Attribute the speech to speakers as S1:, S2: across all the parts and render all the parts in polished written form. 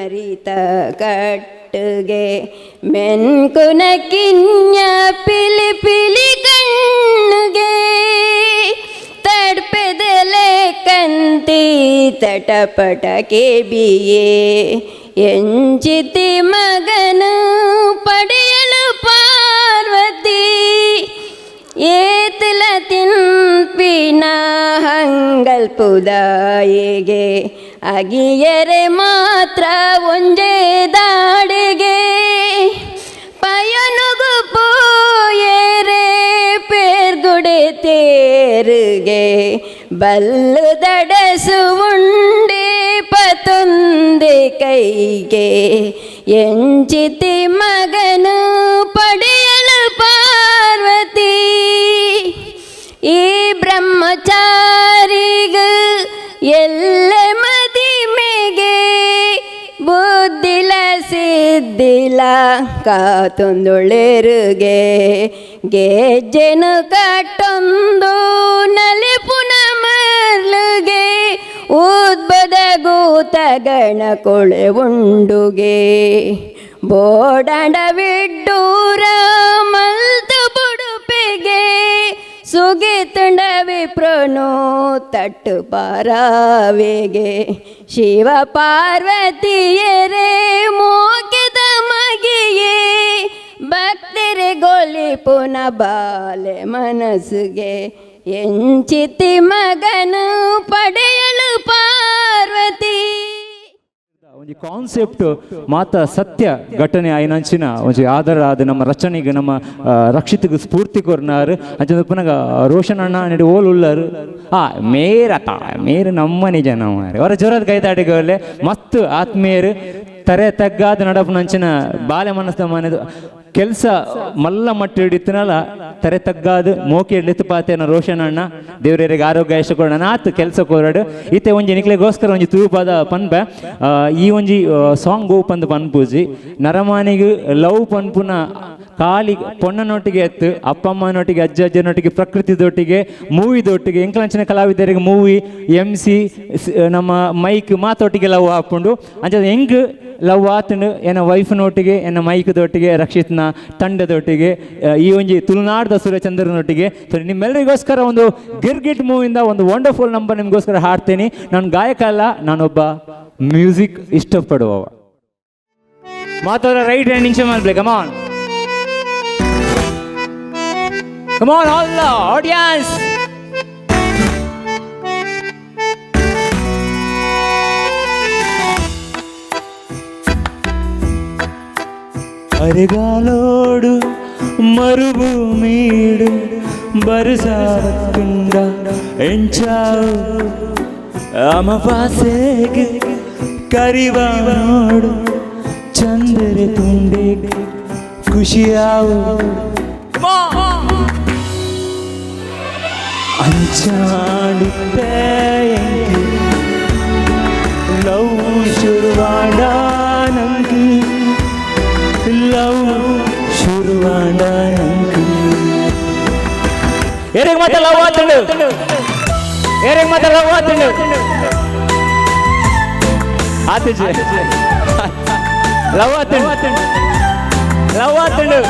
S1: ಮರಿತ ಕಟ್ಟುಗೆ ಮೆನ್ಕುನ ಕಿನ್ಯ ಪಿಲಿ ಪಿಲಿ ಕಣ್ಣುಗೆ ತಡ್ಪೆದಲೆ ಕಂತಿ ತಟಪಟ ಕೆಬಿಯೇ ಎಂಚಿತಿ ಮಗನು ಪಡೆಯಲು ಪಾರ್ವತಿ ಏತಲ ತಿನ್ಪಿನ ಹಂಗಲ್ಪುದಾಯಿಗೆ ಅಗಿಯರೆ ಮಾತ್ರ ಒಂಜೇ ದಾಡಿಗೆ ಪಯನುಗು ಪೋಯೇರೆ ಪೇರ್ಗುಡೆ ತೇರುಗೆ ಬಲ್ಲು ದಡಸು ಉಂಡೆ ಪತೊಂದೆ ಕೈಗೆ ಎಂಚಿತಿ ಮಗನು ಪಡೆಯಲು ಪಾರ್ವತಿ ಈ ಬ್ರಹ್ಮಚಾರಿಗ ಎಲ್ಲ ಮದಿಮೆಗೆ ಬುದ್ಧಿಲ ಸಿದ್ಧಿಲ ಕಾತೊಂದುಳೆರುಗೆ ಗೆಜ್ಜೆನು ಕಟ್ಟೊಂದು ನಲಿಪುನ ಮರ್ಲುಗೆ ಉದ್ಬದ ಗೂತಗಣ ಕೊಳೆ ಉಂಡುಗೆ ಬೋಡಾಂಡ ವಿಡ್ಡೂರ ಮಲ್ತು ಬುಡುಪಿಗೆ ಸುಗಿತುಂಡ ವಿಪ್ರನು ತಟ್ಟು ಪಾರಾವೆಗೆ ಶಿವ ಪಾರ್ವತಿಯರೇ ಮೋಕಿದ ಮಗಿಯೇ ಭಕ್ತರೆ ಗೋಲಿ ಪುನ ಬಾಲೆ ಮನಸ್ಸುಗೆ ಎಂಚಿತಿ ಮಗನು ಪಡೆಯಲು ಪಾರ್ವತಿ.
S2: ಒಂಜಿ ಕಾನ್ಸೆಪ್ಟ್ ಮಾತ ಸತ್ಯ ಘಟನೆ ಆಯಿನಂಚಿನ ಒಂಜಿ ಆಧಾರ ಆದ ನಮ್ಮ ರಚನೆಗೆ ನಮ್ಮ ರಕ್ಷಿತಗೆ ಸ್ಫೂರ್ತಿ ಕೊರ್ನಾರು. ಅಂಚ ಪುನಗ ರೋಷನ್ ಅಣ್ಣ ನೆಡಿ ಓಲ್ ಉಳ್ಳಾರು. ಆ ಮೇರ ತಾ ಮೇರು ನಮ್ಮನೆ ಜನ ಮಾರೆ ಅವರ ಜೋರಾದ ಕೈತಾಟಿಗೆ ಮಸ್ತ್ ಆತ್ಮೀಯರು. ತರೆ ತಗ್ಗಾದ ನಡಪುನಂಚಿನ ಬಾಲೆ ಮನಸ್ಸ ಮನೆದು ಕೆಲಸ ಮಲ್ಲ ಮಟ್ಟ ಹಿಡಿತನಲ್ಲ ತರೆ ತಗ್ಗಾದು ಮೋಕೆ ಹಿಡಿತು ಪಾತೇನ ರೋಷನ್ ಅಣ್ಣ. ದೇವರಿಗೆ ಆರೋಗ್ಯ ಆಯುಷ್ಯ ಕೊಡೋಣ ಆತು ಕೆಲಸ ಕೋರಡು. ಇತ್ತೆ ಒಂಜಿ ನಿಕ್ಲೆಗೋಸ್ಕರ ಒಂಜಿ ತೂಪಾದ ಪನ್ಪೆ. ಈ ಒಂಜಿ ಸಾಂಗ್ ಪಂದ್ ಪನ್ಪೂಜಿ ನರಮಾನಿಗೆ ಲವ್ ಪನ್ಪುನ ಖಾಲಿ ಪೊಣ್ಣನೊಟ್ಟಿಗೆ ಎತ್ತು ಅಪ್ಪಮ್ಮನೊಟ್ಟಿಗೆ ಅಜ್ಜ ಅಜ್ಜನೊಟ್ಟಿಗೆ ಪ್ರಕೃತಿದೊಟ್ಟಿಗೆ ಮೂವಿದೊಟ್ಟಿಗೆ ಎಂಕಲಂಚಿನ ಕಲಾವಿದರಿಗೆ ಮೂವಿ ಎಮ್ ಸಿ ನಮ್ಮ ಮೈಕ್ ಮಾತೊಟ್ಟಿಗೆ ಲವ್ ಹಾಕೊಂಡು ಅಂಚ ಹೆಂಗ್ ಲವ್ ಆತನು ಎನ್ನ ವೈಫ್ನೊಟ್ಟಿಗೆ ಎನ್ನ ಮೈಕ್ದೊಟ್ಟಿಗೆ ರಕ್ಷಿತ್ನ ತಂಡದೊಟ್ಟಿಗೆ ಈ ಒಂಜಿ ತುಳುನಾಡ್ದ ಸೂರ್ಯಚಂದ್ರನೊಟ್ಟಿಗೆ. ಸೊ ನಿಮ್ಮೆಲ್ಲರಿಗೋಸ್ಕರ ಒಂದು ಗಿರ್ಗಿಟ್ ಮೂವಿಂದ ಒಂದು ವಂಡರ್ಫುಲ್ ನಂಬರ್ ನಿಮಗೋಸ್ಕರ ಹಾಡ್ತೀನಿ. ನಾನು ಗಾಯಕ ಅಲ್ಲ, ನಾನೊಬ್ಬ ಮ್ಯೂಸಿಕ್ ಇಷ್ಟಪಡುವವ. ಮಾತಾಡ ರೈಟ್ ಹ್ಯಾಂಡ್ ನಿಮಿಷ ಮಾಡ್ಬೇಕು. Come on, come on all audience.
S3: ಅರೆಗಾಲೋಡು ಮರುಭೂಮಿಡು ಬರುಸಾವತ್ತುಂಡ ಎಂಚಾವು ಅಮವಾಸೆಗೆ ಕರಿವಾನೋಡು ಚಂದರೆ ತುಂಡೆ ಖುಷಿಯಾವು ಅಂಚಾಡಿತ್ತೆ ಲವ್ ಶುರುವಾಡ ನಂಗೆ ಲವ್ ಶುರುವಾಡ ನಂಗೆ.
S2: ಏರಿಗೆ ಮಾತ ಲವ್ ಆತಂಡು, ಏರಿಗೆ ಮಾತ ಲವ್ ಆತಂಡು. ಆತುಜಿ ಲವ್ ಆತಂಡು, ಲವ್ ಆತಂಡು.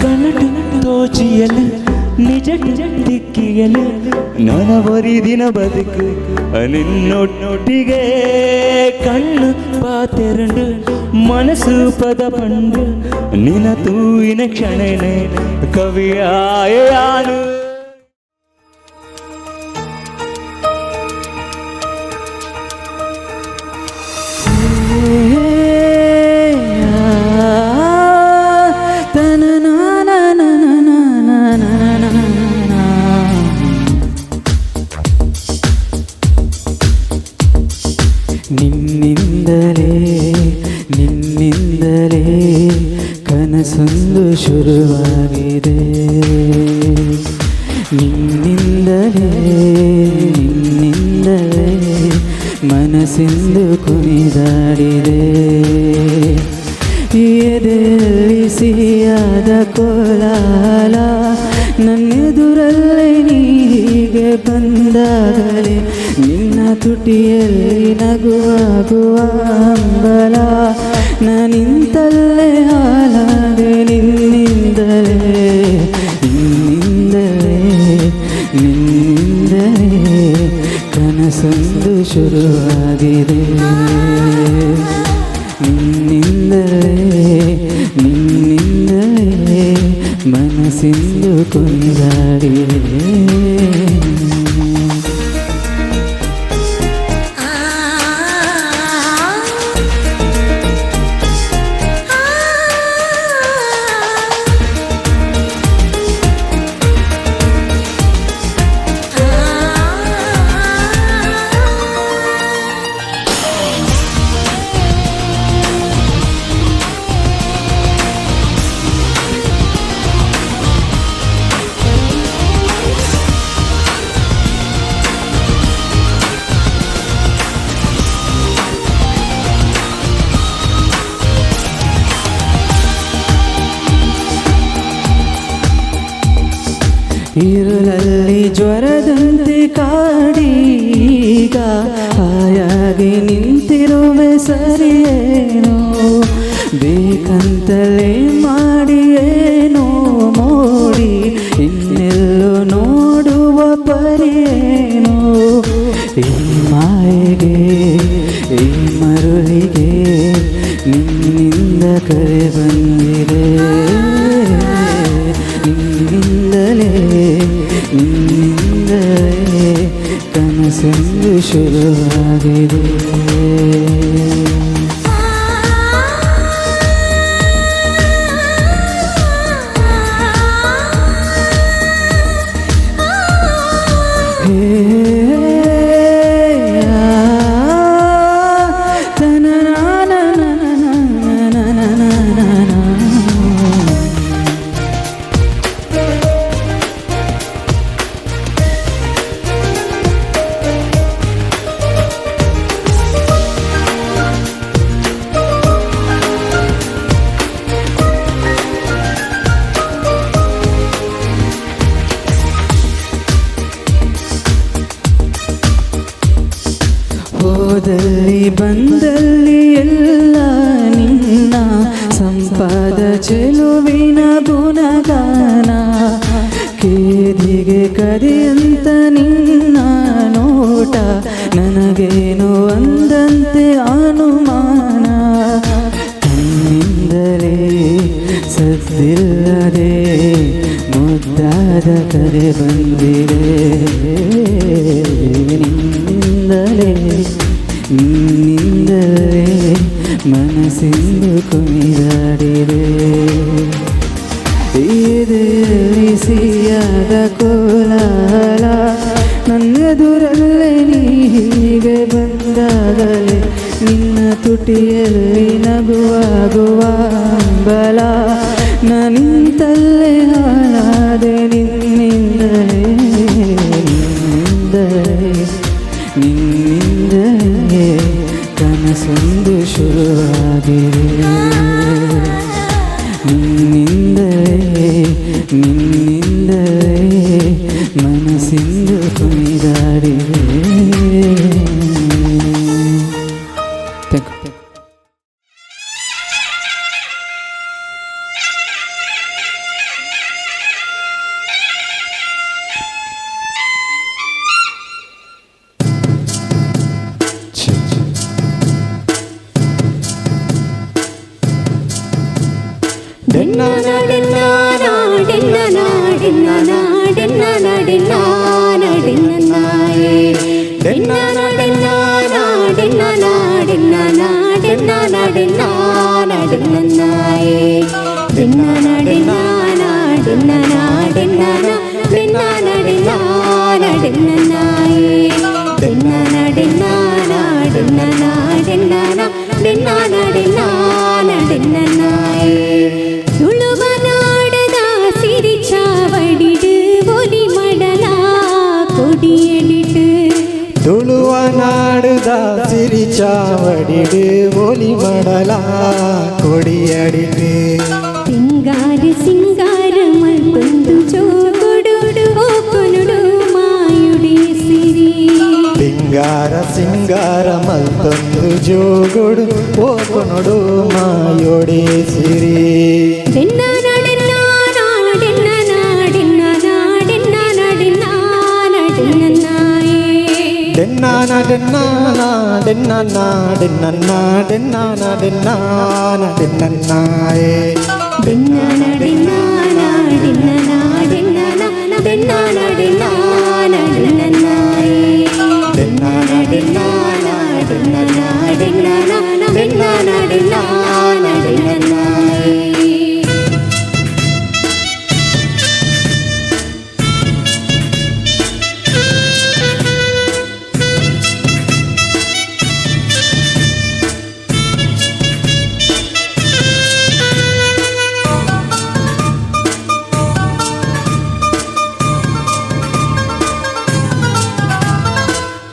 S3: ಕನಟು ತೋಚಿಯಲು ನಿಜ ದಿಕ್ಕಿಯಲು ನನವರಿ ದಿನ ಬದುಕು ನಿನ್ನೊಟ್ಟಿಗೆ. ಕಣ್ಣು ಪಾತೆರಂಡು ಮನಸ್ಸು ಪದ ಪಂಡು ನಿನ ತೂವಿನ ಕ್ಷಣನೆ ಕವಿಯಾಯನು. ನಿನ್ನಿಂದಲೇ ನಿನ್ನಿಂದಲೇ. ಕನಸೊಂದು ಶುರುವಾಗಿದೆ. ನಿನ್ನಿಂದಲೇ ನಿನ್ನಿಂದಲೇ ಮನಸ್ಸಿಂದು ಕುಣಿದಾಡಿದೆ. ಎದೆಯಲ್ಲಿ ಸಿಹಿಯಾದ ಕೋಲಾಹಲ, ನನ್ನೆದುರಲ್ಲೇ ನೀ ಹೀಗೆ ಬಂದಾಗಲೇ, ನಿನ್ನ ತುಟಿಯಲ್ಲಿ ನಗುವಾಗುವ ಹಂಬಲ, ನಾನಿಂತಲ್ಲೇ ಹಾಲಾದೆ ನಿನ್ನಿಂದಲೇ, ನಿನ್ನಿಂದಲೇ, ನಿನ್ನಿಂದಲೇ ಕನಸೊಂದು ಶುರುವಾಗಿದೆ. ನಿನ್ನಿಂದಲೇ ನಿನ್ನಿಂದಲೇ ಮನಸ್ಸಿಂದು ಕುಣಿದಾಡಿದೆ. ಇರುಳಲ್ಲಿ ಜ್ವರದಂತೆ ಕಾಡೀಗ ಹಾಯಾಗಿ ನಿಂತಿರುವೆ ಸರಿಯೇನು? ಬೇಕಂತಲೇ ಮಾಡಿಯೇನೋ ಮೋಡಿ, ಇನ್ನೆಲ್ಲೋ ನೋಡುವ ಪರಿಯೇನು? ಈ ಮಾಯೆಗೆ, ಈ ಮರುಳಿಗೆ ನಿನ್ನಿಂದ ಕರೆ ಬಂದಿದೆ. ನಿನ್ನಿಂದಲೇ ನಿನ್ನಿಂದಲೇ ಕನಸೊಂದು ಶುರುವಾಗಿದೆ. ಹೇ ತನ. ಹೋದಲ್ಲಿ ಬಂದಲ್ಲಿ ಎಲ್ಲ ನಿನ್ನ ಸಂಪಾದ ಚೆಲುವಿನ ಗುಣಗಾನ. ಕೇದಿಗೆ ಕದಿಯಂತ ನಿನ್ನ ನೋಟ, ನನಗೇನು ಅಂದಂತೆ ಅನುಮಾನ. ಕಣ್ಣಿಂದಲೇ ಸದ್ದಿಲ್ಲದೆ ಮುದ್ದಾದ ಕರೆ ಬಂದಿದೆ. ನಿನ್ನಿಂದಲೇ ನಿನ್ನಿಂದಲೇ ಮನಸ್ಸಿಂದು ಕುಣಿದಾಡಿದೆ. ಎದೆಯಲ್ಲಿ ಸಿಹಿಯಾದ ಕೋಲಾಹಲ, ನನ್ನೆದುರಲ್ಲೇ ನೀ ಹೀಗೆ ಬಂದಾಗಲೇ, ನಿನ್ನ ತುಟಿಯಲ್ಲಿ ನಗುವಾಗುವ ಹಂಬಲ, ನಾನಿಂತಲ್ಲೇ ಹಾಳಾದೆ ನಿನ್ನಿಂದಲೇ, ನಿನ್ನಿಂದಲೇ, ನಿನ್ನಿಂದಲೇ ಕನಸೊಂದು ಶುರುವಾಗಿದೆ. ನಿನ್ನಿಂದಲೇ ನಿನ್ನಿಂದಲೇ ಮನಸ್ಸಿಂದು ಕುಣಿದಾಡಿದೆ. Thank you.
S4: ಸಿರಿಚಾವಡಿಡು ಒಲಿ ಮಡಲ ಕೊಡಿಯಡಿಡು.
S5: ಸಿಂಗಾರ ಸಿಂಗಾರ ಮಲ್ತೊಂದು ಜೋಗುಡು ಓಕೊನುಡು ಮಾಯುಡಿ ಸಿರಿ.
S4: ಪಿಂಗಾರ ಸಿಂಗಾರ ಮಲ್ತೊಂದು ಜೋಗುಡು ಓಕೊನುಡು ಮಾಯೋಡಿ ಸಿರಿ.
S5: ಡೆನ್ನ ನಾಡೆನ್ನ ನಾಡೆನ್ನ ನಾಡೆನ್ನ ನಾಡೆನ್ನ ನಾಡೆನ್ನ ನಾಡೆನ್ನಾಯೇ.
S4: ಡೆನ್ನಾನ ಡೆನ್ನಾನ ಡೆನ್ನಾನ ಡೆನ್ನನ್ನ ಡೆನ್ನಾನ ಡೆನ್ನಾನ ಡೆನ್ನನ್ನಾಯೇ.
S5: ಡೆನ್ನ ನಾಡೆನ್ನ ನಾಡೆನ್ನ ನಾಡೆನ್ನ ಡೆನ್ನ ನಾಡೆನ್ನ ನಾಡೆನ್ನಾಯೇ.
S4: ಡೆನ್ನಾನ
S5: ಡೆನ್ನ ನಾಡೆನ್ನ ನಾಡೆನ್ನ ಡೆನ್ನ ನಾಡೆನ್ನ ನಾಡೆನ್ನಾಯೇ.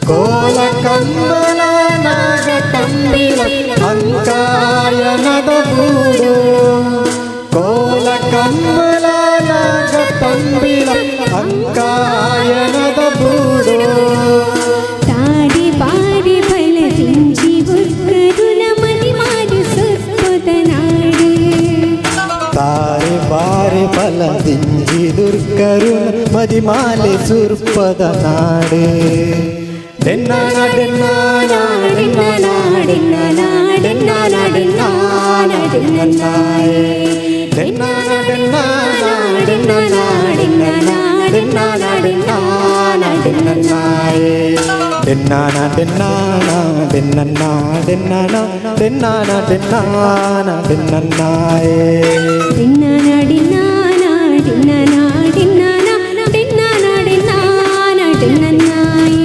S4: ಕೋಲ ಕಂಬಲ ನಾಗ ತಂಬಿಲ ಅಂಕಾಯನದ ಗೂಡು, ಕೋಲ ಕಂಬಲ ನಾಗ ತಂಬಿಲ ಅಂಕಾಯನದ ಬೂಡು.
S5: ತಾಡಿ ಪಾರಿ ಫಲದಿಂಚಿ ಉಕ್ಕರುನ ಮದಿಮಾರು ಸುತ್ತುತ ನಾಡು.
S4: ತಾರೆ ಬಾರೆ ಫಲದಿಂಜಿ ದುರ್ಗರು ಮದಿಮಾಲೆ ಸುರ್ಪದ ನಾಡು. ಡೆನ್ನಾನ ಡೆನ್ನಾನ
S5: ಡೆನ್ನ ನಾಡೆನ್ನ ನಾಡೆನ್ನ ನಾಡೆನ್ನ ನಾಡೆನ್ನಾಯೇ.
S4: ಡೆನ್ನಾನ ಡೆನ್ನಾನ
S5: ಡೆನ್ನ ನಾಡೆನ್ನ ನಾಡೆನ್ನ ನಾಡೆನ್ನ ನಾಡೆನ್ನಾಯೇ.
S4: ಡೆನ್ನಾನ ಡೆನ್ನಾನ ಡೆನ್ನನ್ನ ಡೆನ್ನಾನ ಡೆನ್ನಾನ ಡೆನ್ನಾನ ಡೆನ್ನನ್ನಾಯೇ.
S5: ಡೆನ್ನ ನಾಡಿನ ನಾಡಿನ ನಾಡಿನ ಡೆನ್ನ ನಾಡಿನ ನಾಡಿನ್ನಾಯೇ.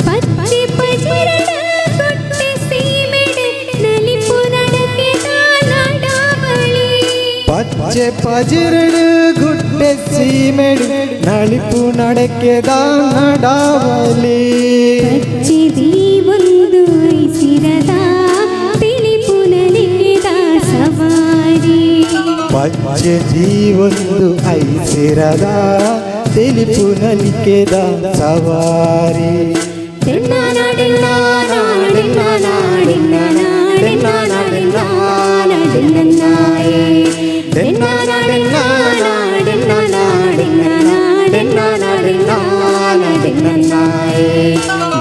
S5: ಪಚ್ಚೆ ಪಜಿರಡ ಕೊಟ್ಟೆ ಸೀಮೆಡೆ ನಲಿಪು ನಡಕೆದ ನಾಡಾವಳಿ.
S4: ಪಚ್ಚೆ ಪಜಿರಡು ಗುಡ್ಡೆ ಸೀಮೆಡು ನಳಿಪು ನಡಕೆದ ನಡಾವಲಿ.
S5: ಪಚ್ಚಿದಿ ಒಂದು ಐಸಿರದ ತಿಳಿಪು ನಲಿಕೆದ ಸವಾರಿ.
S4: ಪಚ್ಚೆ ಜೀವೊಂದು ಐಸಿರದ ತಿಳಿಪು ನಲಿಕೆದ ಸವಾರಿ.
S5: ಡೆನ್ನ ನಾಡೆನ್ನ ನಾಡೆನ್ನ ನಾಡೆನ್ನ ನಾಡೆನ್ನ ನಾಡೆನ್ನ ನಾಡೆನ್ನಾಯೇ. ಡೆನ್ನ ನಾಡೆನ್ನ ನಾಡೆನ್ನ ನಾಡೆನ್ನ ನಾಡೆನ್ನ ನಾಡೆನ್ನ ನಾಡೆನ್ನಾಯೇ.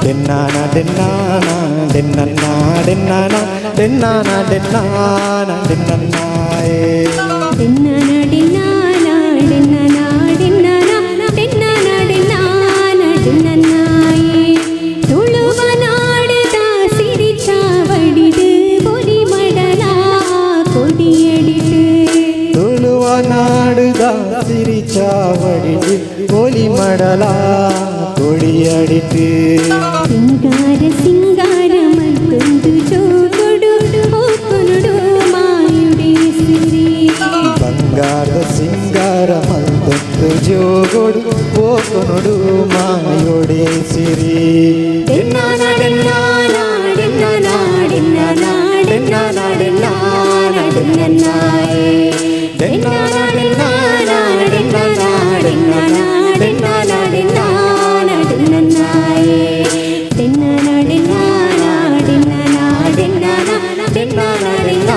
S4: ಡೆನ್ನಾನ ಡೆನ್ನಾನ ಡೆನ್ನನ್ನ ಡೆನ್ನಾನ ಡೆನ್ನಾನ ಡೆನ್ನಾನ ಡೆನ್ನನ್ನಾಯೇ.
S5: ಡೆನ್ನ ನಾಡಿನ ನಾಡಿನ ನಾಡಿನ ಡೆನ್ನ ನಾಡಿನ ನಾಡಿನಾಯೇ. ತುಳುವ ನಾಡದ ಸಿರಿ ಚಾವಡಿದು ಒಲಿ ಮಡಲ ಕೊಡಿಯಡಿದು.
S4: ತುಳುವ ನಾಡುದ ಸಿರಿಚಾವಡಿದು ಒಲಿ ಮಡಲ ಕೊಡಿಯಡಿತು.
S5: ಸಿಂಗಾರ ಸಿಂಗಾರ ಮತ್ತೊಂದು ಜೋಗುಡು ಓಕೊನುಡು ಮಾಯುಡಿ ಸಿರಿ.
S4: ಬಂಗಾರದ ಸಿಂಗಾರ ಮಲ್ತೊಂದು ಜೋಗೊಡು ಓಕೊನುಡು ಮಾಯೋಡೆ ಸಿರಿ.
S5: ಡೆನ್ನ ನಾಡೆನ್ನ ನಾಡೆನ್ನ ನಾಡೆನ್ನ ನಾಡೆನ್ನ ನಾಡೆನ್ನ ನಾಡೆನ್ನಾಯೇ. ಡೆನ್ನ ನಾಡೆನ್ನ ನಾಡೆನ್ನ ನಾಡೆನ್ನ ನಾಡೆನ್ನ ನಾಡೆನ್ನ ನಾಡೆನ್ನಾಯೇ. ಡೆನ್ನ ನಾಡೆನ್ನ ನಾಡೆನ್ನ ನಾಡೆನ್ನ ಡೆನ್ನ ನಾಡೆನ್ನ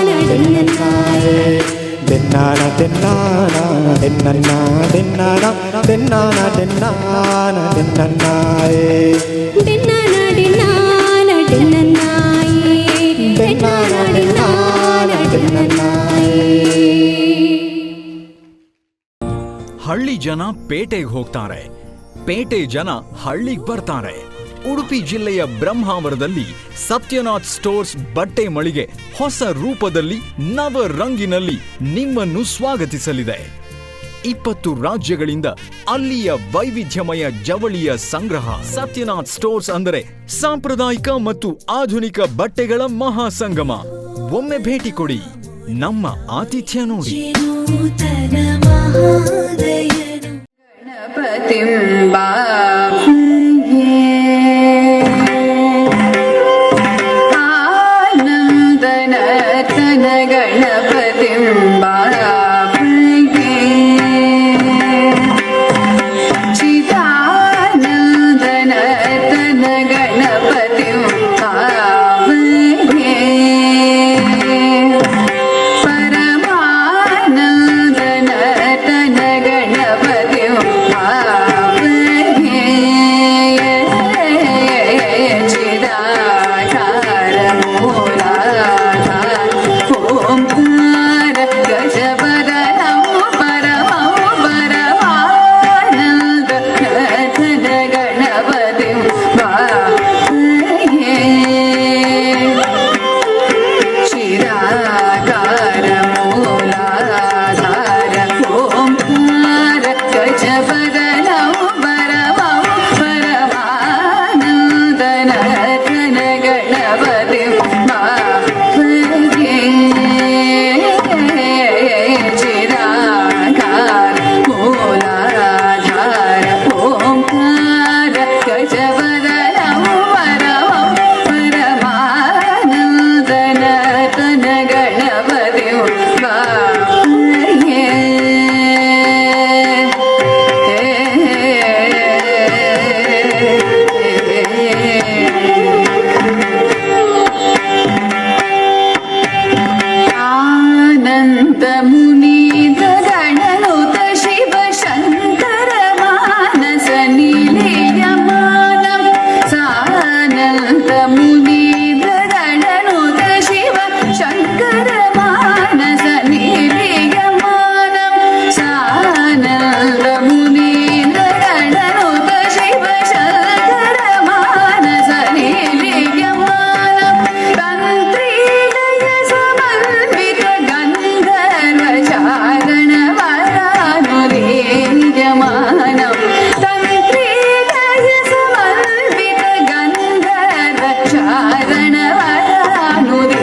S5: ನಾಡೆನ್ನಾಯೇ.
S4: ಡೆನ್ನಾನ ಡೆನ್ನಾನ ಡೆನ್ನನ್ನ ಡೆನ್ನಾನ ಡೆನ್ನಾನ ಡೆನ್ನಾನ ಡೆನ್ನನ್ನಾಯೇ.
S5: ಡೆನ್ನ ನಾಡೆನ್ನ ನಾಡೆನ್ನಾಯೇ. ಡೆನ್ನ ನಾಡೆನ್ನ ನಾಡೆನ್ನಾಯೇ.
S6: ಹಳ್ಳಿ ಜನ ಪೇಟೆಗೆ ಹೋಗ್ತಾರೆ, ಪೇಟೆ ಜನ ಹಳ್ಳಿಗ್ ಬರ್ತಾರೆ. ಉಡುಪಿ ಜಿಲ್ಲೆಯ ಬ್ರಹ್ಮಾವರದಲ್ಲಿ ಸತ್ಯನಾಥ್ ಸ್ಟೋರ್ಸ್ ಬಟ್ಟೆ ಮಳಿಗೆ ಹೊಸ ರೂಪದಲ್ಲಿ, ನವ ರಂಗಿನಲ್ಲಿ ನಿಮ್ಮನ್ನು ಸ್ವಾಗತಿಸಲಿದೆ. 20 ರಾಜ್ಯಗಳಿಂದ ಅಲ್ಲಿಯ ವೈವಿಧ್ಯಮಯ ಜವಳಿಯ ಸಂಗ್ರಹ. ಸತ್ಯನಾಥ್ ಸ್ಟೋರ್ಸ್ ಅಂದರೆ ಸಾಂಪ್ರದಾಯಿಕ ಮತ್ತು ಆಧುನಿಕ ಬಟ್ಟೆಗಳ ಮಹಾಸಂಗಮ. ಒಮ್ಮೆ ಭೇಟಿ ಕೊಡಿ, ನಮ್ಮ ಆತಿಥ್ಯ ನೋಡಿ.
S7: ನೂತನ ಮಹಾದಯನು.
S8: ಗಣಪತಿಂ ಬಾಹಯೇ ಆನಂದನರ್ತನ ಗಣಪತಿಂ ಬಾಹಯೇ ಚಿದಾನಂದನರ್ತನ ಗಣಪತಿಂ ಬಾಹಯೇ ಪರಮಾನಂದನರ್ತನ ಗಣಪತಿಂ ಭಾವಯೇ ಚಿದಾಕಾರ ಮೂಲಾಧಾರ ಓಂಕಾರ ಗಜವದನಂ ಪರಮಂ ಪರಮಾನಂದ ನರ್ತನ ಗಣಪತಿಂ ಭಾವಯೇ ಚಿರಾಕಾರ ಮೂಲಾಧಾರ ಓಂಕಾರ ಗಜವದನಂ ಪರಮಂ ಪರಮಾನಂದನರ್ತನ ಗಣಪತಿಂ ಭಾವಯೇ ಚಿರಾಕಾರ ಮೂಲಾಧಾರ ಓಂಕಾರ ಗಜವದನಂ ಪರಮಂ ಪರಮಾನಂದನರ್ತನ ಗಣಪತಿಂ ಭಾವಯೇ. ಆನಂದ ಮುನೀಂದ್ರ ಗಣನುತ ಶಿವ ಶಂಕರ ಮಾನಸ ನಿಲಯಮಾನಂ ಸಾನಂದ ಮುನೀಂದ್ರ ಗಣನುತ ಶಿವ ಶಂಕರ ಮಾನಸ ನಿಲಯಮಾನಂ ಸಾನಂದ ಮುನೀಂದ್ರ ಗಣನುತ ಶಿವ ಶಂಕರ ಮಾನಸ ನಿಲಯಮಾನಂ ತಂತ್ರೀಲಯ ಸಮನ್ವಿತ ಗಂಧರ್ವ ಚಾರಣ ವರಾನುರೀಯಮಾನಂ ತಂತ್ರೀಲಯ ಸಮನ್ವಿತ ಗಂಧರ್ವ ಚಾರಣ ವರಾನುರೀಯಮಾನಂ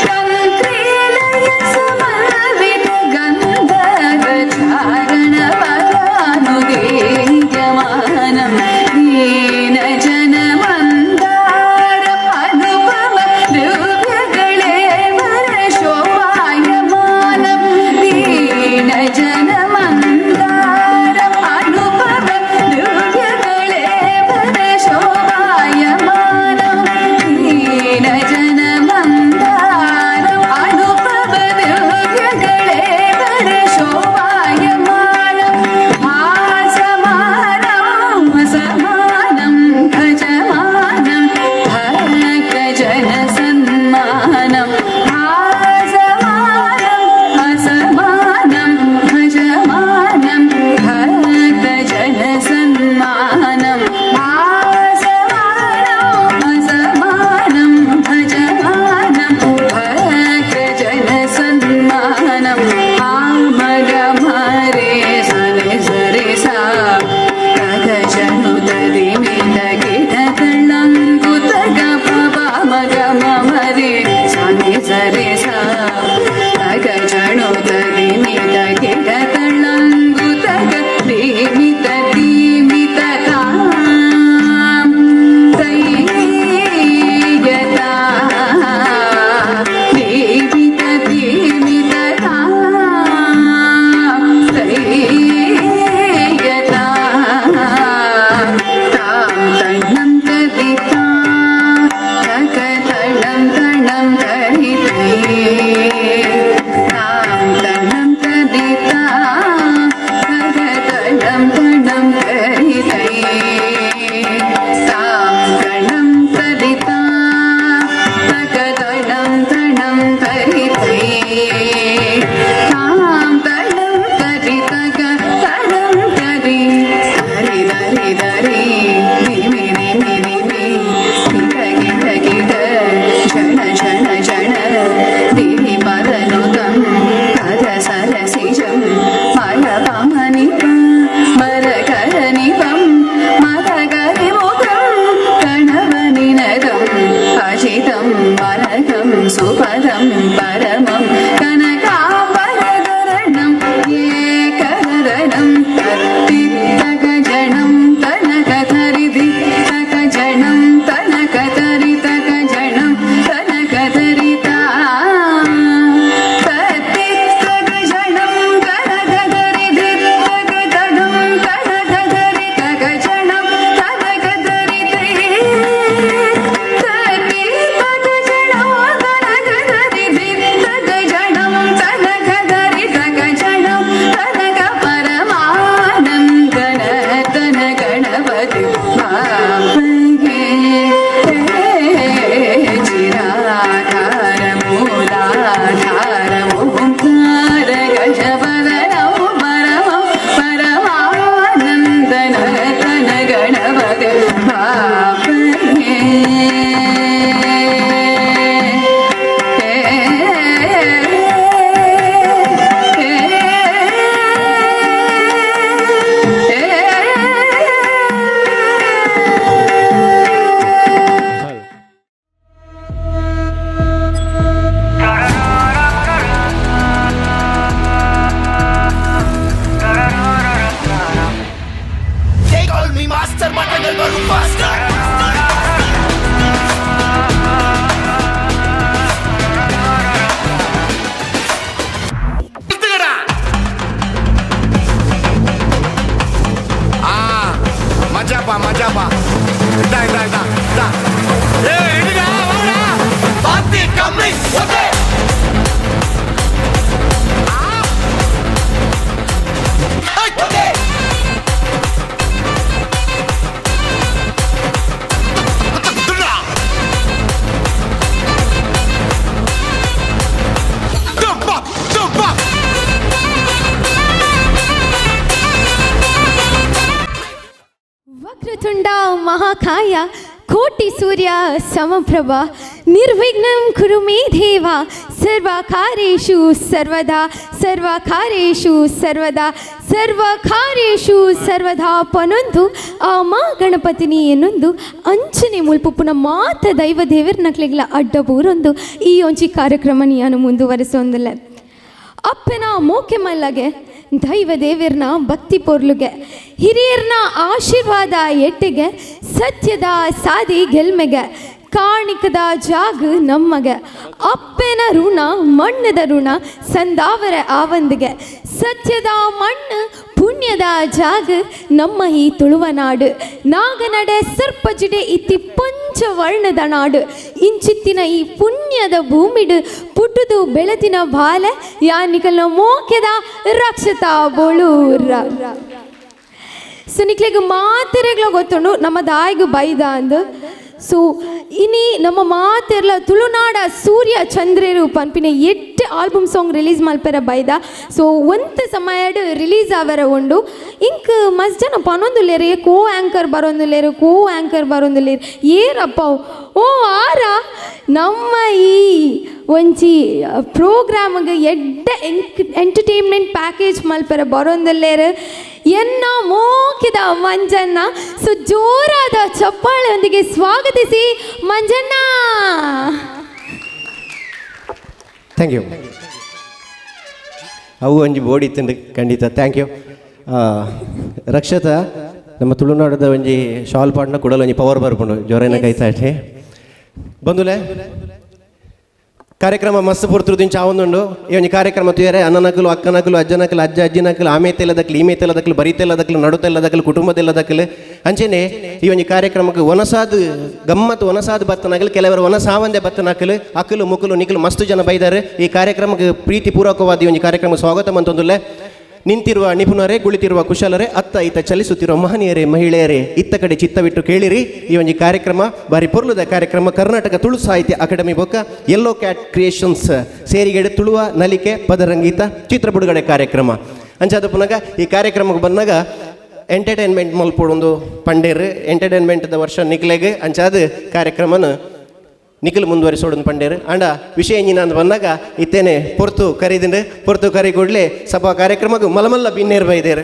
S8: ತಂತ್ರೀಲಯ ಸಮನ್ವಿತ ಗಂಧರ್ವ ಚಾರಣ ವರಾನುರೀಯಮಾನಂ ದೀನ ಜನ ಮಂದಾರ ಅನುಪಮ ದಿವ್ಯಗಳೇ ಶೋಭಾಯಮಾನಂ ದೀನ ಜನ ಮಂದಾರ ಅನುಪಮ ದಿವ್ಯಗಳೇ ಶೋಭಾಯಮಾನಂ ದೀನ ಜನ ಮಂದಾರ ಅನುಪಮ ದಿವ್ಯಗಳೇ ಶೋಭಾಯಮಾನಂ ಭಾಸಮಾನಂ ಸಮಾನಂ ಭಜ ಚಿರಾಧಾರ ಮೂಲಾಧಾರ ಓಂಕಾರ ಗಜವದನ ಪರಮ ಪರಮಾನಂದನ ತನ Ganapati ಬಾಪಗೆ.
S9: They call me master, மாற்றங்கள் வரும் faster. நிறுத்துங்கடா. ஆ, மஜாப்பா மஜாப்பா. இதா இதா இதா இதா. ஏய், இடுடா, வாடா. பாத்தி கம்மி, ஓகே. ஆ. ஏய், okay. Jump up, jump up.
S5: Vakratunda ಮಹಾಕಾಯ ಕೋಟಿ ಸೂರ್ಯ ಸಮಪ್ರಭಾ ನಿರ್ವಿಘ್ನಂ ಕುರು ಮೇ ದೇವ ಸರ್ವಕಾರ್ಯೇಷು ಸರ್ವದಾ ಸರ್ವಕಾರ್ಯೇಷು ಸರ್ವದಾ ಸರ್ವಕಾರ್ಯೇಷು ಸರ್ವದಾ ಪನೊಂದು ಆ ಮಾ ಗಣಪತಿನಿ ಎನ್ನೊಂದು ಅಂಚನೆ ಮುಲ್ಪುಪ್ಪುನ ಮಾತ ದೈವ ದೇವರ್ನಕ್ಲೆಗ್ಲ ಅಡ್ಡ ಬೂರೊಂದು ಈ ಒಂಜಿ ಕಾರ್ಯಕ್ರಮ ನಿಯಾನು ಮುಂದುವರಿಸೊಂದಿಲ್ಲ. ಅಪ್ಪನ ಮೋಕೆ ಮಲ್ಲಗೆ ದೈವ ದೇವಿರ್ನ ಭಕ್ತಿ ಪೊರ್ಲುಗೆ ಹಿರಿಯರ್ನ ಆಶೀರ್ವಾದ ಎಟ್ಟಿಗೆ ಸತ್ಯದ ಸಾದಿ ಗೆಲ್ಮೆಗೆ ಕಾಣಿಕದ ಜಾಗ ನಮಗೆ ಅಪ್ಪನ ಋಣ ಮಣ್ಣದ ಋಣ ಸಂದಾವರ ಆವಂದಿಗೆ ಸತ್ಯದ ಮಣ್ಣು ಪುಣ್ಯದ ಜಾಗ ನಮ್ಮ ಈ ತುಳುವನಾಡು ನಾಗನಡೆ ಸರ್ಪಜಿಡೆ ಇತ್ತಿ ಪಂಚವರ್ಣದ ನಾಡು ಇಂಚಿತ್ತಿನ ಈ ಪುಣ್ಯದ ಭೂಮಿಡು ಪುಟ್ಟುದು ಬೆಳತಿನ ಬಾಲ ಯಾನಿಕಲ್ನ ಮೋಕೆದ ರಕ್ಷತಾ ಬೋಳೂರ. ಸೊ ನಿಕ್ಲೆಗ್ ಮಾತೆರೆಗ್ಲ ಗೊತ್ತುಂಡು ನಮ್ಮ ದಾಯಿಗ್ ಬೈದ ಅಂದ್. ಸೊ ಇನಿ ನಮ್ಮ ಮಾತೆರ್ಲ ತುಳುನಾಡ ಸೂರ್ಯ ಚಂದ್ರೇರು ಪನ್ಪಿನ 8 album song release ಮಲ್ಪೆರ ಬೈದ. ಸೊ ಒಂತ ಸಮಯಡ್ ರಿಲೀಸ್ ಆವರ ಉಂಡು. ಇಂಕ್ ಮಸ್ತ್ ಜನ ಪನೊಂದುಲ್ಲೇರು ಕೋ ಆ್ಯಂಕರ್ ಬರೋಂದುಲ್ಲೇರು ಕೋ ಆ್ಯಂಕರ್ ಬರೋಂದುಲ್ಲೇರು ಏರಪ್ಪ ಓ ಆರ ನಮ್ಮ ಈ ಒಂಜಿ ಪ್ರೋಗ್ರಾಮ್ಗೆ ಎಡ್ಡೆ ಎಂಟರ್ಟೈನ್ಮೆಂಟ್ ಪ್ಯಾಕೇಜ್ ಮಲ್ಪೆರ ಬರೋಂದುಲ್ಲೇರು ಎನ್ನ ಮೋಕಿದ ಮಂಜಣ್ಣ. ಸೊ ಜೋರಾದ ಚಪ್ಪಾಳೆಯೊಂದಿಗೆ ಸ್ವಾಗತಿಸಿ ಮಂಜಣ್ಣ.
S10: Thank you. ಅವು ಒಂಜಿ ಬೋಡಿ ತಿಂದು ಖಂಡಿತ thank you. Rakshita ನಮ್ಮ ತುಳುನಾಡದ ಒಂಜಿ ಶಾಲ್ ಪಾಡ್ನ ಕುಡಲ ಒಂಜಿ ಪವರ್ ಬರ್ಪುಂಡು ಜೋರೇನ ಕೈತಾಟಿ ಬಂದುಲೆ ಕಾರ್ಯಕ್ರಮ ಮಸ್ತ್ ಪುರ್ತುರು ದಿಂಚ ಆವೊಂದುಂಡು. ಈ ಒಂಜಿ ಕಾರ್ಯಕ್ರಮ ತೂಯರೆ ಅಣ್ಣನಕಲು ಅಕ್ಕನಕಲು ಅಜ್ಜನಕಲು ಅಜ್ಜ ಅಜ್ಜಿನಕಲು ಆಮೇತೆಲ್ಲದಕ್ಲು ಈಮೇತೆಲ್ಲದಕ್ಲು ಬರಿತೆಲ್ಲದಕ್ಲು ನಡುತೆಲ್ಲದಕ್ಲು ಕುಟುಂಬದೆಲ್ಲದಕ್ಲು ಅಂಚೆನೆ ಈ ಒಂಜಿ ಕಾರ್ಯಕ್ರಮಕ್ಕೆ ಒನಸಾದ ಗಮ್ಮತ್ತು ಒನಸಾದ ಬತ್ತನಕಲು ಕೆಲವರು ಒನಸಾವಂದೆ ಬತ್ತನಕಲು ಅಕ್ಕಲು ಮುಕುಲು ನಿಕಲು ಮಸ್ತು ಜನ ಬೈದಾರೆ. ಈ ಕಾರ್ಯಕ್ರಮಕ್ಕೆ ಪ್ರೀತಿಪೂರ್ವಕವಾದ ಈ ಒಂಜಿ ಕಾರ್ಯಕ್ರಮ ಸ್ವಾಗತ ಮಂತೊಂದುಲ್ಲೆ. ನಿಂತಿರುವ ನಿಪುಣರೇ, ಕುಳಿತಿರುವ ಕುಶಲರೇ, ಅತ್ತ ಇತ್ತ ಚಲಿಸುತ್ತಿರುವ ಮಹನೀಯರೇ, ಮಹಿಳೆಯರೇ, ಇತ್ತ ಕಡೆ ಚಿತ್ತವಿಟ್ಟು ಕೇಳಿರಿ. ಈ ಒಂದು ಕಾರ್ಯಕ್ರಮ ಬಾರಿ ಪೊರ್ಲುದ ಕಾರ್ಯಕ್ರಮ. ಕರ್ನಾಟಕ ತುಳು ಸಾಹಿತ್ಯ ಅಕಾಡೆಮಿ ಬೊಕ್ಕ yellow cat creations ಸೇರಿಗೆಡೆ ತುಳುವ ನಲಿಕೆ ಪದರಂಗೀತ ಚಿತ್ರ ಬಿಡುಗಡೆ ಕಾರ್ಯಕ್ರಮ. ಅಂಚಾದ ಪುನಗ ಈ ಕಾರ್ಯಕ್ರಮಕ್ಕೆ ಬಂದಾಗ ಎಂಟರ್ಟೈನ್ಮೆಂಟ್ ಮಲ್ಪೊಡು ಒಂದು ಪಂಡೇರು ಎಂಟರ್ಟೈನ್ಮೆಂಟ್ದ ವರ್ಷ ನಿಕ್ಲೆಗ್ ಅಂಚಾದ ಕಾರ್ಯಕ್ರಮನ ನಿಖಿಲ್ ಮುಂದುವರಿಸೋಡು ಪಂಡೇರು. ಅಂಡ ವಿಷಯ ಇಂಜಿನ ಅಂತ ಬಂದಾಗ ಇತ್ತೇನೆ ಪೊರ್ತು ಕರೀದಿಂಡು ಪೊರ್ತು ಕರಿ ಕೂಡಲೇ ಸಭಾ ಕಾರ್ಯಕ್ರಮಕ್ಕೆ ಮಲಮಲ್ಲ ಬಿನ್ನೇರು ಬೈದೇರು.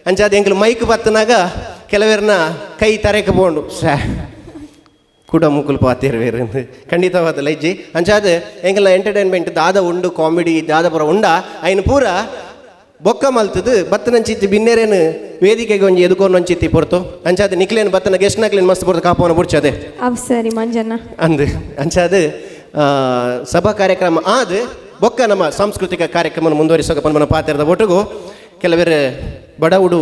S10: ಅಂಚಾದ ಎಂಕಲು ಮೈಕ್ ಬತ್ತನಾಗ ಕೆಲವರನ್ನ ಕೈ ತರೆಕ ಪೋಂಡು ಸ್ಯಾ ಕೂಡ ಮುಕುಲು ಪಾತೇರು ಬೇರೆ ಖಂಡಿತವಾದ ಲೈಜ್ಜಿ. ಅಂಚಾದ ಎಂಕಲ್ನ ಎಂಟರ್ಟೈನ್ಮೆಂಟ್ ದಾದ ಉಂಡು ಕಾಮಿಡಿ ದಾದ ಪೂರ ಉಂಡ ಐನು ಪೂರ ಬೊಕ್ಕ ಮಲ್ತದು ಬತ್ತನಂಚಿತ್ತಿ ಬಿನ್ನೇರೇನು ವೇದಿಕೆಗೆ ಒಂಜಿ ಎದುಕೊಂಡು ಪೊರ್ತು. ಅಂಚಾದ ನಿಕ್ಲೇನು ಬತ್ತನ ಗೆಸ್ಟ್ ನಕ್ಲೇನು ಮಸ್ತ್ ಪೊರ್ತು ಕಾಪವನ ಬುಡ್ಚದೆ
S5: ಅವ್ ಸರಿ ಮಂಜಣ್ಣ
S10: ಅಂದು. ಅಂಚಾದ ಸಭಾ ಕಾರ್ಯಕ್ರಮ ಆದ ಬೊಕ್ಕ ನಮ್ಮ ಸಾಂಸ್ಕೃತಿಕ ಕಾರ್ಯಕ್ರಮ ಮುಂದುವರಿಸೋಕ ಪನ್ಮನ ಪಾತ್ರದ ಒಟ್ಟುಗು ಕೆಲವರು ಬಡ ಉಡು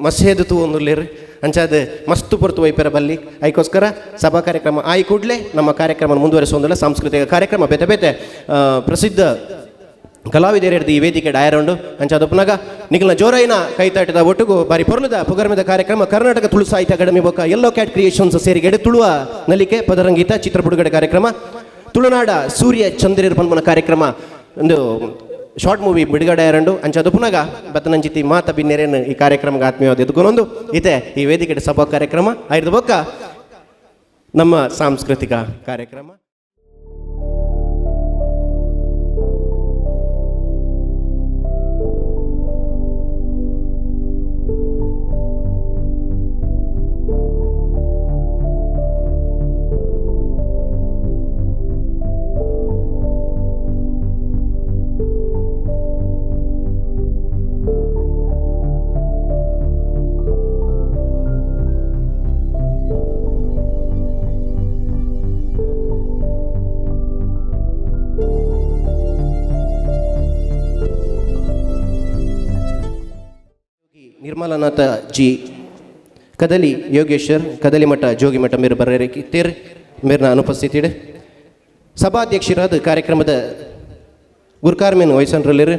S10: ಮಸೇದು ತೂ ಒಂದುಲ್ಲೇರು. ಅಂಚಾದ ಮಸ್ತು ಪೊರ್ತು ವೈಪೆರ ಬಲ್ಲಿ ಐಕೋಸ್ಕರ ಸಭಾ ಕಾರ್ಯಕ್ರಮ ಆಯಿ ಕೂಡಲೇ ನಮ್ಮ ಕಾರ್ಯಕ್ರಮ ಮುಂದುವರಿಸುವುದಿಲ್ಲ. ಸಾಂಸ್ಕೃತಿಕ ಕಾರ್ಯಕ್ರಮ ಬೇತೆ ಬೇತೆ ಪ್ರಸಿದ್ಧ ಕಲಾವಿದೆರೆಡ್ದು ಈ ವೇದಿಕೆ ಡಾಯರುಂಡು. ಅಂಚಾದೊಪ್ಪುನಗ ನಿಕಲ್ನ ಜೋರೈನ ಕೈತಾಟದ ಒಟ್ಟುಗು ಬಾರಿ ಪೊರ್ಲುದ ಪುಗರ್ಮೆದ ಕಾರ್ಯಕ್ರಮ ಕರ್ನಾಟಕ ತುಳು ಸಾಹಿತ್ಯ ಅಕಾಡೆಮಿ ಬೊಕ್ಕ ಎಲ್ಲೋ ಕ್ಯಾಟ್ ಕ್ರಿಯೇಷನ್ಸ್ ಸೇರಿಗೆಡೆ ತುಳುವ ನಲಿಕೆ ಪದರಂಗೀತ ಚಿತ್ರ ಬಿಡುಗಡೆ ಕಾರ್ಯಕ್ರಮ ತುಳುನಾಡ ಸೂರ್ಯ ಚಂದ್ರರು ಪನ್ಪುನ ಕಾರ್ಯಕ್ರಮ ಒಂದು ಶಾರ್ಟ್ ಮೂವಿ ಬಿಡುಗಡೆ ಆರಂಡು. ಅಂಚಾದೊಪ್ಪುನಗ ಬತ್ತನಂಚಿತಿ ಮಾತ ಬಿನ್ನೆರೇನು ಈ ಕಾರ್ಯಕ್ರಮಕ್ಕೆ ಆತ್ಮೀಯವಾದ ಎದುಕೊನೊಂದು ಇತ್ತೆ ಈ ವೇದಿಕೆ ಸಭಾ ಕಾರ್ಯಕ್ರಮ ಐದು ಬೊಕ್ಕ ನಮ್ಮ ಸಾಂಸ್ಕೃತಿಕ ಕಾರ್ಯಕ್ರಮ. ನಿರ್ಮಲಾನಾಥ ಜಿ ಕದಲಿ ಯೋಗೇಶ್ವರ್ ಕದಲಿಮಠ ಜೋಗಿಮಠ ಮೇರು ಬರರೆ ತೇರ್ ಮೇರ್ನ ಅನುಪಸ್ಥಿತಿ. ಸಭಾಧ್ಯಕ್ಷರಾದ ಕಾರ್ಯಕ್ರಮದ ಗುರ್ಕಾರ್ಮೇನ್ ವಹಿಸನ್ರಲ್ಲಿರು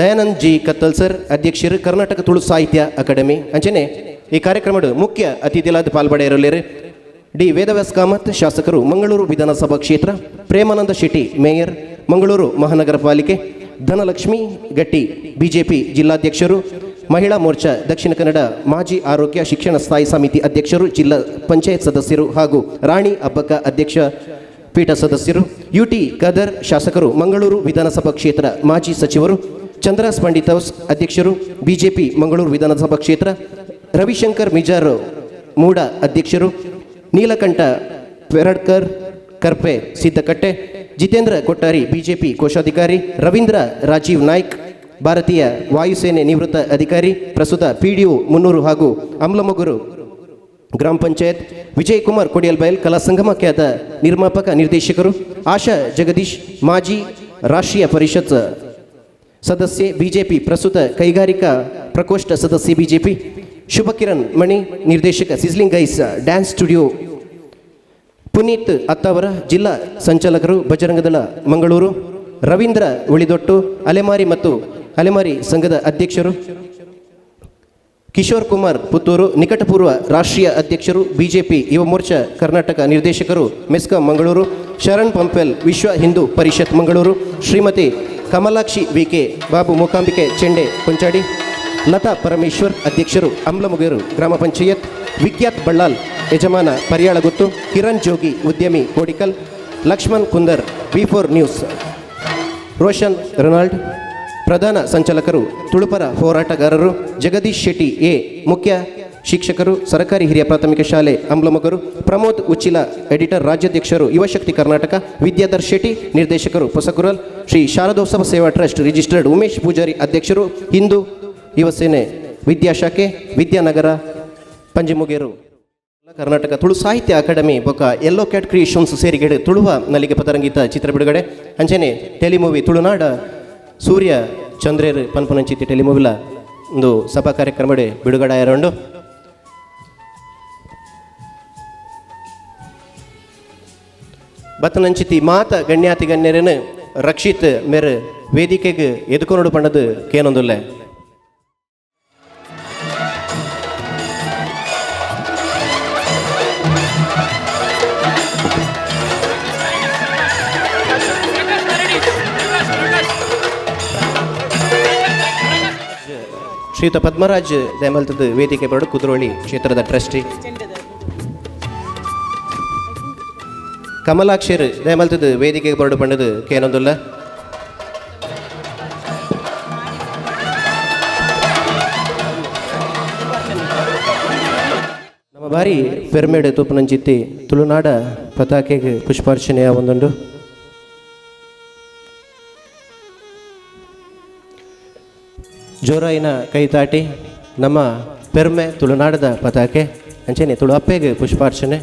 S10: ದಯಾನಂದ್ ಜಿ ಕತ್ತಲ್ ಸರ್ ಅಧ್ಯಕ್ಷರು ಕರ್ನಾಟಕ ತುಳು ಸಾಹಿತ್ಯ ಅಕಾಡೆಮಿ. ಅಂಚನೆ ಈ ಕಾರ್ಯಕ್ರಮದ ಮುಖ್ಯ ಅತಿಥಿಲಾದ ಪಾಲ್ಪಡೆಯರಲ್ಲಿರು ಡಿ ವೇದವ್ಯಾಸ್ ಕಾಮತ್ ಶಾಸಕರು ಮಂಗಳೂರು ವಿಧಾನಸಭಾ ಕ್ಷೇತ್ರ, ಪ್ರೇಮಾನಂದ ಶೆಟ್ಟಿ ಮೇಯರ್ ಮಂಗಳೂರು ಮಹಾನಗರ ಪಾಲಿಕೆ, ಧನಲಕ್ಷ್ಮಿ ಗಟ್ಟಿ ಬಿಜೆಪಿ ಜಿಲ್ಲಾಧ್ಯಕ್ಷರು, ಮಹಿಳಾ ಮೋರ್ಚಾ ದಕ್ಷಿಣ ಕನ್ನಡ ಮಾಜಿ ಆರೋಗ್ಯ ಶಿಕ್ಷಣ ಸ್ಥಾಯಿ ಸಮಿತಿ ಅಧ್ಯಕ್ಷರು, ಜಿಲ್ಲಾ ಪಂಚಾಯತ್ ಸದಸ್ಯರು ಹಾಗೂ ರಾಣಿ ಅಬ್ಬಕ್ಕ ಅಧ್ಯಕ್ಷ ಪೀಠ ಸದಸ್ಯರು, ಯುಟಿ ಖದರ್ ಶಾಸಕರು ಮಂಗಳೂರು ವಿಧಾನಸಭಾ ಕ್ಷೇತ್ರ ಮಾಜಿ ಸಚಿವರು, ಚಂದ್ರಾಸ್ ಪಂಡಿತ್ ಹೌಸ್ ಅಧ್ಯಕ್ಷರು ಬಿಜೆಪಿ ಮಂಗಳೂರು ವಿಧಾನಸಭಾ ಕ್ಷೇತ್ರ, ರವಿಶಂಕರ್ ಮಿಜಾರ್ ಮೂಡ ಅಧ್ಯಕ್ಷರು, ನೀಲಕಂಠ ಪೆರಡ್ಕರ್ ಕರ್ಪೆ ಸಿದ್ದಕಟ್ಟೆ, ಜಿತೇಂದ್ರ ಕೊಟ್ಟಾರಿ ಬಿಜೆಪಿ ಕೋಶಾಧಿಕಾರಿ, ರವೀಂದ್ರ ರಾಜೀವ್ ನಾಯ್ಕ್ ಭಾರತೀಯ ವಾಯುಸೇನೆ ನಿವೃತ್ತ ಅಧಿಕಾರಿ, ಪ್ರಸ್ತುತ ಪಿಡಿಒ 300 ಹಾಗೂ ಅಮ್ಲಮೊಗರು ಗ್ರಾಮ ಪಂಚಾಯತ್, ವಿಜಯ್ ಕುಮಾರ್ ಕೊಡಿಯಲ್ಬೈಲ್ ಕಲಾ ಸಂಗಮ ಖ್ಯಾತ ನಿರ್ಮಾಪಕ ನಿರ್ದೇಶಕರು, ಆಶಾ ಜಗದೀಶ್ ಮಾಜಿ ರಾಷ್ಟ್ರೀಯ ಪರಿಷತ್ ಸದಸ್ಯೆ ಬಿಜೆಪಿ ಪ್ರಸ್ತುತ ಕೈಗಾರಿಕಾ ಪ್ರಕೋಷ್ಠ ಸದಸ್ಯೆ ಬಿಜೆಪಿ, ಶುಭಕಿರಣ್ ಮಣಿ ನಿರ್ದೇಶಕ sizzling guys dance studio, Puneeth Attavar ಜಿಲ್ಲಾ ಸಂಚಾಲಕರು ಬಜರಂಗದಳ ಮಂಗಳೂರು, ರವೀಂದ್ರ ಉಳಿದೊಟ್ಟು ಅಲೆಮಾರಿ ಮತ್ತು ಅಲೆಮಾರಿ ಸಂಘದ ಅಧ್ಯಕ್ಷರು, ಕಿಶೋರ್ ಕುಮಾರ್ ಪುತ್ತೂರು ನಿಕಟಪೂರ್ವ ರಾಷ್ಟ್ರೀಯ ಅಧ್ಯಕ್ಷರು ಬಿಜೆಪಿ ಯುವ ಮೋರ್ಚಾ ಕರ್ನಾಟಕ ನಿರ್ದೇಶಕರು ಮೆಸ್ಕಾಂ ಮಂಗಳೂರು, ಶರಣ್ ಪಂಪೆಲ್ ವಿಶ್ವ ಹಿಂದೂ ಪರಿಷತ್ ಮಂಗಳೂರು, ಶ್ರೀಮತಿ ಕಮಲಾಕ್ಷಿ ವಿಕೆ ಬಾಬು ಮೂಕಾಂಬಿಕೆ ಚೆಂಡೆ ಕೊಂಚಾಡಿ, ಲತಾ ಪರಮೇಶ್ವರ್ ಅಧ್ಯಕ್ಷರು ಅಮ್ಲಮುಗೇರು ಗ್ರಾಮ ಪಂಚಾಯತ್, ವಿಖ್ಯಾತ್ ಬಳ್ಳಾಲ್ ಯಜಮಾನ ಪರಿಯಾಳಗುತ್ತು, ಕಿರಣ್ ಜೋಗಿ ಉದ್ಯಮಿ Kodikal, Lakshman Kundar V4 news, Roshan Ronald ಪ್ರಧಾನ ಸಂಚಾಲಕರು ತುಳುಪರ ಹೋರಾಟಗಾರರು, ಜಗದೀಶ್ ಶೆಟ್ಟಿ ಎ ಮುಖ್ಯ ಶಿಕ್ಷಕರು ಸರಕಾರಿ ಹಿರಿಯ ಪ್ರಾಥಮಿಕ ಶಾಲೆ ಅಂಬ್ಲಮೊಗರು, ಪ್ರಮೋದ್ ಉಚ್ಚಿಲ ಎಡಿಟರ್ ರಾಜ್ಯಾಧ್ಯಕ್ಷರು ಯುವಶಕ್ತಿ ಕರ್ನಾಟಕ, ವಿದ್ಯಾಧರ್ ಶೆಟ್ಟಿ ನಿರ್ದೇಶಕರು ಹೊಸಕುರಲ್, ಶ್ರೀ ಶಾರದೋತ್ಸವ ಸೇವಾ ಟ್ರಸ್ಟ್ ರಿಜಿಸ್ಟರ್ಡ್ ಉಮೇಶ್ ಪೂಜಾರಿ ಅಧ್ಯಕ್ಷರು ಹಿಂದೂ ಯುವಸೇನೆ ವಿದ್ಯಾಶಾಖೆ ವಿದ್ಯಾನಗರ ಪಂಜಿಮುಗೇರು. ಕರ್ನಾಟಕ ತುಳು ಸಾಹಿತ್ಯ ಅಕಾಡೆಮಿ ಬೊಕ್ಕ ಎಲ್ಲೋ ಕ್ಯಾಟ್ ಕ್ರಿಯೇಷನ್ಸ್ ಸೇರಿಗೆಡೆ ತುಳುವ ನಲಿಗೆ ಪದರಂಗೀತ ಚಿತ್ರ ಬಿಡುಗಡೆ ಅಂಚನೆ ಟೆಲಿಮೂವಿ ತುಳುನಾಡ ಸೂರ್ಯ ಚಂದ್ರೇರ್ ಪನ್ಪುನಂಚಿತಿ ಟೆಲಿಮೂವಿಲ ಒಂದು ಸಭಾ ಕಾರ್ಯಕ್ರಮ ಬಿಡುಗಡೆ ಆಯರುಂಡು. ಬತ್ತನಂಚಿತಿ ಮಾತ ಗಣ್ಯಾತಿ ಗಣ್ಯರನ್ನು ರಕ್ಷಿತ್ ಮೇರ್ ವೇದಿಕೆಗೆ ಎದುಕೊನೋಡು ಪಂಡದು ಕೇನೊಂದುಲ್ಲೆ. ಶ್ರೀಯುತ ಪದ್ಮರಾಜ್ ದೇಮಲ್ತದ ವೇದಿಕೆ ಬರಡು ಕುದ್ರೋಳಿ ಕ್ಷೇತ್ರದ ಟ್ರಸ್ಟಿ ಕಮಲಾಕ್ಷರ್ ದೇಮಲ್ತದ ವೇದಿಕೆಗೆ ಬರಡು ಪಂಡದು ಕೇನೊಂದುಲ್ಲ. ನಮ್ಮ ಬಾರಿ ಪೆರ್ಮೇಡು ತೂಪುನಂಚಿತ್ತಿ ತುಳುನಾಡ ಪತಾಕೆಗೆ ಪುಷ್ಪಾರ್ಚನೆಯ ಒಂದುಂಡು. ಜೋರಾಯಿನ ಕೈತಾಟಿ ನಮ್ಮ ಪೆರ್ಮೆ ತುಳುನಾಡದ ಪತಾಕೆ ಅಂಚನೆ ತುಳು ಅಪ್ಪೆಗೆ ಪುಷ್ಪಾರ್ಚನೆ.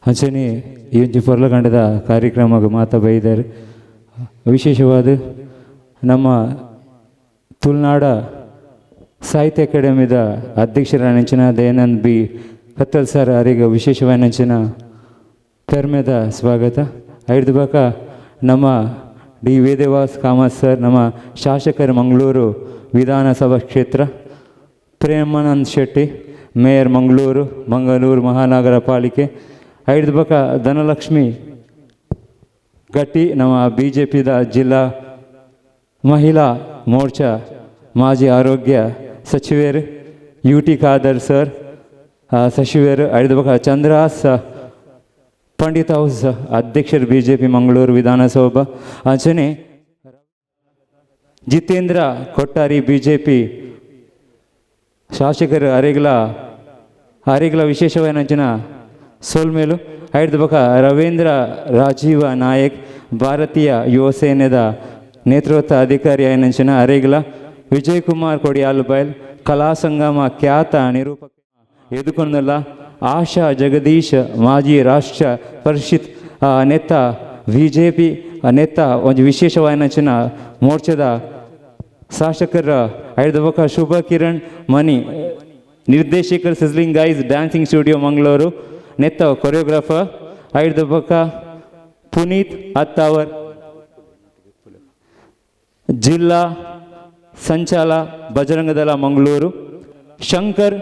S2: ಅಂಚನೆ ಈ ಒಂಜಿ ಪೊರ್ಲಗಂಡದ ಕಾರ್ಯಕ್ರಮಗ್ ಮಾತ ಬೈದರ್. ವಿಶೇಷವಾದ ನಮ್ಮ ತುಳುನಾಡ ಸಾಹಿತ್ಯ ಅಕಾಡೆಮಿದ ಅಧ್ಯಕ್ಷರಾನಂಚಿನ ದಯಾನಂದ್ ಬಿ ಕತ್ತಲ್ ಸರ್ ಅವರಿಗೆ ವಿಶೇಷವಾನಂಚಿನ ಪೆರ್ಮೆದ ಸ್ವಾಗತ. ಐದು ಬಕ ನಮ್ಮ ಡಿ ವೇದವ್ಯಾಸ್ ಕಾಮತ್ ಸರ್, ನಮ್ಮ ಶಾಸಕರು ಮಂಗಳೂರು ವಿಧಾನಸಭಾ ಕ್ಷೇತ್ರ, ಪ್ರೇಮಾನಂದ್ ಶೆಟ್ಟಿ ಮೇಯರ್ ಮಂಗಳೂರು ಮಂಗಳೂರು ಮಹಾನಗರ ಪಾಲಿಕೆ. ಐದು ಬಕ ಧನಲಕ್ಷ್ಮಿ ಗಟ್ಟಿ, ನಮ್ಮ ಬಿಜೆಪಿದ ಜಿಲ್ಲಾ ಮಹಿಳಾ ಮೋರ್ಚಾ ಮಾಜಿ ಆರೋಗ್ಯ ಸಚಿವರು, U T Khader sir ಸಚಿವರು. ಐದು ಬಕ ಚಂದ್ರಹಾಸ್ ಪಂಡಿತ್ ಹೌಸ್ ಅಧ್ಯಕ್ಷರು ಬಿಜೆಪಿ ಮಂಗಳೂರು ವಿಧಾನಸಭಾ. ಅಂಚನೆ ಜಿತೇಂದ್ರ ಕೊಟ್ಟಾರಿ ಬಿಜೆಪಿ ಶಾಸಕರು ಅರೆಗ್ಲ ಅರೆಗ್ಲ ವಿಶೇಷವಾದ ಸೊಲ್ಮೇಲು. ಐದು ಬಕ ರವೀಂದ್ರ ರಾಜೀವ ನಾಯಕ್, ಭಾರತೀಯ ಯುವ ಸೇನೆದ ನೇತೃತ್ವ ಅಧಿಕಾರಿ ಆಯನಂಚಿನ ಅರೆಗ್ಲ, ವಿಜಯ್ ಕುಮಾರ್ ಕೊಡಿಯಾಲ್ ಬೈಲ್, ಕಲಾ ಸಂಗಮ ಖ್ಯಾತ ನಿರೂಪಕ ಎದುಕೊಂದಲ್ಲ, ಆಶಾ ಜಗದೀಶ್ ಮಾಜಿ ರಾಷ್ಟ್ರ ಪರಿಷತ್ ನೆತ್ತ ಬಿಜೆಪಿ ನೆತ್ತ ಒಂಜಿ ವಿಶೇಷವಾಯಿನಂಚಿನ ಮೋರ್ಚಾದ ಶಾಸಕರ. ಐದು ಬೊಕ ಶುಭ ಕಿರಣ್ ಮಣಿ, ನಿರ್ದೇಶಕರು sizzling guys dancing studio Mangaluru, ನೆತ್ತ ಕೊರಿಯೋಗ್ರಾಫರ್. ಐದು ಬೊಕ ಪುನೀತ್ ಅತ್ತಾವರ್, ಜಿಲ್ಲಾ ಸಂಚಾಲ ಬಜರಂಗದಳ ಮಂಗಳೂರು, ಶಂಕರ್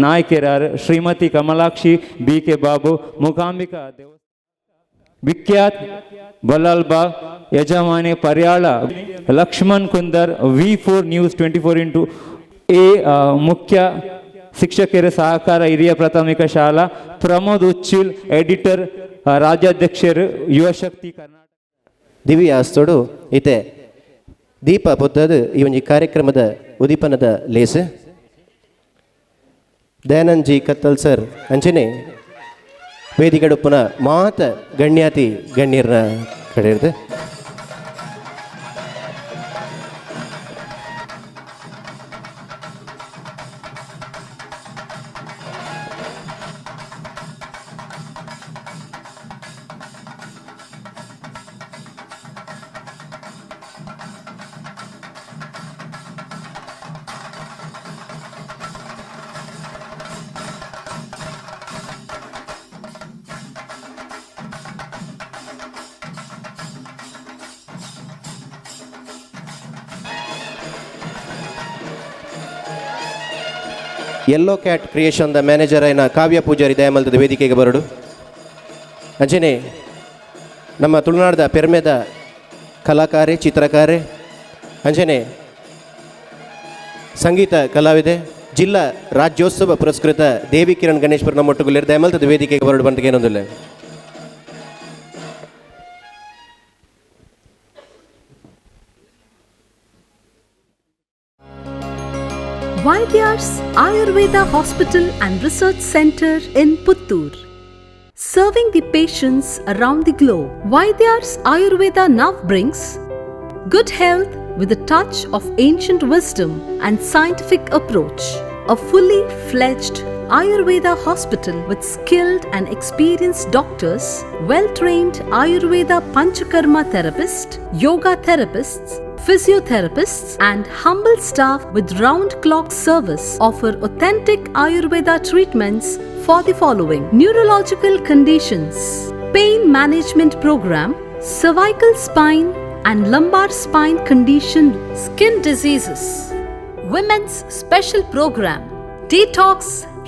S2: ನಾಯಕರಾರ್, ಶ್ರೀಮತಿ ಕಮಲಾಕ್ಷಿ ಬಿ ಕೆ ಬಾಬು, ಮೂಕಾಂಬಿಕಾ ದೇವ ವಿಖ್ಯಾತ್ ಬಲ್ಲಾಲ್ ಬಾಗ್ ಯಜಮಾನಿ ಪರ್ಯಾಳ, Lakshman Kunder V4 news 24x8 ಮುಖ್ಯ ಶಿಕ್ಷಕರ ಸಹಕಾರ ಹಿರಿಯ ಪ್ರಾಥಮಿಕ ಶಾಲಾ, ಪ್ರಮೋದ್ ಉಚ್ಚಿಲ್ ಎಡಿಟರ್, ರಾಜ್ಯಾಧ್ಯಕ್ಷರು ಯುವಶಕ್ತಿ ಕರ್ನಾಟಕ.
S10: ದಿವ್ಯ ಆಸ್ತೋಡು ಇತ್ತೆ ದೀಪ ಪೊತ್ತದು ಈ ಒಂಜಿ ಕಾರ್ಯಕ್ರಮದ ಉದೀಪನದ ಲೇಸ್. ದಯಾನಂದ್ ಜಿ ಕತ್ತಲ್ ಸರ್ ಅಂಚನೆ ವೇದಿಕೆಡುಪ್ಪುನ ಮಾತ ಗಣ್ಯಾತಿ ಗಣ್ಯರ್ನ ಕಡೆಯಿರ್ದು. Yellow cat creation the manager ಆಯ್ನ ಕಾವ್ಯ ಪೂಜಾರಿ ದಯಮಲ್ತದ ವೇದಿಕೆಗೆ ಬರಡು. ಅಂಚನೆ ನಮ್ಮ ತುಳುನಾಡದ ಪೆರ್ಮೆದ ಕಲಾಕಾರೆ, ಚಿತ್ರಕಾರೆ, ಅಂಚನೆ ಸಂಗೀತ ಕಲಾವಿದೆ, ಜಿಲ್ಲಾ ರಾಜ್ಯೋತ್ಸವ ಪುರಸ್ಕೃತ ದೇವಿ ಕಿರಣ್ ಗಣೇಶ್ವರ ನಮ್ಮೊಟ್ಟುಗುಲ್ಲೇರ್, ದಯಮಲ್ತದ ವೇದಿಕೆಗೆ ಬರಡು ಬಂತ ಏನೊಂದಿಲ್ಲ.
S11: Vaidyars Ayurveda Hospital and Research Center in Puttur. Serving the patients around the globe, Vaidyars Ayurveda now brings good health with a touch of ancient wisdom and scientific approach. A fully fledged Ayurveda hospital with skilled and experienced doctors, well trained Ayurveda Panchakarma therapist, yoga therapists, physiotherapists, and humble staff with round clock service offer authentic Ayurveda treatments for the following: neurological conditions, pain management program, cervical spine and lumbar spine condition, skin diseases, women's special program, detox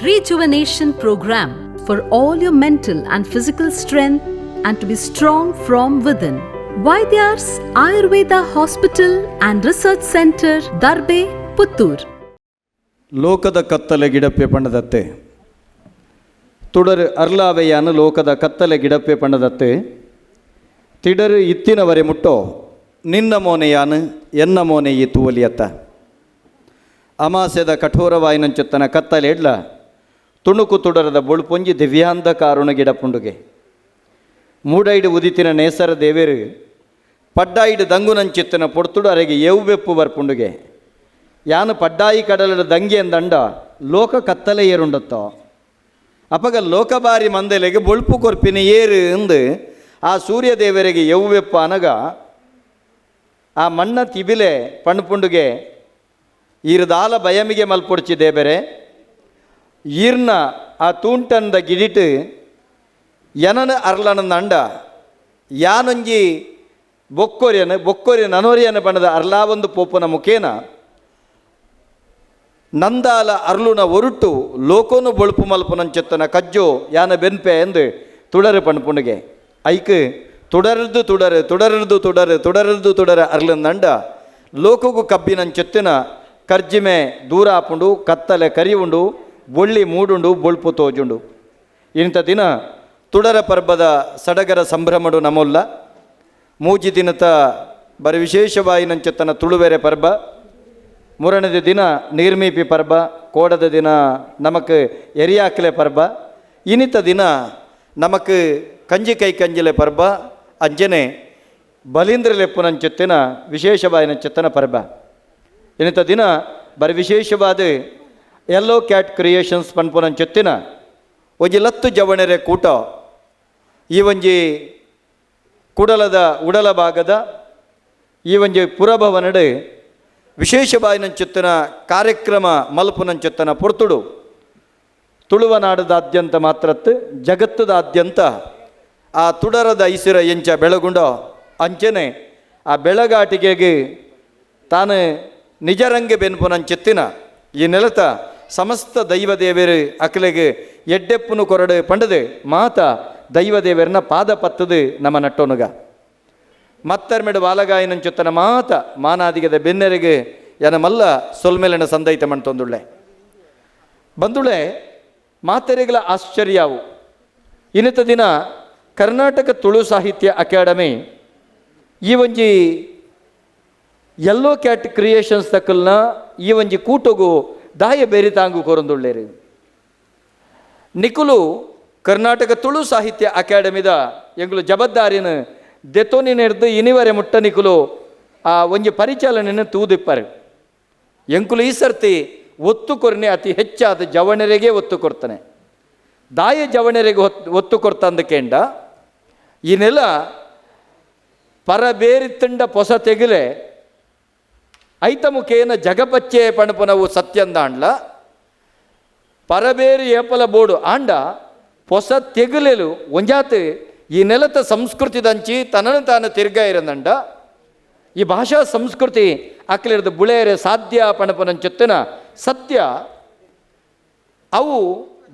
S11: rejuvenation program for all your mental and physical strength and to be strong from within. Vaidyars Ayurveda Hospital and Research Center, Darbe, Puttur.
S12: ಲೋಕದ ಕತ್ತಲೆ ಗಿಡಪ್ಪೆ ಪಣ್ಣದತ್ತೆ, ತುಡರು ಅರ್ಲಾವೆಯಾನು ಲೋಕದ ಕತ್ತಲೆ ಗಿಡಪ್ಪೆ ಪಣ್ಣದತ್ತೆ, ತಿಡರು ಇತ್ತಿನವರೆ ಮುಟ್ಟೋ ನಿನ್ನ ಮೋನೆಯಾನು ಎನ್ನ ಮೋನೆ ಈ ತೂವಲಿಯತ್ತ. ಅಮಾಸೆದ ಕಠೋರವಾಯಿನಂಚುತ್ತನ ಕತ್ತಲೆ ಎಡ್ಲ ತುಣುಕು ತುಡರದ ಬೊಳ್ಪೊಂಜಿ ದಿವ್ಯಾಂಧ ಕಾರುಣ ಗಿಡಪುಂಡುಗೆ. ಮೂಡೈಡು ಉದಿತಿನ ನೇಸರ ದೇವೇರು ಪಡ್ಡಾಯಿಡು ದಂಗುನಂಚಿತ್ತನ ಪೊಡ್ತುಡು ಅರೆಗೆ ಏವು ಬೆಪ್ಪು ಬರ್ಪುಂಡುಗೆ. ಯಾನು ಪಡ್ಡಾಯಿ ಕಡಲದ ದಂಗೆ ಎಂದಂಡ ಲೋಕ ಕತ್ತಲೆ ಏರುಂಡತ್ತೋ. ಅಪಗ ಲೋಕಬಾರಿ ಮಂದೆಲೆಗೆ ಬೊಳ್ಪು ಕೊರ್ಪಿನ ಏರು ಎಂದು ಆ ಸೂರ್ಯದೇವರಿಗೆ ಯವ್ವೆಪ್ಪ ಅನಗ ಆ ಮಣ್ಣ ತಿಬಿಲೆ ಪಣ್ಪುಂಡುಗೆ ಈರ್ದಾಲ ಬಯಮಿಗೆ ಮಲ್ಪೊಡ್ಚಿ ದೇಬೆರೆ ಈರ್ನ ಆ ತೂಂಟಂದ ಗಿಡಿಟು ಎನನ ಅರ್ಲನ ಅಂಡ ಯಾನೊಂಜಿ ಬೊಕ್ಕೊರಿಯನ ಬೊಕ್ಕೊರಿಯ ನನೊರಿಯನ ಬಣ್ಣದ ಅರ್ಲಾವೊಂದು ಪೋಪುನ ಮುಖೇನ ನಂದಾಲ ಅರ್ಲುನ ಒರುಟು ಲೋಕೋನು ಬೊಳುಪು ಮಲ್ಪುನಂಚೆತ್ತನ ಕಜ್ಜೋ ಯಾನ ಬೆನ್ಪೆ ಎಂದು ತುಡರು ಪಣ್ಪುಂಡುಗೆ ಐಕ್ ತುಡರದು ತುಡರು ತುಡರದು ತುಡರು ತುಡರದು ತುಡರ ಅರ್ಲಂದಂಡ ಲೋಕಗೂ ಕಬ್ಬಿನಂಚೆತ್ತಿನ ಕರ್ಜಿಮೆ ದೂರ ಆಪುಂಡು ಕತ್ತಲೆ ಕರಿವುಂಡು ಬೊಳ್ಳಿ ಮೂಡುಂಡು ಬೊಳ್ಪು ತೋಜುಂಡು. ಇಂಥ ದಿನ ತುಡರ ಪರ್ಬದ ಸಡಗರ ಸಂಭ್ರಮಡು ನಮೊಲ್ಲ ಮೂಜಿ ದಿನತ ಬರಿ ವಿಶೇಷವಾಯಿನಂಚೆತ್ತನ ತುಳುವೆರೆ ಪರ್ಬ, ಮೂರನೇದ ದಿನ ನೀರ್ಮೀಪಿ ಪರ್ಬ, ಕೋಡದ ದಿನ ನಮಕ್ ಎರಿಯಾಕ್ಲೆ ಪರ್ಬ, ಇನ್ನಿತ ದಿನ ನಮಕ್ ಕಂಜಿ ಕೈ ಕಂಜಿಲೆ ಪರ್ಬ, ಅಂಜನೆ ಬಲೀಂದ್ರಲೆಪ್ಪುನಂಚೆತ್ತಿನ ವಿಶೇಷವಾಯಿನಂಚೆತ್ತನ ಪರ್ಬ. ಇನ್ನಿತ ದಿನ ಬರಿ ವಿಶೇಷವಾದ yellow cat creations ಪನ್ಪುನಂಚೆತ್ತಿನ ಒಂಜಿ ಲತ್ತು ಜವಣೆರೆ ಕೂಟ ಈ ಒಂಜಿ ಕುಡಲದ ಉಡಲ ಭಾಗದ ಈ ಒಂಜಿ ಪುರಭವನಡು ವಿಶೇಷವಾಯಿನಂಚೆತ್ತನ ಕಾರ್ಯಕ್ರಮ ಮಲ್ಪುನಂಚೆತ್ತನ ಪೊರ್ತುಡು ತುಳುವನಾಡದಾದ್ಯಂತ ಮಾತ್ರತ್ತು ಜಗತ್ತದಾದ್ಯಂತ ಆ ತುಡರದ ಐಸಿರ ಎಂಚ ಬೆಳಗುಂಡ ಅಂಚನೆ ಆ ಬೆಳಗಾಟಿಗೆಗೆ ತಾನು ನಿಜರಂಗೆ ಬೆನ್ಪುನಂಚೆತ್ತಿನ ಈ ನೆಲತ ಸಮಸ್ತ ದೈವದೇವರು ಅಕ್ಲೆಗೆ ಎಡ್ಡೆಪ್ಪುನು ಕೊರಡು ಪಂಡದು ಮಾತ ದೈವದೇವರನ್ನ ಪಾದ ಪತ್ತದು ನಮ್ಮ ನಟ್ಟೋನುಗ. ಮತ್ತರ್ಮೆಡು ಬಾಲಗಾಯನಂಚೊತ್ತನ ಮಾತ ಮಾನಾದಿಗದ ಬೆನ್ನೆರೆಗೆ ಎನ ಮಲ್ಲ ಸೊಲ್ಮೆಲೆನ ಸಂದೈತ ಮಣ್ತೊಂದುಳ್ಳೆ ಬಂದುಳೆ ಮಾತೆರೆಗಳ ಆಶ್ಚರ್ಯವು. ಇನ್ನಿತ ದಿನ ಕರ್ನಾಟಕ ತುಳು ಸಾಹಿತ್ಯ ಅಕಾಡೆಮಿ ಈ ಒಂಜಿ yellow cat creations ತಕ್ಕಲ್ನ ಈ ಒಂಜಿ ಕೂಟಗು ದಾಯ ಬೇರಿ ತಾಂಗು ಕೊರಂದುಳ್ಳೇರು. ನಿಕುಲು ಕರ್ನಾಟಕ ತುಳು ಸಾಹಿತ್ಯ ಅಕಾಡೆಮಿದ ಎಂಗುಲು ಜಬದ್ದಾರಿನ ದೆತೋನಿನೆರ್ದು ಇನಿವರೆ ಮುಟ್ಟ ನಿಕುಲು ಆ ಒಂಜಿ ಪರಿಚಾಲನೆಯನ್ನು ತೂದಿಪ್ಪರು. ಎಂಕುಲು ಈ ಸರ್ತಿ ಒತ್ತು ಕೊರನೆ ಅತಿ ಹೆಚ್ಚಾದ ಜವಣರಿಗೆ ಒತ್ತು ಕೊಡ್ತಾನೆ, ದಾಯ ಜವಣರಿಗೆ ಒತ್ತು ಕೊಡ್ತಂದಕೇಂಡ ಈ ನೆಲ ಪರಬೇರಿ ತಂಡ ಪೊಸ ತೆಗಿಲೆ ಐತ ಮುಖೇನ ಜಗಪಚ್ಚೆ ಪಣಪುನವು ಸತ್ಯಂದಾಂಡ್ಲ ಪರಬೇರಿ ಏಪಲ ಬೋಡು ಆಂಡ ಪೊಸ ತೆಗುಲೆಲು ಒಂಜಾತು ಈ ನೆಲತ ಸಂಸ್ಕೃತಿದಂಚಿ ತನ್ನನ್ನು ತಾನು ತಿರ್ಗ ಇರಂದಂಡ ಈ ಭಾಷಾ ಸಂಸ್ಕೃತಿ ಅಕ್ಲಿರದ ಬುಳೆಯರೆ ಸಾಧ್ಯ ಪಣಪನಂಚೊತ್ತಿನ ಸತ್ಯ ಅವು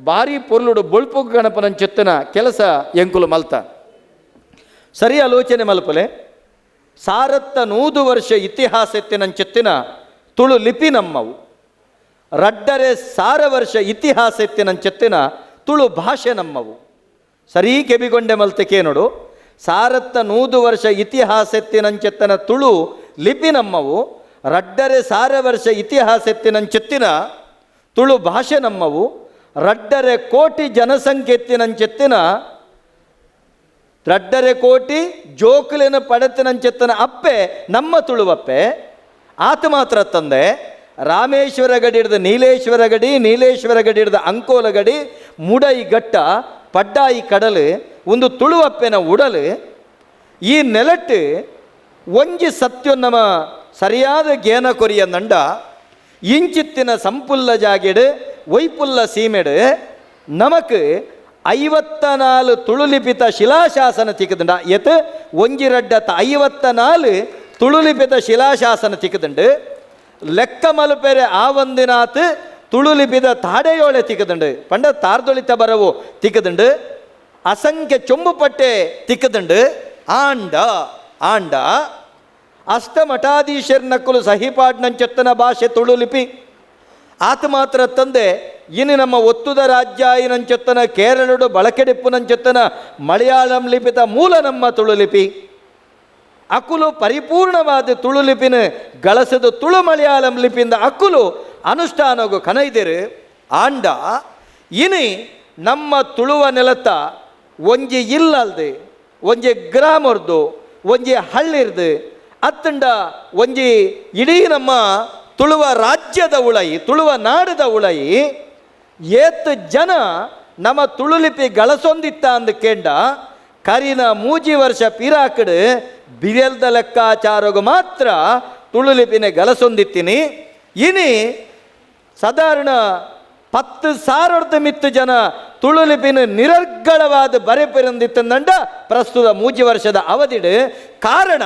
S12: ಭಾರಿ ಪೊರ್ಲುಡು ಬೊಳ್ಪು ಗಣಪನಂಚೊತ್ತಿನ ಕೆಲಸ ಎಂಕುಲು ಮಲ್ತ. ಸರಿ ಆಲೋಚನೆ ಮಲ್ಪಲೆ ಸಾರತ್ತ 100 ವರ್ಷ ಇತಿಹಾಸ ಎತ್ತಿನಂಚೆತ್ತಿನ ತುಳು ಲಿಪಿ ನಮ್ಮವು, ರಡ್ಡರೆ 1000 ವರ್ಷ ಇತಿಹಾಸ ಎತ್ತಿನಂಚೆತ್ತಿನ ತುಳು ಭಾಷೆ ನಮ್ಮವು. ಸರಿ ಕೆಬಿಗೊಂಡೆ ಮಲ್ತಕ್ಕೆ ನೋಡು, ಸಾರತ್ತ 100 ವರ್ಷ ಇತಿಹಾಸ ಎತ್ತಿನಂಚೆತ್ತನ ತುಳು ಲಿಪಿ ನಮ್ಮವು, ರಡ್ಡರೆ 1000 ವರ್ಷ ಇತಿಹಾಸ ಎತ್ತಿನಂಚೆತ್ತಿನ ತುಳು ಭಾಷೆ ನಮ್ಮವು, ರಡ್ಡರೆ ಕೋಟಿ ಜನಸಂಖ್ಯೆ ಎತ್ತಿನಂಚೆತ್ತಿನ ರಡ್ಡರೆ ಕೋಟಿ ಜೋಕುಲಿನ ಪಡತಿನಂಚೆತ್ತನ ಅಪ್ಪೆ ನಮ್ಮ ತುಳುವಪ್ಪೆ. ಆತ ಮಾತ್ರ ತಂದೆ ರಾಮೇಶ್ವರ ಗಡಿ ಹಿಡ್ದು ನೀಲೇಶ್ವರ ಗಡಿ, ನೀಲೇಶ್ವರ ಗಡಿ ಹಿಡ್ದು ಅಂಕೋಲ ಗಡಿ, ಮುಡೈ ಘಟ್ಟ ಪಡ್ಡಾಯಿ ಕಡಲು ಒಂದು ತುಳುವಪ್ಪೆನ ಉಡಲು. ಈ ನೆಲಟ್ಟು ಒಂಜಿ ಸತ್ಯ ನಮ್ಮ ಸರಿಯಾದ ಗೇನ ಕೊರಿಯ ನಂಡ ಇಂಚಿತ್ತಿನ ಸಂಪುಲ್ಲ ಜಾಗೆಡು ವೈಪುಲ್ಲ ಸೀಮೆಡು ನಮಕ್ 54 ತುಳುಲಿಪಿತ ಶಿಲಾಶಾಸನ ತಿಕ್ಕದುಂಡ. ಎತ್ ಒಂಜಿ ರಡ್ಡತ್ತ 54 ತುಳುಲಿಪಿತ ಶಿಲಾಶಾಸನ ತಿಕ್ಕದುಂಡು. ಲೆಕ್ಕ ಮಲುಪೆರೆ ಆ ಒಂದಿನಾತ್ ತುಳುಲಿಪಿದ ತಾಡೆಯೋಳೆ ತಿಕ್ಕದುಂಡು, ಪಂಡ ತಾರ್ದೊಳಿತ ಬರವು ತಿಕ್ಕದುಂಡು, ಅಸಂಖ್ಯ ಚೊಂಬು ಪಟ್ಟೆ ತಿಕ್ಕದುಂಡು. ಆಂಡ ಆಂಡ ಅಷ್ಟಮಠಾಧೀಶರ್ ನಕ್ಕಲು ಸಹಿಪಾಡ್ನಂಚೆತ್ತನ ಭಾಷೆ ತುಳುಲಿಪಿ. ಆತ ಮಾತ್ರ ತಂದೆ ಇನ್ನು ನಮ್ಮ ಒತ್ತುದ ರಾಜ್ಯ ಇನಂಚೆತ್ತನ ಕೇರಳಡು ಬಳಕೆಡಿಪ್ಪುನಂಚೆತ್ತನ ಮಲಯಾಳಂ ಲಿಪಿತ ಮೂಲ ನಮ್ಮ ತುಳುಲಿಪಿ. ಅಕುಲು ಪರಿಪೂರ್ಣವಾದ ತುಳುಲಿಪಿನ ಗಳಸದ ತುಳು ಮಲಯಾಳಂ ಲಿಪಿಯಿಂದ ಅಕುಲು ಅನುಷ್ಠಾನಗು ಕನೈದಿರು. ಆಂಡ ಇನಿ ನಮ್ಮ ತುಳುವ ನೆಲತ್ತ ಒಂಜಿ ಇಲ್ಲಲ್ದು, ಒಂಜಿ ಗ್ರಾಮರ್ದು, ಒಂಜಿ ಹಳ್ಳಿರ್ದು, ಅತ್ತಂಡ ಒಂಜಿ ಇಡೀ ನಮ್ಮ ತುಳುವ ರಾಜ್ಯದ ಉಳಯಿ, ತುಳುವ ನಾಡದ ಉಳಯಿ ಏತ್ ಜನ ನಮ್ಮ ತುಳುಲಿಪಿ ಗಳಸೊಂದಿತ್ತ ಅಂದ ಕೇಂಡ ಕರಿನ ಮೂಜಿ ವರ್ಷ ಪಿರಾಕಡು ಬಿರೆಲ್ದ ಲೆಕ್ಕಾಚಾರಗು ಮಾತ್ರ ತುಳುಲಿಪಿನ ಗಲಸೊಂದಿತ್ತೀನಿ. ಇನಿ ಸಾಧಾರಣ 10,000 ಮಿತ್ತು ಜನ ತುಳುಲಿಪಿನ ನಿರರ್ಗಳವಾದ ಬರೆಪೆರಂದಿತ್ತಂದಂಡ ಪ್ರಸ್ತುತ ಮೂಜಿ ವರ್ಷದ ಅವಧಿಡು. ಕಾರಣ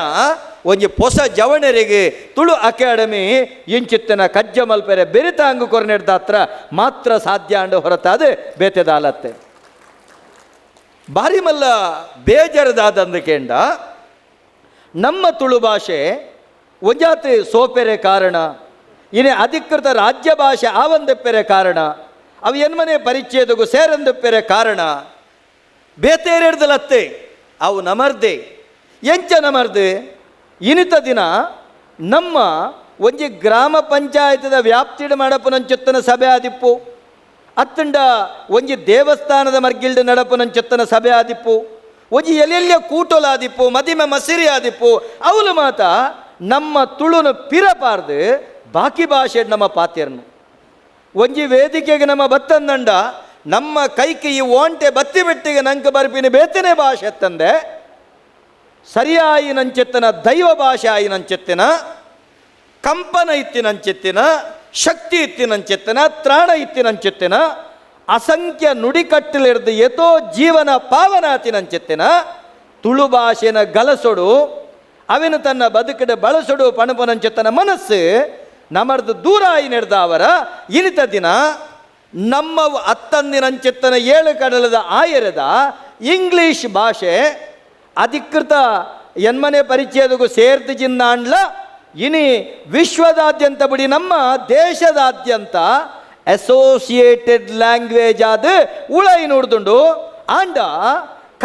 S12: ಒಂಜಿ ಪೊಸ ಜವಣರಿಗೆ ತುಳು ಅಕಾಡೆಮಿ ಇಂಚಿತ್ತನ ಕಜ್ಜ ಮಲ್ಪೆರೆ ಬೆರಿತಾಂಗು ಕೊರನೆಡ್ದಾತ್ರ ಮಾತ್ರ ಸಾಧ್ಯ ಅಂಡು ಹೊರತಾದ ಬೇತೆದಾಲತ್ತೆ. ಬಾರಿ ಮಲ್ಲ ಬೇಜಾರದಾದಂದಕೇಂಡ ನಮ್ಮ ತುಳು ಭಾಷೆ ಒಂಜಾತಿ ಸೋಪೆರೆ ಕಾರಣ, ಇನೇ ಅಧಿಕೃತ ರಾಜ್ಯ ಭಾಷೆ ಆವಂದೆಪ್ಪೆರೆ ಕಾರಣ, ಅವು ಎನ್ಮನೆ ಪರಿಚಯದಗೂ ಸೇರಂದೆಪ್ಪೆರೆ ಕಾರಣ ಬೇತೇರೆಡ್ದಲತ್ತೆ ಅವು ನಮರ್ದೆ ಎಂಚ ನಮರ್ದೆ. ಇನಿತ ದಿನ ನಮ್ಮ ಒಂಜಿ ಗ್ರಾಮ ಪಂಚಾಯತದ ವ್ಯಾಪ್ತಿಡು ಮಾಡಪುನಂಚೊತ್ತನ ಸಭೆ ಆದಿಪ್ಪು, ಅತ್ತಂಡ ಒಂಜಿ ದೇವಸ್ಥಾನದ ಮರ್ಗಿಲ್ಡು ನಡಪುನಂಚೊತ್ತನ ಸಭೆ ಆದಿಪ್ಪು, ಒಂಜಿ ಎಲ್ಲೆಲ್ಲ ಕೂಟೋಲಾದಿಪ್ಪು, ಮದಿಮೆ ಮಸಿರಿ ಆದಿಪ್ಪು, ಅವಳು ಮಾತ ನಮ್ಮ ತುಳುನು ಪಿರಪಾರ್ದು ಬಾಕಿ ಭಾಷೆ ನಮ್ಮ ಪಾತ್ಯರ್ನು. ಒಂಜಿ ವೇದಿಕೆಗೆ ನಮ್ಮ ಬತ್ತಂದಂಡ ನಮ್ಮ ಕೈಗೆ ಈ ಓಂಟೆ ಬತ್ತಿ ಬಿಟ್ಟಿಗೆ ನಂಗೆ ಬರ್ಪಿನ ಬೇತನೆ ಭಾಷೆ ತಂದೆ ಸರಿಯಾಯಿ ನಂಚೆತ್ತನ ದೈವ ಭಾಷೆ ಆಯಿ ನಂಚೆತ್ತಿನ ಕಂಪನ ಇತ್ತಿನಂಚೆತ್ತಿನ ಶಕ್ತಿ ಇತ್ತಿನಂಚೆತ್ತನ ತ್ರಾಣ ಇತ್ತಿನಂಚೆತ್ತಿನ ಅಸಂಖ್ಯ ನುಡಿಕಟ್ಟಲಿರ್ದು ಯಥೋ ಜೀವನ ಪಾವನಾತಿನಂಚೆತ್ತಿನ ತುಳು ಭಾಷೆನ ಗಲಸೊಡು ಅವಿನ ತನ್ನ ಬದುಕಡೆ ಬಳಸೊಡು ಪಣಪನಂಚೆತ್ತನ ಮನಸ್ಸು ನಮರ್ದು ದೂರ ಆಯಿ ನಡೆದ ಅವರ ಇನಿತ ದಿನ ನಮ್ಮ ಅತ್ತಂದಿನಂಚೆತ್ತನ ಏಳು ಕಡಲದ ಆಯರದ ಇಂಗ್ಲೀಷ್ ಭಾಷೆ ಅಧಿಕೃತ ಎನ್ಮನೆ ಪರಿಚಯದಗೂ ಸೇರ್ದು ಜಿನ್ನಾಂಡ್ಲ ಇನಿ ವಿಶ್ವದಾದ್ಯಂತ ಬಿಡಿ ನಮ್ಮ ದೇಶದಾದ್ಯಂತ ಅಸೋಸಿಯೇಟೆಡ್ ಲ್ಯಾಂಗ್ವೇಜ್ ಆದ ಉಳೈ ನೋಡ್ದುಂಡು. ಆಂಡ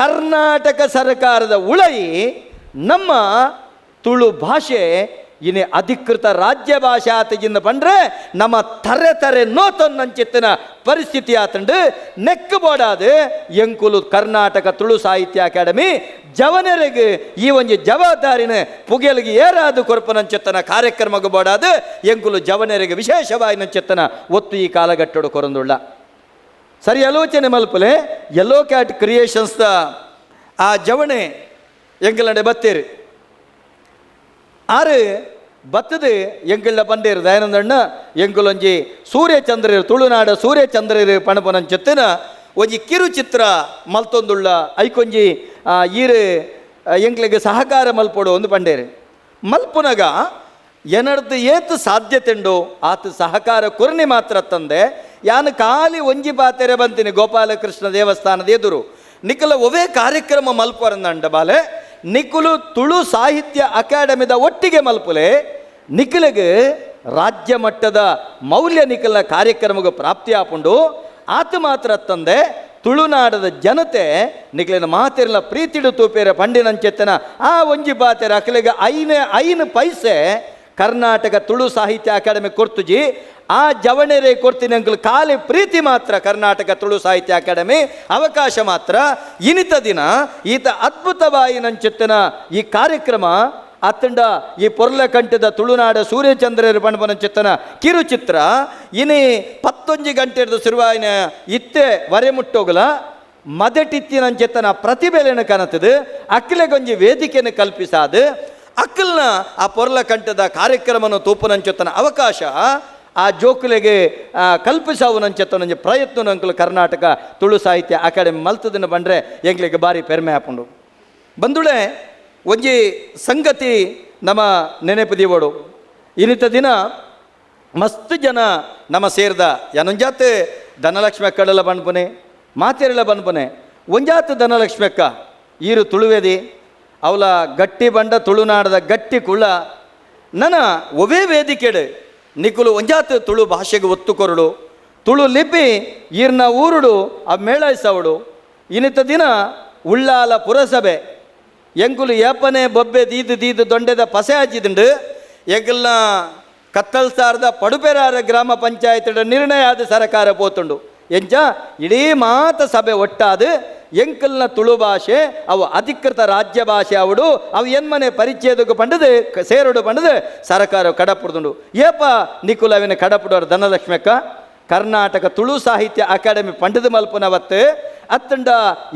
S12: ಕರ್ನಾಟಕ ಸರ್ಕಾರದ ಉಳೈ ನಮ್ಮ ತುಳು ಭಾಷೆ ಇನಿ ಅಧಿಕೃತ ರಾಜ್ಯ ಭಾಷೆ ಆತಗಿಂದ ಬಂದರೆ ನಮ್ಮ ತರೆ ತರೆ ನೋತೊನ್ನಂಚಿತ್ತಿನ ಪರಿಸ್ಥಿತಿ ಆತಂಡು ನೆಕ್ ಬೋಡಾದು ಎಂಕುಲು ಕರ್ನಾಟಕ ತುಳು ಸಾಹಿತ್ಯ ಅಕಾಡೆಮಿ ಜವನರಿಗೆ ಈ ಒಂಜಿ ಜವಾಬ್ದಾರಿನ ಪುಗೆಲಿಗೆ ಏರಾದು ಕೊರಪನಂಚೆತ್ತನ ಕಾರ್ಯಕ್ರಮಕ್ಕೆ ಬೋಡಾದು ಎಂಕುಲು ಜವನರಿಗೆ ವಿಶೇಷವಾಗಿ ನಂಚೆತ್ತನ ಒತ್ತು ಈ ಕಾಲಘಟ್ಟಡು ಕೊರಂದುಳ್ಳ. ಸರಿ ಆಲೋಚನೆ ಮಲ್ಪಲೆ ಯೆಲ್ಲೋ ಕ್ಯಾಟ್ ಕ್ರಿಯೇಷನ್ಸ್ದ ಆ ಜವಣೆ ಎಂಕಲಂಡೆ ಬತ್ತೀರಿ ಆರು ಬತ್ತದು ಎಂಕಲ್ನ ಪಂಡೇರು ದಯಾನಂದಣ್ಣ ಎಂಕುಲೊಂಜಿ ಸೂರ್ಯಚಂದ್ರರು ತುಳುನಾಡ ಸೂರ್ಯಚಂದ್ರರು ಪಣಪನಂಚೆತ್ತಿನ ಒಂಜಿ ಕಿರುಚಿತ್ರ ಮಲ್ತೊಂದುಳ್ಳ ಐಕೊಂಜಿ ಈರು ಎಂಕ್ಲಿಗೆ ಸಹಕಾರ ಮಲ್ಪೊಡು ಒಂದು ಪಂಡೇರು ಮಲ್ಪುನಗ ಎನರ್ದು ಏತು ಸಾಧ್ಯತೆಂಡು ಆತ ಸಹಕಾರ ಕೊರ್ನಿ ಮಾತ್ರ ತಂದೆ ಯಾನು ಖಾಲಿ ಒಂಜಿ ಪಾತೆರೆ ಬಂತೀನಿ ಗೋಪಾಲಕೃಷ್ಣ ದೇವಸ್ಥಾನದ ಎದುರು ನಿಖಲ ಒವೇ ಕಾರ್ಯಕ್ರಮ ಮಲ್ಪರಂದಂಡ ಬಾಲೆ ನಿಖಲು ತುಳು ಸಾಹಿತ್ಯ ಅಕಾಡೆಮಿದ ಒಟ್ಟಿಗೆ ಮಲ್ಪುಲೆ ನಿಖಲಿಗೆ ರಾಜ್ಯ ಮಟ್ಟದ ಮೌಲ್ಯ ನಿಖಲ್ನ ಕಾರ್ಯಕ್ರಮಕ್ಕೆ ಪ್ರಾಪ್ತಿ ಆಪುಂಡು. ಆತ ಮಾತ್ರ ತಂದೆ ತುಳುನಾಡದ ಜನತೆ ನಿಖಲಿನ ಮಾತಿರಲ ಪ್ರೀತಿಡು ತೂಪೇರ ಪಂಡಿನಂಚೆತ್ತನ ಆ ಒಂಜಿ ಬಾತೆರ ಅಖಲಿಗೆ ಐನು ಪೈಸೆ ಕರ್ನಾಟಕ ತುಳು ಸಾಹಿತ್ಯ ಅಕಾಡೆಮಿ ಕೊರ್ತುಜಿ ಆ ಜವಣೆರೆ ಕೊಡ್ತೀನಿ ಅಂಕಲ್ ಖಾಲಿ ಪ್ರೀತಿ ಮಾತ್ರ ಕರ್ನಾಟಕ ತುಳು ಸಾಹಿತ್ಯ ಅಕಾಡೆಮಿ ಅವಕಾಶ ಮಾತ್ರ. ಇನಿತ ದಿನ ಈತ ಅದ್ಭುತವಾಗಿ ನಂಚೆತ್ತನ ಈ ಕಾರ್ಯಕ್ರಮ ಅತ್ತಂಡ ಈ ಪೊರ್ಲಕಂಠದ ತುಳುನಾಡ ಸೂರ್ಯಚಂದ್ರರು ಪಣಪನಂಚೆತ್ತನ ಕಿರುಚಿತ್ರ ಇನಿ 11 ಗಂಟೆದ ಶುರುವಾಯಿನ ಇತ್ತೆ ವರೆ ಮುಟ್ಟೋಗಲ ಮದಟಿತ್ತಿನಂಚೆತ್ತನ ಪ್ರತಿಭೆಲೆನ ಕನತದು ಅಕ್ಲೆಗೊಂಜಿ ವೇದಿಕೆಯನ್ನು ಕಲ್ಪಿಸಾದು ಅಕ್ಕಲ್ನ ಆ ಪೊರ್ಲಕಂಠದ ಕಾರ್ಯಕ್ರಮನ ತೂಪನಂಚೆತ್ತನ ಅವಕಾಶ ಆ ಜೋಕುಲೆಗೆ ಕಲ್ಪಿಸಾವನಂಚೆತ್ತನಂಜೆ ಪ್ರಯತ್ನ ಅಂಕಲು ಕರ್ನಾಟಕ ತುಳು ಸಾಹಿತ್ಯ ಅಕಾಡೆಮಿ ಮಲ್ತದನ್ನು ಬಂದರೆ ಎಂಗ್ಲಿಗೆ ಭಾರಿ ಪೆರ್ಮೆ ಹಾಪುಂಡು. ಬಂದುಳೆ ಒಂಜಿ ಸಂಗತಿ ನಮ್ಮ ನೆನಪು ದೀವೋಡು. ಇನ್ನಿತ ದಿನ ಮಸ್ತ್ ಜನ ನಮ್ಮ ಸೇರಿದ ಏನೊಂಜಾತೆ ಧನಲಕ್ಷ್ಮಿ ಅಕ್ಕಡೆಲ್ಲ ಬಂದ್ಪುನೆ ಮಾತೆರೆಲ್ಲ ಬಂದ್ಪುನೆ ಒಂಜಾತ ಧನಲಕ್ಷ್ಮಿ ಅಕ್ಕ ಈರು ತುಳುವೆದಿ ಅವಲ ಗಟ್ಟಿ ಬಂಡ ತುಳುನಾಡದ ಗಟ್ಟಿ ಕುಳ್ಳ ನನ್ನ ಒವೇ ವೇದಿಕೆಡು ನಿಕುಲು ಒಂಜಾತ ತುಳು ಭಾಷೆಗೆ ಒತ್ತು ಕೊರಡು ತುಳು ಲಿಪಿ ಈರ್ನ ಊರುಡು ಆ ಮೇಳೈಸವಡು. ಇನ್ನಿತ ದಿನ ಉಳ್ಳಾಲ ಪುರಸಭೆ ಎಂಕುಲು ಏಪನೆ ಬೊಬ್ಬೆ ದೀದು ದೀದು ದೊಂಡೆದ ಪಸೆ ಹಚ್ಚಿದುಂಡು ಎಂಕಲ್ನ ಕತ್ತಲ್ಸಾರದ ಪಡುಪೆರಾರ ಗ್ರಾಮ ಪಂಚಾಯತ್ ನಿರ್ಣಯ ಆದ ಸರಕಾರ ಪೋತುಂಡು ಎಂಚ ಇಡೀ ಮಾತ ಸಭೆ ಒಟ್ಟಾದು ಎಂಕಲ್ನ ತುಳು ಭಾಷೆ ಅವು ಅಧಿಕೃತ ರಾಜ್ಯ ಭಾಷೆ ಅವಡು ಅವು ಎನ್ಮನೆ ಪರಿಚಯದಕ್ಕೂ ಪಂಡದು ಸೇರುಡು ಪಂಡದು ಸರಕಾರ ಕಡಪುಡ್ದುಂಡು. ಏಪ ನಿಕುಲವಿನ ಕಡಪುಡವರು ಧನಲಕ್ಷ್ಮಕ್ಕ Karnataka Tulu Sahitya academy ಪಂಡದ ಮಲ್ಪುನವತ್ತು ಅತ್ತಂಡ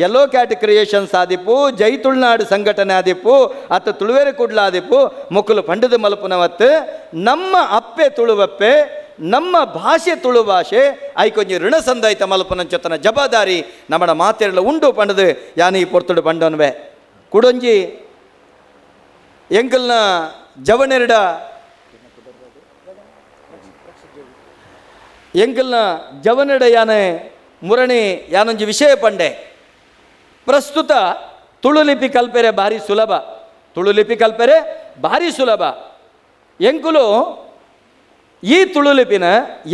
S12: yellow cat creations ಆದಿಪ್ಪು, ಜೈ ತುಳುನಾಡು ಸಂಘಟನೆ ಆದಿಪ್ಪು, ಅತ್ತ ತುಳುವೇರು ಕುಡ್ಲ ಆದಿಪ್ಪು, ಮುಕ್ಕುಲು ಪಂಡದ ಮಲ್ಪುನವತ್ತು ನಮ್ಮ ಅಪ್ಪೆ ತುಳುವಪ್ಪೆ, ನಮ್ಮ ಭಾಷೆ ತುಳು ಭಾಷೆ ಐಕೊಂಜಿ ಋಣ ಸಂದಾಯಿತ ಮಲ್ಪುನಂಚೊತ್ತನ ಜವಾಬ್ದಾರಿ ನಮ್ಮಡ ಮಾತೆರಲ ಉಂಡು ಪಂಡದು ಯಾನು ಈ ಪೊರ್ತುಡು ಪಂಡನ್ವೆ. ಕುಡೊಂಜಿ ಎಂಕಲ್ನ ಜವನೆರಡ ಎಂಕಲ್ನ ಜವನೆರಡ ಯಾನೆ ಮುರಣಿ ಯಾನೊಂಜಿ ವಿಷಯ ಪಂಡೆ. ಪ್ರಸ್ತುತ ತುಳುಲಿಪಿ ಕಲ್ಪೆರೆ ಭಾರಿ ಸುಲಭ, ತುಳುಲಿಪಿ ಕಲ್ಪೆರೆ ಭಾರಿ ಸುಲಭ. ಎಂಕುಲು ಈ ತುಳುಲಿಪಿನ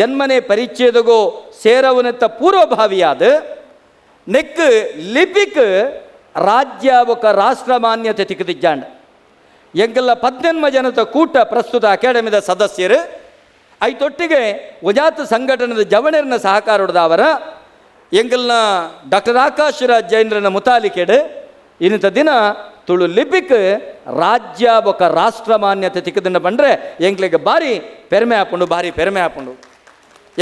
S12: ಎನ್ಮನೆ ಪರಿಚ್ಛೇದಗೋ ಸೇರವನೆತ್ತ ಪೂರ್ವಭಾವಿಯಾದ ನೆಕ್ ಲಿಪಿಕ್ ರಾಜ್ಯ ಬೊಕ ರಾಷ್ಟ್ರ ಮಾನ್ಯತೆ ತಿಕ್ಕದಿಜ್ಜಾಂಡ್. ಎಂಕಲ್ಲ 18 ಜನತ ಕೂಟ ಪ್ರಸ್ತುತ ಅಕಾಡೆಮಿದ ಸದಸ್ಯರು ಐತೊಟ್ಟಿಗೆ ಉಜಾತ ಸಂಘಟನೆದ ಜವಣರ್ನ ಸಹಕಾರದಾವರ ಎಂಕಲ್ನ ಡಾಕ್ಟರ್ ಆಕಾಶ್ ರಾಜ್ ಜೈನರನ ಮುತಾಲಿಕೆಡು ಇನ್ನಿತ ದಿನ ತುಳು ಲಿಪಿಕ್ ರಾಜ್ಯ ಬೊಕ ರಾಷ್ಟ್ರ ಮಾನ್ಯತೆ ತಿಕ್ಕದನ್ನ ಬಂದರೆ ಎಂಕ್ಲಿಗೆ ಭಾರಿ ಪೆರ್ಮೆ ಹಾಪುಂಡು, ಭಾರಿ ಪೆರ್ಮೆ ಹಾಪುಂಡು.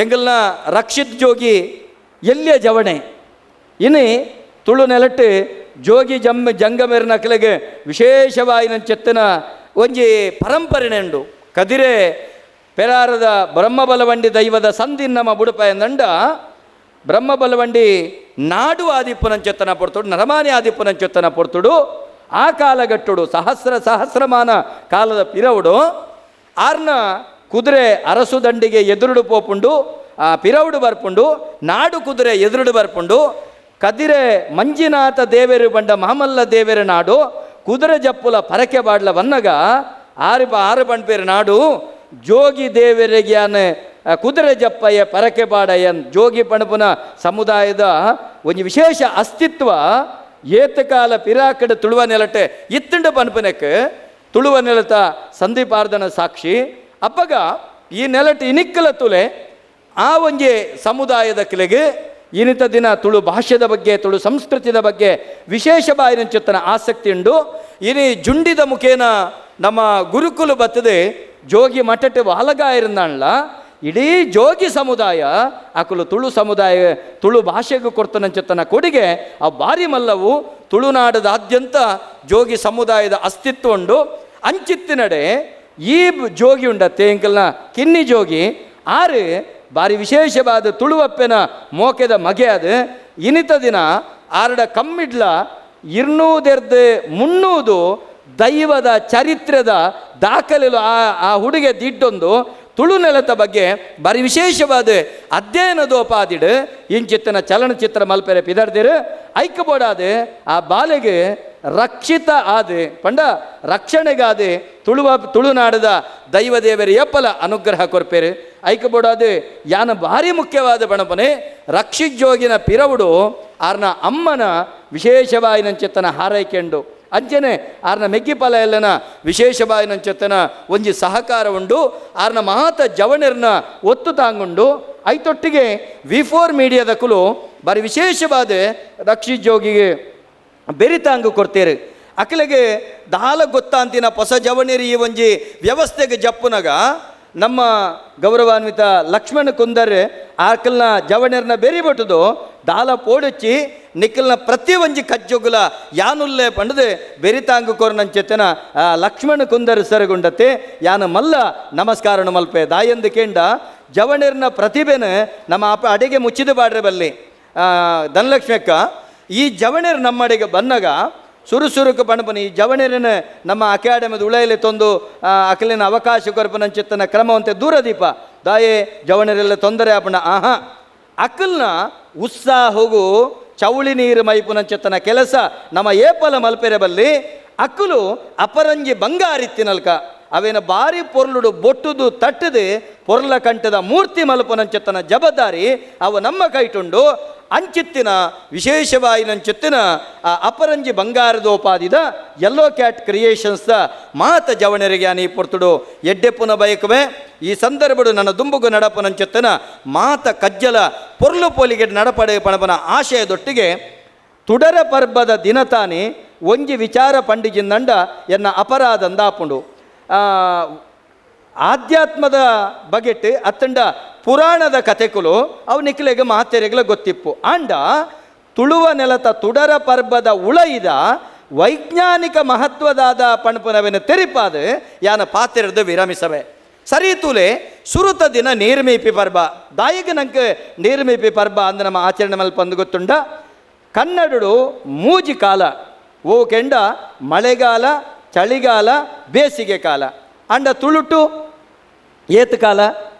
S12: ಎಂಕಲ್ನ ರಕ್ಷಿತ್ ಜೋಗಿ ಎಲ್ಲಿಯ ಜವಣೆ ಇನ್ನು ತುಳು ನೆಲಟ್ಟು ಜೋಗಿ ಜಂಗಮೇರ್ನಕ್ಲೆಗೆ ವಿಶೇಷವಾಯಿನ ಚೆತ್ತನ ಒಂಜಿ ಪರಂಪರೆನೆ ಉಂಡು. ಕದಿರೆ ಪೆರಾರದ ಬ್ರಹ್ಮಬಲವಂಡಿ ದೈವದ ಸಂದಿನ್ನಮ ಬುಡುಪ ಎಂದಂಡ ಬ್ರಹ್ಮಬಲವಂಡಿ ನಾಡು ಆದಿಪ್ಪುನಂಚೊತ್ತನ ಪೊರ್ತುಡು, ನರಮಾನಿ ಆದಿಪ್ಪುನಂಚೊತ್ತನ ಪೊರ್ತುಡು, ಆ ಕಾಲಗಟ್ಟುಡು ಸಹಸ್ರ ಸಹಸ್ರಮಾನ ಕಾಲದ ಪಿರವುಡು ಆರ್ನ ಕುದುರೆ ಅರಸು ದಂಡಿಗೆ ಎದುರುಡು ಪೋಪುಂಡು, ಆ ಪಿರವುಡು ಬರ್ಪುಂಡು, ನಾಡು ಕುದುರೆ ಎದುರುಡು ಬರ್ಪುಂಡು. ಕದಿರೆ ಮಂಜಿನಾಥ ದೇವೆರು ಬಂಡ ಮಾಮಲ್ಲ ದೇವೆರ ನಾಡು ಕುದುರೆ ಜಪ್ಪುಲ ಪರಕೆ ಬಾಡ್ಲ ವನ್ನಗ ಆರು ಆರು ಬಂಡ್ಪೇರು ನಾಡು ಜೋಗಿ ದೇವರಿಗೆ ಕುದುರೆ ಜಪ್ಪಯ್ಯ ಪರಕೆ ಬಾಡಯ್ಯನ್ ಜೋಗಿ ಪಣಪುನ ಸಮುದಾಯದ ಒಂದು ವಿಶೇಷ ಅಸ್ತಿತ್ವ ಏತಕಾಲ ಪಿರಾಕಡೆ ತುಳುವ ನೆಲಟೆ ಇತ್ತಂಡ ಪನ್ಪನಕ್ಕೆ ತುಳುವ ನೆಲತ ಸಂದೀಪಾರ್ಧನ ಸಾಕ್ಷಿ. ಅಪ್ಪಗ ಈ ನೆಲಟೆ ಇನಿಕ್ಕಲ ತುಲೆ ಆ ಒಂಜಿ ಸಮುದಾಯದ ಕಿಲೆಗೆ ಇನ್ನಿತ ದಿನ ತುಳು ಭಾಷೆದ ಬಗ್ಗೆ ತುಳು ಸಂಸ್ಕೃತಿದ ಬಗ್ಗೆ ವಿಶೇಷ ಬಾಯಿನಂಚೊತ್ತನ ಆಸಕ್ತಿ ಉಂಡು. ಇನಿ ಜುಂಡಿದ ಮುಖೇನ ನಮ್ಮ ಗುರುಕುಲು ಬತ್ತದೆ ಜೋಗಿ ಮಠಟೆ ವಾಲಗಾಯಿರುಂದಾಣ್ಲ ಇಡೀ ಜೋಗಿ ಸಮುದಾಯ ಆಕುಲು ತುಳು ಸಮುದಾಯ ತುಳು ಭಾಷೆಗೂ ಕೊಡ್ತನಂಚೊತ್ತನ ಕೊಡುಗೆ ಆ ಭಾರಿ ಮಲ್ಲವು. ತುಳುನಾಡದಾದ್ಯಂತ ಜೋಗಿ ಸಮುದಾಯದ ಅಸ್ತಿತ್ವ ಉಂಡು. ಅಂಚಿತ್ತಿನಡೆ ಈ ಜೋಗಿ ಉಂಡತ್ತೆ ಎಂಕಲ್ನ ಕಿನ್ನಿ ಜೋಗಿ ಆರು ಭಾರಿ ವಿಶೇಷವಾದ ತುಳುವಪ್ಪೆನ ಮೋಕೆದ ಮಗೆ ಅದು. ಇನಿತ ದಿನ ಆರಡ ಕಮ್ಮಿಡ್ಲ 200 300 ದೈವದ ಚರಿತ್ರದ ದಾಖಲೆಲು ಆ ಆ ಹುಡುಗೆ ದಿಟ್ಟೊಂದು ತುಳು ನೆಲದ ಬಗ್ಗೆ ಭಾರಿ ವಿಶೇಷವಾದ ಅಧ್ಯಯನದೋಪಾದಿಡು ಇಂಚಿತ್ತನ ಚಲನಚಿತ್ರ ಮಲ್ಪೆರೆ ಪಿದರ್ದಿರು ಐಕ್ಯಬೋಡಾದ ಆ ಬಾಲೆಗೆ ರಕ್ಷಿತ ಆದ ಪಂಡ ರಕ್ಷಣೆಗಾದ ತುಳುನಾಡದ ದೈವದೇವರ ಎಪ್ಪಲ ಅನುಗ್ರಹ ಕೊರ್ಪೇರು. ಐಕ್ಯಬೋಡಾದ ಯಾನ ಭಾರಿ ಮುಖ್ಯವಾದ ಬಣಪನೆ ರಕ್ಷಿತ್ ಜೋಗಿನ ಪಿರವುಡು ಆರ್ನ ಅಮ್ಮನ ವಿಶೇಷವಾಯಿನಂಚೆತ್ತನ ಹಾರೈಕೆಂಡು ಅಂಚನೆ ಆರ್ನ ಮೆಗ್ಗಿಪಾಲ ಎಲ್ಲನ ವಿಶೇಷವಾಯಿನಂಚೆತ್ತನ ಒಂಜಿ ಸಹಕಾರ ಉಂಡು. ಆರ್ನ ಮಹಾತ ಜವಣರ್ನ ಒತ್ತು ತಾಂಗುಂಡು. ಐತೊಟ್ಟಿಗೆ V4 ಮೀಡಿಯಾದ ಕುಲು ಭಾರಿ ವಿಶೇಷವಾದ ರಕ್ಷಿತ್ ಜೋಗಿಗೆ ಬೆರಿತಾಂಗು ಕೊಡ್ತೇರು. ಅಕಲೆಗೆ ದಾಲ ಗೊತ್ತಾಂತಿನ ಹೊಸ ಜವಣಿರಿ ಈ ಒಂಜಿ ವ್ಯವಸ್ಥೆಗೆ ಜಪ್ಪುನಗ ನಮ್ಮ ಗೌರವಾನ್ವಿತ ಲಕ್ಷ್ಮಣ ಕುಂದರ್ ಆಕಲ್ನ ಜವಣರ್ನ ಬೆರಿಬಟ್ಟುದು ದಾಲ ಪೋಡಚ್ಚಿ ನಿಕ್ಕಲ್ನ ಪ್ರತಿ ಒಂಜಿ ಕಜ್ಜೊಗುಲ ಯಾನುಲ್ಲೆ ಪಂಡದು ಬೆರಿತಾಂಗು ಕೊರ್ನಂಚೆತ್ತನ ಲಕ್ಷ್ಮಣ ಕುಂದರ್ ಸರಗುಂಡತೆ ಯಾನ ಮಲ್ಲ ನಮಸ್ಕಾರಣ ಮಲ್ಪೆ ದಾಯಂದು ಕೇಂಡ ಜವಣರ್ನ ಪ್ರತಿಭೆನ ನಮ್ಮ ಅಪ್ಪ ಅಡಿಗೆ ಮುಚ್ಚಿದ ಬಾಡ್ರೆ ಬಲ್ಲಿ ಧನಲಕ್ಷ್ಮಿ ಅಕ್ಕ ಈ ಜವಣರು ನಮ್ಮಡೆಗೆ ಬನ್ನಗ ಸುರುಸುರುಕು ಪಣಪನ ಈ ಜವಣರನ ನಮ್ಮ ಅಕಾಡೆಮಿದ ಉಳೆಯಲ್ಲಿ ತಂದು ಅಕಲಿನ ಅವಕಾಶ ಕೊರಪನಂಚಿತ್ತನ ಕ್ರಮವಂತೆ ದೂರದೀಪ ದಾಯೇ ಜವಣರೆಲ್ಲ ತೊಂದರೆ ಆಪಣ ಆಹಾ ಅಕಲ್ನ ಉತ್ಸಾಹಗೂ ಚೌಳಿ ನೀರು ಮೈಪುನಂಚೆತ್ತನ ಕೆಲಸ ನಮ್ಮ ಏಪಲ ಮಲ್ಪೆರೆ ಬಲ್ಲಿ ಅಕ್ಕಲು ಅಪರಂಜಿ ಬಂಗಾರಿತ್ತಿನಲ್ಕ ಅವೇನ ಭಾರಿ ಪೊರ್ಲುಡು ಬೊಟ್ಟುದು ತಟ್ಟದು ಪೊರ್ಲ ಕಂಠದ ಮೂರ್ತಿ ಮಲ್ಪುನಂಚೆತ್ತನ ಜವಾಬ್ದಾರಿ ಅವು ನಮ್ಮ ಕೈಟುಂಡು. ಅಂಚಿತ್ತಿನ ವಿಶೇಷವಾಯಿನಂಚಿತ್ತಿನ ಆ ಅಪರಂಜಿ ಬಂಗಾರದೋಪಾದಿದ yellow cat creations ಮಾತ ಜವಣರಿಗೆ ನೀ ಪೊರ್ತುಡು ಎಡ್ಡೆಪ್ಪುನ ಬಯಕುವೆ. ಈ ಸಂದರ್ಭಡು ನನ್ನ ದುಂಬುಗು ನಡಪನಂಚೆತ್ತನ ಮಾತ ಕಜ್ಜಲ ಪೊರ್ಲು ಪೋಲಿಗೆ ನಡಪಡೆ ಪಣಪನ ಆಶಯದೊಟ್ಟಿಗೆ ತುಡರ ಪರ್ಬದ ದಿನತಾನೆ ಒಂಜಿ ವಿಚಾರ ಪಂಡಿಜಿಂದಂಡ ಎನ್ನ ಅಪರಾಧಂದಾಪುಂಡು. ಆಧ್ಯಾತ್ಮದ ಬಗೆಟ್ ಅತ್ತಂಡ ಪುರಾಣದ ಕತೆಕುಲು ಅವು ನಿಕ್ಲೆಗ್ ಮಾತೆರೆಗ್ಲ ಗೊತ್ತಿಪ್ಪು. ಆಂಡ ತುಳುವ ನೆಲತ ತುಡರ ಪರ್ಬದ ಉಳೈದ ವೈಜ್ಞಾನಿಕ ಮಹತ್ವದಾದ ಪಣಪುನವೆನ ತೆರಿಪಾದ ಯಾನ ಪಾತೆರದ ವಿರಮಿಸವೆ. ಸರಿ ತೂಲೆ ಸುರುತ ದಿನ ನೀರ್ಮೀಪಿ ಪರ್ಬ ದಾಯಿಗೆ ನಂಗೆ ನೀರ್ಮೀಪಿ ಪರ್ಬ ಅಂದ ನಮ್ಮ ಆಚರಣೆ ಮಲ್ಪಂದು ಗೊತ್ತುಂಡ. ಕನ್ನಡಡು ಮೂಜಿ ಕಾಲ ಓ ಕೆಂಡ ಮಳೆಗಾಲ, ಚಳಿಗಾಲ, ಬೇಸಿಗೆ ಕಾಲ. ಅಂಡ ತುಳುಟು ಏತು ಕಾಲ?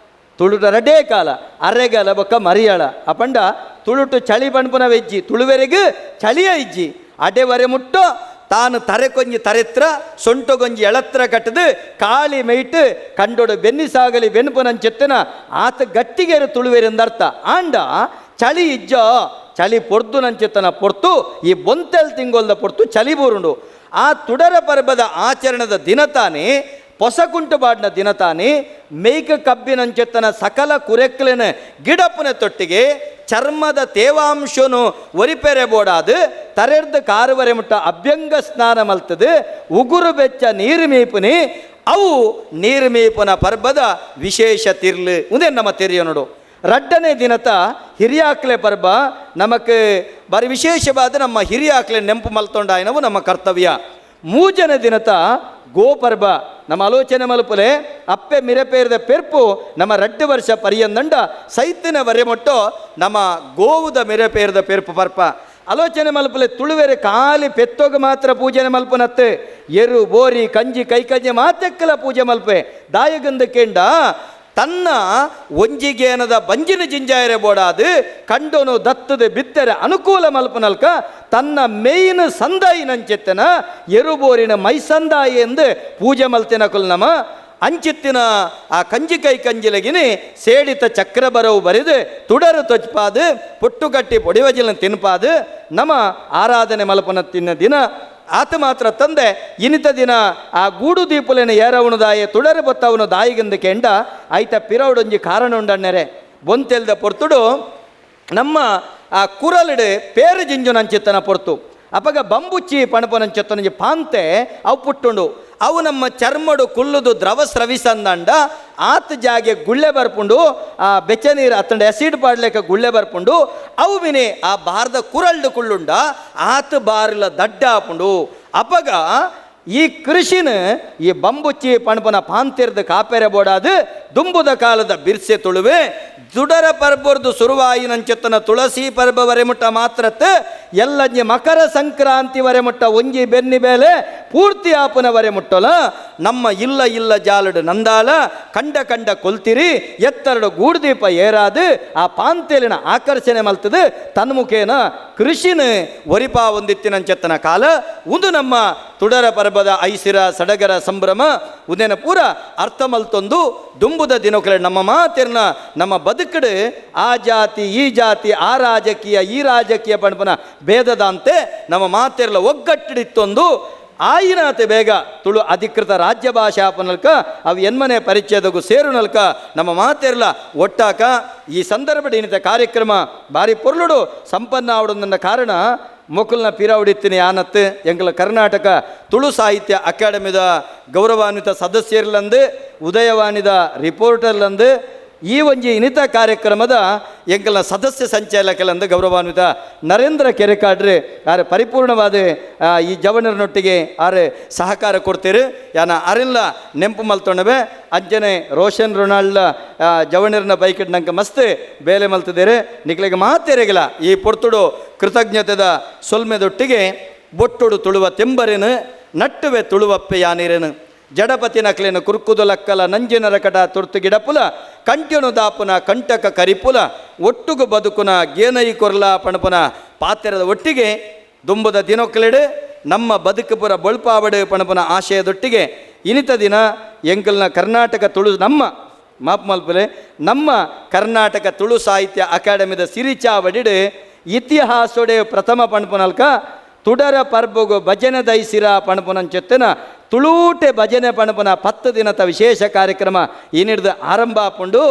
S12: ತುಳುಟ ರಡ್ಡೇ ಕಾಲ, ಅರೆಗಾಲ ಬೊಕ್ಕ ಮರಿಯಾಳ. ಅಪಂಡ ತುಳುಟು ಚಳಿ ಪಣಪುನ ವೆಜ್ಜಿ, ತುಳುವೆರೆಗ್ ಚಳಿಯ ಇಜ್ಜಿ. ಅಡೆವರೆ ಮುಟ್ಟೋ ತಾನು ತರೆ ಕೊಂಜಿ ತರೆತ್ರ ಸೊಂಟೊಗೊಂಜಿ ಎಳತ್ರ ಕಟ್ಟದು ಕಾಳಿ ಮೈಟು ಕಂಡೊಡು ಬೆನ್ನಿ ಸಾಗಲಿ ಬೆನ್ಪುನಂಚೆತ್ತನ ಆತ ಗಟ್ಟಿಗೆರು ತುಳುವೆರೆಂದರ್ಥ. ಆಂಡ ಚಳಿ ಇಜ್ಜೋ ಚಳಿ ಪೊರ್ತು ನಂಚೆತ್ತನ ಪೊರ್ತು ಈ ಬೊಂತೆಲ್ ತಿಂಗೊಲ್ದ ಪೊರ್ತು ಚಳಿ ಬೂರುಂಡು. ಆ ತುಡರ ಪರ್ಬದ ಆಚರಣದ ದಿನ ತಾನೇ ಪೊಸಕುಂಟು ಬಾಡಿನ ದಿನ ತಾನೇ ಮೇಯ್ಕ ಕಬ್ಬಿನಂಚೆತ್ತನ ಸಕಲ ಕುರೆಕ್ಲಿನ ಗಿಡಪ್ಪನ ತೊಟ್ಟಿಗೆ ಚರ್ಮದ ತೇವಾಂಶನು ಒರಿಪೆರೆ ಬೋಡಾದು ತರೆರ್ದ ಕಾರುವರೆ ಮುಟ್ಟ ಅಭ್ಯಂಗ ಸ್ನಾನ ಮಲ್ತದು ಉಗುರು ಬೆಚ್ಚ ನೀರು ಮೀಪುನಿ ಅವು ನೀರು ಮೀಪುನ ಪರ್ಬದ ವಿಶೇಷ ತಿರ್ಲು ಉದೇ ನಮ್ಮ ತೆರಿಯ ನೋಡು. ರಡ್ಡನೇ ದಿನತ ಹಿರಿಯಾಕ್ಲೆ ಪರ್ಬ ನಮಕ್ ಬಾರಿ ವಿಶೇಷವಾದ ನಮ್ಮ ಹಿರಿಯಾಕ್ಲೆ ನೆಂಪು ಮಲ್ತೊಂಡಾಯನವು ನಮ್ಮ ಕರ್ತವ್ಯ. ಮೂಜನೇ ದಿನತ ಗೋಪರ್ಬ ನಮ್ಮ ಆಲೋಚನೆ ಮಲಪುಲೆ ಅಪ್ಪೆ ಮಿರೆಪೇರಿದ ಪೆರ್ಪು ನಮ್ಮ ರಡ್ಡು ವರ್ಷ ಪರ್ಯಂದಂಡ ಸೈತಿನ ವರೆಮೊಟ್ಟೋ ನಮ್ಮ ಗೋವುದ ಮಿರೆಪೇರಿದ ಪೆರ್ಪು ಪರ್ಪ. ಆಲೋಚನೆ ಮಲ್ಪುಲೆ ತುಳುವೆರೆ ಖಾಲಿ ಪೆತ್ತೋಗ ಮಾತ್ರ ಪೂಜನೆ ಮಲ್ಪನತ್ತೆ ಎರು ಬೋರಿ ಕಂಜಿ ಕೈ ಕಂಜಿ ಮಾತೆಕ್ಕಲ ಪೂಜೆ ಮಲ್ಪೆ ದಾಯಗಂದ ಕೆಂಡ ತನ್ನ ಒಂಜಿಗೇನದ ಬಂಜಿನ ಜಿಂಜಾಯರೆ ಬೋಡಾದು ಕಂಡೋನು ದತ್ತದ ಬಿತ್ತರೆ ಅನುಕೂಲ ಮಲ್ಪನಲ್ಕ ತನ್ನ ಮೇಯ್ನ ಸಂದಾಯಿ ನಂಚೆತ್ತನ ಎರುಬೋರಿನ ಮೈಸಂದಾಯಿ ಎಂದು ಪೂಜೆ ಮಲ್ತಿನ ಕುಲ್ನಮ ಅಂಚಿತ್ತಿನ ಆ ಕಂಜಿ ಕೈ ಕಂಜಿಲಗಿನಿ ಸೇಡಿತ ಚಕ್ರ ಬರವು ಬರೆದು ತುಡರು ತೊಚ್ಪಾದು ಪುಟ್ಟುಕಟ್ಟಿ ಪೊಡಿವಜಿಲ ತಿನ್ಪಾದು ನಮ್ಮ ಆರಾಧನೆ ಮಲ್ಪನ ತಿನ್ನ ದಿನ ಆತ ಮಾತ್ರ ತಂದೆ ಇನಿತ ದಿನ ಆ ಗೂಡು ದೀಪುಲೇನ ಏರವನು ದಾಯೆ ತುಡರು ಬತ್ತವನು ದಾಯಿಗೆಂದು ಕೆಂಡ ಐತ ಪಿರೌಡೊಂಜಿ ಕಾರಣ ಉಂಡಣ್ಣರೆ ಬೊಂತೆಲ್ದ ಪೊರ್ತುಡು ನಮ್ಮ ಆ ಕುರಲಿಡು ಪೇರು ಜಿಂಜುನಂಚಿತ್ತನ ಪೊರ್ತು ಅಪಗ ಬಂಬುಚ್ಚಿ ಪಣಪನಂಚಿತ್ತನಂಜಿ ಪಾಂತೆ ಅವು ಪುಟ್ಟುಂಡು ಅವು ನಮ್ಮ ಚರ್ಮಡು ಕುಲ್ಲುದು ದ್ರವ ಸ್ರವಿಸಂದಂಡ ಆತ ಜಾಗೆ ಗುಳ್ಳೆ ಬರ್ಪುಂಡು ಆ ಬೆಚ್ಚ ನೀರು ಅತ್ತಂಡ ಆಸಿಡ್ ಪಾಡ್ಲೇಕ ಗುಳ್ಳೆ ಬರ್ಪುಂಡು ಅವು ಬಿನೆ ಆ ಬಾರದ ಕುರಲ್ಡು ಕುಳ್ಳುಂಡ ಆತ ಬಾರಿಲ ದಡ್ಡ ಆಪುಂಡು. ಅಪಗ ಈ ಕೃಷಿನ ಈ ಬಂಬುಚ್ಚಿ ಪಣಪನ ಪಾಂತಿರ್ದ ಕಾಪೆರೆ ಬೋಡಾದು ದುಂಬುದ ಕಾಲದ ಬಿರ್ಸೆ ತುಳುವೆ ದುಡರ ಪರ್ಬರ್ದು ಸುರುವಾಯಿನಂಚೆತ್ತನ ತುಳಸಿ ಪರ್ಬ ವರೆಮುಟ್ಟ ಮಾತ್ರತ್ ಎಲ್ಲಂಜಿ ಮಕರ ಸಂಕ್ರಾಂತಿ ವರೆಮುಟ್ಟ ಒಂಜಿ ಬೆನ್ನಿ ಬೇಲೆ ಪೂರ್ತಿ ಆಪುನ ವರೆಮುಟ್ಟಲ ನಮ್ಮ ಇಲ್ಲ ಇಲ್ಲ ಜಾಲಡು ನಂದಾಲ ಕಂಡ ಕಂಡ ಕೊಲ್ತಿರಿ ಎತ್ತರಡು ಗೂಡುದೀಪ ಏರಾದು ಆ ಪಾಂತೇಲಿನ ಆಕರ್ಷಣೆ ಮಲ್ತದು ತನ್ಮುಖೇನ ಕೃಷಿನ ಒರಿಪಾ ಒಂದಿತ್ತಿನಂಚೆತ್ತನ ಕಾಲ ಒಂದು ನಮ್ಮ ತುಡರ ಪರ್ಬದ ಐಸಿರ ಸಡಗರ ಸಂಭ್ರಮ ಉದೇನ ಪೂರ ಅರ್ಥ ಮಲ್ತೊಂದು ದುಂಬುದ ದಿನಕಲೆ ನಮ್ಮ ಮಾತಿರ್ನ ನಮ್ಮ ಬದುಕಡು ಆ ಜಾತಿ ಈ ಜಾತಿ ಆ ರಾಜಕೀಯ ಈ ರಾಜಕೀಯ ಪಣಪನ ಭೇದದಂತೆ ನಮ್ಮ ಮಾತಿರ್ಲ ಒಗ್ಗಟ್ಟಿಡಿತ್ತೊಂದು ಆಯಿನಾತೆ ಬೇಗ ತುಳು ಅಧಿಕೃತ ರಾಜ್ಯ ಭಾಷೆ ಆಪನಲ್ಕ ಅವು ಎನ್ಮನೆ ಪರಿಚಯದಗೂ ಸೇರುನಲ್ಕ ನಮ್ಮ ಮಾತಿರ್ಲ ಒಟ್ಟಾಕ ಈ ಸಂದರ್ಭದ ಏನಿತ ಕಾರ್ಯಕ್ರಮ ಭಾರಿ ಪೊರ್ಲುಡು ಸಂಪನ್ನ ಆವಡೊಂದನ್ನ ಕಾರಣ ಮೊಕಲ್ನ ಪಿರಾವುಡಿತ್ತೀನಿ ಆನತ್ತು ಎಂಗಲ ಕರ್ನಾಟಕ ತುಳು ಸಾಹಿತ್ಯ ಅಕಾಡೆಮಿದ ಗೌರವಾನ್ವಿತ ಸದಸ್ಯರ್ಲಂದು ಉದಯವಾಣಿದ ರಿಪೋರ್ಟರ್ಲಂದು ಈ ಒಂಜಿ ಇನಿತ ಕಾರ್ಯಕ್ರಮದ ಎಂಕಲ್ನ ಸದಸ್ಯ ಸಂಚಾಲಕಲಂದು ಗೌರವಾನ್ವಿತ ನರೇಂದ್ರ ಕೆರೆಕಾಡ್ರಿ ಆರೆ ಪರಿಪೂರ್ಣವಾದ ಈ ಜವನರನೊಟ್ಟಿಗೆ ಆರೆ ಸಹಕಾರ ಕೊಡ್ತೀರಿ ಯಾನ ಅರೆಲ್ಲ ನೆಂಪು ಮಲ್ತೊಂಡವೆ ಅಂಜನೆ ರೋಷನ್ ರೊನಾಲ್ಡ್ ಜವನರನ್ನ ಬೈಕ್ ನಂಗೆ ಮಸ್ತ್ ಬೇಲೆ ಮಲ್ತಿದ್ದೀರಿ ನಿಕ್ಲಿಗೆ ಮಾತೇರೆಗಿಲ್ಲ ಈ ಪೊರ್ತುಡು ಕೃತಜ್ಞತೆದ ಸೊಲ್ಮೆದೊಟ್ಟಿಗೆ ಬೊಟ್ಟುಡು ತುಳುವ ತೆಂಬರೇನು ನಟ್ಟುವೆ ತುಳುವಪ್ಪೆ ಯಾನಿರೇನು ಜಡಪತಿ ನಕ್ಲೇನು ಕುರ್ಕುದು ಲಕ್ಕಲ ನಂಜಿನ ರಕಟ ತುರ್ತು ಗಿಡಪುಲ ಕಂಟ್ಯನು ದಾಪುನ ಕಂಟಕ ಕರಿಪುಲ ಒಟ್ಟುಗು ಬದುಕುನ ಗೇನೈ ಕೊರ್ಲ ಪಣಪುನ ಪಾತ್ರದ ಒಟ್ಟಿಗೆ ದುಂಬುದ ದಿನೊಕ್ಕಲಿಡು ನಮ್ಮ ಬದುಕುಪುರ ಬೊಳ್ಪಾವಡು ಪಣಪುನ ಆಶಯದೊಟ್ಟಿಗೆ ಇನಿತ ದಿನ ಎಂಕಲ್ನ ಕರ್ನಾಟಕ ತುಳು ನಮ್ಮ ಮಾಪ್ ಮಲ್ಪುಲೆ ನಮ್ಮ ಕರ್ನಾಟಕ ತುಳು ಸಾಹಿತ್ಯ ಅಕಾಡೆಮಿದ ಸಿರಿಚಾವಡಿಡು ಇತಿಹಾಸೊಡೆ ಪ್ರಥಮ ಪಣಪುನಲ್ಕ ತುಡರ ಪರ್ಬಗು ಭಜನೆ ದೈಸಿರ ಪಣಪುನಂಚೆತ್ತನ ತುಳೂಟೆ ಭಜನೆ ಪಣಪುನ 10 ದಿನದ ವಿಶೇಷ ಕಾರ್ಯಕ್ರಮ ಏನಿಡ್ದು ಆರಂಭ ಆಪುಂಡು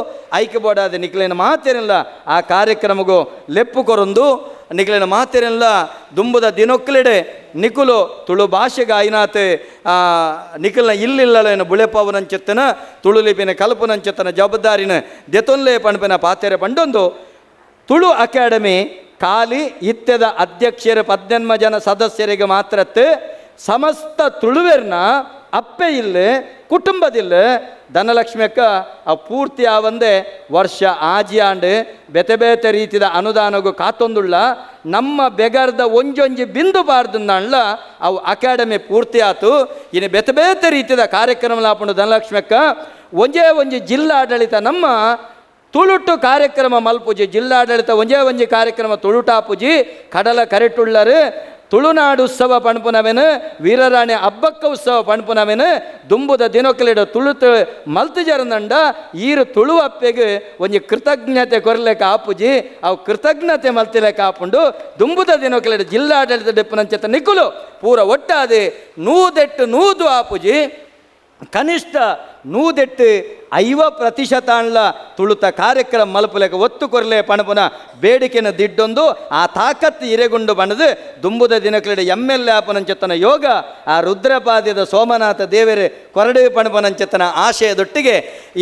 S12: ಐಕ್ಯ ಬೋಡಾದ ನಿಕ್ಲೇನ ಮಾತೇನಿಲ್ಲ ಆ ಕಾರ್ಯಕ್ರಮಗೂ ಲೆಪ್ಪು ಕೊರೊಂದು ನಿಕ್ಲೆನ ಮಾತೆರೆಲ್ಲ ದುಂಬುದ ದಿನೊಕ್ಲೆಡೆ ನಿಕುಲು ತುಳು ಭಾಷೆಗೆ ಐನಾತ್ ನಿಖಲ್ನ ಇಲ್ಲಿಲ್ಲಲೇನು ಬುಳೆಪಾವನಂಚೆತ್ತನ ತುಳು ಲಿಪಿನ ಕಲ್ಪನಂಚೆತ್ತನ ಜವಾಬ್ದಾರಿನ ದೆತೊನ್ಲೆ ಪಣಪಿನ ಪಾತೆರೆ ಪಂಡೊಂದು ತುಳು ಅಕಾಡೆಮಿ ಖಾಲಿ ಇತ್ಯದ ಅಧ್ಯಕ್ಷರ 18 ಜನ ಸದಸ್ಯರಿಗೆ ಮಾತ್ರತ್ತು ಸಮಸ್ತ ತುಳುವೆರ್ನ ಅಪ್ಪೆ ಇಲ್ಲ ಕುಟುಂಬದಿಲ್ಲ ಧನಲಕ್ಷ್ಮಿ ಅಕ್ಕ ಆ ಪೂರ್ತಿ ಆವಂದೆ ವರ್ಷ ಆಜಿ ಆಂಡ್ ಬೇತೆ ಬೇತೆ ರೀತಿದ ಅನುದಾನಗೂ ಕಾತೊಂದುಳ್ಳ ನಮ್ಮ ಬೆಗರ್ದ ಒಂಜೊಂಜಿ ಬಿಂದು ಬಾರ್ದನ್ನಲ್ಲ ಅವು ಅಕಾಡೆಮಿ ಪೂರ್ತಿ ಆತು. ಇನ್ನು ಬೇತೆ ಬೇತೆ ರೀತಿದ ಕಾರ್ಯಕ್ರಮ ಲಾಪುಂಡು ಧನಲಕ್ಷ್ಮಿ ಅಕ್ಕ ಒಂಜೇ ಒಂಜಿ ಜಿಲ್ಲಾಡಳಿತ ನಮ್ಮ ತುಳುಟು ಕಾರ್ಯಕ್ರಮ ಮಲ್ಪುಜಿ ಜಿಲ್ಲಾಡಳಿತ ಒಂಜೇ ಒಂಜಿ ಕಾರ್ಯಕ್ರಮ ತುಳುಟಾಪುಜಿ ಕಡಲ ಕರೆಟುಳ್ಳರು ತುಳುನಾಡು ಉತ್ಸವ ಪಣಪುನವೆನು ವೀರರಾಣಿ ಹಬ್ಬಕ್ಕ ಉತ್ಸವ ಪಣಪುನವೆನು ದುಂಬುದ ದಿನೊಕ್ಲೆಡು ತುಳುತು ಮಲ್ತು ಜರನಂಡ ಈರು ತುಳು ಅಪ್ಪೆಗೆ ಒಂಜಿ ಕೃತಜ್ಞತೆ ಕೊರಲೆಕ ಆಪುಜಿ ಅವು ಕೃತಜ್ಞತೆ ಮಲ್ತಿಲೆಕ ಆಪುಂಡು ದುಂಬುದ ದಿನೊಕ್ಲೆಡು ಜಿಲ್ಲಾಡಳಿತ ಡಿಪ್ಪುನಂಚೆತ ನಿಕ್ಕುಲು ಪೂರ ಒಟ್ಟಾದೆ ನೂದೆಟ್ಟು ನೂದು ಆಪುಜಿ ಕನಿಷ್ಠ 108 50% ಅನ್ಲ ತುಳುತ ಕಾರ್ಯಕ್ರಮ ಮಲ್ಪುಲೆಕ ಒತ್ತು ಕೊರಲೆ ಪಣಪುನ ಬೇಡಿಕೆನ ದಿಡ್ಡೊಂದು ಆ ತಾಕತ್ತು ಇರೆಗುಂಡು ಬಣ್ಣದು ದುಂಬುದ ದಿನಕ್ಲೆಡೆ MLA ಆಪನಂಚೆತ್ತನ ಯೋಗ ಆ ರುದ್ರಪಾದ್ಯದ ಸೋಮನಾಥ ದೇವರೇ ಕೊರಡೆ ಪಣಪನಂಚೆತ್ತನ ಆಶಯದೊಟ್ಟಿಗೆ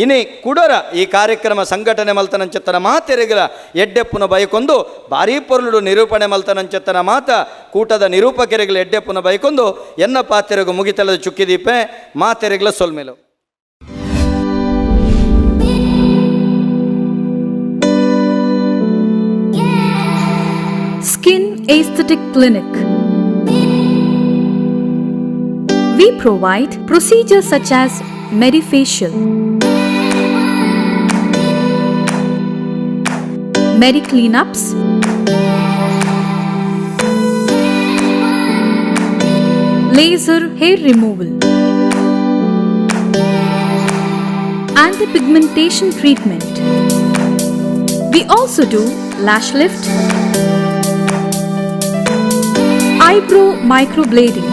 S12: ಇನಿ ಕುಡರ ಈ ಕಾರ್ಯಕ್ರಮ ಸಂಘಟನೆ ಮಲ್ತನಂಚೆತ್ತನ ಮಾತೆರೆಗಲ ಎಡ್ಡೆಪ್ಪುನ ಬಯಕೊಂದು ಭಾರೀ ಪೊರುಳು ನಿರೂಪಣೆ ಮಲ್ತನಂಚೆತ್ತನ ಮಾತ ಕೂಟದ ನಿರೂಪಕರಿಗಳ ಎಡ್ಡೆಪ್ಪುನ ಬಯಕೊಂದು ಎನ್ನ ಪಾತೆರೆಗು ಮುಗಿತಲದ ಚುಕ್ಕಿದೀಪೆ ಮಾತೆರೆಗಲ ಸೊಲ್ಮೇಲು.
S11: Skin Aesthetic Clinic. We provide procedures such as Medifacial, Medicleanups, laser hair removal, anti-pigmentation treatment. We also do lash lift, eyebrow microblading,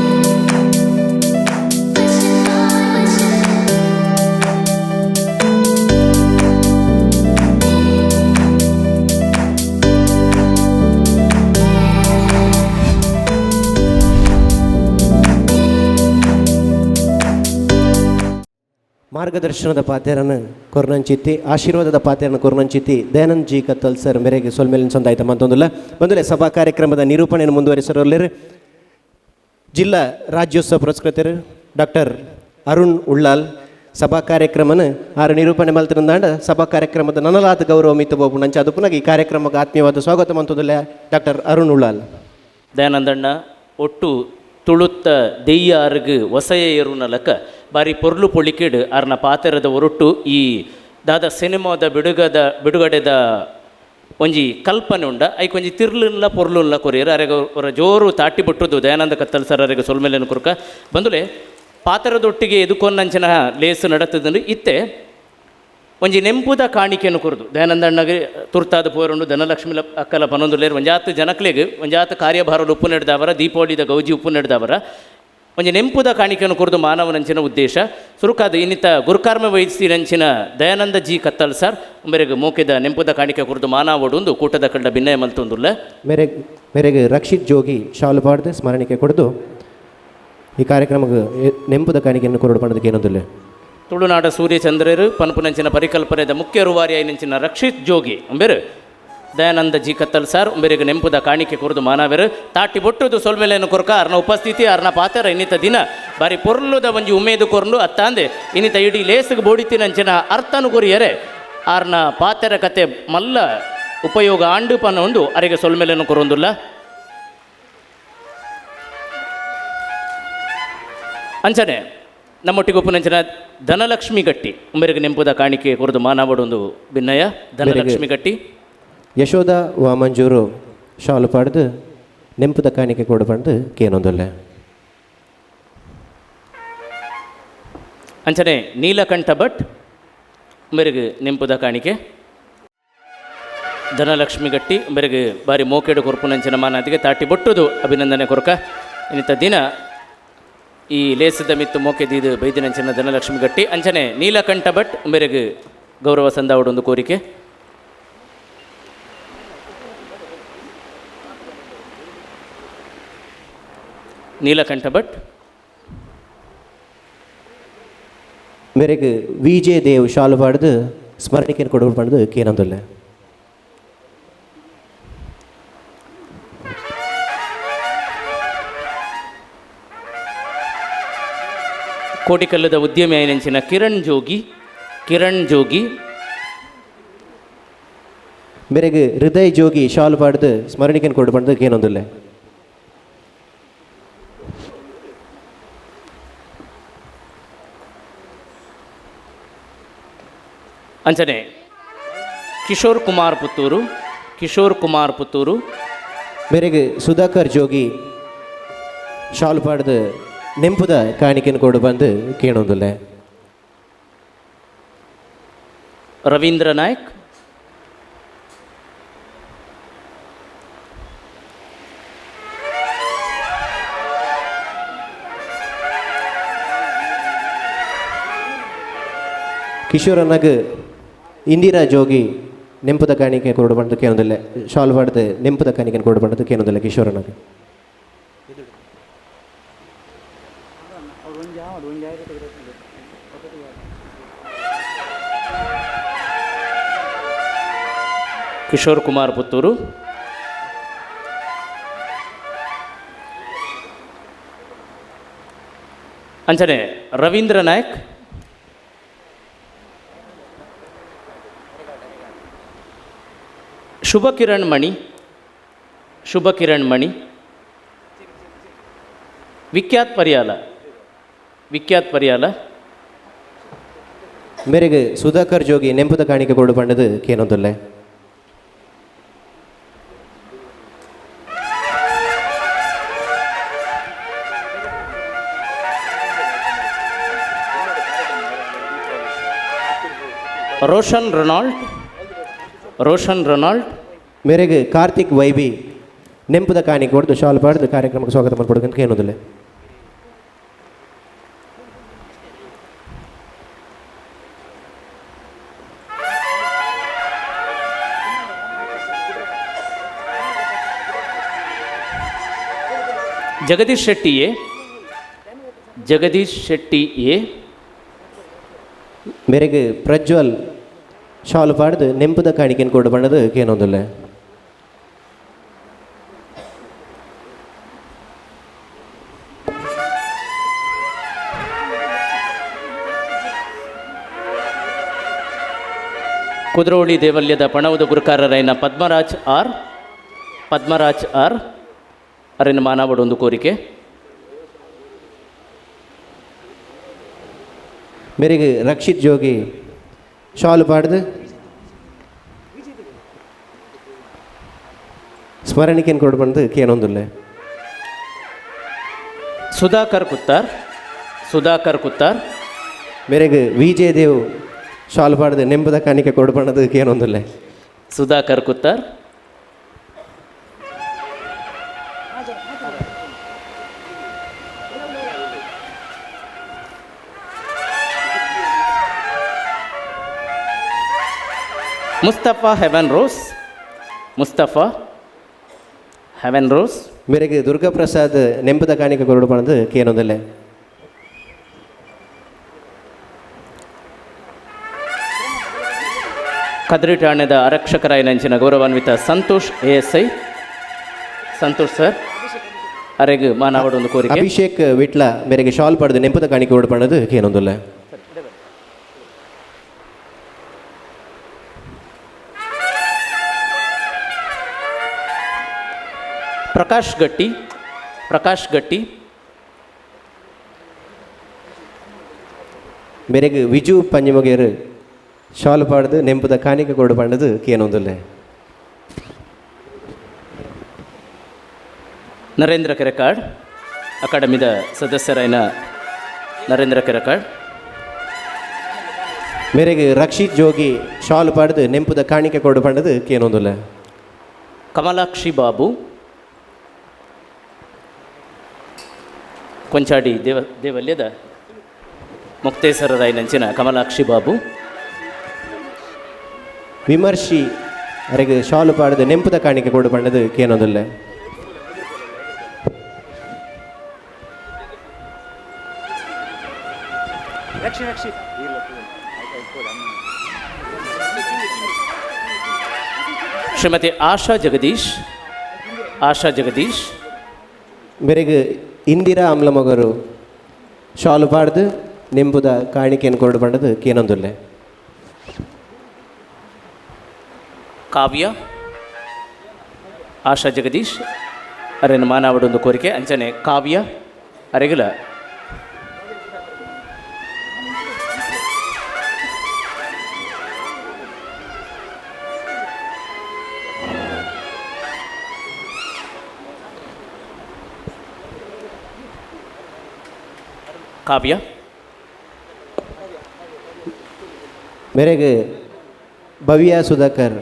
S10: ಮಾರ್ಗದರ್ಶನದ ಪಾತ್ರನ ಕೊರ್ನಂಚಿತ್ತಿ ಆಶೀರ್ವಾದದ ಪಾತ್ರನ ಕೊರ್ನಂಚಿತ್ತಿ ದಯಾನಂದ್ ಜಿ ಕತ್ತಲ್ ಸರ್ ಮೇರೆಗೆ ಸೊಲ್ಮೇಲಿನ ಸಂದಾಯ್ತ ಮಂತೊಂದುಲ್ಲ ಬಂದುಲೆ ಸಭಾ ಕಾರ್ಯಕ್ರಮದ ನಿರೂಪಣೆಯನ್ನು ಮುಂದುವರಿಸರೊಲ್ಲೇರು ಜಿಲ್ಲಾ ರಾಜ್ಯೋತ್ಸವ ಪುರಸ್ಕೃತರು ಡಾಕ್ಟರ್ ಅರುಣ್ ಉಳ್ಳಾಲ್ ಸಭಾ ಕಾರ್ಯಕ್ರಮನ ಆರು ನಿರೂಪಣೆ ಮಲ್ತಿರಂದಾಂಡ ಸಭಾ ಕಾರ್ಯಕ್ರಮದ ನನಲಾದ ಗೌರವ ಮಿತ್ತು ಬಾಬು ನಂಚ ಅದು ಪುನಃ ಈ ಕಾರ್ಯಕ್ರಮಕ್ಕೆ ಆತ್ಮೀಯವಾದ ಸ್ವಾಗತ ಮಂತೊಂದುಲ್ಲ ಡಾಕ್ಟರ್ ಅರುಣ್ ಉಳ್ಳಾಲ್.
S13: ದಯಾನಂದಣ್ಣ ಒಟ್ಟು ತುಳುತ್ತ ದೆಯ್ಯಾರ್ಗ್ ವಸಯ ಏರುನಲಕ ಬಾರಿ ಪೊರ್ಲು ಪೊಳಿಕೆಡು ಅರ್ನ ಪಾತೆರದ ಒರಟು ಈ ದಾದ ಸಿನಿಮಾದ ಬಿಡುಗಡೆದ ಒಂಜಿ ಕಲ್ಪನೆ ಉಂಡ ಐಕ್ ಒಂಜಿ ತಿರ್ಲುನ್ಲ ಪೊರ್ಲುನ್ಲ ಕೊರಿಯರ್ ಅರೆಗ ಅವರ ಜೋರು ತಾಟಿ ಬಿಟ್ಟುದು ದಯಾನಂದ ಕತ್ತಲ್ ಸರ್ ಅರೆಗ ಸೊಲ್ಮೆಲೆನ ಕುರ್ಕ ಬಂದುಲೆ ಪಾತೆರದೊಟ್ಟಿಗೆ ಎದುಕೊನ್ನಂಚಿನ ಲೇಸು ನಡತದಂದು ಇತ್ತೆ ಒಂಜಿ ನೆಂಪುದ ಕಾಣಿಕೆಯನ್ನು ಕೊರದು ದಯಾನಂದಣ್ಣಗೆ ತುರ್ತಾದ ಪೋರುಂಡು ಧನಲಕ್ಷ್ಮಿ ಅಕ್ಕಲ ಪನೊಂದು ಲೇರು ಒಂಜಾತ್ ಜನಕ್ಲೆಗ್ ಒಂಜಾತ್ ಕಾರ್ಯಭಾರ ಉಪ್ಪು ನಡೆದವರ ದೀಪಾವಳಿದ ಗೌಜಿ ಉಪ್ಪು ನಡೆದವರ ಒಂಜಿ ನೆಂಪುದ ಕಾಣಿಕೆಯನ್ನು ಕೊರದು ಮಾನವನಂಚಿನ ಉದ್ದೇಶ ಸುರುಕಾದ ಇನ್ನಿತ ಗುರುಕರ್ಮ ವಹಿಸಿನಂಚಿನ ದಯಾನಂದ ಜಿ ಕತ್ತಲ್ ಸರ್ ಮೇರೆಗೆ ಮೋಕೆದ ನೆಂಪುದ ಕಾಣಿಕೆ ಕೊರದು ಮಾನವಡೊಂದು ಕೂಟದ ಕಂಡ ಭಿನ್ನಯ ಮಲ್ತೊಂದುಲ್ಲ.
S10: ಮೇರೆಗೆ ಮೇರೆಗೆ ರಕ್ಷಿತ್ ಜೋಗಿ ಶಾಲು ಪಾಡ್ದು ಸ್ಮರಣಿಕೆ ಕೊಡದು ಈ ಕಾರ್ಯಕ್ರಮಕ್ಕೆ ನೆಂಪುದ ಕಾಣಿಕೆಯನ್ನು ಕೊರಡು ಪಣದಕ್ಕೆ ಏನೊಂದಿಲ್ಲ.
S13: ತುಳುನಾಡ ಸೂರ್ಯಚಂದ್ರರು ಪನ್ಪುನಂಚಿನ ಪರಿಕಲ್ಪನೆದ ಮುಖ್ಯ ರೂವಾರಿ ಐನಂಚಿನ ರಕ್ಷಿತ್ ಜೋಗಿ ಅಂಬೇರು ದಯಾನಂದ ಜಿ ಕತ್ತಲ್ ಸರ್ ಉಂಬೆರಿಗೆ ನೆಂಪುದ ಕಾಣಿಕೆ ಕೊರದು ಮಾನವೆರು ತಾಟಿ ಬೊಟ್ಟುದು ಸೊಲ್ಮೆಲೆಯನ್ನು ಕೊರ್ಕ ಅರ್ನ ಉಪಸ್ಥಿತಿ ಅರ್ನ ಪಾತ್ರ ಇನ್ನಿತ ದಿನ ಬಾರಿ ಪೊರ್ಲುದ ಒಂಜಿ ಉಮೇದು ಕೊರ್ಲು ಅತ್ತಾಂದೆ ಇನ್ನಿತ ಇಡೀ ಲೇಸಿಗೆ ಬೋಡಿತಿನಂಚಿನ ಅರ್ಥನು ಕೊರಿಯರೆ ಆರ್ನ ಪಾತೆರ ಕತೆ ಮಲ್ಲ ಉಪಯೋಗ ಆಂಡು ಪನ್ನ ಒಂದು ಅರೆಗೆ ಸೊಲ್ಮೆಲೆಯನ್ನು ಕೊರೊಂದುಲ್ಲ. ಅಂಚನೆ ನಮ್ಮೊಟ್ಟಿಗೆ ಉಪನಂಚಿನ ಧನಲಕ್ಷ್ಮಿ ಗಟ್ಟಿ ಉಂಬೆರಿಗೆ ನೆಂಪುದ ಕಾಣಿಕೆ ಕೊರದು ಮಾನವಡೊಂದು ಭಿನ್ನಯ ಧನಲಕ್ಷ್ಮಿ ಗಟ್ಟಿ.
S10: ಯಶೋಧ ವಾಮಂಜೂರು ಶಾಲು ಪಾಡ್ದು ನೆಂಪುದ ಕಾಣಿಕೆ ಕೊಡು ಪಂಡು ಕೇನೊಂದುಲ್ಲ.
S13: ಅಂಚನೆ ನೀಲಕಂಠ ಭಟ್ ಉಂಬೆರಿಗೆ ನೆಂಪುದ ಕಾಣಿಕೆ ಧನಲಕ್ಷ್ಮಿ ಗಟ್ಟಿ ಉಂಬೆರಿಗೆ ಬಾರಿ ಮೋಕೆಡು ಕೊರ್ಪುನಂಚಿನ ಮಾನಾದಿಗೆ ತಾಟಿ ಬೊಟ್ಟುದು ಅಭಿನಂದನೆ ಕೊರಕ ಇನ್ನಿತ ದಿನ ಈ ಲೇಸದ ಮಿತ್ತು ಮೋಕೆ ದೀದು ಬೈದಿನಂಚಿನ ಧನಲಕ್ಷ್ಮಿ ಗಟ್ಟಿ ಅಂಚನೆ ನೀಲಕಂಠ ಭಟ್ ಉಂಬೆರಿಗೆ ಗೌರವ ಸಂದಾವಡೊಂದು ಕೋರಿಕೆ. Neelakantha Bhat.
S10: ಮೇರೆಗ್ ವಿಜೆ ದೇವ್ ಶಾಲು ಪಾಡ್ದು ಸ್ಮರಣಿಕೆಯನ್ನು ಕೊಡುವ ಪಂಡ್ದು ಕೇನೊಂದುಲ್ಲೆ.
S13: ಕೋಟಿಕಲ್ಲದ ಉದ್ಯಮಿ ಐನಂಚಿನ ಕಿರಣ್ ಜೋಗಿ, ಕಿರಣ್ ಜೋಗಿ.
S10: ಮೇರೆಗ್ ಹೃದಯ್ ಜೋಗಿ ಶಾಲು ಪಾಡ್ದು ಸ್ಮರಣಿಕೆಯನ್ನು ಕೊಡು ಪಂಡ್ದು ಕೇನೊಂದುಲ್ಲೆ.
S13: ಅಂಚನೆ ಕಿಶೋರ್ ಕುಮಾರ್ ಪುತ್ತೂರು, ಕಿಶೋರ್ ಕುಮಾರ್ ಪುತ್ತೂರು.
S10: ಮೇರೆಗ್ ಸುಧಾಕರ್ ಜೋಗಿ ಶಾಲು ಪಾಡ್ದು ನೆಂಪುದ ಕಾಣಿಕೆಯನ್ನು ಕೊಡು ಬಂದು ಕೇಳೊಂದುಲ್ಲೆ.
S13: ರವೀಂದ್ರ ನಾಯ್ಕ್.
S10: ಕಿಶೋರನ್ನಗ್ ಇಂದಿರಾ ಜೋಗಿ ನೆಂಪುದ ಕಾಣಿಕೆ ಕೊಡು ಬಂದು ಕೇಳೊಂದಿಲ್ಲ, ಶಾಲು ಪಾಡ್ದು ನೆಂಪುದ ಕಾಣಿಕೆ ಕೊಡು ಬಂದು ಕೇಳೊಂದಿಲ್ಲ ಕಿಶೋರನ್ನಗ್.
S13: ಕಿಶೋರ್ ಕುಮಾರ್ ಪುತ್ತೂರು. ಅಂಚನೆ ರವೀಂದ್ರ ನಾಯ್ಕ್. ಶುಭಕಿರಣ್ ಮಣಿ, ಶುಭಕಿರಣ್ ಮಣಿ. ವಿಖ್ಯಾತ್ ಪರಿಯಾಲ, ವಿಖ್ಯಾತ್ ಪರಿಯಾಲ.
S10: ಮೇರೆಗ್ ಸುಧಾಕರ್ ಜೋಗಿ ನೆಂಪುದ ಕಾಣಿಕೆ ಕೊಡು ಪಂಡದು ಕೇನೊಂದುಲ್ಲೆ.
S13: Roshan Ronald, Roshan Ronald.
S10: ಮೇರೆಗ್ ಕಾರ್ತಿಕ್ ವೈಬಿ ನೆಂಪುದ ಕಾಣಿಕೆ ಕೊಡ್ದು ಶಾಲು ಪಾಡ್ದು ಕಾರ್ಯಕ್ರಮಕ್ಕೆ ಸ್ವಾಗತ ಮಾಡ್ಕೊಡ್ಕಂತ ಕೇನೊಂದುಲ್ಲೆ.
S13: ಜಗದೀಶ್ ಶೆಟ್ಟಿ ಎ, ಜಗದೀಶ್ ಶೆಟ್ಟಿ ಎ.
S10: ಮೇರೆಗ್ ಪ್ರಜ್ವಲ್ ಶಾಲು ಪಾಡ್ದು ನೆಂಪುದ ಕಾಣಿಕೆಯನ್ನು ಕೊಡು ಬಣ್ಣದ ಕೇನೊಂದುಲ್ಲೆ.
S13: ಕುದ್ರೋಳಿ ದೇವಲ್ಯದ ಪಣವುದ ಗುರುಕಾರರೈನ ಪದ್ಮರಾಜ್ ಆರ್, ಪದ್ಮರಾಜ್ ಆರ್ ಅರಿನ ಮಾನವಡೊಂದು ಕೋರಿಕೆ.
S10: ಮೇರೆಗ್ ರಕ್ಷಿತ್ ಜೋಗಿ ಶಾಲು ಪಾಡ್ದು ಸ್ಮರಣಿಕೆಯನ್ನು ಕೊಡು ಬಂದು ಕೇನೊಂದುಲ್ಲೆ.
S13: ಸುಧಾಕರ್ ಕುತ್ತಾರ್, ಸುಧಾಕರ್ ಕುತ್ತಾರ್.
S10: ಮೇರೆಗ್ ವಿಜಯ್ ದೇವ್ ಶಾಲು ಪಾಡ್ದು ನೆಂಪುದ ಕಾಣಿಕೆ ಕೊಡು ಬಣ್ಣದು ಕೇನೊಂದುಲ್ಲೆ.
S13: Sudhakar Kuttar. Mustafa heaven rose, Mustafa heaven rose.
S10: ಮೇರೆಗ್ Durga Prasad ನೆಂಪುದ ಕಾಣಿಕೆ ಕೊಡು ಬಣ್ಣದು ಕೇನೊಂದುಲ್ಲೆ.
S13: ಕದ್ರಿ ಠಾಣೆದ ಆರಕ್ಷಕರಾಯನಂಚಿನ ಗೌರವಾನ್ವಿತ ಸಂತೋಷ್ ಎಎಸ್ಐ, ಸಂತೋಷ್ ಸರ್ ಅರೆಗ್ ಮಾನವಡೊಂದು ಕೋರಿಕೆ.
S10: ಅಭಿಷೇಕ್ ವಿಟ್ಲ ಮೇರೆಗೆ ಶಾಲ್ ಪಡೆದು ನೆಂಪುದ ಕಾಣಿಕೆ ಕೊಡು ಬಣ್ಣದು ಕೇನೊಂದುಲ್ಲೆ.
S13: ಪ್ರಕಾಶ್ ಗಟ್ಟಿ, ಪ್ರಕಾಶ್ ಗಟ್ಟಿ.
S10: ಮೇರೆಗ್ ವಿಜು ಪಂಜಿಮೊಗೇರು ಶಾಲು ಪಾಡ್ದು ನೆಂಪುದ ಕಾಣಿಕೆ ಕೊಡು ಪಂಡದು ಕೇನೊಂದುಲ್ಲೆ.
S13: ನರೇಂದ್ರ ಕೆರೆಕಾಡ್ ಅಕಾಡೆಮಿದ ಸದಸ್ಯರಾಯನ ನರೇಂದ್ರ ಕೆರೆಕಾಡ್.
S10: ಮೇರೆಗ್ ರಕ್ಷಿತ್ ಜೋಗಿ ಶಾಲು ಪಾಡ್ದು ನೆಂಪುದ ಕಾಣಿಕೆ ಕೊಡು ಪಂಡದು ಕೇನೊಂದುಲ್ಲೆ.
S13: ಕಮಲಾಕ್ಷಿ ಬಾಬು ಕೊಂಚಾಡಿ ದೇವಲ್ಯದ ಮುಕ್ತೇಸರರಾಯನಂಚಿನ ಕಮಲಾಕ್ಷಿ ಬಾಬು.
S10: ವಿಮರ್ಶಿ ಅರೆಗ್ ಶಾಲು ಪಾಡ್ದು ನೆಂಪುದ ಕಾಣಿಕೆ ಕೊಡು ಪಂಡದು ಕೇನೊಂದುಲ್ಲೆ.
S13: Shrimati Asha Jagadish, Asha Jagadish
S10: ಮೇರೆಗೆ ಇಂದಿರಾ ಅಮ್ಲಮೊಗರು ಶಾಲು ಪಾಡ್ದು ನಿಂಬುದ ಕಾಣಿಕೆಯನ್ನು ಕೊರಡು ಪಂಡದು ಕೇನೊಂದುಲ್ಲೆ.
S13: ಕಾವ್ಯ ಆಶಾ ಜಗದೀಶ್ ಅರೆನ ಮಾನಾವಡೊಂದು ಕೋರಿಕೆ ಅಂಚನೆ ಕಾವ್ಯ ಅರೆಗಲ ಕಾವ್ಯ
S10: ಮೇರೆಗೆ ಭವ್ಯ ಸುಧಾಕರ್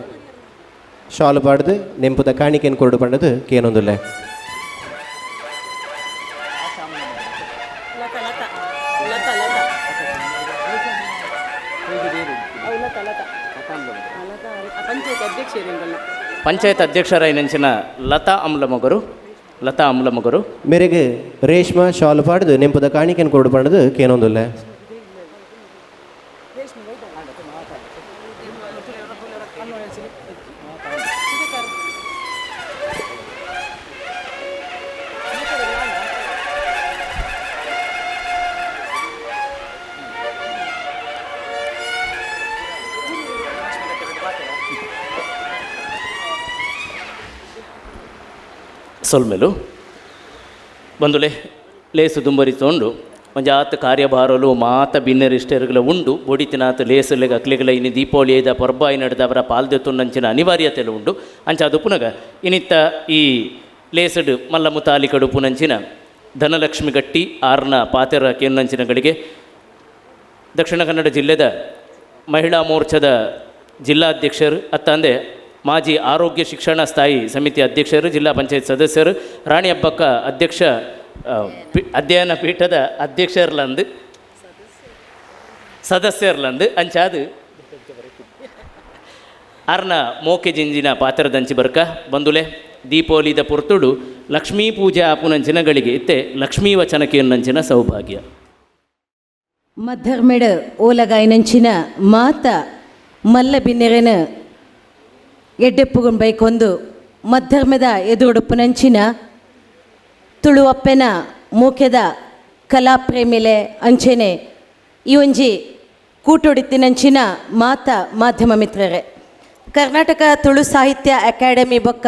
S10: ಶಾಲು ಪಾಡ್ದು ನೆಂಪುದ ಕಾಣಿಕೆಯನ್ನು ಕೊರಡು ಪಂಡದು ಕೇನೊಂದುಲ್ಲೆ.
S13: ಪಂಚಾಯತ್ ಅಧ್ಯಕ್ಷರಾಯಿನಂಚಿನ ಲತಾ ಅಮ್ಲಮೊಗರು, ಲತಾ ಅಮ್ಲಮೊಗರು
S10: ಮೇರೆಗೆ ರೇಷ್ಮಾ ಶಾಲು ಪಾಡ್ದು ನೆಂಪುದ ಕಾಣಿಕೆಯನ್ನು ಕೊರಡು ಪಂಡದು ಕೇನೊಂದುಲ್ಲೆ.
S13: ಸೊಲ್ಮೆಲು ಬಂದುಲೆ ಲೇಸು ದುಂಬರಿ ತೊಂಡು ಒಂಜಾತ್ ಕಾರ್ಯಭಾರಲು ಮಾತ ಬಿನ್ನರಿಷ್ಟರುಗಳ ಉಂಡು ಬೊಡಿತಿನಾತ್ ಲೇಸುಲೆಗ ಅಕ್ಲೆಗಳ ಇನಿ ದೀಪಾವಳಿ ಐದ ಪರ್ಬ ನಡೆದ ಅವರ ಪಾಲ್ದೆತ್ತುಂಡಂಚಿನ ಅನಿವಾರ್ಯತೆಲು ಉಂಡು ಅಂಚ ಅದು ಪುನಗ ಇನಿತ್ತ ಈ ಲೇಸಡು ಮಲ್ಲ ಮುತಾಲಿ ಕಡುಪುನಂಚಿನ ಧನಲಕ್ಷ್ಮಿ ಗಟ್ಟಿ ಆರ್ನ ಪಾತೆರ ಕೇನಂಚಿನಗಳಿಗೆ ದಕ್ಷಿಣ ಕನ್ನಡ ಜಿಲ್ಲೆದ ಮಹಿಳಾ ಮೋರ್ಚಾದ ಜಿಲ್ಲಾಧ್ಯಕ್ಷರು ಅತ್ತಂದೆ ಮಾಜಿ ಆರೋಗ್ಯ ಶಿಕ್ಷಣ ಸ್ಥಾಯಿ ಸಮಿತಿ ಅಧ್ಯಕ್ಷರು, ಜಿಲ್ಲಾ ಪಂಚಾಯತ್ ಸದಸ್ಯರು, ರಾಣಿ ಹಬ್ಬಕ್ಕ ಅಧ್ಯಕ್ಷ ಅಧ್ಯಯನ ಪೀಠದ ಅಧ್ಯಕ್ಷರ್ಲಂದು ಸದಸ್ಯರ್ಲಂದು ಅಂಚಾದು ಅರ್ನ ಮೋಕೆ ಜಿಂಜಿನ ಪಾತ್ರದಂಚಿ ಬರ್ಕ ಬಂದುಲೆ ದೀಪಾವಳಿದ ಪೊರ್ತುಡು ಲಕ್ಷ್ಮೀ ಪೂಜೆ ಆಪುನಂಚಿನಗಳಿಗೆ ಇತ್ತೆ ಲಕ್ಷ್ಮೀ ವಚನಕೇನಂಚಿನ ಸೌಭಾಗ್ಯ.
S14: ಮಧ್ಯರ್ಮೆಡ್ ಓಲಗಾಯಿನಂಚಿನ ಮಾತ ಮಲ್ಲ ಬಿನ್ನೆರೆನ ಎಡ್ಡೆಪ್ಪುಗುನ್ ಬೈಕೊಂದು ಮಧ್ಯರ್ಮದ ಎದುರುಡುಪ್ಪುನಂಚಿನ ತುಳುವಪ್ಪೆನ ಮೂಕೆದ ಕಲಾಪ್ರೇಮಿಲೆ ಅಂಚೆನೆ ಈ ಒಂಜಿ ಕೂಟೊಡಿತ್ತಿನಂಚಿನ ಮಾತ ಮಾಧ್ಯಮ ಮಿತ್ರರೇ, ಕರ್ನಾಟಕ ತುಳು ಸಾಹಿತ್ಯ ಅಕಾಡೆಮಿ ಬೊಕ್ಕ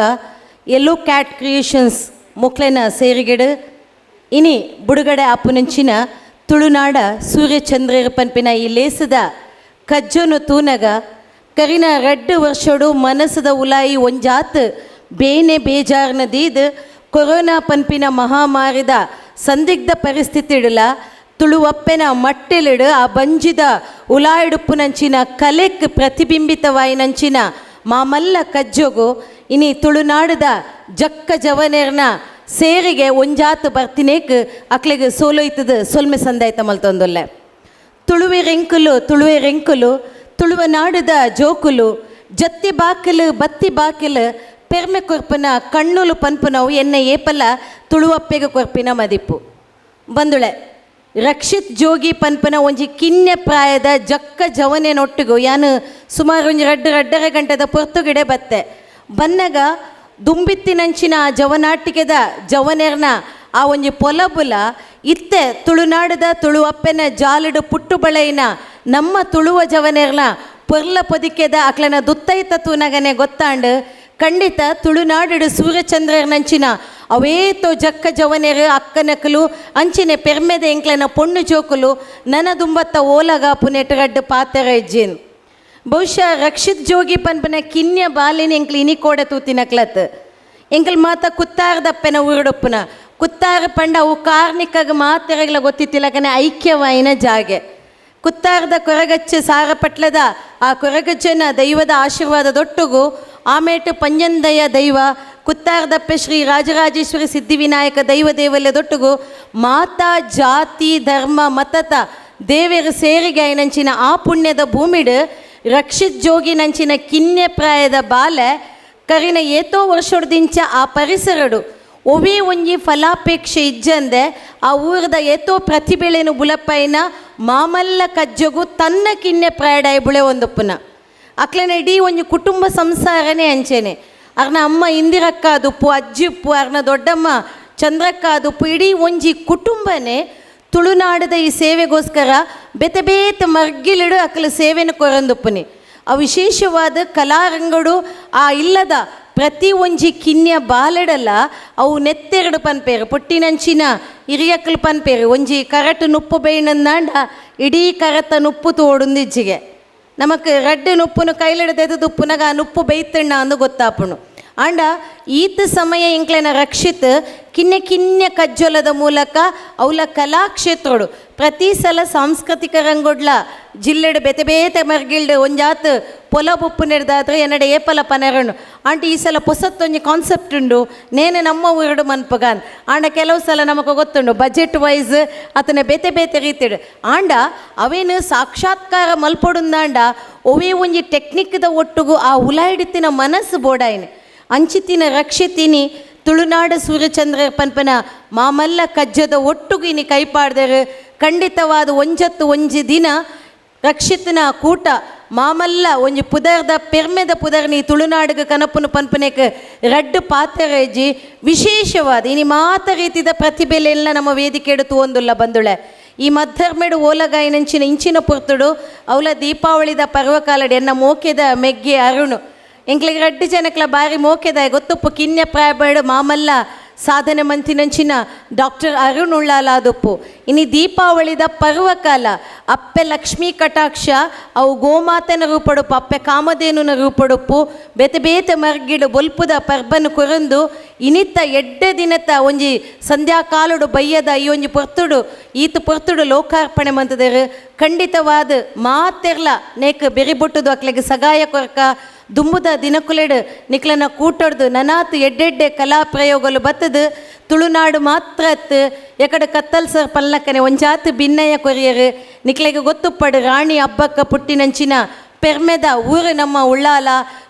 S14: ಎಲ್ಲೋ ಕ್ಯಾಟ್ ಕ್ರಿಯೇಷನ್ಸ್ ಮೊಕ್ಲೆನ ಸೇರಿಗೆಡು ಇನಿ ಬುಡುಗಡೆ ಆಪುನಂಚಿನ ತುಳುನಾಡ ಸೂರ್ಯಚಂದ್ರರ ಪನ್ಪಿನ ಈ ಲೇಸದ ಕಜ್ಜೊನು ತೂನಗ ಕರಿನ ರಡ್ಡು ವರ್ಷಡು ಮನಸ್ಸದ ಉಲಾಯಿ ಒಂಜಾತ್ ಬೇನೆ ಬೇಜಾರ್ನ ದೀದ್ ಕೊರೋನಾ ಪನ್ಪಿನ ಮಹಾಮಾರಿದ ಸಂದಿಗ್ಧ ಪರಿಸ್ಥಿತಿಡುಲ ತುಳುವಪ್ಪೆನ ಮಟ್ಟೆಲಿಡು ಆ ಬಂಜಿದ ಉಲಾಯಿಡುಪ್ಪುನಂಚಿನ ಕಲೆಕ್ ಪ್ರತಿಬಿಂಬಿತವಾಯಿನಂಚಿನ ಮಾಮಲ್ಲ ಕಜ್ಜೊಗು ಇನಿ ತುಳುನಾಡದ ಜಕ್ಕ ಜವನೇರ್ನ ಸೇರಿಗೆ ಒಂಜಾತ್ ಬರ್ತಿನೇಕ್ ಅಕ್ಲೆಗ್ ಸೋಲೊಯ್ತದ ಸೊಲ್ಮೆ ಸಂದಾಯ್ತ ಮಲ್ತೊಂದೊಲ್ಲೆ. ತುಳುವೆ ರೆಂಕುಲು ತುಳುವೆ ರೆಂಕುಲು ತುಳುವ ನಾಡದ ಜೋಕುಲು ಜತ್ತಿ ಬಾಕಿಲು ಬತ್ತಿ ಬಾಕಿಲು ಪೆರ್ಮೆ ಕೊರ್ಪುನ ಕಣ್ಣುಲು ಪನ್ಪುನವು ಎನ್ನ ಏಪಲ ತುಳುವಪ್ಪೆಗೆ ಕೊರ್ಪಿನ ಮದಿಪು. ಬಂದುಳೆ ರಕ್ಷಿತ್ ಜೋಗಿ ಪನ್ಪನ ಒಂಜಿ ಕಿನ್ಯ ಪ್ರಾಯದ ಜಕ್ಕ ಜವನೇನೊಟ್ಟಿಗು ಯಾನು ಸುಮಾರು ಒಂಜಿ ರಡ್ಡು ರಡ್ಡರ ಗಂಟೆದ ಪೊರ್ತುಗಿಡೆ ಬತ್ತೆ ಬನ್ನಗ ದುಂಬಿತ್ತಿನಂಚಿನ ಆ ಜವನಾಟಿಕೆದ ಜವನೇರ್ನ ಆ ಒಂಜಿ ಪೊಲಬುಲ ಇತ್ತೆ ತುಳುನಾಡದ ತುಳುವಪ್ಪೆನ ಜಾಲಿಡು ಪುಟ್ಟು ಬಳೆಯಿನ ನಮ್ಮ ತುಳುವ ಜವನೇರ್ನ ಪೊರ್ಲ ಪೊದಿಕೆದ ಅಕ್ಲನ ದುತ್ತೈತ ತೂನಗನೆ ಗೊತ್ತಾಂಡು ಖಂಡಿತ ತುಳುನಾಡು ಸೂರ್ಯಚಂದ್ರನಂಚಿನ ಅವೇತೋ ಜಕ್ಕ ಜವನೇರು ಅಕ್ಕನಕಲು ಅಂಚಿನ ಪೆರ್ಮೆದ ಎಂಕ್ಲನ ಪೊಣ್ಣು ಜೋಕುಲು ನನ ದುಂಬತ್ತ ಓಲಗ ಪುನೆಟರಡ್ಡು ಪಾತೆರ ಇಜ್ಜಿನ್. ಬಹುಶಃ ರಕ್ಷಿತ್ ಜೋಗಿ ಪನ್ಪನ ಕಿನ್ಯ ಬಾಲಿನ ಎಂಕ್ಲು ಇನಿ ಕೋಡ ತೂತಿನಕ್ಲತ್ ಎಂಕಲ್ ಮಾತ ಕುತ್ತಾರದಪ್ಪೆನ ಊರುಡೊಪ್ಪುನ ಕುತ್ತಾರ ಪಂಡ ಅವು ಕಾರ್ನಿಕಾಗ ಮಾತೆರಗ್ಲ ಗೊತ್ತಿತ್ತಿಲ್ಲಕನೆ ಐಕ್ಯವಾಯಿನ ಜಾಗೆ ಕುತ್ತಾರದ ಕೊರಗಚ್ಚೆ ಸಾರಪಟ್ಲದ ಆ ಕೊರಗಚ್ಚನ ದೈವದ ಆಶೀರ್ವಾದದೊಟ್ಟುಗು ಆಮೇಟು ಪಂಜಂದಯ ದೈವ ಕುತ್ತಾರದಪ್ಪೆ ಶ್ರೀ ರಾಜರಾಜೇಶ್ವರಿ ಸಿದ್ಧಿವಿನಾಯಕ ದೈವ ದೇವಲ್ಯದೊಟ್ಟುಗು ಮಾತಾ ಜಾತಿ ಧರ್ಮ ಮತತ ದೇವೆರು ಸೇರಿಗೆ ಐನಂಚಿನ ಆ ಪುಣ್ಯದ ಭೂಮಿಡು ರಕ್ಷಿತ್ ಜೋಗಿನಂಚಿನ ಕಿನ್ಯ ಪ್ರಾಯದ ಬಾಲೆ ಕರಿನ ಏತೋ ವರ್ಷದಿಂಚ ಆ ಪರಿಸರಡು ಒವೇ ಒಂಜಿ ಫಲಾಪೇಕ್ಷೆ ಇಜ್ಜಂದೆ ಆ ಊರದ ಏತೋ ಪ್ರತಿಭೆಳೇನು ಬುಲಪ್ಪೈನ ಮಾಮಲ್ಲ ಕಜ್ಜಗು ತನ್ನ ಕಿನ್ನೆ ಪ್ರಾಯಡಾಯಿ ಬುಳೆ ಒಂದುಪ್ಪುನ ಅಕ್ಲೆನ ಇಡೀ ಒಂಜಿ ಕುಟುಂಬ ಸಂಸಾರನೇ ಅಂಚೆನೆ. ಅರ್ನ ಅಮ್ಮ ಇಂದಿರಕ್ಕ ದುಪ್ಪು, ಅಜ್ಜಿಪ್ಪು, ಅರ್ನ ದೊಡ್ಡಮ್ಮ ಚಂದ್ರಕ್ಕ ದುಪ್ಪು, ಇಡೀ ಒಂಜಿ ಕುಟುಂಬನೇ ತುಳುನಾಡದ ಈ ಸೇವೆಗೋಸ್ಕರ ಬೇತೆ ಬೇತೆ ಮರ್ಗಿಲಿಡು ಅಕ್ಲ ಸೇವೆನ ಕೊರಂದುಪ್ಪುನಿ. ಆ ವಿಶೇಷವಾದ ಕಲಾರಂಗಡು ಆ ಇಲ್ಲದ ಪ್ರತಿ ಒಂಜಿ ಕಿನ್ಯ ಬಾಲೆಡಲ್ಲ ಅವು ನೆತ್ತೆರಡು ಪನ್ಪೇರು ಪೊಟ್ಟಿನಂಚಿನ ಹಿರಿಯಕ್ಲು ಪನ್ಪೇರು ಒಂಜಿ ಕರಟು ನುಪ್ಪು ಬೇಯ್ನಂದಾಂಡ ಇಡೀ ಕರತ ನುಪ್ಪು ತೋಡುಂದಿಜ್ಜಿಗೆ ನಮಕ್ ರಡ್ಡು ನುಪ್ಪುನು ಕೈಲಿಡದೆದು ದುಪ್ಪುನಗ ಆ ನುಪ್ಪು ಬೇಯ್ತಣ್ಣ ಅಂದು ಗೊತ್ತಾಪುಣು. ಆಂಡ ಈತ ಸಮಯ ಇಂಕ್ಲೆನ ರಕ್ಷಿತ್ ಕಿನ್ನೆ ಕಿನ್ನೆ ಕಜ್ಜೊಲದ ಮೂಲಕ ಅವಲ ಕಲಾಕ್ಷೇತ್ರಡು ಪ್ರತಿ ಸಲ ಸಾಂಸ್ಕೃತಿಕ ರಂಗೊಡ್ಲ ಜಿಲ್ಲೆಡು ಬೇತೆ ಬೇತೆ ಮರ್ಗಿಲ್ಡು ಒಂಜಾತ್ ಪೊಲ ಬೊಪ್ಪು ನೆಡ್ದಾದ್ರೆ ಎನ್ನಡೆ ಏಪಲ ಪನೆರಣ್ಣು. ಆಂಟ ಈ ಸಲ ಪೊಸತ್ತೊಂಜಿ ಕಾನ್ಸೆಪ್ಟ್ ಉಂಡು ನೇನೆ ನಮ್ಮ ಊರುಡು ಮನ್ಪಗಾನ್. ಆಂಡ ಕೆಲವು ಸಲ ನಮಕ್ ಗೊತ್ತುಂಡು ಬಜೆಟ್ ವೈಸ್ ಅತನ ಬೇತೆ ಬೇತೆ ರೀತಿಡು. ಆಂಡ ಅವೇನು ಸಾಕ್ಷಾತ್ಕಾರ ಮಲ್ಪೊಡುಂದಾಂಡ ಒವೇ ಒಂಜಿ ಟೆಕ್ನಿಕ್ದ ಒಟ್ಟುಗು ಆ ಉಲಾಯಿಡಿತ್ತಿನ ಮನಸ್ಸು ಬೋಡಾಯಿನ ಅಂಚಿತಿನ ರಕ್ಷಿತಿನಿ ತುಳುನಾಡ ಸೂರ್ಯಚಂದ್ರ ಪನ್ಪನ ಮಾಮಲ್ಲ ಕಜ್ಜದ ಒಟ್ಟುಗು ಇನಿ ಕೈಪಾಡ್ದರು. ಖಂಡಿತವಾದ ಒಂಜತ್ತು ಒಂಜಿ ದಿನ ರಕ್ಷಿತನ ಕೂಟ ಮಾಮಲ್ಲ ಒಂಜಿ ಪುದರ್ದ ಪೆರ್ಮೆದ ಪುದರ್ನಿ ತುಳುನಾಡಿಗೆ ಕನಪುನು ಪನ್ಪನೆಕ್ ರಡ್ಡು ಪಾತೆರೇಜಿ ವಿಶೇಷವಾದ ಇನಿ ಮಾತ ರೀತಿದ ಪ್ರತಿಭೆಲೆಲ್ಲ ನಮ್ಮ ವೇದಿಕೆ ತೂವೊಂದುಲ್ಲ ಬಂದುಳೆ. ಈ ಮಧ್ಯರ್ಮೆಡು ಓಲಗಾಯಿನಂಚಿನ ಇಂಚಿನ ಪೊರ್ತುಡು ಅವಲ ದೀಪಾವಳಿದ ಪರ್ವಕಾಲಡು ಎನ್ನ ಮೋಕೆದ ಮೆಗ್ಗೆ ಅರುಣು ಎಂಕ್ಲಿಗೆ ರಡ್ಡು ಜನಕ್ಲ ಬಾರಿ ಮೋಕೆದ ಗೊತ್ತುಪ್ಪು ಕಿನ್ಯ ಪ್ರಾಯಬೇಡು ಮಾಮಲ್ಲ ಸಾಧನೆ ಮಂತಿನಂಚಿನ ಡಾಕ್ಟರ್ ಅರುಣ್ ಉಳ್ಳಾಲಾದುಪ್ಪು. ಇನಿ ದೀಪಾವಳಿದ ಪರ್ವಕಾಲ ಅಪ್ಪೆ ಲಕ್ಷ್ಮೀ ಕಟಾಕ್ಷ ಅವು ಗೋಮಾತನ ರೂಪಡುಪ್ಪು, ಅಪ್ಪೆ ಕಾಮಧೇನುನ ರೂಪಡುಪ್ಪು, ಬೇತೆ ಬೇತೆ ಮರ್ಗಿಡು ಬೊಲ್ಪುದ ಪರ್ಬನು ಕೊರಂದು ಇನಿತ್ತ ಎಡ್ಡೆ ದಿನತ ಒಂಜಿ ಸಂಧ್ಯಾಕಾಲುಡು ಬಯ್ಯದ ಈ ಒಂಜಿ ಪೊರ್ತುಡು ಈತ ಪೊರ್ತುಡು ಲೋಕಾರ್ಪಣೆ ಮಂತದರು. ಖಂಡಿತವಾದ ಮಾತೆರ್ಲ ನೇಕ್ ಬೆರಿಬೊಟ್ಟುದು ಅಕ್ಲೆಗೆ ಸಗಾಯ ಕೊರ್ಕ ದುಂಬುದ ದಿನಕುಲೆಡು ನಿಕ್ಲನ ಕೂಟೊಡ್ದು ನನಾತ್ ಎಡ್ಡೆಡ್ಡೆ ಕಲಾ ಪ್ರಯೋಗಲು ಬತ್ತದು ತುಳುನಾಡು ಮಾತ್ರ ಅತ್ತು ಎಕಡೆ ಕತ್ತಲ್ ಸರ್ ಪಲ್ಲಕ್ಕನೆ ಒಂಜಾತ್ ಭಿನ್ನಯ ಕೊರಿಯರು ನಿಕ್ಲೆಗೆ ಗೊತ್ತುಪ್ಪಡು ರಾಣಿ ಹಬ್ಬಕ್ಕ ಪುಟ್ಟಿನಂಚಿನ ಪೆರ್ಮೆದ ಊರು ನಮ್ಮ ಉಳ್ಳಾಲ.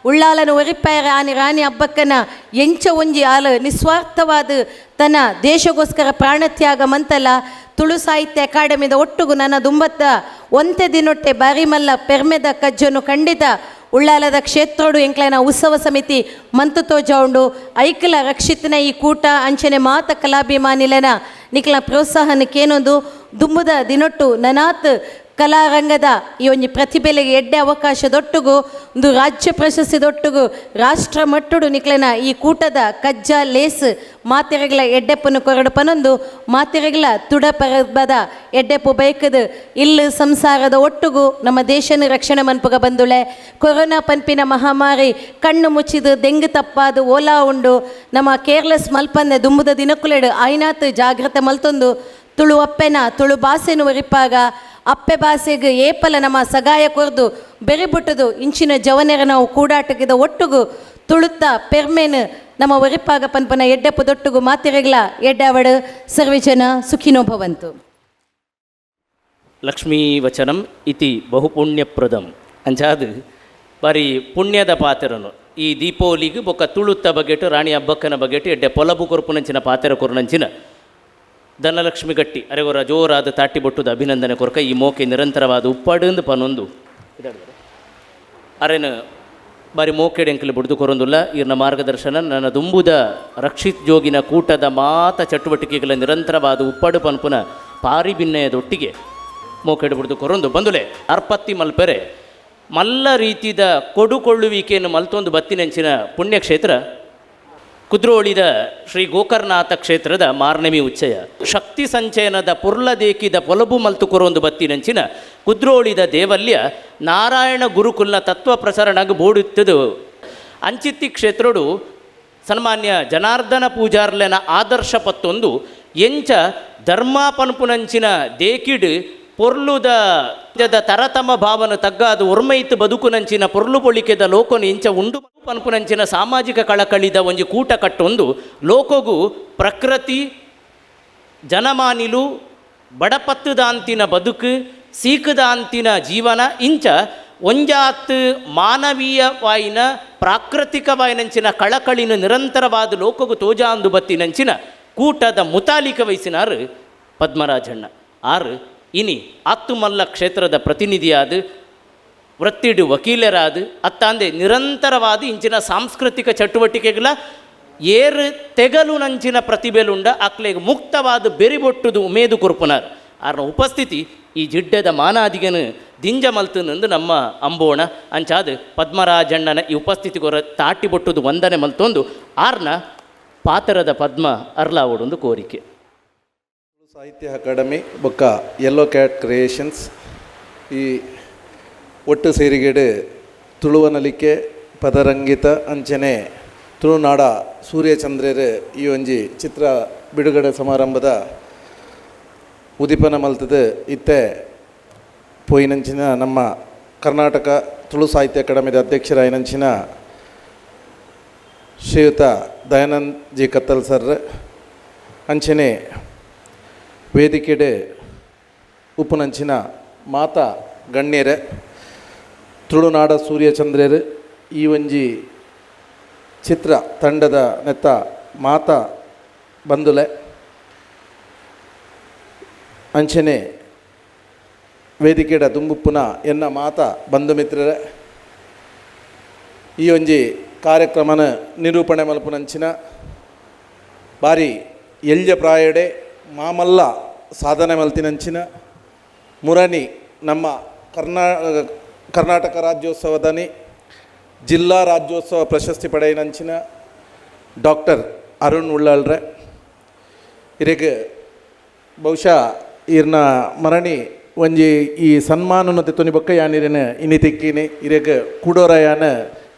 S14: ಉಳ್ಳಾಲನ ಒರಿಪಾಯರ ಆನಿ ರಾಣಿ ಹಬ್ಬಕ್ಕನ ಎಂಚ ಒಂಜಿ ಆಲು ನಿಸ್ವಾರ್ಥವಾದ ತನ್ನ ದೇಶಗೋಸ್ಕರ ಪ್ರಾಣತ್ಯಾಗ ಮಂತಲ ತುಳು ಸಾಹಿತ್ಯ ಅಕಾಡೆಮಿದ ಒಟ್ಟುಗು ನನ್ನ ದುಂಬತ್ತ ಒಂತೆ ದಿನೊಟ್ಟೆ ಬಾರಿಮಲ್ಲ ಪೆರ್ಮೆದ ಕಜ್ಜನು ಖಂಡಿತ ಉಳ್ಳಾಲದ ಕ್ಷೇತ್ರೋಡು ಎಂಕ್ಲೈನ ಉತ್ಸವ ಸಮಿತಿ ಮಂತು ತೋಜೌಂಡು ಐಕ್ಲ ರಕ್ಷಿತನ ಈ ಕೂಟ ಅಂಚನೆ ಮಾತ ಕಲಾಭಿಮಾನಿಲನ ನಿಕ್ಲ ಪ್ರೋತ್ಸಾಹನಕ್ಕೇನೊಂದು ದುಂಬುದ ದಿನೊಟ್ಟು ನನಾತ್ ಕಲಾರಂಗದ ಈ ಒಂಜಿ ಪ್ರತಿಭೆಲೆಗೆ ಎಡ್ಡೆ ಅವಕಾಶ ದೊಟ್ಟುಗು ಒಂದು ರಾಜ್ಯ ಪ್ರಶಸ್ತಿ ದೊಟ್ಟುಗು ರಾಷ್ಟ್ರ ಮಟ್ಟುಡು ನಿಕ್ಲೆನ ಈ ಕೂಟದ ಕಜ್ಜ ಲೇಸ್ ಮಾತೆರೆಗ್ಲ ಎಡ್ಡೆಪ್ಪನು ಕೊರಡು ಪನೊಂದು ಮಾತೆರೆಗ್ಲ ತುಡ ಪರಬದ ಎಡ್ಡೆಪ್ಪು ಬೈಕದು ಇಲ್ಲು ಸಂಸಾರದ ಒಟ್ಟುಗು ನಮ್ಮ ದೇಶನ ರಕ್ಷಣೆ ಮನ್ಪುಗ ಬಂದುಳೆ. ಕೊರೋನಾ ಪನ್ಪಿನ ಮಹಾಮಾರಿ ಕಣ್ಣು ಮುಚ್ಚಿದು ದೆಂಗು ತಪ್ಪಾದು ಓಲಾ ಉಂಡು ನಮ್ಮ ಕೇರ್ಲೆಸ್ ಮಲ್ಪಂದೆ ದುಂಬುದ ದಿನಕುಲೆಡು ಆಯ್ನಾತ್ ಜಾಗ್ರತೆ ಮಲ್ತೊಂದು ತುಳು ಅಪ್ಪೆನ ತುಳು ಬಾಸೆನು ಒರಿಪಾಗ ಅಪ್ಪೆ ಬಾಸೆಗೆ ಏಪಲ ನಮ್ಮ ಸಗಾಯ ಕೊರ್ದು ಬೆರಿಬುಟ್ಟದು ಇಂಚಿನ ಜವನೆರ ನಾವು ಕೂಡಾಟಕ್ಕಿದ ಒಟ್ಟುಗು ತುಳುತ್ತ ಪೆರ್ಮೇನು ನಮ್ಮ ಒರಿಪಾಗ ಪನ್ಪನ ಎಡ್ಡೆಪ್ಪು ದೊಟ್ಟುಗು ಮಾತಿರೆಗ್ಲ ಎಡ್ಡಾವಡು ಸರ್ವಜನ ಸುಖಿನೋ ಭವಂತು.
S13: ಲಕ್ಷ್ಮೀ ವಚನಂ ಇತಿ ಬಹುಪುಣ್ಯಪ್ರದಂ ಅಂಚಾದು ಬಾರಿ ಪುಣ್ಯದ ಪಾತ್ರನು ಈ ದೀಪಾವಳಿಗೆ ಬೊಕ್ಕ ತುಳುತ್ತ ಬಗೆಟು ರಾಣಿ ಹಬ್ಬಕ್ಕನ ಬಗೆಟು ಎಡ್ಡೆ ಪೊಲಬು ಕೊರ್ಪುನಂಚಿನ ಪಾತೆರ ಕೊರ್ನಂಚಿನ ಧನಲಕ್ಷ್ಮಿ ಗಟ್ಟಿ ಅರೆಗೊರ ಜೋರಾದ ತಾಟಿ ಬೊಟ್ಟುದ ಅಭಿನಂದನೆ ಕೊರ್ಕ ಈ ಮೋಕೆ ನಿರಂತರವಾದ ಉಪ್ಪಾಡುಂದು ಪನೊಂದು ಅರೆನ ಬಾರಿ ಮೋಕೆಡೆ ಅಂಕಲ್ ಬುಡ್ದು ಕೊರೊಂದುಲ್ಲ. ಇರ್ನ ಮಾರ್ಗದರ್ಶನ ನನ್ನ ದುಂಬುದ ರಕ್ಷಿತ್ ಜೋಗಿನ ಕೂಟದ ಮಾತ ಚಟುವಟಿಕೆಗಳ ನಿರಂತರವಾದ ಉಪ್ಪಾಡು ಪನ್ಪುನ ಪಾರಿ ಬಿನ್ನಯದೊಟ್ಟಿಗೆ ಮೋಕೆಡೆ ಬುಡ್ದು ಕೊರೊಂದು ಬಂದುಲೆ ಅರ್ಪತ್ತಿ ಮಲ್ಪೆರೆ ಮಲ್ಲ ರೀತಿದ ಕೊಡುಕೊಳ್ಳುವಿಕೆಯನ್ನು ಮಲ್ತೊಂದು ಬತ್ತಿನಂಚಿನ ಪುಣ್ಯಕ್ಷೇತ್ರ ಕುದ್ರೋಳಿದ ಶ್ರೀ ಗೋಕರ್ಣನಾಥ ಕ್ಷೇತ್ರದ ಮಾರ್ನಮಿ ಉಚ್ಚಯ. ಶಕ್ತಿ ಸಂಚಯನದ ಪುರ್ಲದೇಕಿದ ಪೊಲಬು ಮಲ್ತು ಕೊರೊಂದು ಬತ್ತಿನಂಚಿನ ಕುದ್ರೋಳಿದ ದೇವಲ್ಯ ನಾರಾಯಣ ಗುರುಕುಲ್ನ ತತ್ವ ಪ್ರಸರಣಗ್ ಬೋಡುತ್ತದು. ಅಂಚಿತ್ತಿ ಕ್ಷೇತ್ರಡು ಸನ್ಮಾನ್ಯ ಜನಾರ್ದನ ಪೂಜಾರ್ಲೆನ ಆದರ್ಶ ಪತ್ತೊಂದು ಎಂಚ ಧರ್ಮ ಪನ್ಪುನಂಚಿನ ದೇಕಿಡ್ ಪೊರ್ಲುದ ತರತಮ ಭಾವನ ತಗ್ಗಾದು ಒರ್ಮೈತು ಬದುಕುನಂಚಿನ ಪೊರ್ಲು ಪೊಳಿಕೆದ ಲೋಕನು ಇಂಚ ಉಂಡು ಪನ್ಪುನಂಚಿನ ಸಾಮಾಜಿಕ ಕಳಕಳಿದ ಒಂಜಿ ಕೂಟ ಕಟ್ಟೊಂದು ಲೋಕಗು ಪ್ರಕೃತಿ ಜನಮಾನಿಲು ಬಡಪತ್ತುದಾಂತಿನ ಬದುಕು ಸೀಕದಾಂತಿನ ಜೀವನ ಇಂಚ ಒಂಜಾತ್ ಮಾನವೀಯವಾಯಿನ ಪ್ರಾಕೃತಿಕವಾಯಿನಂಚಿನ ಕಳಕಳಿನ ನಿರಂತರವಾದ ಲೋಕಗು ತೋಜಾಂದು ಬತ್ತಿನಂಚಿನ ಕೂಟದ ಮುತಾಲಿಕ ವಯಸ್ಸಿನಾರು ಪದ್ಮರಾಜಣ್ಣ ಆರು ಇನಿ ಆತ್ತುಮಲ್ಲ ಕ್ಷೇತ್ರದ ಪ್ರತಿನಿಧಿಯಾದ ವೃತ್ತಿಡು ವಕೀಲರಾದ ಅತ್ತಾಂದೆ ನಿರಂತರವಾದ ಇಂಚಿನ ಸಾಂಸ್ಕೃತಿಕ ಚಟುವಟಿಕೆಗಳ ಏರು ತೆಗಲು ನಂಚಿನ ಪ್ರತಿಭೆಲುಂಡ ಅಕ್ಲೆಗ್ ಮುಕ್ತವಾದ ಬೆರಿಬೊಟ್ಟುದು ಉಮೇದು ಕೊರ್ಪುನಾರ್. ಆರ್ನ ಉಪಸ್ಥಿತಿ ಈ ಜಿಡ್ಡೆದ ಮಾನಾದಿಗನು ದಿಂಜ ಮಲ್ತುನಂದು ನಮ್ಮ ಅಂಬೋಣ. ಅಂಚಾದ ಪದ್ಮರಾಜಣ್ಣನ ಈ ಉಪಸ್ಥಿತಿಗೊರ ತಾಟಿ ಬೊಟ್ಟುದು ವಂದನೆ ಮಲ್ತೊಂದು ಆರ್ನ ಪಾತರದ ಪದ್ಮ ಅರ್ಲಾವಡೊಂದು ಕೋರಿಕೆ.
S15: ಸಾಹಿತ್ಯ ಅಕಾಡೆಮಿ ಬೊಕ್ಕ yellow cat creations ಈ ಒಟ್ಟು ಸೇರಿಗೆಡು ತುಳುವನಲಿಕೆ ಪದರಂಗಿತ ಅಂಚನೆ ತುಳುನಾಡ ಸೂರ್ಯಚಂದ್ರರು ಈ ಒಂಜಿ ಚಿತ್ರ ಬಿಡುಗಡೆ ಸಮಾರಂಭದ ಉದಿಪನ ಮಲ್ತದ ಇತ್ತೆ ಪೋಯಿನಂಚಿನ ನಮ್ಮ ಕರ್ನಾಟಕ ತುಳು ಸಾಹಿತ್ಯ ಅಕಾಡೆಮಿದ ಅಧ್ಯಕ್ಷರಾಯಿನಂಚಿನ ಶ್ರೀಯುತ ದಯಾನಂದ್ ಜಿ ಕತ್ತಲ್ ಸರ್, ಅಂಚನೆ ವೇದಿಕೆಡೆ ಉಪ್ಪುನಂಚಿನ ಮಾತಾ ಗಣ್ಯರೇ, ತುಳುನಾಡ ಸೂರ್ಯಚಂದ್ರರು ಈ ಒಂಜಿ ಚಿತ್ರ ತಂಡದ ನೆತ್ತ ಮಾತಾ ಬಂಧುಲೆ, ಅಂಚನೆ ವೇದಿಕೆಡ ದುಂಬುಪ್ಪುನ ಎನ್ನ ಮಾತಾ ಬಂಧು ಮಿತ್ರರೇ, ಈ ಒಂಜಿ ಕಾರ್ಯಕ್ರಮನ ನಿರೂಪಣೆ ಮಲ್ಪುನಂಚಿನ ಬಾರಿ ಎಲ್ಯ ಪ್ರಾಯಡೆ ಮಾಮಲ್ಲ ಸಾಧನೆ ಮಲ್ತಿನಂಚಿನ ಮುರಣಿ ನಮ್ಮ ಕರ್ನಾಟಕ ರಾಜ್ಯೋತ್ಸವದನಿ ಜಿಲ್ಲಾ ರಾಜ್ಯೋತ್ಸವ ಪ್ರಶಸ್ತಿ ಪಡೆಯಿನಂಚಿನ ಡಾಕ್ಟರ್ ಅರುಣ್ ಉಳ್ಳಾಳ್ರೆ ಇರೆಗ್ ಬಹುಶಃ ಇರ್ನ ಮರಣಿ ಒಂಜಿ ಈ ಸನ್ಮಾನನ ತೆತ್ತೊನಿ ಬೊಕ್ಕ ಯಾನಿರಿನ ಇನಿ ತಿಕ್ಕಿನಿ ಇರೆಗ್ ಕೂಡೋರಯಾನ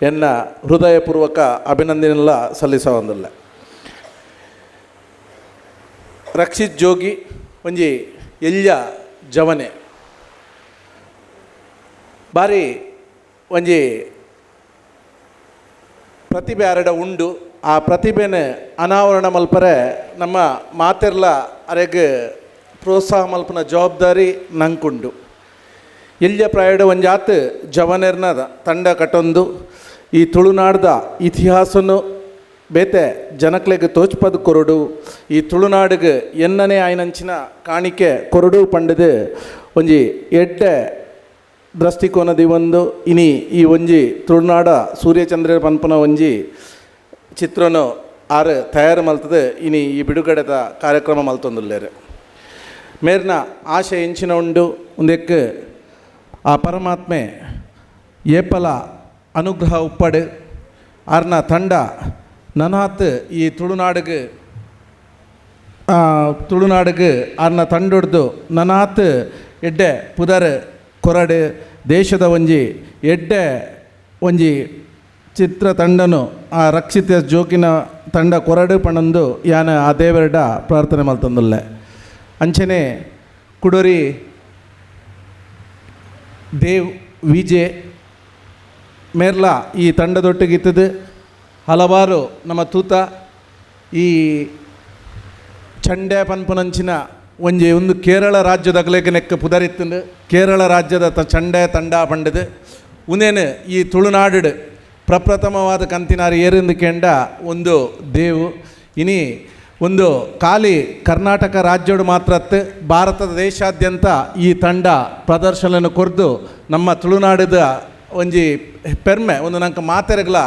S15: ಎನ್ನ ಹೃದಯಪೂರ್ವಕ ಅಭಿನಂದನೆಲ್ಲ ಸಲ್ಲಿಸವಂದಿಲ್ಲ. ರಕ್ಷಿತ್ ಜೋಗಿ ಒಂಜಿ ಎಲ್ಯ ಜವನೆ ಬಾರಿ ಒಂಜಿ ಪ್ರತಿಭೆ ಅರಡ ಉಂಡು. ಆ ಪ್ರತಿಭೆನ ಅನಾವರಣ ಮಲ್ಪರೆ ನಮ್ಮ ಮಾತೆರ್ಲ ಅರೆಗ್ ಪ್ರೋತ್ಸಾಹ ಮಲ್ಪನ ಜವಾಬ್ದಾರಿ ನಂಕುಂಡು. ಎಲ್ಯ ಪ್ರಾಯಡ ಒಂಜಾತ್ ಜವನೆರ್ನ ತಂಡ ಕಟ್ಟೊಂದು ಈ ತುಳುನಾಡ್ದ ಇತಿಹಾಸನು ಬೇತೆ ಜನಕ್ಲೆಗ್ ತೋಚ್ಪದ ಕೊರಡು, ಈ ತುಳುನಾಡಿಗೆ ಎನ್ನನೇ ಆಯ್ನಂಚಿನ ಕಾಣಿಕೆ ಕೊರಡು ಪಂಡದು ಒಂಜಿ ಎಡ್ಡೆ ದೃಷ್ಟಿಕೋನದಿ ಒಂದು ಇನಿ ಈ ಒಂಜಿ ತುಳುನಾಡ ಸೂರ್ಯಚಂದ್ರ ಪನ್ಪುನ ಒಂಜಿ ಚಿತ್ರನು ಆರು ತಯಾರು ಮಲ್ತದೆ ಇನಿ ಈ ಬಿಡುಗಡೆದ ಕಾರ್ಯಕ್ರಮ ಮಲ್ತೊಂದುಲ್ಲೇರು. ಮೇರ್ನ ಆಶೆ ಎಂಚಿನ ಉಂಡು ಒಂದೆಕ್ ಆ ಪರಮಾತ್ಮೆ ಏಪಲ ಅನುಗ್ರಹ ಉಪ್ಪಡು ಆರ್ನ ತಂಡ ನನಾತ್ ಈ ತುಳುನಾಡಿಗೆ ತುಳುನಾಡಿಗೆ ಆರ್ನ ತಂಡೊಡ್ದು ನನಾತ್ ಎಡ್ಡೆ ಪುದರ್ ಕೊರಡು ದೇಶದ ಒಂಜಿ ಎಡ್ಡೆ ಒಂಜಿ ಚಿತ್ರ ತಂಡನು ಆ ರಕ್ಷಿತ ಜೋಕಿನ ತಂಡ ಕೊರಡು ಪಣಂದು ಯಾನ ಆ ದೇವರಡ ಪ್ರಾರ್ಥನೆ ಮಲ್ತಂದುಲ್ಲೆ. ಅಂಚನೆ ಕುಡೋರಿ ದೇವ್ ವಿಜೆ ಮೇರ್ಲ ಈ ತಂಡದೊಟ್ಟಿಗಿತ್ತದು ಹಲವಾರು ನಮ್ಮ ತೂತ ಈ ಚಂಡೆ ಪನ್ಪುನಂಚಿನ ಒಂಜಿ ಒಂದು ಕೇರಳ ರಾಜ್ಯದ ನೆಕ್ಕ ಪುದರಿತ್ತಂದು ಕೇರಳ ರಾಜ್ಯದ ಚಂಡೆ ತಂಡ ಪಂಡದು ಉನೇನು ಈ ತುಳುನಾಡು ಪ್ರಪ್ರಥಮವಾದ ಕಂತಿನಾರು ಏರಿಂದು ಕೆಂಡ ಒಂದು ದೇವು ಇನಿ ಒಂದು ಖಾಲಿ ಕರ್ನಾಟಕ ರಾಜ್ಯಡು ಮಾತ್ರತ್ತು ಭಾರತದ ದೇಶಾದ್ಯಂತ ಈ ತಂಡ ಪ್ರದರ್ಶನ ಕೊರ್ದು ನಮ್ಮ ತುಳುನಾಡಿದ ಒಂಜಿ ಪೆರ್ಮೆ ಒಂದು ನಂಗೆ ಮಾತೆರಗ್ಲ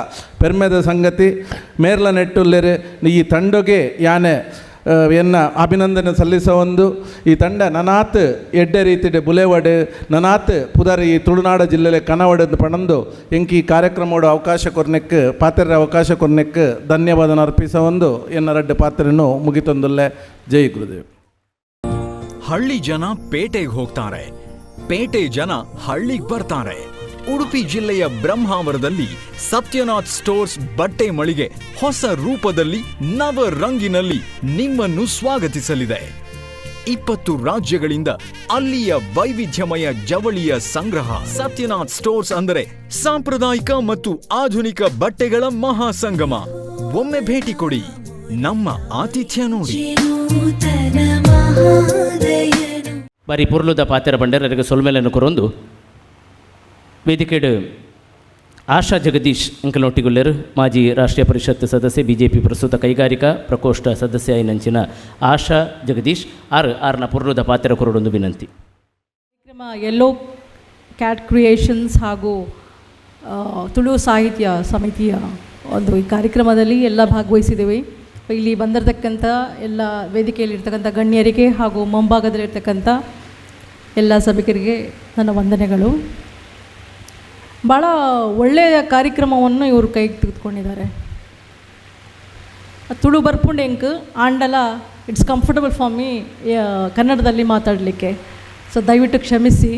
S15: ಪೆರ್ಮೆದ ಸಂಗತಿ. ಮೇರ್ಲ ನೆಟ್ಟುಲ್ಲೇರು ಈ ತಂಡಗೆ ಯಾನೆ ಎನ್ನ ಅಭಿನಂದನೆ ಸಲ್ಲಿಸ ಒಂದು ಈ ತಂಡ ನನಾತ್ ಎಡ್ಡೆ ರೀತಿಡೆ ಬುಲೆವಡೆ ನನಾತ್ ಪುದರ್ ಈ ತುಳುನಾಡ ಜಿಲ್ಲೆಲೆ ಕನವಡೆ ಪಣಂದು ಎಂಕಿ ಈ ಕಾರ್ಯಕ್ರಮೋಡು ಅವಕಾಶ ಕೊರ್ನೆಕ್ ಪಾತ್ರೆ ಅವಕಾಶ ಕೊರ್ನೆಕ್ ಧನ್ಯವಾದ ಅರ್ಪಿಸ ಒಂದು ಎನ್ನ ರಡ್ಡೆ ಪಾತ್ರೆಯನ್ನು ಮುಗಿತೊಂದುಲ್ಲೆ. ಜೈ ಗುರುದೇವ್.
S6: ಹಳ್ಳಿ ಜನ ಪೇಟೆಗೆ ಹೋಗ್ತಾರೆ, ಪೇಟೆ ಜನ ಹಳ್ಳಿಗೆ ಬರ್ತಾರೆ. ಉಡುಪಿ ಜಿಲ್ಲೆಯ ಬ್ರಹ್ಮಾವರದಲ್ಲಿ ಸತ್ಯನಾಥ್ ಸ್ಟೋರ್ಸ್ ಬಟ್ಟೆ ಮಳಿಗೆ ಹೊಸ ರೂಪದಲ್ಲಿ ನವ ರಂಗಿನಲ್ಲಿ ನಿಮ್ಮನ್ನು ಸ್ವಾಗತಿಸಲಿದೆ. 20 ರಾಜ್ಯಗಳಿಂದ ಅಲ್ಲಿಯ ವೈವಿಧ್ಯಮಯ ಜವಳಿಯ ಸಂಗ್ರಹ. ಸತ್ಯನಾಥ್ ಸ್ಟೋರ್ಸ್ ಅಂದರೆ ಸಾಂಪ್ರದಾಯಿಕ ಮತ್ತು ಆಧುನಿಕ ಬಟ್ಟೆಗಳ ಮಹಾಸಂಗಮ. ಒಮ್ಮೆ ಭೇಟಿ ಕೊಡಿ, ನಮ್ಮ ಆತಿಥ್ಯ ನೋಡಿ.
S13: ಬಾರಿ ಪುರ್ಲುದ ಪಾತೆರ ಬಂಡೇರರಿಗೆ ಸೊಲ್ಮೆಲೆಯನ್ನು ಕೊರೊಂದು ವೇದಿಕೆಡು ಆಶಾ ಜಗದೀಶ್ ಅಂಕಲೊಟ್ಟಿಗುಲ್ಲೆರು, ಮಾಜಿ ರಾಷ್ಟ್ರೀಯ ಪರಿಷತ್ ಸದಸ್ಯೆ, ಬಿಜೆಪಿ ಪ್ರಸ್ತುತ ಕೈಗಾರಿಕಾ ಪ್ರಕೋಷ್ಠ ಸದಸ್ಯ ಐನಂಚಿನ ಆಶಾ ಜಗದೀಶ್ ಆರ್ ಆರ್ನ ಪುರ್ಲುದ ಪಾತೆರ ಕೊರೊಡೊಂದು ವಿನಂತಿ.
S16: ಎಲ್ಲೋ ಕ್ಯಾಟ್ ಕ್ರಿಯೇಷನ್ಸ್ ಹಾಗೂ ತುಳು ಸಾಹಿತ್ಯ ಸಮಿತಿಯ ಒಂದು ಈ ಕಾರ್ಯಕ್ರಮದಲ್ಲಿ ಎಲ್ಲ ಭಾಗವಹಿಸಿದ್ದೀವಿ. ಇಲ್ಲಿ ಬಂದಿರತಕ್ಕಂಥ ಎಲ್ಲ ವೇದಿಕೆಯಲ್ಲಿರ್ತಕ್ಕಂಥ ಗಣ್ಯರಿಗೆ ಹಾಗೂ ಮುಂಭಾಗದಲ್ಲಿರ್ತಕ್ಕಂಥ ಎಲ್ಲ ಸಭಿಕರಿಗೆ ನನ್ನ ವಂದನೆಗಳು. ಭಾಳ ಒಳ್ಳೆಯ ಕಾರ್ಯಕ್ರಮವನ್ನು ಇವರು ಕೈಗೆ ತೆಗೆದುಕೊಂಡಿದ್ದಾರೆ. ತುಳು ಬರ್ಪುಂಡು ಎಂಕ್ ಆಂಡಲ it's comfortable for me ಕನ್ನಡದಲ್ಲಿ ಮಾತಾಡಲಿಕ್ಕೆ, ಸೊ ದಯವಿಟ್ಟು ಕ್ಷಮಿಸಿ.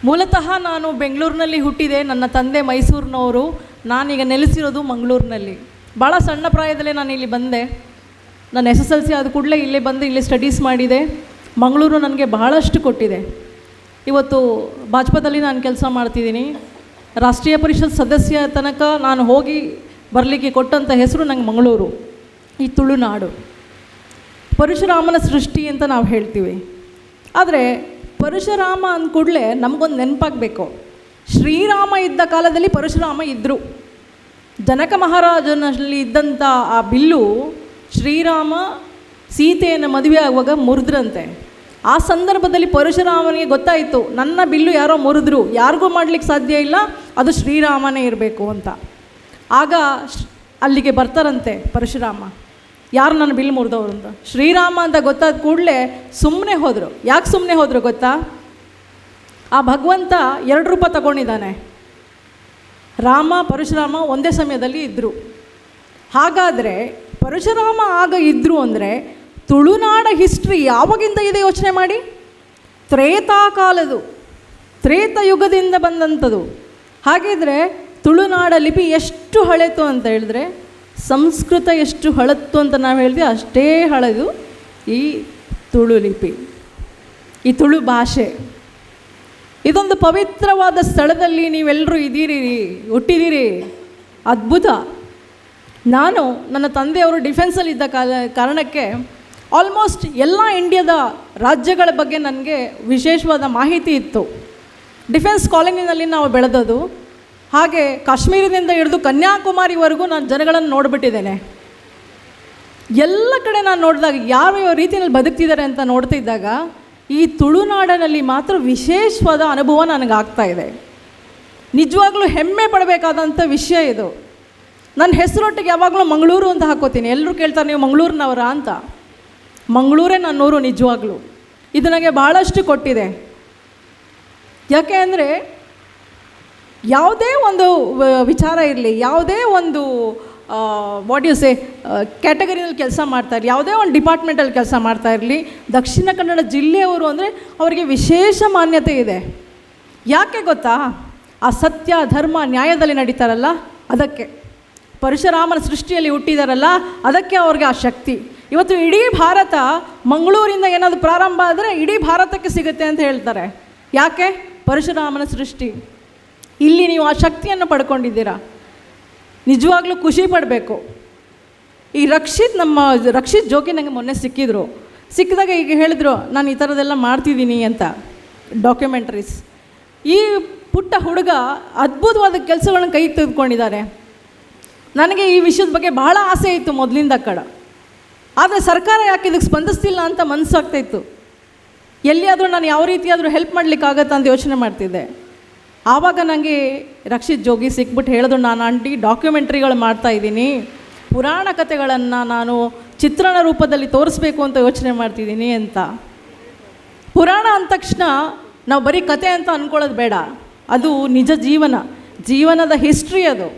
S16: ಮೂಲತಃ ನಾನು ಬೆಂಗಳೂರಿನಲ್ಲಿ ಹುಟ್ಟಿದೆ, ನನ್ನ ತಂದೆ ಮೈಸೂರಿನವರು, ನಾನೀಗ ನೆಲೆಸಿರೋದು ಮಂಗಳೂರಿನಲ್ಲಿ. ಭಾಳ ಸಣ್ಣ ಪ್ರಾಯದಲ್ಲೇ ನಾನು ಇಲ್ಲಿ ಬಂದೆ. ನಾನು SSLC ಆದ ಕೂಡಲೇ ಇಲ್ಲೇ ಬಂದು ಇಲ್ಲೇ ಸ್ಟಡೀಸ್ ಮಾಡಿದೆ. ಮಂಗಳೂರು ನನಗೆ ಬಹಳಷ್ಟು ಕೊಟ್ಟಿದೆ. ಇವತ್ತು ಭಾಜಪದಲ್ಲಿ ನಾನು ಕೆಲಸ ಮಾಡ್ತಿದ್ದೀನಿ. ರಾಷ್ಟ್ರೀಯ ಪರಿಷತ್ ಸದಸ್ಯ ತನಕ ನಾನು ಹೋಗಿ ಬರಲಿಕ್ಕೆ ಕೊಟ್ಟಂಥ ಹೆಸರು ನಂಗೆ ಮಂಗಳೂರು, ಈ ತುಳುನಾಡು. ಪರಶುರಾಮನ ಸೃಷ್ಟಿ ಅಂತ ನಾವು ಹೇಳ್ತೀವಿ, ಆದರೆ ಪರಶುರಾಮ ಅಂದ ಕೂಡಲೇ ನಮಗೊಂದು ನೆನಪಾಗಬೇಕು. ಶ್ರೀರಾಮ ಇದ್ದ ಕಾಲದಲ್ಲಿ ಪರಶುರಾಮ ಇದ್ದರು. ಜನಕ ಮಹಾರಾಜನಲ್ಲಿ ಇದ್ದಂಥ ಆ ಬಿಲ್ಲು ಶ್ರೀರಾಮ ಸೀತೆಯನ್ನು ಮದುವೆ ಆಗುವಾಗ ಮುರಿದ್ರಂತೆ. ಆ ಸಂದರ್ಭದಲ್ಲಿ ಪರಶುರಾಮನಿಗೆ ಗೊತ್ತಾಯಿತು, ನನ್ನ ಬಿಲ್ಲು ಯಾರೋ ಮುರಿದ್ರು, ಯಾರಿಗೂ ಮಾಡಲಿಕ್ಕೆ ಸಾಧ್ಯ ಇಲ್ಲ, ಅದು ಶ್ರೀರಾಮನೇ ಇರಬೇಕು ಅಂತ. ಆಗ ಅಲ್ಲಿಗೆ ಬರ್ತಾರಂತೆ ಪರಶುರಾಮ, ಯಾರು ನನ್ನ ಬಿಲ್ ಮುರಿದವರು ಅಂತ. ಶ್ರೀರಾಮ ಅಂತ ಗೊತ್ತಾದ ಕೂಡಲೇ ಸುಮ್ಮನೆ ಹೋದರು. ಯಾಕೆ ಸುಮ್ಮನೆ ಹೋದರು ಗೊತ್ತಾ? ಆ ಭಗವಂತ 2 ರೂಪ ತಗೊಂಡಿದ್ದಾನೆ. ರಾಮ ಪರಶುರಾಮ ಒಂದೇ ಸಮಯದಲ್ಲಿ ಇದ್ದರು. ಹಾಗಾದರೆ ಪರಶುರಾಮ ಆಗ ಇದ್ದರು ಅಂದರೆ ತುಳುನಾಡ ಹಿಸ್ಟ್ರಿ ಯಾವಾಗಿಂದ ಇದೆ ಯೋಚನೆ ಮಾಡಿ. ತ್ರೇತಾಕಾಲದು, ತ್ರೇತಯುಗದಿಂದ ಬಂದಂಥದ್ದು. ಹಾಗಿದ್ರೆ ತುಳುನಾಡ ಲಿಪಿ ಎಷ್ಟು ಹಳೆತು ಅಂತ ಹೇಳಿದ್ರೆ, ಸಂಸ್ಕೃತ ಎಷ್ಟು ಹಳತ್ತು ಅಂತ ನಾವು ಹೇಳಿದ್ವಿ, ಅಷ್ಟೇ ಹಳೆದು ಈ ತುಳು ಲಿಪಿ, ಈ ತುಳು ಭಾಷೆ. ಇದೊಂದು ಪವಿತ್ರವಾದ ಸ್ಥಳದಲ್ಲಿ ನೀವೆಲ್ಲರೂ ಇದ್ದೀರಿ, ಹುಟ್ಟಿದ್ದೀರಿ, ಅದ್ಭುತ. ನಾನು ನನ್ನ ತಂದೆಯವರು ಡಿಫೆನ್ಸಲ್ಲಿದ್ದ ಕಾರಣಕ್ಕೆ ಆಲ್ಮೋಸ್ಟ್ ಎಲ್ಲ ಇಂಡಿಯಾದ ರಾಜ್ಯಗಳ ಬಗ್ಗೆ ನನಗೆ ವಿಶೇಷವಾದ ಮಾಹಿತಿ ಇತ್ತು. ಡಿಫೆನ್ಸ್ ಕಾಲೋನಿನಲ್ಲಿ ನಾವು ಬೆಳೆದದು. ಹಾಗೆ ಕಾಶ್ಮೀರದಿಂದ ಹಿಡಿದು ಕನ್ಯಾಕುಮಾರಿವರೆಗೂ ನಾನು ಜನಗಳನ್ನು ನೋಡಿಬಿಟ್ಟಿದ್ದೇನೆ. ಎಲ್ಲ ಕಡೆ ನಾನು ನೋಡಿದಾಗ ಯಾವ ರೀತಿಯಲ್ಲಿ ಬದುಕ್ತಿದ್ದಾರೆ ಅಂತ ನೋಡ್ತಿದ್ದಾಗ ಈ ತುಳುನಾಡಿನಲ್ಲಿ ಮಾತ್ರ ವಿಶೇಷವಾದ ಅನುಭವ ನನಗಾಗ್ತಾ ಇದೆ. ನಿಜವಾಗ್ಲೂ ಹೆಮ್ಮೆ ಪಡಬೇಕಾದಂಥ ವಿಷಯ ಇದು. ನನ್ನ ಹೆಸರೊಟ್ಟಿಗೆ ಯಾವಾಗಲೂ ಮಂಗಳೂರು ಅಂತ ಹಾಕೋತೀನಿ. ಎಲ್ಲರೂ ಕೇಳ್ತಾರೆ, ನೀವು ಮಂಗಳೂರಿನವರಾ ಅಂತ. ಮಂಗಳೂರೇ ನನ್ನೂರು ನಿಜವಾಗ್ಲೂ. ಇದು ನನಗೆ ಭಾಳಷ್ಟು ಕೊಟ್ಟಿದೆ. ಯಾಕೆ ಅಂದರೆ ಯಾವುದೇ ಒಂದು ವಿಚಾರ ಇರಲಿ, ಯಾವುದೇ ಒಂದು what you say ಕ್ಯಾಟಗರಿನಲ್ಲಿ ಕೆಲಸ ಮಾಡ್ತಾಯಿರಲಿ, ಯಾವುದೇ ಒಂದು ಡಿಪಾರ್ಟ್ಮೆಂಟಲ್ಲಿ ಕೆಲಸ ಮಾಡ್ತಾಯಿರಲಿ, ದಕ್ಷಿಣ ಕನ್ನಡ ಜಿಲ್ಲೆಯವರು ಅಂದರೆ ಅವರಿಗೆ ವಿಶೇಷ ಮಾನ್ಯತೆ ಇದೆ. ಯಾಕೆ ಗೊತ್ತಾ? ಆ ಸತ್ಯ ಧರ್ಮ ನ್ಯಾಯದಲ್ಲಿ ನಡೀತಾರಲ್ಲ, ಅದಕ್ಕೆ. ಪರಶುರಾಮನ ಸೃಷ್ಟಿಯಲ್ಲಿ ಹುಟ್ಟಿದಾರಲ್ಲ, ಅದಕ್ಕೆ ಅವ್ರಿಗೆ ಆ ಶಕ್ತಿ. ಇವತ್ತು ಇಡೀ ಭಾರತ ಮಂಗಳೂರಿಂದ ಏನಾದರೂ ಪ್ರಾರಂಭ ಆದರೆ ಇಡೀ ಭಾರತಕ್ಕೆ ಸಿಗುತ್ತೆ ಅಂತ ಹೇಳ್ತಾರೆ. ಯಾಕೆ? ಪರಶುರಾಮನ ಸೃಷ್ಟಿ. ಇಲ್ಲಿ ನೀವು ಆ ಶಕ್ತಿಯನ್ನು ಪಡ್ಕೊಂಡಿದ್ದೀರಾ, ನಿಜವಾಗ್ಲೂ ಖುಷಿ ಪಡಬೇಕು. ಈ ರಕ್ಷಿತ್, ನಮ್ಮ ರಕ್ಷಿತ್ ಜೋಗಿ ನನಗೆ ಮೊನ್ನೆ ಸಿಕ್ಕಿದ್ರು. ಸಿಕ್ಕಿದಾಗ ಈಗ ಹೇಳಿದ್ರು, ನಾನು ಈ ಥರದ್ದೆಲ್ಲ ಮಾಡ್ತಿದ್ದೀನಿ ಅಂತ, ಡಾಕ್ಯುಮೆಂಟ್ರೀಸ್. ಈ ಪುಟ್ಟ ಹುಡುಗ ಅದ್ಭುತವಾದ ಕೆಲಸಗಳನ್ನು ಕೈಗೆ ತೆಗೆದುಕೊಂಡಿದ್ದಾನೆ. ನನಗೆ ಈ ವಿಷಯದ ಬಗ್ಗೆ ಭಾಳ ಆಸೆ ಇತ್ತು ಮೊದಲಿಂದ ಕಡ. ಆದರೆ ಸರ್ಕಾರ ಯಾಕೆ ಇದಕ್ಕೆ ಸ್ಪಂದಿಸ್ತಿಲ್ಲ ಅಂತ ಮನಸ್ಸಾಗ್ತಾಯಿತ್ತು. ಎಲ್ಲಿಯಾದರೂ ನಾನು ಯಾವ ರೀತಿಯಾದರೂ ಹೆಲ್ಪ್ ಮಾಡಲಿಕ್ಕಾಗತ್ತಾ ಅಂತ ಯೋಚನೆ ಮಾಡ್ತಿದ್ದೆ. ಆವಾಗ ನನಗೆ ರಕ್ಷಿತ್ ಜೋಗಿ ಸಿಕ್ಬಿಟ್ಟು ಹೇಳಿದ್ರು, ನಾನು ಆಂಟಿ ಡಾಕ್ಯುಮೆಂಟ್ರಿಗಳು ಮಾಡ್ತಾಯಿದ್ದೀನಿ, ಪುರಾಣ ಕಥೆಗಳನ್ನು ನಾನು ಚಿತ್ರಣ ರೂಪದಲ್ಲಿ ತೋರಿಸ್ಬೇಕು ಅಂತ ಯೋಚನೆ ಮಾಡ್ತಿದ್ದೀನಿ ಅಂತ. ಪುರಾಣ ಅಂದ ತಕ್ಷಣ ನಾವು ಬರೀ ಕತೆ ಅಂತ ಅಂದ್ಕೊಳ್ಳೋದು ಬೇಡ, ಅದು ನಿಜ ಜೀವನ, ಜೀವನದ ಹಿಸ್ಟ್ರಿ ಅದು.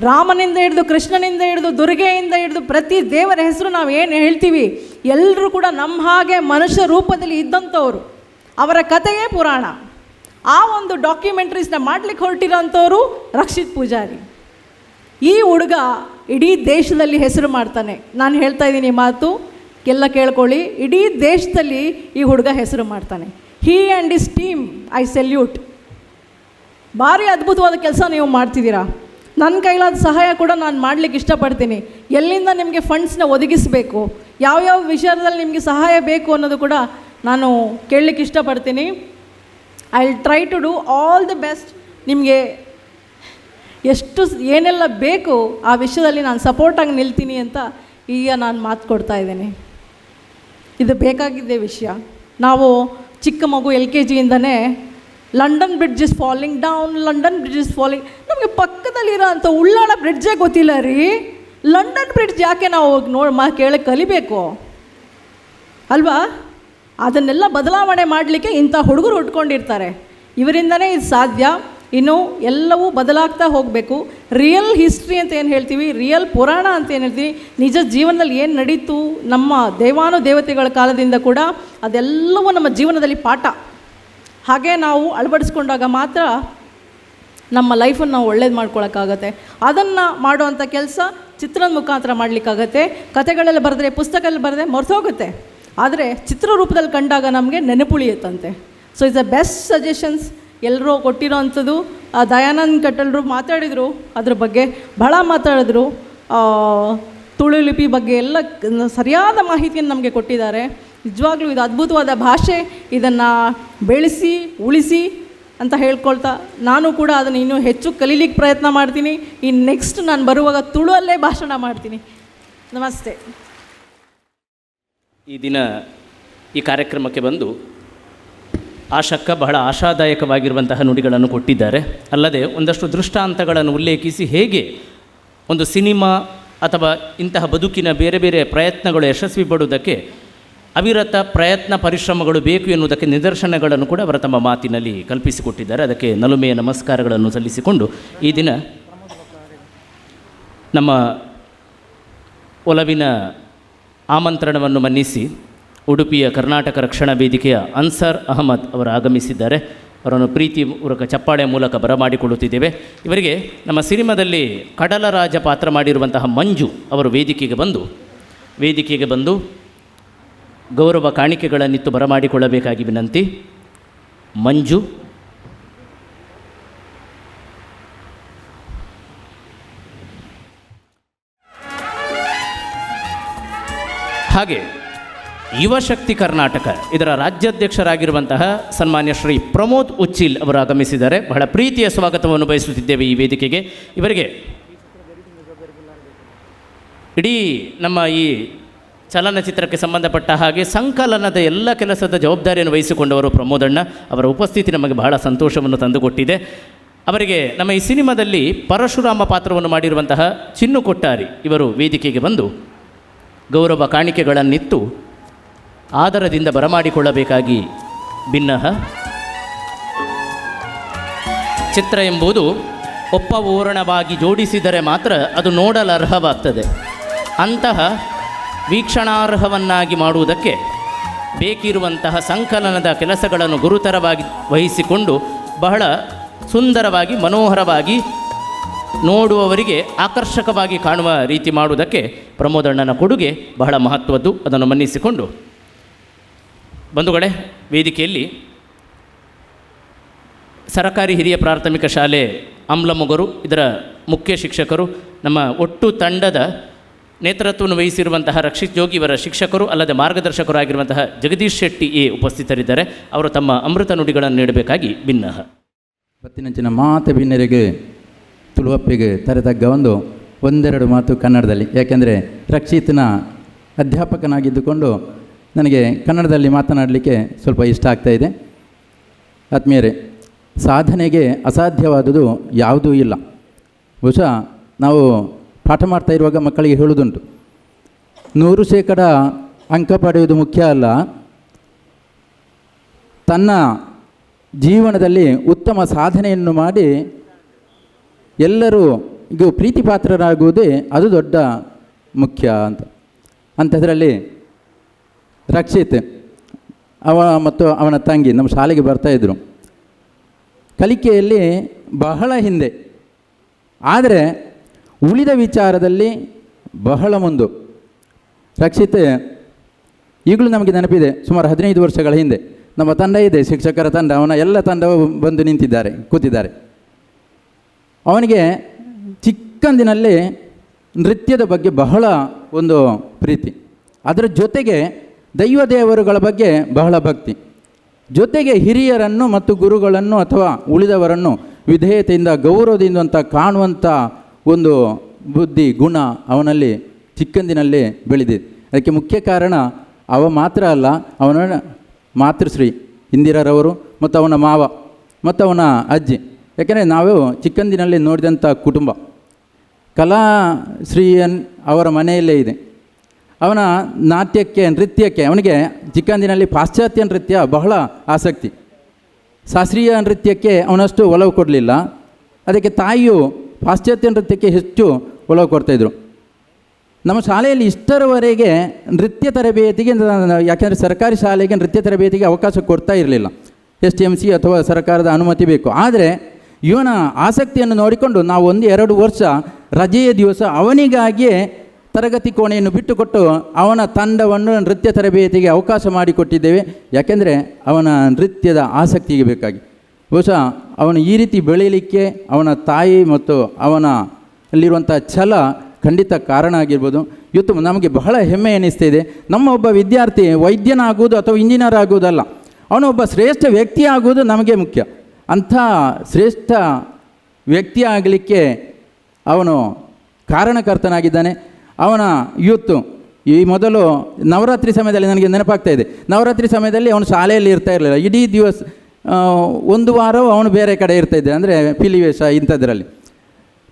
S16: ರಾಮನಿಂದ ಹಿಡಿದು ಕೃಷ್ಣನಿಂದ ಹಿಡಿದು ದುರ್ಗೆಯಿಂದ ಹಿಡಿದು ಪ್ರತಿ ದೇವರ ಹೆಸರು ನಾವು ಏನು ಹೇಳ್ತೀವಿ, ಎಲ್ಲರೂ ಕೂಡ ನಮ್ಮ ಹಾಗೆ ಮನುಷ್ಯ ರೂಪದಲ್ಲಿ ಇದ್ದಂಥವರು, ಅವರ ಕಥೆಯೇ ಪುರಾಣ. ಆ ಒಂದು ಡಾಕ್ಯುಮೆಂಟ್ರೀಸ್ನ ಮಾಡಲಿಕ್ಕೆ ಹೊರಟಿರೋಂಥವರು ರಕ್ಷಿತ್ ಪೂಜಾರಿ. ಈ ಹುಡುಗ ಇಡೀ ದೇಶದಲ್ಲಿ ಹೆಸರು ಮಾಡ್ತಾನೆ. ನಾನು ಹೇಳ್ತಾ ಇದ್ದೀನಿ ಮಾತು ಎಲ್ಲ ಕೇಳ್ಕೊಳ್ಳಿ, ಇಡೀ ದೇಶದಲ್ಲಿ ಈ ಹುಡುಗ ಹೆಸರು ಮಾಡ್ತಾನೆ. He and his team I salute. ಭಾರಿ ಅದ್ಭುತವಾದ ಕೆಲಸ ನೀವು ಮಾಡ್ತಿದ್ದೀರಾ. ನನ್ನ ಕೈಲಾದ ಸಹಾಯ ಕೂಡ ನಾನು ಮಾಡಲಿಕ್ಕೆ ಇಷ್ಟಪಡ್ತೀನಿ. ಎಲ್ಲಿಂದ ನಿಮಗೆ ಫಂಡ್ಸ್ನ ಒದಗಿಸಬೇಕು, ಯಾವ್ಯಾವ ವಿಷಯದಲ್ಲಿ ನಿಮಗೆ ಸಹಾಯ ಬೇಕು ಅನ್ನೋದು ಕೂಡ ನಾನು ಕೇಳಲಿಕ್ಕೆ ಇಷ್ಟಪಡ್ತೀನಿ. I will try to do all the best. ನಿಮಗೆ ಎಷ್ಟು ಏನೆಲ್ಲ ಬೇಕು ಆ ವಿಷಯದಲ್ಲಿ ನಾನು ಸಪೋರ್ಟಾಗಿ ನಿಲ್ತೀನಿ ಅಂತ ಈಗ ನಾನು ಮಾತು ಕೊಡ್ತಾ ಇದ್ದೀನಿ. ಇದು ಬೇಕಾಗಿದ್ದೇ ವಿಷಯ. ನಾವು ಚಿಕ್ಕ ಮಗು LKGಯಿಂದನೇ London bridge is falling down, London bridge is falling. ನಮಗೆ ಪಕ್ಕದಲ್ಲಿರೋ ಅಂಥ ಉಳ್ಳಾಳ ಬ್ರಿಡ್ಜೇ ಗೊತ್ತಿಲ್ಲ ರೀ, ಲಂಡನ್ ಬ್ರಿಡ್ಜ್ ಯಾಕೆ ನಾವು ನೋಡಿ ಕೇಳಿ ಕಲಿಬೇಕು ಅಲ್ವಾ? ಅದನ್ನೆಲ್ಲ ಬದಲಾವಣೆ ಮಾಡಲಿಕ್ಕೆ ಇಂಥ ಹುಡುಗರು ಹುಟ್ಕೊಂಡಿರ್ತಾರೆ, ಇವರಿಂದನೇ ಇದು ಸಾಧ್ಯ. ಇನ್ನು ಎಲ್ಲವೂ ಬದಲಾಗ್ತಾ ಹೋಗಬೇಕು. ರಿಯಲ್ ಹಿಸ್ಟ್ರಿ ಅಂತ ಏನು ಹೇಳ್ತೀವಿ, ರಿಯಲ್ ಪುರಾಣ ಅಂತ ಏನು ಹೇಳ್ತೀವಿ, ನಿಜ ಜೀವನದಲ್ಲಿ ಏನು ನಡೀತು ನಮ್ಮ ದೇವಾನು ದೇವತೆಗಳ ಕಾಲದಿಂದ ಕೂಡ ಅದೆಲ್ಲವೂ ನಮ್ಮ ಜೀವನದಲ್ಲಿ ಪಾಠ. ಹಾಗೆ ನಾವು ಅಳವಡಿಸ್ಕೊಂಡಾಗ ಮಾತ್ರ ನಮ್ಮ ಲೈಫನ್ನು ನಾವು ಒಳ್ಳೇದು ಮಾಡ್ಕೊಳಕ್ಕಾಗತ್ತೆ. ಅದನ್ನು ಮಾಡುವಂಥ ಕೆಲಸ ಚಿತ್ರದ ಮುಖಾಂತರ ಮಾಡಲಿಕ್ಕಾಗತ್ತೆ. ಕತೆಗಳೆಲ್ಲ ಬರೆದ್ರೆ, ಪುಸ್ತಕದಲ್ಲಿ ಬರೆದ್ರೆ ಮರೆತೋಗುತ್ತೆ, ಆದರೆ ಚಿತ್ರರೂಪದಲ್ಲಿ ಕಂಡಾಗ ನಮಗೆ ನೆನಪುಳಿಯುತ್ತಂತೆ. So it's the best suggestions ಎಲ್ಲರೂ ಕೊಟ್ಟಿರೋ ಅಂಥದ್ದು. ದಯಾನಂದ್ ಕಟಲ್ರು ಮಾತಾಡಿದರು, ಅದ್ರ ಬಗ್ಗೆ ಭಾಳ ಮಾತಾಡಿದ್ರು. ತುಳು ಲಿಪಿ ಬಗ್ಗೆ ಎಲ್ಲ ಸರಿಯಾದ ಮಾಹಿತಿಯನ್ನು ನಮಗೆ ಕೊಟ್ಟಿದ್ದಾರೆ. ನಿಜವಾಗ್ಲೂ ಇದು ಅದ್ಭುತವಾದ ಭಾಷೆ, ಇದನ್ನು ಬೆಳೆಸಿ ಉಳಿಸಿ ಅಂತ ಹೇಳ್ಕೊಳ್ತಾ ನಾನು ಕೂಡ ಅದನ್ನು ಇನ್ನೂ ಹೆಚ್ಚು ಕಲೀಲಿಕ್ಕೆ ಪ್ರಯತ್ನ ಮಾಡ್ತೀನಿ. ಇನ್ನು ನೆಕ್ಸ್ಟ್ ನಾನು ಬರುವಾಗ ತುಳುವಲ್ಲೇ ಭಾಷಣ ಮಾಡ್ತೀನಿ. ನಮಸ್ತೆ.
S13: ಈ ದಿನ ಈ ಕಾರ್ಯಕ್ರಮಕ್ಕೆ ಬಂದು ಆಶಕ್ಕ ಬಹಳ ಆಶಾದಾಯಕವಾಗಿರುವಂತಹ ನುಡಿಗಳನ್ನು ಕೊಟ್ಟಿದ್ದಾರೆ. ಅಲ್ಲದೆ ಒಂದಷ್ಟು ದೃಷ್ಟಾಂತಗಳನ್ನು ಉಲ್ಲೇಖಿಸಿ ಹೇಗೆ ಒಂದು ಸಿನಿಮಾ ಅಥವಾ ಇಂತಹ ಬದುಕಿನ ಬೇರೆ ಬೇರೆ ಪ್ರಯತ್ನಗಳು ಯಶಸ್ವಿ ಪಡುವುದಕ್ಕೆ ಅವಿರತ ಪ್ರಯತ್ನ ಪರಿಶ್ರಮಗಳು ಬೇಕು ಎನ್ನುವುದಕ್ಕೆ ನಿದರ್ಶನಗಳನ್ನು ಕೂಡ ಅವರ ತಮ್ಮ ಮಾತಿನಲ್ಲಿ ಕಲ್ಪಿಸಿಕೊಟ್ಟಿದ್ದಾರೆ. ಅದಕ್ಕೆ ನಲುಮೆಯ ನಮಸ್ಕಾರಗಳನ್ನು ಸಲ್ಲಿಸಿಕೊಂಡು ಈ ದಿನ ನಮ್ಮ ಒಲವಿನ ಆಮಂತ್ರಣವನ್ನು ಮನ್ನಿಸಿ ಉಡುಪಿಯ ಕರ್ನಾಟಕ ರಕ್ಷಣಾ ವೇದಿಕೆಯ ಅನ್ಸರ್ ಅಹಮದ್ ಅವರು ಆಗಮಿಸಿದ್ದಾರೆ. ಅವರನ್ನು ಪ್ರೀತಿಪೂರ್ವಕ ಚಪ್ಪಾಳೆ ಮೂಲಕ ಬರಮಾಡಿಕೊಳ್ಳುತ್ತಿದ್ದೇವೆ. ಇವರಿಗೆ ನಮ್ಮ ಸಿನಿಮಾದಲ್ಲಿ ಕಡಲರಾಜ ಪಾತ್ರ ಮಾಡಿರುವಂತಹ ಮಂಜು ಅವರು ವೇದಿಕೆಗೆ ಬಂದು ಗೌರವ ಕಾಣಿಕೆಗಳನ್ನಿತ್ತು ಬರಮಾಡಿಕೊಳ್ಳಬೇಕಾಗಿ ವಿನಂತಿ. ಮಂಜು. ಹಾಗೆ ಯುವಶಕ್ತಿ ಕರ್ನಾಟಕ ಇದರ ರಾಜ್ಯಾಧ್ಯಕ್ಷರಾಗಿರುವಂತಹ ಸನ್ಮಾನ್ಯ ಶ್ರೀ ಪ್ರಮೋದ್ ಉಚ್ಚಿಲ್ ಅವರು ಆಗಮಿಸಿದ್ದಾರೆ. ಬಹಳ ಪ್ರೀತಿಯ ಸ್ವಾಗತವನ್ನು ಬಯಸುತ್ತಿದ್ದೇವೆ ಈ ವೇದಿಕೆಗೆ. ಇವರಿಗೆ ಇಡೀ ನಮ್ಮ ಈ ಚಲನಚಿತ್ರಕ್ಕೆ ಸಂಬಂಧಪಟ್ಟ ಹಾಗೆ ಸಂಕಲನದ ಎಲ್ಲ ಕೆಲಸದ ಜವಾಬ್ದಾರಿಯನ್ನು ವಹಿಸಿಕೊಂಡವರು ಪ್ರಮೋದಣ್ಣ. ಅವರ ಉಪಸ್ಥಿತಿ ನಮಗೆ ಬಹಳ ಸಂತೋಷವನ್ನು ತಂದುಕೊಟ್ಟಿದೆ. ಅವರಿಗೆ ನಮ್ಮ ಈ ಸಿನಿಮಾದಲ್ಲಿ ಪರಶುರಾಮ ಪಾತ್ರವನ್ನು ಮಾಡಿರುವಂತಹ ಚಿನ್ನು ಕೊಟ್ಟಾರಿ ಇವರು ವೇದಿಕೆಗೆ ಬಂದು ಗೌರವ ಕಾಣಿಕೆಗಳನ್ನಿತ್ತು ಆದರದಿಂದ ಬರಮಾಡಿಕೊಳ್ಳಬೇಕಾಗಿ ಭಿನ್ನಹ. ಚಿತ್ರ ಎಂಬುದು ಒಪ್ಪ ಓರಣವಾಗಿ ಜೋಡಿಸಿದರೆ ಮಾತ್ರ ಅದು ನೋಡಲರ್ಹವಾಗ್ತದೆ. ಅಂತಹ ವೀಕ್ಷಣಾರ್ಹವನ್ನಾಗಿ ಮಾಡುವುದಕ್ಕೆ ಬೇಕಿರುವಂತಹ ಸಂಕಲನದ ಕೆಲಸಗಳನ್ನು ಗುರುತರವಾಗಿ ವಹಿಸಿಕೊಂಡು ಬಹಳ ಸುಂದರವಾಗಿ ಮನೋಹರವಾಗಿ ನೋಡುವವರಿಗೆ ಆಕರ್ಷಕವಾಗಿ ಕಾಣುವ ರೀತಿ ಮಾಡುವುದಕ್ಕೆ ಪ್ರಮೋದಣ್ಣನ ಕೊಡುಗೆ ಬಹಳ ಮಹತ್ವದ್ದು. ಅದನ್ನು ಮನ್ನಿಸಿಕೊಂಡು ಬಂಧುಗಳೇ, ವೇದಿಕೆಯಲ್ಲಿ ಸರಕಾರಿ ಹಿರಿಯ ಪ್ರಾಥಮಿಕ ಶಾಲೆ ಅಮ್ಲಮೊಗರು ಇದರ ಮುಖ್ಯ ಶಿಕ್ಷಕರು, ನಮ್ಮ ಒಟ್ಟು ತಂಡದ ನೇತೃತ್ವವನ್ನು ವಹಿಸಿರುವಂತಹ ರಕ್ಷಿತ್ ಜೋಗಿ ಇವರ ಶಿಕ್ಷಕರು, ಅಲ್ಲದೆ ಮಾರ್ಗದರ್ಶಕರಾಗಿರುವಂತಹ ಜಗದೀಶ್ ಶೆಟ್ಟಿ ಎ ಉಪಸ್ಥಿತರಿದ್ದಾರೆ. ಅವರು ತಮ್ಮ ಅಮೃತ ನುಡಿಗಳನ್ನು ನೀಡಬೇಕಾಗಿ ಭಿನ್ನಹ.
S17: ಬತ್ತಿನಂಚಿನ ಮಾತು ಭಿನ್ನರಿಗೆ ತುಳುವಪ್ಪಿಗೆ ತರೆತಗ್ಗ ಒಂದೆರಡು ಮಾತು ಕನ್ನಡದಲ್ಲಿ, ಯಾಕೆಂದರೆ ರಕ್ಷಿತ್ನ ಅಧ್ಯಾಪಕನಾಗಿದ್ದುಕೊಂಡು ನನಗೆ ಕನ್ನಡದಲ್ಲಿ ಮಾತನಾಡಲಿಕ್ಕೆ ಸ್ವಲ್ಪ ಇಷ್ಟ ಆಗ್ತಾಯಿದೆ. ಆತ್ಮೀಯರೇ, ಸಾಧನೆಗೆ ಅಸಾಧ್ಯವಾದುದು ಯಾವುದೂ ಇಲ್ಲ. ಬಹುಶಃ ನಾವು ಪಾಠ ಮಾಡ್ತಾ ಇರುವಾಗ ಮಕ್ಕಳಿಗೆ ಹೇಳುವುದುಂಟು, 100% ಅಂಕ ಪಡೆಯುವುದು ಮುಖ್ಯ ಅಲ್ಲ, ತನ್ನ ಜೀವನದಲ್ಲಿ ಉತ್ತಮ ಸಾಧನೆಯನ್ನು ಮಾಡಿ ಎಲ್ಲರೂ ಈಗ ಪ್ರೀತಿಪಾತ್ರರಾಗುವುದೇ ಅದು ದೊಡ್ಡ ಮುಖ್ಯ ಅಂತ. ಅಂಥದ್ರಲ್ಲಿ ರಕ್ಷಿತ್ ಅವ ಮತ್ತು ಅವನ ತಂಗಿ ನಮ್ಮ ಶಾಲೆಗೆ ಬರ್ತಾಯಿದ್ರು. ಕಲಿಕೆಯಲ್ಲಿ ಬಹಳ ಹಿಂದೆ, ಆದರೆ ಉಳಿದ ವಿಚಾರದಲ್ಲಿ ಬಹಳ ಮುಂದು. ರಕ್ಷಿತ್ ಈಗಲೂ ನಮಗೆ ನೆನಪಿದೆ, ಸುಮಾರು 15 ವರ್ಷಗಳ ಹಿಂದೆ ನಮ್ಮ ತಂಡ ಇದೆ, ಶಿಕ್ಷಕರ ತಂಡ, ಅವನ ಎಲ್ಲ ತಂಡವು ಬಂದು ನಿಂತಿದ್ದಾರೆ, ಕೂತಿದ್ದಾರೆ. ಅವನಿಗೆ ಚಿಕ್ಕಂದಿನಲ್ಲಿ ನೃತ್ಯದ ಬಗ್ಗೆ ಬಹಳ ಒಂದು ಪ್ರೀತಿ, ಅದರ ಜೊತೆಗೆ ದೈವ ದೇವರುಗಳ ಬಗ್ಗೆ ಬಹಳ ಭಕ್ತಿ, ಜೊತೆಗೆ ಹಿರಿಯರನ್ನು ಮತ್ತು ಗುರುಗಳನ್ನು ಅಥವಾ ಉಳಿದವರನ್ನು ವಿಧೇಯತೆಯಿಂದ ಗೌರವದಿಂದ ಅಂತ ಕಾಣುವಂಥ ಒಂದು ಬುದ್ಧಿ ಗುಣ ಅವನಲ್ಲಿ ಚಿಕ್ಕಂದಿನಲ್ಲೇ ಬೆಳೆದಿದೆ. ಅದಕ್ಕೆ ಮುಖ್ಯ ಕಾರಣ ಅವ ಮಾತ್ರ ಅಲ್ಲ, ಅವನ ಮಾತೃಶ್ರೀ ಇಂದಿರಾರವರು ಮತ್ತು ಅವನ ಮಾವ ಮತ್ತು ಅವನ ಅಜ್ಜಿ. ಯಾಕೆಂದರೆ ನಾವು ಚಿಕ್ಕಂದಿನಲ್ಲಿ ನೋಡಿದಂಥ ಕುಟುಂಬ ಕಲಾಶ್ರೀಯನ್ ಅವರ ಮನೆಯಲ್ಲೇ ಇದೆ. ಅವನ ನಾಟ್ಯಕ್ಕೆ, ನೃತ್ಯಕ್ಕೆ, ಅವನಿಗೆ ಚಿಕ್ಕಂದಿನಲ್ಲಿ ಪಾಶ್ಚಾತ್ಯ ನೃತ್ಯ ಬಹಳ ಆಸಕ್ತಿ. ಶಾಸ್ತ್ರೀಯ ನೃತ್ಯಕ್ಕೆ ಅವನಷ್ಟು ಒಲವು ಕೊಡಲಿಲ್ಲ. ಅದಕ್ಕೆ ತಾಯಿಯು ಪಾಶ್ಚಾತ್ಯ ನೃತ್ಯಕ್ಕೆ ಹೆಚ್ಚು ಒಲವು ಕೊಡ್ತಾಯಿದ್ರು. ನಮ್ಮ ಶಾಲೆಯಲ್ಲಿ ಇಷ್ಟರವರೆಗೆ ನೃತ್ಯ ತರಬೇತಿಗೆ, ಯಾಕೆಂದರೆ ಸರ್ಕಾರಿ ಶಾಲೆಗೆ ನೃತ್ಯ ತರಬೇತಿಗೆ ಅವಕಾಶ ಕೊಡ್ತಾ ಇರಲಿಲ್ಲ. STMC ಅಥವಾ ಸರ್ಕಾರದ ಅನುಮತಿ ಬೇಕು. ಆದರೆ ಇವನ ಆಸಕ್ತಿಯನ್ನು ನೋಡಿಕೊಂಡು ನಾವು 1-2 ವರ್ಷ ರಜೆಯ ದಿವಸ ಅವನಿಗಾಗಿಯೇ ತರಗತಿ ಕೋಣೆಯನ್ನು ಬಿಟ್ಟುಕೊಟ್ಟು ಅವನ ತಂಡವನ್ನು ನೃತ್ಯ ತರಬೇತಿಗೆ ಅವಕಾಶ ಮಾಡಿಕೊಟ್ಟಿದ್ದೇವೆ. ಯಾಕೆಂದರೆ ಅವನ ನೃತ್ಯದ ಆಸಕ್ತಿಗೆ ಬೇಕಾಗಿ. ಬಹುಶಃ ಅವನು ಈ ರೀತಿ ಬೆಳೀಲಿಕ್ಕೆ ಅವನ ತಾಯಿ ಮತ್ತು ಅವನ ಅಲ್ಲಿರುವಂಥ ಛಲ ಖಂಡಿತ ಕಾರಣ ಆಗಿರ್ಬೋದು. ಇವತ್ತು ನಮಗೆ ಬಹಳ ಹೆಮ್ಮೆ ಅನ್ನಿಸ್ತಾ ಇದೆ. ನಮ್ಮ ಒಬ್ಬ ವಿದ್ಯಾರ್ಥಿ ವೈದ್ಯನಾಗುವುದು ಅಥವಾ ಇಂಜಿನಿಯರ್ ಆಗುವುದಲ್ಲ, ಅವನು ಒಬ್ಬ ಶ್ರೇಷ್ಠ ವ್ಯಕ್ತಿ ಆಗುವುದು ನಮಗೆ ಮುಖ್ಯ. ಅಂಥ ಶ್ರೇಷ್ಠ ವ್ಯಕ್ತಿ ಆಗಲಿಕ್ಕೆ ಅವನು ಕಾರಣಕರ್ತನಾಗಿದ್ದಾನೆ. ಅವನ ಇವತ್ತು ಈ ಮೊದಲು ನವರಾತ್ರಿ ಸಮಯದಲ್ಲಿ ನನಗೆ ನೆನಪಾಗ್ತಾ ಇದೆ, ನವರಾತ್ರಿ ಸಮಯದಲ್ಲಿ ಅವನು ಶಾಲೆಯಲ್ಲಿ ಇರ್ತಾ ಇರಲಿಲ್ಲ. ಇಡೀ ದಿವಸ ಒಂದು ವಾರವೂ ಅವನು ಬೇರೆ ಕಡೆ ಇರ್ತಾಯಿದ್ದೆ, ಅಂದರೆ ಪಿಲಿವೇಷ ಇಂಥದ್ರಲ್ಲಿ.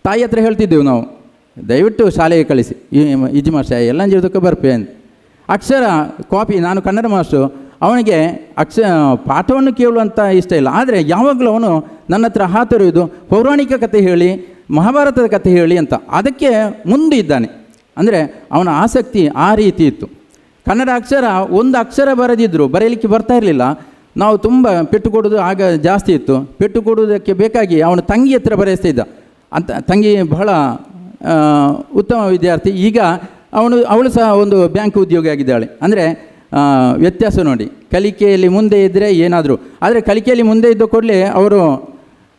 S17: ತಾಯಿ ಹತ್ರ ಹೇಳ್ತಿದ್ದೆವು ನಾವು, ದಯವಿಟ್ಟು ಶಾಲೆಗೆ ಕಳಿಸಿ, ಇಜ್ ಮಾಸ್ಟರ್ ಎಲ್ಲ ಅಂಜಿದಕ್ಕೆ ಬರ್ಪೆ ಅಂತ. ಅಕ್ಷರ ಕಾಪಿ, ನಾನು ಕನ್ನಡ ಮಾಸ್ಟ್ರು, ಅವನಿಗೆ ಪಾಠವನ್ನು ಕೇಳುವಂಥ ಇಷ್ಟ ಇಲ್ಲ. ಆದರೆ ಯಾವಾಗಲೂ ಅವನು ನನ್ನ ಹತ್ರ ಹಾತೊರೆಯುವುದು ಪೌರಾಣಿಕ ಕಥೆ ಹೇಳಿ, ಮಹಾಭಾರತದ ಕಥೆ ಹೇಳಿ ಅಂತ. ಅದಕ್ಕೆ ಮುಂದೆ ಇದ್ದಾನೆ. ಅಂದರೆ ಅವನ ಆಸಕ್ತಿ ಆ ರೀತಿ ಇತ್ತು. ಕನ್ನಡ ಅಕ್ಷರ ಒಂದು ಅಕ್ಷರ ಬರೆದಿದ್ದರು ಬರೆಯಲಿಕ್ಕೆ ಬರ್ತಾ ಇರಲಿಲ್ಲ. ನಾವು ತುಂಬ ಪೆಟ್ಟು ಕೊಡೋದು ಆಗ ಜಾಸ್ತಿ ಇತ್ತು. ಪೆಟ್ಟು ಕೊಡುವುದಕ್ಕೆ ಬೇಕಾಗಿ ಅವನ ತಂಗಿ ಹತ್ರ ಬರೆಯಿಸ್ತಾ ಇದ್ದ ಅಂತ. ತಂಗಿ ಬಹಳ ಉತ್ತಮ ವಿದ್ಯಾರ್ಥಿ. ಈಗ ಅವಳು ಸಹ ಒಂದು ಬ್ಯಾಂಕ್ ಉದ್ಯೋಗಿ ಆಗಿದ್ದಾಳೆ. ಅಂದರೆ ವ್ಯತ್ಯಾಸ ನೋಡಿ, ಕಲಿಕೆಯಲ್ಲಿ ಮುಂದೆ ಇದ್ದರೆ ಏನಾದರೂ. ಆದರೆ ಕಲಿಕೆಯಲ್ಲಿ ಮುಂದೆ ಇದ್ದ ಕೂಡಲೇ ಅವರು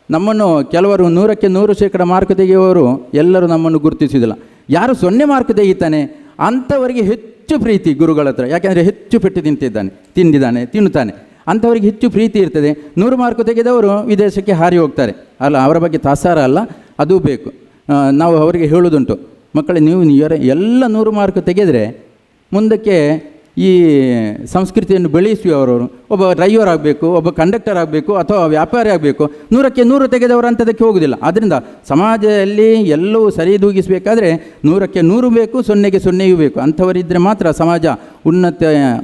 S17: ನಮ್ಮನ್ನು, ಕೆಲವರು 100ಕ್ಕೆ 100% ಮಾರ್ಕ್ ತೆಗೆಯುವವರು ಎಲ್ಲರೂ ನಮ್ಮನ್ನು ಗುರುತಿಸುವುದಿಲ್ಲ. ಯಾರು 0 ಮಾರ್ಕ್ ತೆಗಿತಾನೆ ಅಂಥವರಿಗೆ ಹೆಚ್ಚು ಪ್ರೀತಿ ಗುರುಗಳ ಹತ್ರ. ಯಾಕೆಂದರೆ ಹೆಚ್ಚು ಪೆಟ್ಟು ತಿಂದಿದ್ದಾನೆ, ತಿನ್ನುತ್ತಾನೆ, ಅಂಥವರಿಗೆ ಹೆಚ್ಚು ಪ್ರೀತಿ ಇರ್ತದೆ. 100 ಮಾರ್ಕ್ ತೆಗೆದವರು ವಿದೇಶಕ್ಕೆ ಹಾರಿ ಹೋಗ್ತಾರೆ. ಅಲ್ಲ, ಅವರ ಬಗ್ಗೆ ತಾಸಾರ ಅಲ್ಲ, ಅದು ಬೇಕು. ನಾವು ಅವರಿಗೆ ಹೇಳುವುದುಂಟು, ಮಕ್ಕಳೇ ನೀವು ಎಲ್ಲ 100 ಮಾರ್ಕ್ ತೆಗೆದರೆ ಮುಂದಕ್ಕೆ ಈ ಸಂಸ್ಕೃತಿಯನ್ನು ಬೆಳೆಸುವವರು ಒಬ್ಬ ಡ್ರೈವರ್ ಆಗಬೇಕು, ಒಬ್ಬ ಕಂಡಕ್ಟರ್ ಆಗಬೇಕು, ಅಥವಾ ವ್ಯಾಪಾರಿ ಆಗಬೇಕು. 100ಕ್ಕೆ 100 ತೆಗೆದವರು ಅಂಥದಕ್ಕೆ ಹೋಗುವುದಿಲ್ಲ. ಆದ್ದರಿಂದ ಸಮಾಜದಲ್ಲಿ ಎಲ್ಲವೂ ಸರಿದೂಗಿಸಬೇಕಾದ್ರೆ 100ಕ್ಕೆ 100 ಬೇಕು, 0ಕ್ಕೆ 0 ಬೇಕು. ಅಂಥವರಿದ್ದರೆ ಮಾತ್ರ ಸಮಾಜ ಉನ್ನತ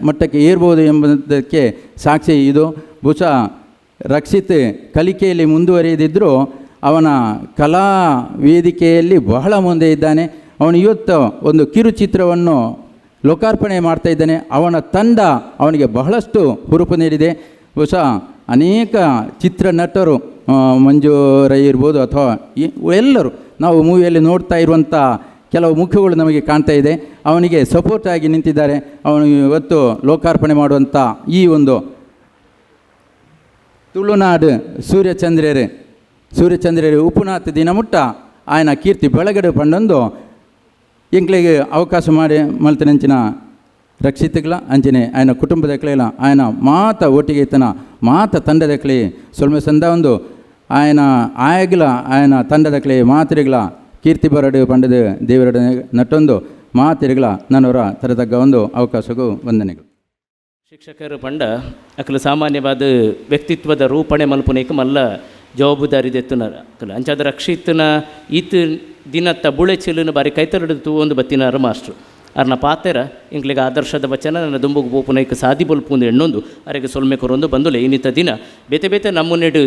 S17: ಮಟ್ಟಕ್ಕೆ ಏರ್ಬೋದು ಎಂಬುದಕ್ಕೆ ಸಾಕ್ಷಿ ಇದು. ಬಹುಶಃ ರಕ್ಷಿತ್ ಕಲಿಕೆಯಲ್ಲಿ ಮುಂದುವರಿಯದಿದ್ದರೂ ಅವನ ಕಲಾ ವೇದಿಕೆಯಲ್ಲಿ ಬಹಳ ಮುಂದೆ ಇದ್ದಾನೆ. ಅವನು ಇವತ್ತು ಒಂದು ಕಿರುಚಿತ್ರವನ್ನು ಲೋಕಾರ್ಪಣೆ ಮಾಡ್ತಾ ಇದ್ದಾನೆ. ಅವನ ತಂಡ ಅವನಿಗೆ ಬಹಳಷ್ಟು ಹುರುಪು ನೀಡಿದೆ. ಬಹುಶಃ ಅನೇಕ ಚಿತ್ರನಟರು, ಮಂಜು ರೈ ಇರ್ಬೋದು ಅಥವಾ ಎಲ್ಲರೂ ನಾವು ಮೂವಿಯಲ್ಲಿ ನೋಡ್ತಾ ಇರುವಂಥ ಕೆಲವು ಮುಖಗಳು ನಮಗೆ ಕಾಣ್ತಾ ಇದೆ. ಅವನಿಗೆ ಸಪೋರ್ಟಾಗಿ ನಿಂತಿದ್ದಾರೆ. ಅವನು ಇವತ್ತು ಲೋಕಾರ್ಪಣೆ ಮಾಡುವಂಥ ಈ ಒಂದು ತುಳುನಾಡು ಸೂರ್ಯಚಂದ್ರರು ಉಪುನಾಥ ದಿನಮುಟ್ಟ ಆಯನ ಕೀರ್ತಿ ಬೆಳಗಡೆ ಪಂಡೊಂದು ಎಂಕ್ಲೆಗೆ ಅವಕಾಶ ಮಾಡಿ ಮಲ್ತನಂಚಿನ ರಕ್ಷಿತಗಳ ಅಂಚನೆ ಆಯನ ಕುಟುಂಬದಕ್ಲೆಲ ಆಯನ ಮಾತ ಒಟ್ಟಿಗೆ ಇತ್ತನ ಮಾತ ತಂಡದಕ್ಲೆ ಸೊಲ್ಮೆ ಸಂದ ಒಂದು ಆಯನ ಆಯಗ್ಲ ಆಯನ ತಂಡದಕ್ಲೆ ಮಾತಿರಿಗಳ ಕೀರ್ತಿ ಬರಡು ಪಂಡದ ದೇವರಡ ನಟ್ಟೊಂದು ಮಾತಿರಿಗಳ ನನ್ನವರ ತರತಕ್ಕ ಒಂದು ಅವಕಾಶಕ್ಕೂ ವಂದನೆಗಳು.
S13: ಶಿಕ್ಷಕರು ಪಂಡ ಅಕಲು ಸಾಮಾನ್ಯವಾದ ವ್ಯಕ್ತಿತ್ವದ ರೂಪಣೆ ಮಲ್ಪುನೇಕ ಮಲ್ಲ ಜವಾಬ್ದಾರಿ ದೆತ್ತುನಾರ ಅಕಲು ಅಂಚಾದ ರಕ್ಷಿತನ ಈತ ದಿನತ್ತ ಬುಳೆಚಿಲುನ ಬಾರಿ ಕೈತರಡು ತೂವೊಂದು ಬತ್ತಿನಾರ ಮಾಸ್ಟ್ರು ಅರ್ನ ಪಾತೆರ ಇಂಕ್ಲಿಗೆ ಆದರ್ಶದ ವಚನ ನನ್ನ ದುಂಬುಗು ಪೋಪುನೈಕ ಸಾದಿ ಬೊಲ್ಪುಂದು ಎಣ್ಣೊಂದು ಅರೆಗೆ ಸೊಲ್ಮೆ ಕೊರೊಂದು ಬಂದುಲೆ ಇನ್ನಿತ ದಿನ ಬೇತೆ ಬೇತೆ ನಮ್ಮನೆಡು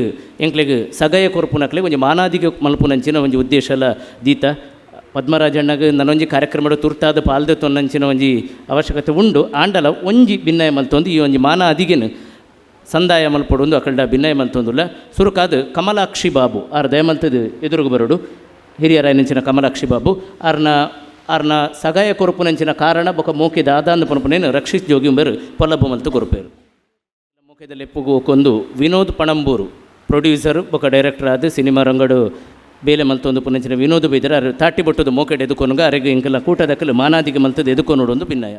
S13: ಎಂಕ್ಲೆಗ್ ಸಗಯ ಕೊರ್ಪುನಕ್ಲೆ ಒಂಜಿ ಮಾನಾದಿಗೆ ಮಲ್ಪುನಂಚಿನ ಒಂಜಿ ಉದ್ದೇಶಲ ದೀತ ಪದ್ಮರಾಜಣ್ಣಗೆ ನನ್ನೊಂಜಿ ಕಾರ್ಯಕ್ರಮದ ತುರ್ತಾದ ಪಾಲ್ದೆ ತೊನ್ನಂಚಿನ ಒಂಜಿ ಅವಶ್ಯಕತೆ ಉಂಡು ಆಂಡಲ ಒಂಜಿ ಭಿನ್ನಯ ಮಲ್ತೊಂದು ಈ ಒಂಜಿ ಮಾನ ಅದಿಗೆನು ಸಂದಾಯ ಮಲ್ಪೊಡೊಂದು ಅಕಲ್ಡ ಭಿನ್ನಯ ಮಲ್ತೊಂದುಲ್ಲ ಸುರುಕಾದ ಕಮಲಾಕ್ಷಿ ಬಾಬು ಆರ್ ದಯಮಲ್ತದ ಎದುರುಗು ಬರೋಡು ಹಿರಿಯರಾಯನಂಚಿನ ಕಮಲಾಕ್ಷಿ ಬಾಬು ಆರ್ನ ಆರ್ನ ಸಗಾಯ ಕೊರಪುನಂಚಿನ ಕಾರಣ ಬೊಕ ಮೋಕೆ ದಾದಾಂದು ಪನಪುನೇನು ರಕ್ಷಿತ್ ಜೋಗಿ ಬೇರು ಪೊಲಬು ಮಲ್ತು ಕೊರಪೇರು ಮೋಕೆದಲ್ಲಿ ಎಪ್ಪುಗು ವಿನೋದ್ ಪಣಂಬೂರು ಪ್ರೊಡ್ಯೂಸರ್ ಬೊಕ ಡೈರೆಕ್ಟರ್ ಆದ ಸಿನಿಮಾ ರಂಗಡು ಬೇಲೆ ಮಲ್ತೊಂದು ಪುನಂಚಿನ ವಿನೋದ್ ಬೈದರೆ ಅರೆ ತಾಟಿ ಬೊಟ್ಟದು ಮೋಕೆಡ್ ಎದುಕೊನುಗ ಅರೆಗೆ ಇಂಕೆಲ್ಲ ಕೂಟದಕ್ಕಲು ಮಾನಾದಿಗೆ ಮಲ್ತದ ಎದುಕೊನೋಡೊಂದು ಭಿನ್ನಯ.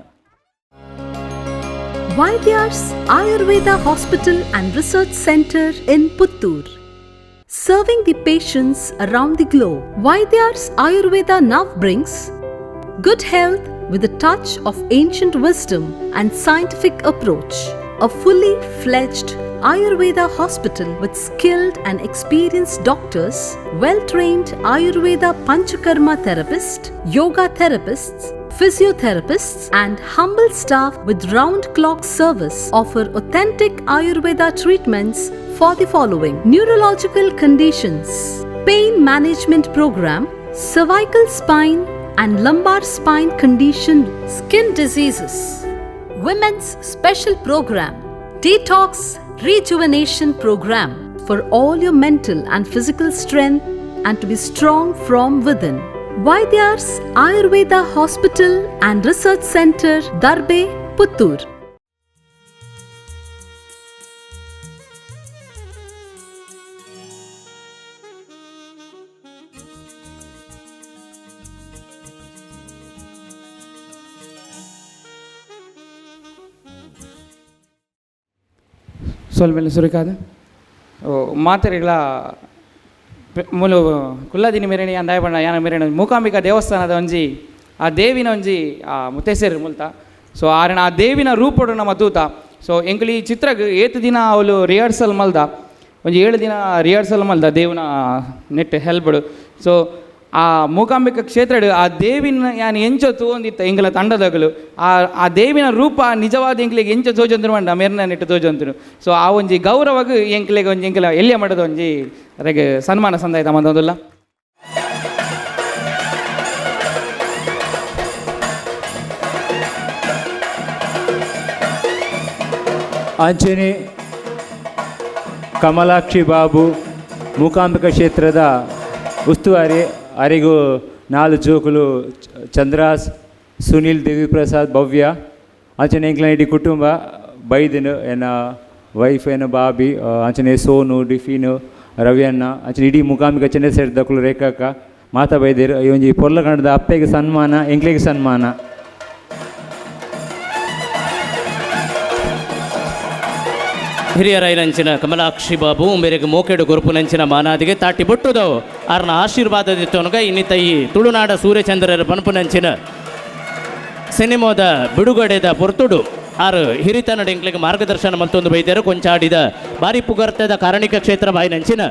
S11: Vaidyars Ayurveda Hospital and Research Center in Puttur. Serving the patients around the globe, Vaidyars Ayurveda now brings good health with a touch of ancient wisdom and scientific approach. A fully fledged Ayurveda hospital with skilled and experienced doctors, well-trained Ayurveda Panchakarma therapist, yoga therapists, physiotherapists and humble staff with round-clock service offer authentic Ayurveda treatments for the following: neurological conditions, pain management program, cervical spine and lumbar spine condition, skin diseases, women's special program, detox rejuvenation program for all your mental and physical strength and to be strong from within. Vaidyars Ayurveda Hospital and Research Center, Darbe, Puttur.
S18: ಸೊಲ್ಮೆಲೆ ಸುರಿಕಾದ ಮಾತೆರೆಗಳ ಮೂಲು ಕುಲ್ಲದಿನಿ ಮೆರಣಿ ಅಂದಾಯ ಬಣ್ಣ ಯಾನ ಮೆರಣಿ ಮೂಕಾಂಬಿಕಾ ದೇವಸ್ಥಾನದ ಒಂಜಿ ಆ ದೇವಿನ ಒಂಜಿ ಆ ಮುತ್ತೇಸೇರು ಮುಲ್ತ. ಸೊ ಆರಣ ಆ ದೇವಿನ ರೂಪಡು ನಮ್ಮ ತೂತ. ಸೊ ಎಂಕುಲು ಈ ಚಿತ್ರಗ್ ಏತ್ ದಿನ ಅವಳು ರಿಹರ್ಸಲ್ ಮಲ್ದ, ಒಂಜಿ 7 ದಿನ ರಿಹರ್ಸಲ್ ಮಲ್ದ ದೇವನ ನೆಟ್ ಹೆಲ್ಪಡು. ಸೊ ಆ ಮೂಕಾಂಬಿಕಾ ಕ್ಷೇತ್ರಡು ಆ ದೇವಿನ ಯಾನ್ ಎಂಚ ತೂವೊಂದಿತ್ತ ಎಂಕಲ ತಂಡದಗಲು ಆ ಆ ದೇವಿನ ರೂಪ ನಿಜವಾದ ಎಂಕ್ಲೆಗ್ ಎಂಚ ತೋಜೊಂతుರು ಪಂಡ ಮೆರ್ನ ನೆಟ್ ತೋಜೊಂతుರು. ಸೊ ಆ ಒಂಜಿ ಗೌರವಗ್ ಎಂಕ್ಲೆಗ್ ಒಂಜಿ ಎಂಕಲ ಎಲ್ಯ ಮಠದ ಒಂಜಿ ಅರೆಗ್ ಸನ್ಮಾನ ಸಂದಾಯ್ತ ಮಂದೊಂದುಲ್ಲ.
S2: ಅಂಚನೆ ಕಮಲಾಕ್ಷಿ ಬಾಬು ಮೂಕಾಂಬಿಕಾ ಕ್ಷೇತ್ರದ ಉಸ್ತುವಾರಿ ಅರಿಗು 4 ಜೋಕುಲು ಚಂದ್ರಾಸ್, ಸುನಿಲ್, ದೇವಿಪ್ರಸಾದ್, ಭವ್ಯ. ಅಂಚನೆ ಎಂಕ್ಲೆನ ಇಡೀ ಕುಟುಂಬ ಬೈದಿನ ಎನ್ನ ವೈಫ್ ಎನ್ನ ಬಾಬಿ, ಅಂಚನೆ ಸೋನು, ಡಿಫಿನು, ರವಿಯಣ್ಣ, ಅಂಚನೆ ಇಡೀ ಮೂಕಾಂಬಿಕಾ ಚೆನ್ನೇಸೆಡ್ದಕುಲು ರೇಖಾಕ ಮಾತಾ ಬೈದೇರು. ಈ ಒಂಜಿ ಪೊರ್ಲಗಂಡದ ಅಪ್ಪೆಗೆ ಸನ್ಮಾನ, ಎಂಕ್ಲೆಗ್ ಸನ್ಮಾನ.
S13: ಹಿರಿಯರಾಯನಂಚಿನ ಕಮಲಾಕ್ಷಿ ಬಾಬು ಮೇರೆಗೆ ಮೋಕೆಡು ಗುರುಪುನಂಚಿನ ಮಾನಾದಿಗೆ ತಾಟಿ ಬೊಟ್ಟುದವು ಆರ್ನ ಆಶೀರ್ವಾದದಿತ್ತವನುಗ ಇನ್ನಿತ ಈ ತುಳುನಾಡ ಸೂರ್ಯಚಂದ್ರರ ಪನ್ಪುನಂಚಿನ ಸಿನಿಮಾದ ಬಿಡುಗಡೆದ ಪೊರ್ತುಡು ಆರು ಹಿರಿತನಡ ಎಂಕ್ಲೆಗ್ ಮಾರ್ಗದರ್ಶನ ಮಲ್ತೊಂದು ಬೈದ್ಯರು. ಕೊಂಚಾಡಿದ ಬಾರಿ ಪುಗರ್ತದ ಕಾರಣಿಕ ಕ್ಷೇತ್ರ ಬಾಯಿನಂಚಿನ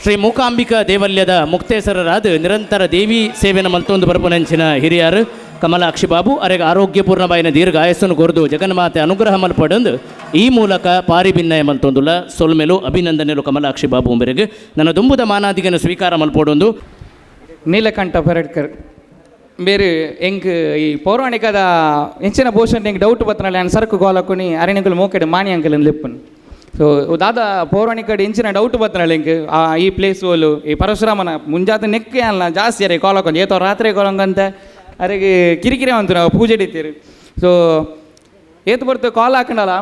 S13: ಶ್ರೀ ಮೂಕಾಂಬಿಕಾ ದೇವಲ್ಯದ ಮುಕ್ತೇಸರರಾದ ನಿರಂತರ ದೇವಿ ಸೇವೆನ ಮಲ್ತೊಂದು ಬರ್ಪುನಂಚಿನ ಹಿರಿಯರು ಕಮಲಾಕ್ಷಿ ಬಾಬು ಅರೆಗೆ ಆರೋಗ್ಯಪೂರ್ಣ ಬಾಯಿನ ದೀರ್ಘ ಆಯಸ್ಸನ್ನು ಕೊರದು ಜಗನ್ಮಾತೆ ಅನುಗ್ರಹ ಮಲ್ಪಡಂದು ಈ ಮೂಲಕ ಪಾರಿಭಿನ್ನಯ ಮಲ್ತೊಂದುಲ್ಲ. ಸೊಲ್ಮೆಲು ಅಭಿನಂದನೆಲು ಕಮಲಾಕ್ಷಿ ಬಾಬು ಉಂಬೆರೆಗೆ ನನ್ನ ದುಂಬುದ ಮಾನಾದಿಗೆನ ಸ್ವೀಕಾರ ಮಲ್ಪಡೊಂದು.
S18: ನೀಲಕಂಠ ಪರಡ್ಕರ್ ಬೇರೆ ಎಂಕ್ ಈ ಪೌರಾಣಿಕದ ಎಂಚಿನ ಪೋಷನ್ ಎಂಕ್ ಡೌಟ್ ಬತ್ತನಾಳೆ ನಾನು ಸರಕು ಗೋಲಕ್ಕುನಿ ಅರಣ್ಯಗಳು ಮೋಕೆಡ್ ಮಾಣಿ ಅಂಕಲ್ ಲಿಪ್ಪನ್. ಸೊ ದಾದ ಪೌರಾಣಿಕಡ್ ಎಂಚಿನ ಡೌಟ್ ಬತ್ತನಾಳೆ ಎಂಕ್ ಆ ಈ ಪ್ಲೇಸ್ ಓಲು ಈ ಪರಶುರಾಮನ ಮುಂಜಾತ ನೆಕ್ಕೆ ಅಲ್ಲ ಜಾಸ್ತಿ ಅರೆ ಕಾಲಕ್ಕೊಂದು ಏತೋ ರಾತ್ರಿ ಕೋಲಂಗಂತೆ ಅರೆಗೆ ಕಿರಿಕಿರಿ ಅಂತು ನಾವು ಪೂಜೆ ಇಡ್ತೀರಿ. ಸೊ ಏತು ಬರ್ತು ಕಾಲ್ ಹಾಕೊಂಡಲ್ಲ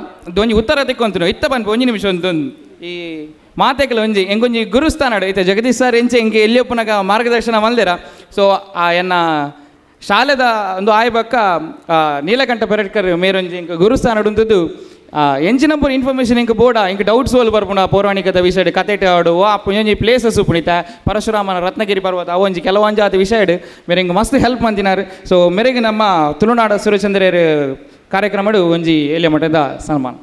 S18: ಒಂಜಿ ಉತ್ತರ ತಿಕ್ಕೊಂತು ಇತ್ತ ಪನ್ಪ ಒಂಜಿ ನಿಮಿಷ ಒಂದು ಈ ಮಾತೆಕಲ ಒಂಜಿ ಎಂಕೊಂಜಿ ಗುರುಸ್ಥಾನ ಇತ್ತೆ ಜಗದೀಶ್ ಸರ್ ಎಂಚೆ ಎಂಕೆ ಎಲ್ಲಿ ಒಪ್ಪುನಾಗ ಮಾರ್ಗದರ್ಶನ ಮಲ್ದಿರ. ಸೊ ಆ ಎನ್ನ ಶಾಲೆದ ಒಂದು ಆಯ್ ಬಕ್ಕ ನೀಲಕಂಠ ಪರಡ್ಕರ್ ಮೇರೊಂಜಿ ಎಂಕ್ ಗುರುಸ್ಥಾನ ಉಂಟದ್ದು ಎಂಚಿನಂಪುರ ಇನ್ಫಾರ್ಮೇಷನ್ ಎಂಕ್ ಬೋಡ ಎಂಕ್ ಡೌಟ್ಸ್ ಓಲ್ ಬರ್ಪುಂಡು ಆ ಪೌರಾಣಿಕದ ವಿಷಯ ಕತೆಟ್ ಆಡು ಆ ಒಂಜಿ ಪ್ಲೇಸಸ್ ಪುಣಿತ ಪರಶುರಾಮನ ರತ್ನಗಿರಿ ಪರ್ವತ ಅವು ಒಂಜಿ ಕೆಲವೊಂಜಾತ ವಿಷಯ ಮೇರೆ ಎಂಕ್ ಮಸ್ತ್ ಹೆಲ್ಪ್ ಮಂದಿನಾರು. ಸೊ ಮೇರೆಗೆ ನಮ್ಮ ತುಳುನಾಡ ಸೂರ್ಯಚಂದ್ರರು ಕಾರ್ಯಕ್ರಮಡು ಒಂಜಿ ಎಲ್ಯ ಮಠದ ಸನ್ಮಾನ.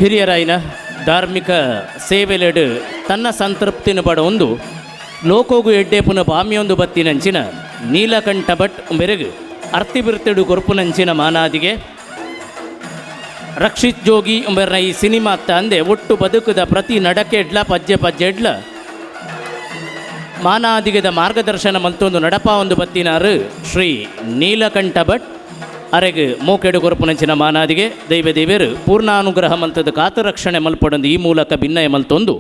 S13: ಹಿರಿಯರಾಯಿನ ಧಾರ್ಮಿಕ ಸೇವೆಲೆಡು ತನ್ನ ಸಂತೃಪ್ತಿನ ಪಡ ಒಂದು ಲೋಕೋಗು ಎಡ್ಡೇಪುನ ಬಾಮ್ಯೊಂದು ಬತ್ತಿನಂಚಿನ ನೀಲಕಂಠ ಭಟ್ ಮೆರುಗು ಅರ್ತಿಬಿರ್ತಿಡು ಕೊರ್ಪುನಂಚಿನ ಮಾನಾದಿಗೆ ರಕ್ಷಿತ್ ಜೋಗಿ ಉಂಬೆರ್ನ ಈ ಸಿನಿಮಾ ಅಂದೆ ಒಟ್ಟು ಬದುಕುದ ಪ್ರತಿ ನಡಕೆ ಎಡ್ಲ ಪಜ್ಜೆ ಪಜ್ಜೆ ಎಡ್ಲ ಮಾನಾದಿಗದ ಮಾರ್ಗದರ್ಶನ ಮಲ್ತೊಂದು ನಡಪ ಒಂದು ಬತ್ತಿನಾರು ಶ್ರೀ ನೀಲಕಂಠ ಭಟ್ ಅರೆಗ್ ಮೋಕೆಡು ಕೊರ್ಪುನಂಚಿನ ಮಾನಾದಿಗೆ ದೈವ ದೇವೇರು ಪೂರ್ಣಾನುಗ್ರಹ ಮಲ್ತದ ಕಾತರಕ್ಷಣೆ ಮಲ್ಪಡೊಂದು ಈ ಮೂಲಕ ಭಿನ್ನಯ ಮಲ್ತೊಂದು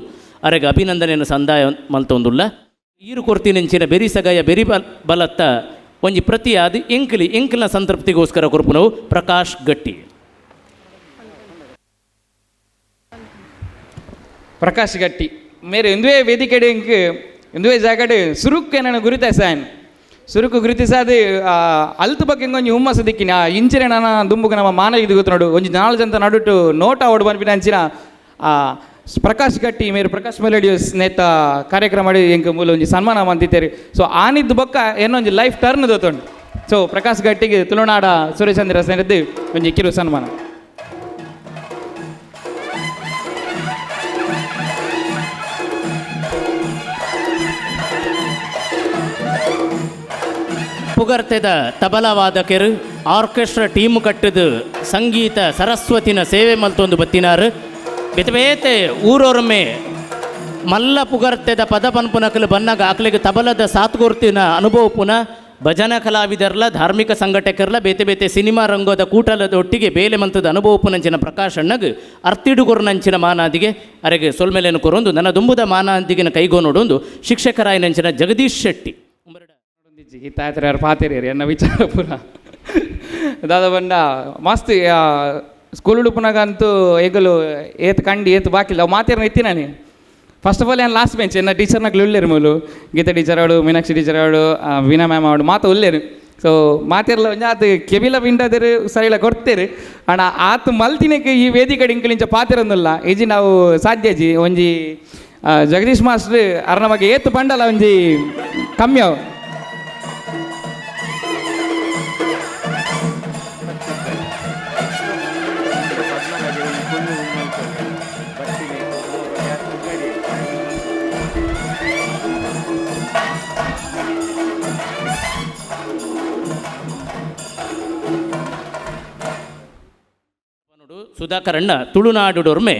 S13: ಅರೆಗ್ ಅಭಿನಂದನೆಯನ್ನು ಸಂದಾಯ ಮಲ್ತೊಂದುಲ್ಲ. ಈರು ಕೊರ್ತಿನಂಚಿನ ಬೆರಿ ಸಗಯ ಬೆರಿ ಬಲತ್ತ ಒಂಜಿ ಪ್ರತಿಯಾದ ಎಂಕ್ಲಿ ಎಂಕ್ಲಿನ ಸಂತೃಪ್ತಿಗೋಸ್ಕರ ಕೊರ್ಪುನವು ಪ್ರಕಾಶ್ ಗಟ್ಟಿ.
S18: ಪ್ರಕಾಶ್ ಗಟ್ಟಿ ಮೇರೆ ಇಂದುವೇ ವೇದಿಕೆಡೆ ಎಂಕ್ ಇಂದುವೇ ಜಾಗಡೆ ಸುರುಕ್ ನಾನು ಗುರುತಾಸಾಯನ್ ಸುರುಕು ಗುರುತಿಸಾದ ಅಲ್ತು ಬಗ್ಗೆ ಒಂಜಿ ಹುಮ್ಮಸ ದಿಕ್ಕಿನ ಆ ಇಂಚಿನ ನನ್ನ ದುಂಬುಗ ನಮ್ಮ ಮಾನ ಇದು ಗೊತ್ತು ನೋಡು ಒಂಜಿ 4 ಜನ ನಡುಟು ನೋಟ ಓಡು ಬಂದ್ಬಿನ ಅಂಚಿನ ಆ ಪ್ರಕಾಶ್ ಗಟ್ಟಿ ಮೇರು ಪ್ರಕಾಶ್ ಮೆಲೋಡಿಯಸ್ ನೇತ ಕಾರ್ಯಕ್ರಮ ಎಂಕ್ ಮೂಲ ಒಂಜಿ ಸನ್ಮಾನ ಮಂತಿತ್ತೇರು. ಸೊ ಆನಿದ್ದು ಬೊಕ್ಕ ಏನೊಂಜಿ ಲೈಫ್ ಟರ್ನ್ ದೋತುಂಡು. ಸೊ ಪ್ರಕಾಶ್ ಗಟ್ಟಿಗೆ ತುಳುನಾಡ ಸೂರ್ಯಚಂದ್ರ ಸೇರಿದ್ದು ಒಂಜಿ ಕಿರು ಸನ್ಮಾನ.
S13: ಪುಗರ್ತೆದ ತಬಲವಾದಕೆರು ಆರ್ಕೆಸ್ಟ್ರಾ ಟೀಮ್ ಕಟ್ಟದು ಸಂಗೀತ ಸರಸ್ವತಿನ ಸೇವೆ ಮಲ್ತೊಂದು ಬತ್ತಿನಾರು. ಬೇತೆ ಬೇತೆ ಊರೊರ್ಮೆ ಮಲ್ಲ ಪುಗರ್ತೆದ ಪದ ಪನ್ಪುನಕಲು ಬನ್ನಾಗ ಅಕ್ಲೆಗ್ ತಬಲದ ಸಾತ್ಗೋರ್ತಿನ ಅನುಭವ ಪುನ ಭಜನಾ ಕಲಾವಿದರ್ಲ ಧಾರ್ಮಿಕ ಸಂಘಟಕರ್ಲ ಬೇತೆ ಬೇತೆ ಸಿನಿಮಾ ರಂಗೋದ ಕೂಟಲದ ಒಟ್ಟಿಗೆ ಬೇಲೆ ಮಂತದ ಅನುಭವ ಪುನಂಚಿನ ಪ್ರಕಾಶ್ ಅಣ್ಣಗ್ ಅರ್ತಿಡುಗೊರ್ನಂಚಿನ ಮಾನಾದಿಗೆ ಅರೆಗೆ ಸೊಲ್ಮೆಲೆನು ಕೊರೊಂದು ನನ್ನ ದುಂಬುದ ಮಾನಾದಿಗಿನ ಕೈಗೋ ನೋಡೊಂದು ಶಿಕ್ಷಕರಾಯನಂಚಿನ ಜಗದೀಶ್ ಶೆಟ್ಟಿ.
S18: ತಾಯತ್ರ ಪಾತೆರಿ ಎನ್ನ ವಿಚಾರ ಪೂರ ದಾದ ಬಂಡ ಮಸ್ತ್ ಸ್ಕೂಲ್ ಉಡುಪುನಾಗ ಅಂತೂ ಎಗಲು ಏತ್ ಕಂಡು ಏತ್ ಬಾಕಿಲ್ಲ ಅವು ಮಾತೇರ್ನ ಇತ್ತಿ ನಾನು. ಫಸ್ಟ್ ಆಫ್ ಆಲ್ ಏನು ಲಾಸ್ಟ್ ಬೆಂಚ್ ಎನ್ನ ಟೀಚರ್ನಾಗ್ಲು ಉಳ್ಳೇರು ಮೂಲು ಗೀತಾ ಟೀಚರ್ ಅವಳು, ಮೀನಾಕ್ಷಿ ಟೀಚರ್ ಅವಳು, ವೀಣಾ ಮ್ಯಾಮ್ ಅವಳು ಮಾತು ಉಳ್ಳೇರು. ಸೊ ಮಾತಿರ್ಲ ಒಂಜಿ ಆತು ಕೆಬಿಲ ಪಿಂಡದಿರು ಸರಿಲ ಕೊಡ್ತೇರು ಅಣ್ಣ ಆತು ಮಲ್ತಿನಕ್ಕೆ ಈ ವೇದಿಕೆ ಇಂಕಲಿಂಚ ಪಾತಿರೊಂದಿಲ್ಲ ಇಜಿ ನಾವು ಸಾಧ್ಯ ಜಿ ಒಂಜಿ ಜಗದೀಶ್ ಮಾಸ್ಟರ್ ಅರ್ನ ಬಗ್ಗೆ ಏತು ಪಂಡಲ ಒಂಜಿ ಕಮ್ಮಿ ಅವು.
S13: ಸುಧಾಕರಣ್ಣ ತುಳುನಾಡುಡೊರ್ಮೆ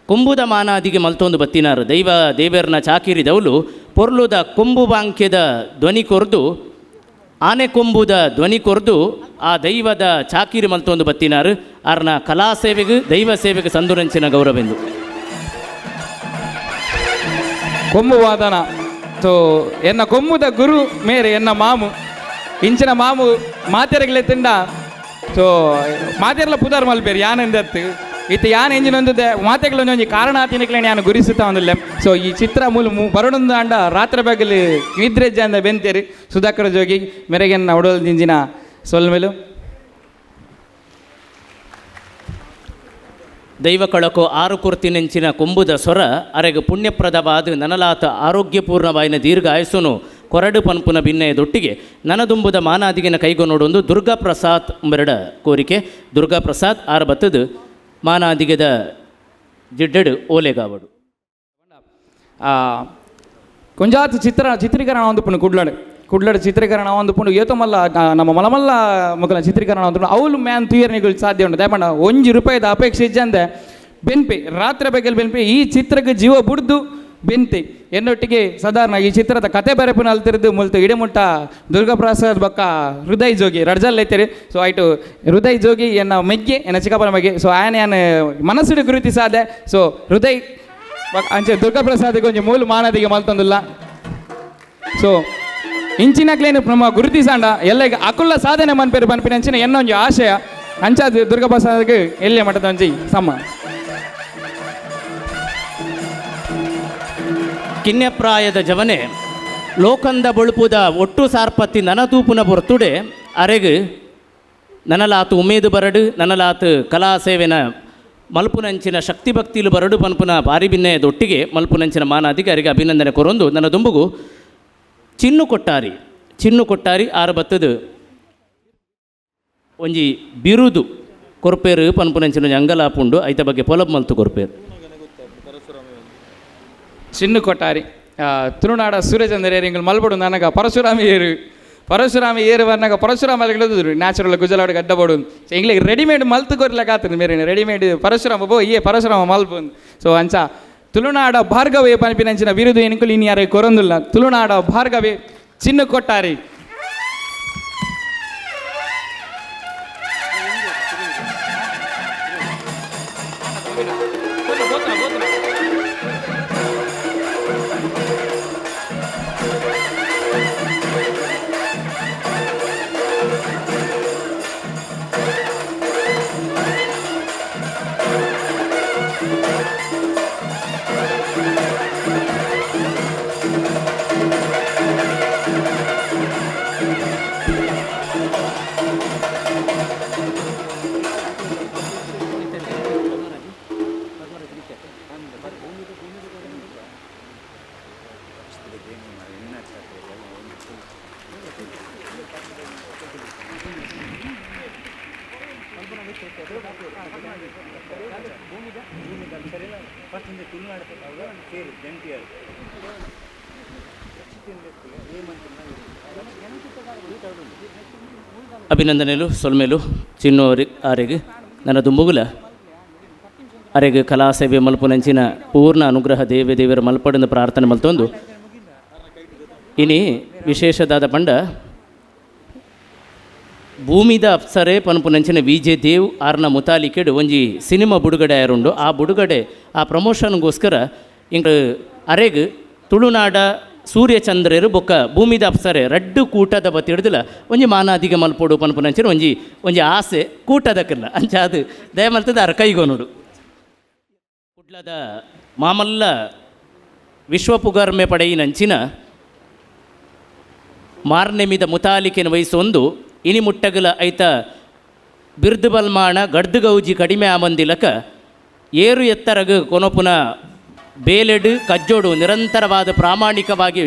S13: ಕೊಂಬುದ ಮಾನಾದಿಗೆ ಮಲ್ತೊಂದು ಬತ್ತಿನಾರು. ದೈವ ದೇವೇರ್ನ ಚಾಕಿರಿದವಲು ಪೊರ್ಲುದ ಕೊಂಬು ಬಾಂಕ್ಯದ ಧ್ವನಿ ಕೊರ್ದು ಆನೆ ಕೊಂಬುದ ಧ್ವನಿ ಕೊರ್ದು ಆ ದೈವದ ಚಾಕಿರಿ ಮಲ್ತೊಂದು ಬತ್ತಿನಾರು. ಆರ್ನ ಕಲಾ ಸೇವೆಗೆ ದೈವ ಸೇವೆಗೆ ಸಂದುರಂಚಿನ ಗೌರವೆಂದು
S18: ಕೊಂಬು ವಾದನ. ಸೊ ಎನ್ನ ಕೊಂಬುದ ಗುರು ಮೇರೆ ಎನ್ನ ಮಾಮು ಇಂಚಿನ ಮಾಮು ಮಾತೆರಗಲೆ ತಿಂಡ. ಸೊ ಮಾತೆರ್ಲ ಪುದಾರ್ ಮಲ್ಪೇರು ಯಾನೆಂದತ್ತು ಇತ್ತ ಯಾನ್ ಎಂಜಿನ ಒಂದು ಮಾತೆಗಳೊಂದು ಒಂಜಿ ಕಾರಣ ಆತಿನಕ್ಲೆ ಯಾನು ಗುರಿಸುತ್ತಾ ಒಂದಿಲ್ಲ. ಸೊ ಈ ಚಿತ್ರ ಮೂಲ ಬರೋಡೊಂದು ಅಂಡ ರಾತ್ರಿ ಬಾಗಲಿ ನಿದ್ರೆ ಅಂದ ಬೆಂತೇರಿ ಸುಧಾಕರ ಜೋಗಿ ಮೆರೆಗೆನ್ನ ಉಡಲ್ ದಿಂಜಿನ ಸೊಲ್ಮೆಲು.
S13: ದೈವ ಕಳಕೋ ಆರು ಕುರ್ತಿನೆಂಚಿನ ಕೊಂಬುದ ಸೊರ ಅರೆಗೆ ಪುಣ್ಯಪ್ರದವಾದ ನನಲಾತ ಆರೋಗ್ಯಪೂರ್ಣವಾಯಿನ ದೀರ್ಘ ಆಯಸ್ಸುನು ಕೊರಡು ಪನ್ಪುನ ಭಿನ್ನಯದೊಟ್ಟಿಗೆ ನನದುಂಬುದ ಮಾನಾದಿಗಿನ ಕೈಗೊನ್ನೋಡೊಂದು ದುರ್ಗಾ ಪ್ರಸಾದ್ ಉಂಬೆರಡ ಕೋರಿಕೆ. ದುರ್ಗಾ ಪ್ರಸಾದ್ ಆರು ಬತ್ತದು ಮಾನಾದಿಗೆದ ಜಿಡ್ಡೆಡು ಓಲೆಗಾವಡು.
S18: ಕೊಂಜಾತ ಚಿತ್ರೀಕರಣ ಒಂದು ಪುಣ್ಯ ಕುಡ್ಲಾಡು ಕುಡ್ಲಾಡು ಚಿತ್ರೀಕರಣ ಒಂದು ಪುಂಡು ಏತೋ ಮಲ್ಲ ನಮ್ಮ ಮಲಮಲ್ಲ ಮಕ್ಕಳ ಚಿತ್ರೀಕರಣ ಒಂದು ಅವಳು ಮ್ಯಾನ್ ತುಯರ್ನಿಗಳು ಸಾಧ್ಯ ಉಂಟು. ದಯಮಾಡ ₹1 ಅಪೇಕ್ಷೆ ಇಜ್ಜಂದೆ ಬೆನ್ಪೆ ರಾತ್ರಿ ಬೇಕಲ್ಲಿ ಬೆನ್ಪೆ ಈ ಚಿತ್ರಕ್ಕೆ ಜೀವ ಬುಡ್ದು ಬೆಂತೆ ಎನ್ನೊಟ್ಟಿಗೆ ಸಾಧಾರಣ ಈ ಚಿತ್ರದ ಕತೆ ಬರೆಪುನ ಅಲ್ತಿರದು ಮುಲ್ತು ಇಡಮುಟ್ಟ ದುರ್ಗಾಪ್ರಸಾದ್ ಬಕ್ಕ ಹೃದಯ ಜೋಗಿ ರಡ್ಜಲ್ ಐತೇರಿ. ಸೊ ಆಯ್ತು ಹೃದಯ ಜೋಗಿ ಎನ್ನ ಮೆಗ್ಗೆ ಎನ್ನ ಚಿಕ್ಕಪ್ಪನ ಬಗ್ಗೆ. ಸೊ ಆಯನ ಯಾನ್ ಮನಸ್ಸುಡು ಗುರುತಿ ಸಾದೆ. ಸೊ ಹೃದಯ ಅಂಚೆ ದುರ್ಗಾಪ್ರಸಾದ್ಗೆ ಒಂಜಿ ಮೂಲ ಮಾನದಿಗೆ ಮಲ್ತೊಂದಿಲ್ಲ. ಸೊ ಇಂಚಿನಕ್ಲೇನು ನಮ್ಮ ಗುರುತಿಸಾಂಡ ಎಲ್ಲ ಅಕುಲ್ಲ ಸಾಧನೆ ಮನ್ಪೇರು ಪನ್ಪಿನ ಅಂಚಿನ ಎನ್ನೊಂಜಿ ಆಶಯ ಅಂಚಾದ ದುರ್ಗಾಪ್ರಸಾದ್ಗೆ ಎಲ್ಲೇ ಮಠದ ಒಂಜಿ ಸಮ್ಮ.
S13: ಕಿನ್ಯಪ್ರಾಯದ ಜವನೆ ಲೋಕಂದ ಬೊಳುಪುದ ಒಟ್ಟು ಸಾರ್ಪತ್ತಿ ನನತೂಪುನ ಪೊರ್ತುಡೆ ಅರೆಗು ನನಲಾತು ಉಮೇದು ಬರಡು ನನಲಾತು ಕಲಾ ಸೇವೆನ ಮಲ್ಪುನಂಚಿನ ಶಕ್ತಿ ಭಕ್ತಿಲು ಬರಡು ಪನ್ಪುನ ಬಾರಿ ಭಿನ್ನಯದೊಟ್ಟಿಗೆ ಮಲ್ಪುನಂಚಿನ ಮಾನಾದಿಗೆ ಅರಿಗೆ ಅಭಿನಂದನೆ ಕೊರೊಂದು ನನ್ನ ದುಂಬುಗು ಚಿನ್ನು ಕೊಟ್ಟಾರಿ ಚಿನ್ನು ಕೊಟ್ಟಾರಿ ಆರು ಬತ್ತದು ಒಂಜಿ ಬಿರುದು ಕೊರ್ಪೇರು ಪನ್ಪುನಂಚಿನ ಒಂಜಿ ಅಂಗಲಾಪುಂಡು ಐತ ಬಗ್ಗೆ ಪೊಲಬ್ ಮಲ್ತು ಕೊರ್ಪೇರು.
S18: ಚಿನ್ನು ಕೊಟ್ಟಾರಿ ತುಳುನಾಡ ಸೂರ್ಯಚಂದ್ರ ಏರಿಂಗಳು ಮಲ್ಬಡು ನನಗ ಪರಶುರಾಮಿ ಏರು ಪರಶುರಾಮಿ ಏರು ಬರ್ನಾಗ ಪರಶುರಾಮ ನ್ಯಾಚುರಲ್ ಗುಜಲಾಡು ಗಡ್ಡ ಬೋಡು ಸೊ ಇಂಗ್ಲಿಗೆ ರೆಡಿಮೇಡ್ ಮಲ್ತು ಕೊರ್ಲಕ್ಕಾತದೆ ಮೇರೆ ರೆಡಿಮೇಡ್ ಪರಶುರಾಮ ಬೋ ಏ ಪರಶುರಾಮ ಮಲ್ಪು. ಸೊ ಅಂಚ ತುಳುನಾಡ ಭಾರ್ಗವೇ ಪನ್ಪಿನಂಚಿನ ಬಿರುದು ಎನ್ಕುಲು ಇನ್ ಯಾರೇ ಕೊರೊಂದುಲ್ಲ. ತುಳುನಾಡ ಭಾರ್ಗವೇ ಚಿನ್ನು ಕೊಟ್ಟಾರಿ.
S13: ಅಭಿನಂದನೆಲು ಸೊಲ್ಮೆಲು ಚಿನ್ನು ಆರೆಗ್ ನನ್ನ ದುಂಬುಗುಲ ಅರೆಗ್ ಕಲಾ ಸೇವೆ ಮಲ್ಪುನಂಚಿನ ಪೂರ್ಣ ಅನುಗ್ರಹ ದೇವೆ ದೇವರ ಮಲ್ಪಡಿಂದ ಪ್ರಾರ್ಥನೆ ಮಲ್ತೊಂದು ಇನಿ ವಿಶೇಷದಾದ ಪಂಡ ಭೂಮಿದ ಅಪ್ಸರೆ ಪನ್ಪುನಂಚಿನ ವಿ ಜೆ ದೇವ್ ಆರ್ನ ಮುತಾಲಿಕೆಡು ಒಂಜಿ ಸಿನಿಮಾ ಬುಡುಗಡೆ ಆರುಂಡು. ಆ ಬುಡುಗಡೆ ಆ ಪ್ರಮೋಷನ್ಗೋಸ್ಕರ ಇಂಕ್ ಅರೆಗ್ ತುಳುನಾಡ ಸೂರ್ಯಚಂದ್ರರು ಬೊಕ್ಕ ಭೂಮಿದ ಅಪ್ಸರೆ ರಡ್ಡು ಕೂಟದ ಬತ್ತಿ ಹಿಡ್ದಿಲ್ಲ ಒಂಜಿ ಮಾನಾದಿಗೆ ಮಲ್ಪೋಡು ಪನ್ಪುನಂಚಿನ ಒಂಜಿ ಒಂಜಿ ಆಸೆ ಕೂಟದಕ್ಕಿಲ್ಲ ಅಂಚ ಅದು ದಯಮಲ್ತದ ಅರ ಕೈಗೋನುಡು. ಕುಡ್ಲದ ಮಾಮಲ್ಲ ವಿಶ್ವಪುಗರ್ಮೆ ಪಡೆಯಿನಂಚಿನ ಮಾರ್ನೆಮಿದ ಮುತಾಲಿಕೆನ ವಯಸ್ಸೊಂದು ಇನಿ ಮುಟ್ಟಗಲ ಐತ ಬಿರ್ದು ಬಲ್ಮಾಣ ಗಡ್ದು ಗೌಜಿ ಕಡಿಮೆ ಆಮಂದಿಲಕ ಏರು ಎತ್ತರಗು ಕೊನೊಪುನ ಬೇಲೆಡು ಕಜ್ಜೋಡು ನಿರಂತರವಾದ ಪ್ರಾಮಾಣಿಕವಾಗಿ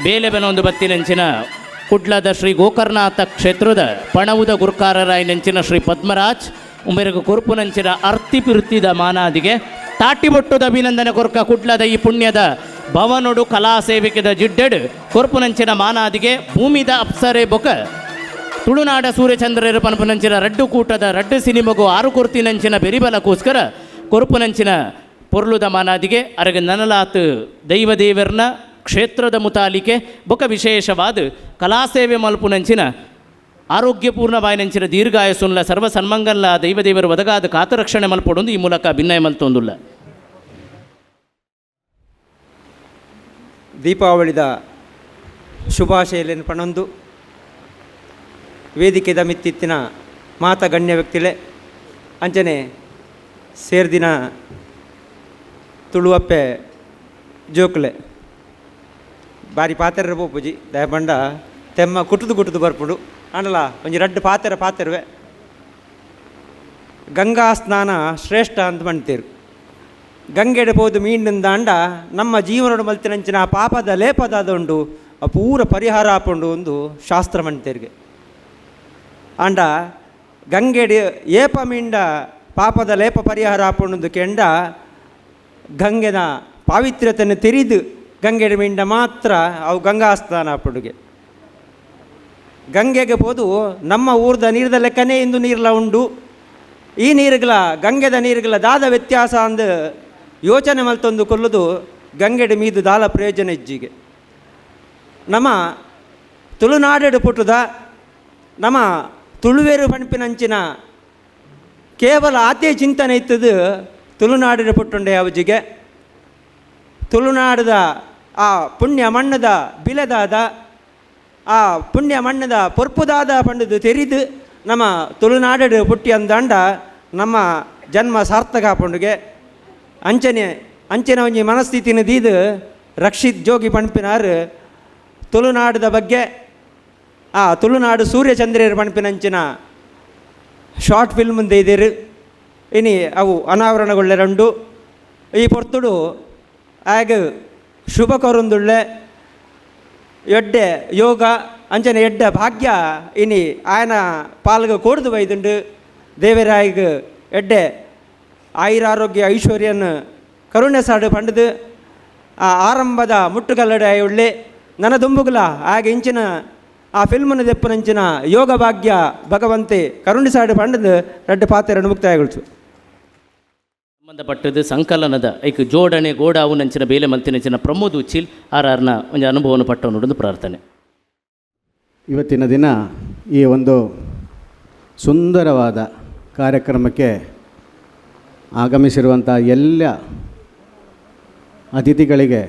S13: ಬೇಲೆ ಬೆನೊಂದು ಬತ್ತಿನಂಚಿನ ಕುಡ್ಲದ ಶ್ರೀ ಗೋಕರ್ಣನಾಥ ಕ್ಷೇತ್ರದ ಪಣವುದ ಗುರುಕಾರರಾಯಿನಂಚಿನ ಶ್ರೀ ಪದ್ಮರಾಜ್ ಉಮೆರಗು ಕೊರುಪುನಂಚಿನ ಅರ್ತಿ ಪಿರುತ್ತಿದ ಮಾನಾದಿಗೆ ತಾಟಿಬೊಟ್ಟುದ ಅಭಿನಂದನೆ ಕೊರ್ಕ ಕುಡ್ಲದ ಈ ಪುಣ್ಯದ ಭವನೊಡು ಕಲಾ ಸೇವಿಕೆದ ಜಿಡ್ಡೆಡು ಕೊರ್ಪುನಂಚಿನ ಮಾನಾದಿಗೆ ಭೂಮಿದ ಅಪ್ಸರೆ ಬೊಕ ತುಳುನಾಡ ಸೂರ್ಯಚಂದ್ರರು ಪನ್ಪುನಂಚಿನ ರಡ್ಡು ಕೂಟದ ರಡ್ಡು ಸಿನಿಮಗು ಆರು ಕೊರ್ತಿನಂಚಿನ ಬೆರಿಬಲಕ್ಕೋಸ್ಕರ ಕೊರ್ಪುನಂಚಿನ ಪೊರ್ಲುದ ಮಾನಾದಿಗೆ ಅರಗ ನನಲಾತ್ ದೈವದೇವರ್ನ ಕ್ಷೇತ್ರದ ಮುತಾಲಿಕೆ ಬೊಕ ವಿಶೇಷವಾದ ಕಲಾಸೇವೆ ಮಲ್ಪುನಂಚಿನ ಆರೋಗ್ಯಪೂರ್ಣ ಬಾಯಿನಂಚಿನ ದೀರ್ಘಾಯಸುನ್ಲ ಸರ್ವ ಸನ್ಮಂಗಲ್ಲ ದೈವದೇವರು ಒದಗಾದ ಕಾತರಕ್ಷಣೆ ಮಲ್ಪೊಡೊಂದು ಈ ಮೂಲಕ ಭಿನ್ನಯ ಮಲ್ತೊಂದುಲ್ಲ.
S19: ದೀಪಾವಳಿದ ಶುಭಾಶಯಲೆನ್ ಪಣೊಂದು ವೇದಿಕೆದ ಮಿತ್ತಿತ್ತಿನ ಮಾತ ಗಣ್ಯ ವ್ಯಕ್ತಿಲೆ ಅಂಚನೆ ಸೇರ್ದಿನ ತುಳುವಪ್ಪೆ ಜೋಕುಲೆ ಬಾರಿ ಪಾತೆರ ಪೋಪುಜಿ ದಯಪಂಡ ತೆಮ್ಮ ಕುಟುದು ಕುಟುದು ಬರ್ಪುಡು ಆಂಡಲ ಒಂಜಿ ರಡ್ಡು ಪಾತೆರ ಪಾತೆರುವೆ. ಗಂಗಾ ಸ್ನಾನ ಶ್ರೇಷ್ಠ ಅಂತ ಮಂತೀರು. ಗಂಗೆಡೆ ಪೋದು ಮೀಂದಿಂದಾಂಡ ನಮ್ಮ ಜೀವನೋಡು ಮಲ್ತಿನಂಚಿನ ಪಾಪದ ಲೇಪದಾದ ಉಂಡು ಆ ಪೂರ ಪರಿಹಾರ ಆಪುಂಡು ಒಂದು ಶಾಸ್ತ್ರ ಮಂತೇರಿಗೆ. ಆಂಡ ಗಂಗೆಡೆ ಏಪ ಮೀಂಡ ಪಾಪದ ಲೇಪ ಪರಿಹಾರ ಆಪುಂಡು ಕೆಂಡ ಗಂಗೆನ ಪಾವಿತ್ರ್ಯತೆಯನ್ನು ತೆರಿದು ಗಂಗೆಡೆ ಮೀಂಡ ಮಾತ್ರ ಅವು ಗಂಗಾ ಸ್ನಾನ ಆಪುಂಡುಗೆ. ಗಂಗೆಗೆ ಪೋದು ನಮ್ಮ ಊರ್ದ ನೀರ್ದ ಲೆಕ್ಕನೇ ಇಂದು ನೀರ್ಲ ಉಂಡು. ಈ ನೀರುಗಳ ಗಂಗೆದ ನೀರುಗಳ ದಾದ ವ್ಯತ್ಯಾಸ ಅಂದು ಯೋಚನೆ ಮಲ್ತೊಂದು ಕೊಲ್ಲುದು ಗಂಗೆಡೆ ಮೀದು ದಾಲ ಪ್ರಯೋಜನ ಇಜ್ಜಿಗೆ. ನಮ್ಮ ತುಳುನಾಡೆಡು ಪುಟ್ಟುದ ನಮ್ಮ ತುಳುವೇರು ಪಣಪಿನಂಚಿನ ಕೇವಲ ಆತೆ ಚಿಂತನೆ ಇತ್ತದು ತುಳುನಾಡಿನ ಪುಟ್ಟುಂಡೆ ಅವಜಿಗೆ. ತುಳುನಾಡದ ಆ ಪುಣ್ಯ ಮಣ್ಣದ ಬಿಲದಾದ ಆ ಪುಣ್ಯ ಮಣ್ಣದ ಪೊರ್ಪುದಾದ ಪಂಡದು ತೆರಿದು ನಮ್ಮ ತುಳುನಾಡು ಪುಟ್ಟಿ ಅಂದಾಂಡ ನಮ್ಮ ಜನ್ಮ ಸಾರ್ಥಕ ಪಂಡುಗೆ. ಅಂಚನೆ ಅಂಚಿನ ಒಂಜಿ ಮನಸ್ಥಿತಿನ ದೀದು ರಕ್ಷಿತ್ ಜೋಗಿ ಪಣ್ಪಿನಾರು ತುಳುನಾಡದ ಬಗ್ಗೆ ಆ ತುಳುನಾಡು ಸೂರ್ಯಚಂದ್ರರು ಪಣ್ಪಿನಂಚಿನ ಶಾರ್ಟ್ ಫಿಲ್ಮ್ ಇದ್ದೀರು. ಇನಿ ಅವು ಅನಾವರಣಗೊಳ್ಳೆರಂಡು ಈ ಪೊರ್ತುಡು ಆಗ ಶುಭ ಕೊರೊಂದುಳ್ಳೆ ಎಡ್ಡೆ ಯೋಗ ಅಂಚನೆ ಎಡ್ಡೆ ಭಾಗ್ಯ ಇನಿ ಆಯನ ಪಾಲ್ಗ ಕೋಡ್ದು ಬೈದುಂಡು. ದೇವರಾಯಿಗ್ ಎಡ್ಡೆ ಆಯುರಾರೋಗ್ಯ ಐಶ್ವರ್ಯನ ಕರುಣೆ ಸಾಡು ಪಂಡದು ಆ ಆರಂಭದ ಮುಟ್ಟುಗಲ್ಲಡೆ ಉಳ್ಳೆ ನನ್ನ ದುಂಬುಗುಲ ಆಗ ಇಂಚಿನ ಆ ಫಿಲ್ಮನ ದೆಪ್ಪನಂಚಿನ ಯೋಗ ಭಾಗ್ಯ ಭಗವಂತೆ ಕರುಣೆ ಸಾಡು ಪಂಡದು ರಡ್ಡು ಪಾತೆರನ್ನು ಮುಕ್ತಾಯಗೊಳಿಸು.
S13: ಸಂಬಂಧಪಟ್ಟದ್ದು ಸಂಕಲನದ ಐಕ್ ಜೋಡಣೆ ಗೋಡಾವು ನಂಚಿನ ಬೇಲೆ ಮಲ್ತಿನಂಚಿನ ಪ್ರಮೋದ್ ಉಚ್ಚಿಲ್ ಆರ್ ಆರ್ನ ಒಂದು ಅನುಭವವನ್ನು ಪಟ್ಟವನುಂದು ಪ್ರಾರ್ಥನೆ.
S20: ಇವತ್ತಿನ ದಿನ ಈ ಒಂದು ಸುಂದರವಾದ ಕಾರ್ಯಕ್ರಮಕ್ಕೆ ಆಗಮಿಸಿರುವಂಥ ಎಲ್ಲ ಅತಿಥಿಗಳಿಗೆ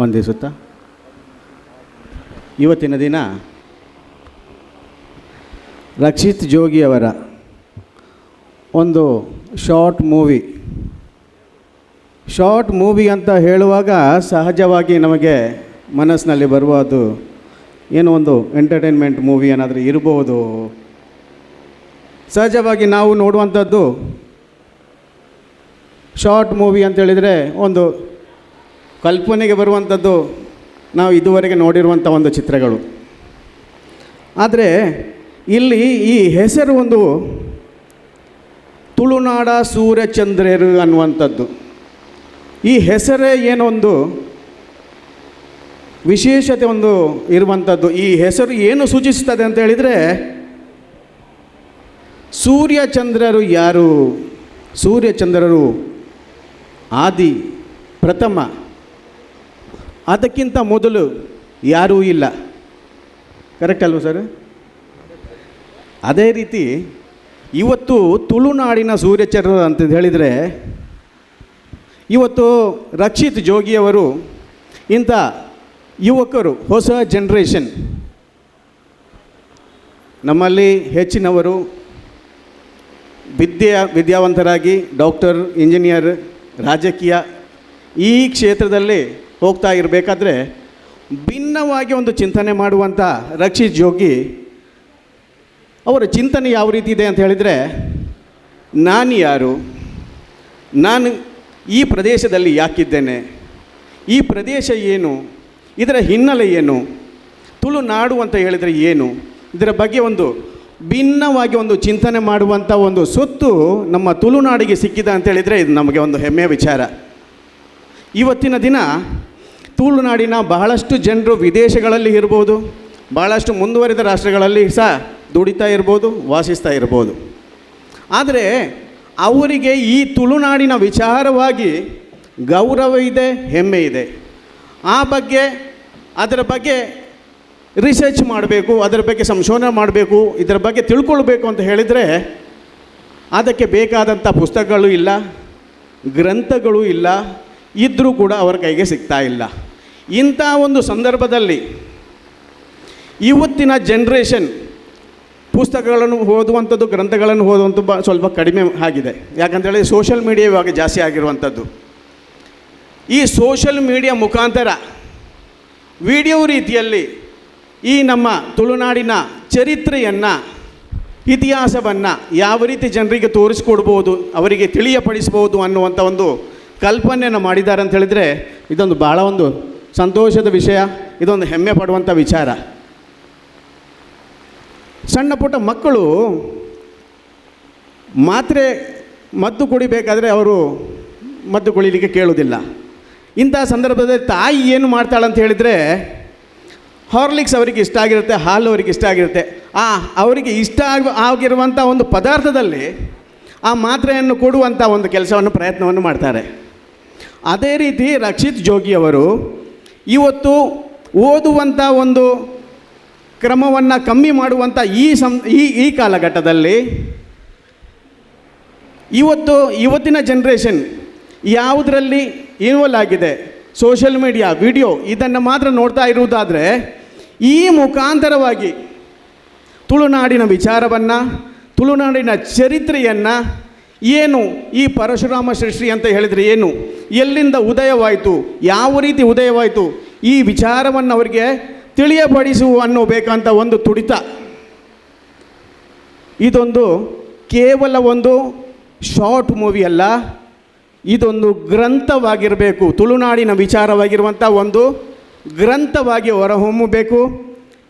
S20: ವಂದಿಸುತ್ತಾ, ಇವತ್ತಿನ ದಿನ ರಕ್ಷಿತ್ ಜೋಗಿಯವರ ಒಂದು short movie, short movie ಅಂತ ಹೇಳುವಾಗ ಸಹಜವಾಗಿ ನಮಗೆ ಮನಸ್ಸಿನಲ್ಲಿ ಬರುವ ಅದು ಏನೋ ಒಂದು ಎಂಟರ್ಟೈನ್ಮೆಂಟ್ ಮೂವಿ ಏನಾದರೂ ಇರ್ಬೋದು. ಸಹಜವಾಗಿ ನಾವು ನೋಡುವಂಥದ್ದು ಶಾರ್ಟ್ ಮೂವಿ ಅಂತೇಳಿದರೆ ಒಂದು ಕಲ್ಪನೆಗೆ ಬರುವಂಥದ್ದು ನಾವು ಇದುವರೆಗೆ ನೋಡಿರುವಂಥ ಒಂದು ಚಿತ್ರಗಳು. ಆದರೆ ಇಲ್ಲಿ ಈ ಹೆಸರು ಒಂದು ತುಳುನಾಡ ಸೂರ್ಯಚಂದ್ರರು ಅನ್ನುವಂಥದ್ದು. ಈ ಹೆಸರೇ ಏನೊಂದು ವಿಶೇಷತೆ ಒಂದು ಇರುವಂಥದ್ದು. ಈ ಹೆಸರು ಏನು ಸೂಚಿಸ್ತದೆ ಅಂತ ಹೇಳಿದರೆ, ಸೂರ್ಯಚಂದ್ರರು ಯಾರು? ಸೂರ್ಯಚಂದ್ರರು ಆದಿ ಪ್ರಥಮ, ಅದಕ್ಕಿಂತ ಮೊದಲು ಯಾರೂ ಇಲ್ಲ. ಕರೆಕ್ಟ್ ಅಲ್ವ ಸರ್? ಅದೇ ರೀತಿ ಇವತ್ತು ತುಳುನಾಡಿನ ಸೂರ್ಯಚಂದ್ರರು ಅಂತ ಹೇಳಿದರೆ, ಇವತ್ತು ರಕ್ಷಿತ್ ಜೋಗಿಯವರು ಇಂಥ ಯುವಕರು, ಹೊಸ ಜನ್ರೇಷನ್, ನಮ್ಮಲ್ಲಿ ಹೆಚ್ಚಿನವರು ವಿದ್ಯಾವಂತರಾಗಿ ಡಾಕ್ಟರ್, ಇಂಜಿನಿಯರ್, ರಾಜಕೀಯ ಈ ಕ್ಷೇತ್ರದಲ್ಲಿ ಹೋಗ್ತಾ ಇರಬೇಕಾದ್ರೆ ಭಿನ್ನವಾಗಿ ಒಂದು ಚಿಂತನೆ ಮಾಡುವಂಥ ರಕ್ಷಿತ್ ಜೋಗಿ ಅವರ ಚಿಂತನೆ ಯಾವ ರೀತಿ ಇದೆ ಅಂತ ಹೇಳಿದರೆ, ನಾನು ಯಾರು, ನಾನು ಈ ಪ್ರದೇಶದಲ್ಲಿ ಯಾಕಿದ್ದೇನೆ, ಈ ಪ್ರದೇಶ ಏನು, ಇದರ ಹಿನ್ನೆಲೆ ಏನು, ತುಳುನಾಡು ಅಂತ ಹೇಳಿದರೆ ಏನು, ಇದರ ಬಗ್ಗೆ ಒಂದು ಭಿನ್ನವಾಗಿ ಒಂದು ಚಿಂತನೆ ಮಾಡುವಂಥ ಒಂದು ಸೊತ್ತು ನಮ್ಮ ತುಳುನಾಡಿಗೆ ಸಿಕ್ಕಿದೆ ಅಂತೇಳಿದರೆ ಇದು ನಮಗೆ ಒಂದು ಹೆಮ್ಮೆಯ ವಿಚಾರ. ಇವತ್ತಿನ ದಿನ ತುಳುನಾಡಿನ ಬಹಳಷ್ಟು ಜನರು ವಿದೇಶಗಳಲ್ಲಿ ಇರ್ಬೋದು, ಭಾಳಷ್ಟು ಮುಂದುವರಿದ ರಾಷ್ಟ್ರಗಳಲ್ಲಿ ಸಹ ದುಡಿತಾ ಇರ್ಬೋದು, ವಾಸಿಸ್ತಾ ಇರ್ಬೋದು. ಆದರೆ ಅವರಿಗೆ ಈ ತುಳುನಾಡಿನ ವಿಚಾರವಾಗಿ ಗೌರವ ಇದೆ, ಹೆಮ್ಮೆ ಇದೆ. ಆ ಬಗ್ಗೆ, ಅದರ ಬಗ್ಗೆ ರಿಸರ್ಚ್ ಮಾಡಬೇಕು, ಅದರ ಬಗ್ಗೆ ಸಂಶೋಧನೆ ಮಾಡಬೇಕು, ಇದರ ಬಗ್ಗೆ ತಿಳ್ಕೊಳ್ಬೇಕು ಅಂತ ಹೇಳಿದರೆ ಅದಕ್ಕೆ ಬೇಕಾದಂಥ ಪುಸ್ತಕಗಳು ಇಲ್ಲ, ಗ್ರಂಥಗಳು ಇಲ್ಲ, ಇದ್ದರೂ ಕೂಡ ಅವರ ಕೈಗೆ ಸಿಗ್ತಾ ಇಲ್ಲ. ಇಂಥ ಒಂದು ಸಂದರ್ಭದಲ್ಲಿ ಇವತ್ತಿನ ಜನ್ರೇಷನ್ ಪುಸ್ತಕಗಳನ್ನು ಓದುವಂಥದ್ದು, ಗ್ರಂಥಗಳನ್ನು ಓದುವಂಥದ್ದು ಸ್ವಲ್ಪ ಕಡಿಮೆ ಆಗಿದೆ. ಯಾಕಂತೇಳಿ ಸೋಷಲ್ ಮೀಡಿಯಾ ಇವಾಗ ಜಾಸ್ತಿ ಆಗಿರುವಂಥದ್ದು. ಈ ಸೋಷಲ್ ಮೀಡಿಯಾ ಮುಖಾಂತರ ವಿಡಿಯೋ ರೀತಿಯಲ್ಲಿ ಈ ನಮ್ಮ ತುಳುನಾಡಿನ ಚರಿತ್ರೆಯನ್ನು, ಇತಿಹಾಸವನ್ನು ಯಾವ ರೀತಿ ಜನರಿಗೆ ತೋರಿಸ್ಕೊಡ್ಬೋದು, ಅವರಿಗೆ ತಿಳಿಯಪಡಿಸ್ಬೋದು ಅನ್ನುವಂಥ ಒಂದು ಕಲ್ಪನೆಯನ್ನು ಮಾಡಿದ್ದಾರೆ ಅಂತ ಹೇಳಿದರೆ ಇದೊಂದು ಭಾಳ ಒಂದು ಸಂತೋಷದ ವಿಷಯ, ಇದೊಂದು ಹೆಮ್ಮೆ ಪಡುವಂಥ ವಿಚಾರ. ಸಣ್ಣ ಪುಟ್ಟ ಮಕ್ಕಳು ಮಾತ್ರೆ ಮದ್ದು ಕುಡಿಬೇಕಾದರೆ ಅವರು ಮದ್ದು ಕುಡಿಲಿಕ್ಕೆ ಕೇಳುವುದಿಲ್ಲ. ಇಂಥ ಸಂದರ್ಭದಲ್ಲಿ ತಾಯಿ ಏನು ಮಾಡ್ತಾಳಂತ ಹೇಳಿದರೆ, ಹಾರ್ಲಿಕ್ಸ್ ಅವರಿಗೆ ಇಷ್ಟ ಆಗಿರುತ್ತೆ, ಹಾಲು ಅವರಿಗೆ ಇಷ್ಟ ಆಗಿರುತ್ತೆ. ಅವರಿಗೆ ಇಷ್ಟ ಆಗಿರುವಂಥ ಒಂದು ಪದಾರ್ಥದಲ್ಲಿ ಆ ಮಾತ್ರೆಯನ್ನು ಕೊಡುವಂಥ ಒಂದು ಕೆಲಸವನ್ನು, ಪ್ರಯತ್ನವನ್ನು ಮಾಡ್ತಾರೆ. ಅದೇ ರೀತಿ ರಕ್ಷಿತ್ ಜೋಗಿಯವರು ಇವತ್ತು ಓದುವಂಥ ಒಂದು ಕ್ರಮವನ್ನು ಕಮ್ಮಿ ಮಾಡುವಂಥ ಈ ಕಾಲಘಟ್ಟದಲ್ಲಿ ಇವತ್ತಿನ ಜನ್ರೇಷನ್ ಯಾವುದರಲ್ಲಿ ಇನ್ವಾಲ್ವ್ ಆಗಿದೆ, social media, video ಇದನ್ನು ಮಾತ್ರ ನೋಡ್ತಾ ಇರುವುದಾದರೆ ಈ ಮುಖಾಂತರವಾಗಿ ತುಳುನಾಡಿನ ವಿಚಾರವನ್ನು, ತುಳುನಾಡಿನ ಚರಿತ್ರೆಯನ್ನು, ಏನು ಈ ಪರಶುರಾಮ ಸೃಷ್ಟಿ ಅಂತ ಹೇಳಿದರೆ ಏನು, ಎಲ್ಲಿಂದ ಉದಯವಾಯಿತು, ಯಾವ ರೀತಿ ಉದಯವಾಯಿತು, ಈ ವಿಚಾರವನ್ನು ಅವರಿಗೆ ತಿಳಿಯಪಡಿಸುವ ಅನ್ನೋಬೇಕಂತ ಒಂದು ತುಡಿತ. ಇದೊಂದು ಕೇವಲ ಒಂದು ಶಾರ್ಟ್ ಮೂವಿ ಅಲ್ಲ, ಇದೊಂದು ಗ್ರಂಥವಾಗಿರಬೇಕು. ತುಳುನಾಡಿನ ವಿಚಾರವಾಗಿರುವಂಥ ಒಂದು ಗ್ರಂಥವಾಗಿ ಹೊರಹೊಮ್ಮಬೇಕು.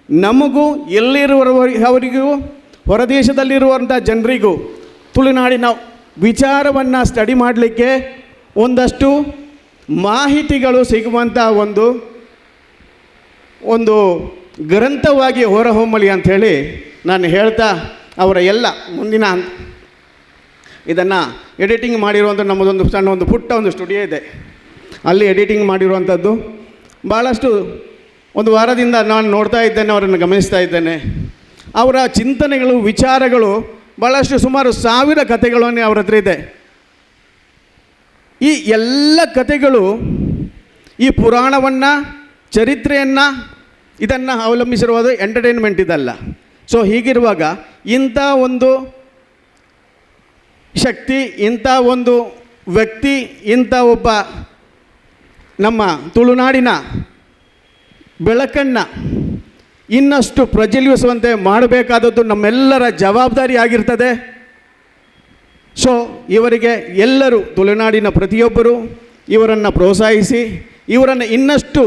S20: ನಮಗೂ ಎಲ್ಲಿರುವವರಿಗೂ, ಹೊರದೇಶದಲ್ಲಿರುವಂಥ ಜನರಿಗೂ ತುಳುನಾಡಿನ ವಿಚಾರವನ್ನು ಸ್ಟಡಿ ಮಾಡಲಿಕ್ಕೆ ಒಂದಷ್ಟು ಮಾಹಿತಿಗಳು ಸಿಗುವಂಥ ಒಂದು ಗ್ರಂಥವಾಗಿ ಹೊರಹೊಮ್ಮಲಿ ಅಂಥೇಳಿ ನಾನು ಹೇಳ್ತಾ, ಅವರ ಎಲ್ಲ ಮುಂದಿನ ಇದನ್ನು ಎಡಿಟಿಂಗ್ ಮಾಡಿರುವಂಥ ನಮ್ಮದೊಂದು ಸಣ್ಣ ಒಂದು ಪುಟ್ಟ ಒಂದು ಸ್ಟುಡಿಯೋ ಇದೆ, ಅಲ್ಲಿ ಎಡಿಟಿಂಗ್ ಮಾಡಿರುವಂಥದ್ದು ಭಾಳಷ್ಟು ಒಂದು ವಾರದಿಂದ ನಾನು ನೋಡ್ತಾ ಇದ್ದೇನೆ, ಅವರನ್ನು ಗಮನಿಸ್ತಾ ಇದ್ದೇನೆ. ಅವರ ಚಿಂತನೆಗಳು, ವಿಚಾರಗಳು ಭಾಳಷ್ಟು ಸುಮಾರು 1000 ಕಥೆಗಳನ್ನು ಅವರ ಹತ್ರ ಇದೆ. ಈ ಎಲ್ಲ ಕಥೆಗಳು ಈ ಪುರಾಣವನ್ನು, ಚರಿತ್ರೆಯನ್ನು, ಇದನ್ನು ಅವಲಂಬಿಸಿರುವುದು ಎಂಟರ್ಟೈನ್ಮೆಂಟ್ ಇದಲ್ಲ. ಸೊ ಹೀಗಿರುವಾಗ ಇಂಥ ಒಂದು ಶಕ್ತಿ, ಇಂಥ ಒಂದು ವ್ಯಕ್ತಿ, ಇಂಥ ಒಬ್ಬ ನಮ್ಮ ತುಳುನಾಡಿನ ಬೆಳಕನ್ನು ಇನ್ನಷ್ಟು ಪ್ರಜ್ವಲಿಸುವಂತೆ ಮಾಡಬೇಕಾದದ್ದು ನಮ್ಮೆಲ್ಲರ ಜವಾಬ್ದಾರಿ ಆಗಿರ್ತದೆ. ಸೊ ಇವರಿಗೆ ಎಲ್ಲರೂ, ತುಳುನಾಡಿನ ಪ್ರತಿಯೊಬ್ಬರು ಇವರನ್ನು ಪ್ರೋತ್ಸಾಹಿಸಿ ಇವರನ್ನು ಇನ್ನಷ್ಟು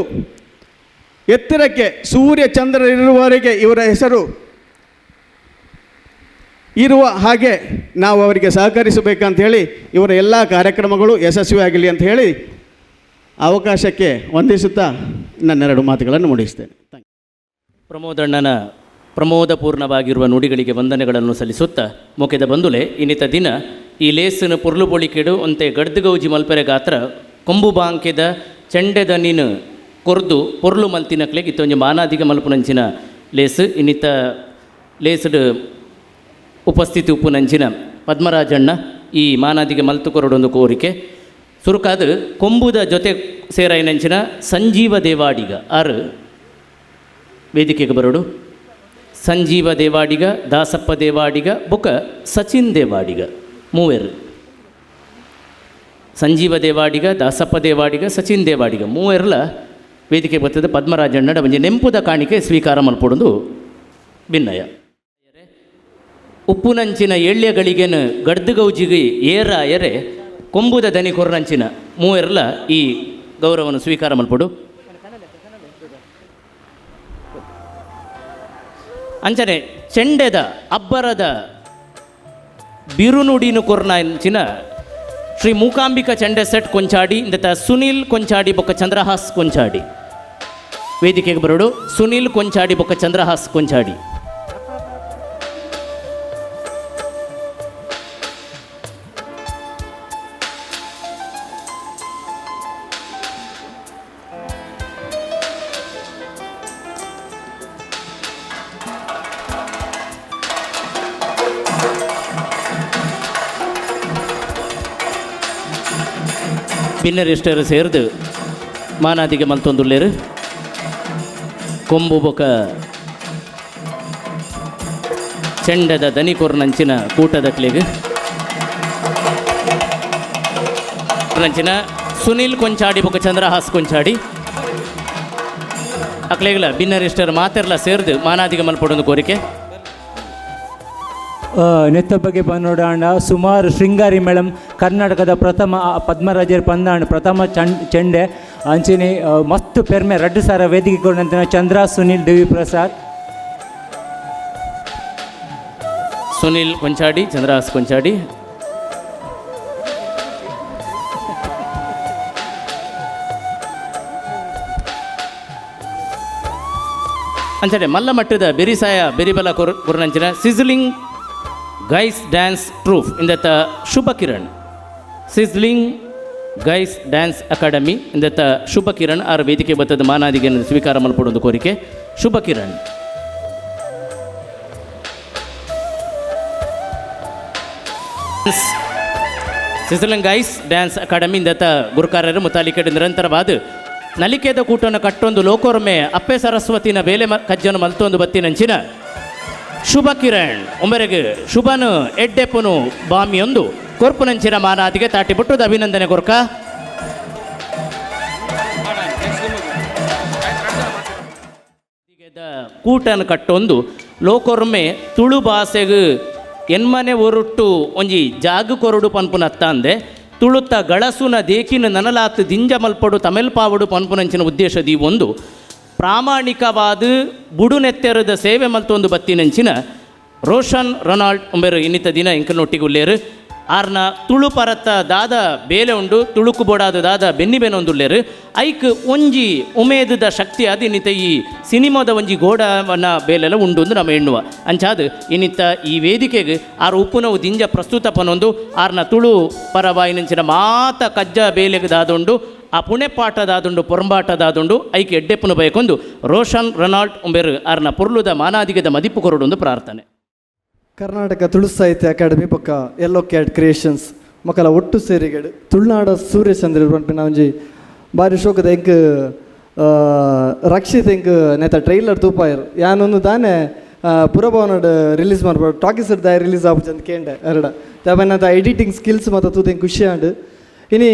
S20: ಎತ್ತರಕ್ಕೆ, ಸೂರ್ಯ ಚಂದ್ರರಿರುವವರೆಗೆ ಇವರ ಹೆಸರು ಇರುವ ಹಾಗೆ ನಾವು ಅವರಿಗೆ ಸಹಕರಿಸಬೇಕಂತ ಹೇಳಿ ಇವರ ಎಲ್ಲ ಕಾರ್ಯಕ್ರಮಗಳು ಯಶಸ್ವಿಯಾಗಲಿ ಅಂತ ಹೇಳಿ ಅವಕಾಶಕ್ಕೆ ವಂದಿಸುತ್ತಾ ನನ್ನೆರಡು ಮಾತುಗಳನ್ನು ಮುಗಿಸ್ತೇನೆ.
S13: ಪ್ರಮೋದಣ್ಣನ ಪ್ರಮೋದಪೂರ್ಣವಾಗಿರುವ ನುಡಿಗಳಿಗೆ ವಂದನೆಗಳನ್ನು ಸಲ್ಲಿಸುತ್ತಾ ಮೊಕೆದ ಬಂದುಲೆ ಇನ್ನಿತ ದಿನ ಈ ಲೇಸನ ಪೊರ್ಲು ಬೊಳಿಕೆಡು ಒಂತೆ ಗಡ್ದು ಮಲ್ಪೆರೆ ಗಾತ್ರ ಕೊಂಬು ಬಾಂಕೆದ ಚೆಂಡೆದ ನೀನು ಕೊರ್ದು ಪೊರ್ಲು ಮಲ್ತಿನಕ್ಲೆಗ್ ಇತ್ತೊಂಜಿ ಮಾನಾದಿಗ ಮಲ್ಪುನಂಚಿನ ಲೇಸು ಇನ್ನಿತ ಲೇಸುಡು ಉಪಸ್ಥಿತಿ ಉಪ್ಪುನಂಚಿನ ಪದ್ಮರಾಜಣ್ಣ ಈ ಮಾನಾದಿಗೆ ಮಲ್ತು ಕೊರಡೊಂದು ಕೋರಿಕೆ ಸುರುಕಾದ ಕೊಂಬುದ ಜೊತೆ ಸೇರಾಯಿನಂಚಿನ ಸಂಜೀವ ದೇವಾಡಿಗ ಆರು ವೇದಿಕೆಗೆ ಬರೋಡು. ಸಂಜೀವ ದೇವಾಡಿಗ, ದಾಸಪ್ಪ ದೇವಾಡಿಗ, ಬೊಕ ಸಚಿನ್ ದೇವಾಡಿಗ ಮೂವೆರು. ಸಂಜೀವ ದೇವಾಡಿಗ, ದಾಸಪ್ಪ ದೇವಾಡಿಗ, ಸಚಿನ್ ದೇವಾಡಿಗ ಮೂವೆರ್ಲ ವೇದಿಕೆ ಬರ್ತದೆ. ಪದ್ಮರಾಜಣ್ಣಡ ಒಂಜಿ ನೆಂಪುದ ಕಾಣಿಕೆ ಸ್ವೀಕಾರ ಮಲ್ಪೊಡೊಂದು ಭಿನ್ನಯ. ಉಪ್ಪುನಂಚಿನ ಏಳ್ಯಗಳಿಗೆನು ಗಡ್ದುಗೌಜಿಗೆ ಏರ ಎರೆ ಕೊಂಬುದ ದನಿ ಕೊರ್ನಂಚಿನ ಮೂವೆರ್ಲ ಈ ಗೌರವವನ್ನು ಸ್ವೀಕಾರ ಮಲ್ಪೊಡು. ಅಂಚನೆ ಚೆಂಡೆದ ಅಬ್ಬರದ ಬಿರುನುಡಿನು ಕೊರ್ನಂಚಿನ ಶ್ರೀ ಮೂಕಾಂಬಿಕಾ ಚೆಂಡೆ ಸೆಟ್ ಕೊಂಚಾಡಿ ಇಂದತ ಸುನೀಲ್ ಕೊಂಚಾಡಿ ಬೊಕ್ಕ ಚಂದ್ರಹಾಸ್ ಕೊಂಚಾಡಿ ವೇದಿಕೆಗೆ ಬರೋಡು. ಸುನೀಲ್ ಕೊಂಚಾಡಿ ಬೊಕ್ಕ ಚಂದ್ರಹಾಸ್ ಕೊಂಚಾಡಿ. ಬಿನ್ನರಿಷ್ಟರು ಸೇರ್ದು ಮಾನಾದಿಗೆ ಮಲ್ತೊಂದುಲ್ಲೇರು. ಕೊಂಬು ಬೊಕ ಚೆಂಡದ ದನಿಕೊರ್ನಂಚಿನ ಕೂಟದಕ್ಲೆಗ್ ನಂಚಿನ ಸುನೀಲ್ ಕೊಂಚಾಡಿ ಬೊಕ ಚಂದ್ರಹಾಸ್ ಕೊಂಚಾಡಿ ಅಕ್ಲೆಗ್ಲ ಬಿನ್ನರಿಷ್ಟರು ಮಾತೆರ್ಲ ಸೇರ್ದು ಮಾನಾದಿಗೆ ಮಲ್ಪೊಡೊಂದು ಕೋರಿಕೆ.
S2: ನೆತ್ತ ಬಗ್ಗೆ ಪನ್ನೋಡಾಂಡ ಸುಮಾರು ಶೃಂಗಾರಿ ಮೇಳಂ ಕರ್ನಾಟಕದ ಪ್ರಥಮ ಪದ್ಮರಾಜರ್ ಪಂದಾಂಡ್ ಪ್ರಥಮ ಚೆಂಡೆ ಅಂಚಿನಿ ಮಸ್ತ್ ಪೆರ್ಮೆ ರಡ್ಡು ಸಾರ ವೇದಿಕೆ ಕೊಡಂತಿನ ಚಂದ್ರ ಸುನೀಲ್ ದೇವಿ ಪ್ರಸಾದ್
S13: ಸುನೀಲ್ ಕೊಂಚಾಡಿ ಚಂದ್ರಹಾಸ್ ಕೊಂಚಾಡಿ. ಅಂಚನೆ ಮಲ್ಲ ಮಟ್ಟದ ಬೆರಿಸಾಯ ಬೆರಿಬಲ ಕೊರ್ನಂಚಿನ sizzling guys dance troupe ಇಂದತ Shubha Kiran. Sizzling guys dance academy ಇಂದತ ಶುಭ ಕಿರಣ್ ಆರ್ ವೇದಿಕೆ ಬತ್ತದ ಮಾನಾದಿಗೆ ಸ್ವೀಕಾರ ಮಲ್ಪಡೊಂದು ಕೋರಿಕೆ. Shubha Kiran. Sizzling guys dance academy ಇಂದತ ಗುರುಕಾರರು ಮುತಾಲಿಕೆಡು ನಿರಂತರವಾದ ನಲಿಕೆದ ಕೂಟನ ಕಟ್ಟೊಂದು ಲೋಕೋರ್ಮೆ ಅಪ್ಪೆ ಸರಸ್ವತಿನ ಬೇಲೆ ಕಜ್ಜನು ಮಲ್ತೊಂದು ಬತ್ತಿನಂಚಿನ ಶುಭ ಕಿರಣ್ ಒಮ್ಮೆರೆಗೆ ಶುಭನು ಎಡ್ಡೆಪ್ಪನು ಬಾಮಿಯೊಂದು ಕೊರ್ಪುನಂಚಿನ ಮಾನಾದಿಗೆ ತಾಟಿ ಬಿಟ್ಟುದ ಅಭಿನಂದನೆ ಕೊರ್ಕ. ಕೂಟನ ಕಟ್ಟೊಂದು ಲೋಕೊರ್ಮೆ ತುಳು ಭಾಷೆಗು ಎನ್ಮನೆ ಒರುಟ್ಟು ಒಂಜಿ ಜಾಗು ಕೊರಡು ಪನ್ಪುನತ್ತಾಂದೆ ತುಳುತ್ತ ಗಳಸುನ ದೇಕಿನ ನನಲಾತ್ ದಿಂಜ ಮಲ್ಪಡು ತಮೆಲ್ಪಾವಡು ಪನ್ಪುನಂಚಿನ ಉದ್ದೇಶ ದೀವೊಂದು ಪ್ರಾಮಾಣಿಕವಾದ ಬುಡುನೆತ್ತೆರದ ಸೇವೆ ಮಲ್ತೊಂದು ಬತ್ತಿನಂಚಿನ ರೋಷನ್ ರೊನಾಲ್ಡ್ ಒಂಬೆರು ಇನ್ನಿತ ದಿನ ಇಂಕನೊಟ್ಟಿಗೆ ಉಲ್ಲೇರು. ಆರ್ನ ತುಳು ಪರತ್ತ ದಾದ ಬೇಲೆ ಉಂಡು ತುಳುಕು ಬೋಡಾದ ದಾದ ಬೆನ್ನಿ ಬೆನೊಂದುಲ್ಲೇರು. ಐಕ್ ಒಂಜಿ ಉಮೇದದ ಶಕ್ತಿ ಅದು ಇನ್ನಿತ ಈ ಸಿನಿಮಾದ ಒಂಜಿ ಗೋಡವನ ಬೇಲೆಲ್ಲ ಉಂಡು ಅಂದು ನಮ್ಮ ಎಣ್ಣುವ ಅಂಚಾದ ಇನ್ನಿತ ಈ ವೇದಿಕೆಗೆ ಆರ್ ಉಪ್ಪುನವು ದಿಂಜ ಪ್ರಸ್ತುತ ಪನೊಂದು ಆರ್ನ ತುಳು ಪರವಾಯಿನಂಚಿನ ಮಾತ ಕಜ್ಜ ಬೇಲೆಗೆ ದಾದುಂಡು ಆ ಪುಣೆಪಾಟದಾದುಂಡು ಪೊರಂಬಾಟದಾದುಂಡು ಐಕೆ ಎಡ್ಡೆಪ್ಪುನ ಬಯಕೊಂದು ರೋಷನ್ ರೊನಾಲ್ಡ್ ಒಂಬೆರು ಆರ್ನ ಪೊರ್ಲುದ ಮಾನಾದಿಗದ ಮದಿಪು ಕೊರಡೊಂದು ಪ್ರಾರ್ಥನೆ.
S21: ಕರ್ನಾಟಕ ತುಳು ಸಾಹಿತ್ಯ ಅಕಾಡೆಮಿ ಬೊಕ್ಕ yellow cat creations ಮಕ್ಕಳ ಒಟ್ಟು ಸೇರಿಗಡು ತುಳುನಾಡ ಸೂರ್ಯಚಂದ್ರ ಪನ್ಪಿನ ಒಂಜಿ ಬಾರಿ ಶೋಕದ ಎಂಕ್ ರಕ್ಷಿತ್ ಎಂಕ್ ನೇತ ಟ್ರೈಲರ್ ತೂಪಾಯರು ಯಾನೊಂದು ದಾನೆ ಪುರಭವನಡ್ ರಿಲೀಸ್ ಮಾಡ್ಬೋದು ಟಾಕೀಸ್ ದಾಯ ರಿಲೀಸ್ ಆಪುಜಂತ ಕೇಂಡೆ ಎರಡ ದಾಬನ್ನ ಎಡಿಟಿಂಗ್ ಸ್ಕಿಲ್ಸ್ ಮತ್ತು ತೂತ ಎಂಕ್ ಖುಷಿ ಆಂಡ್ ಇನಿ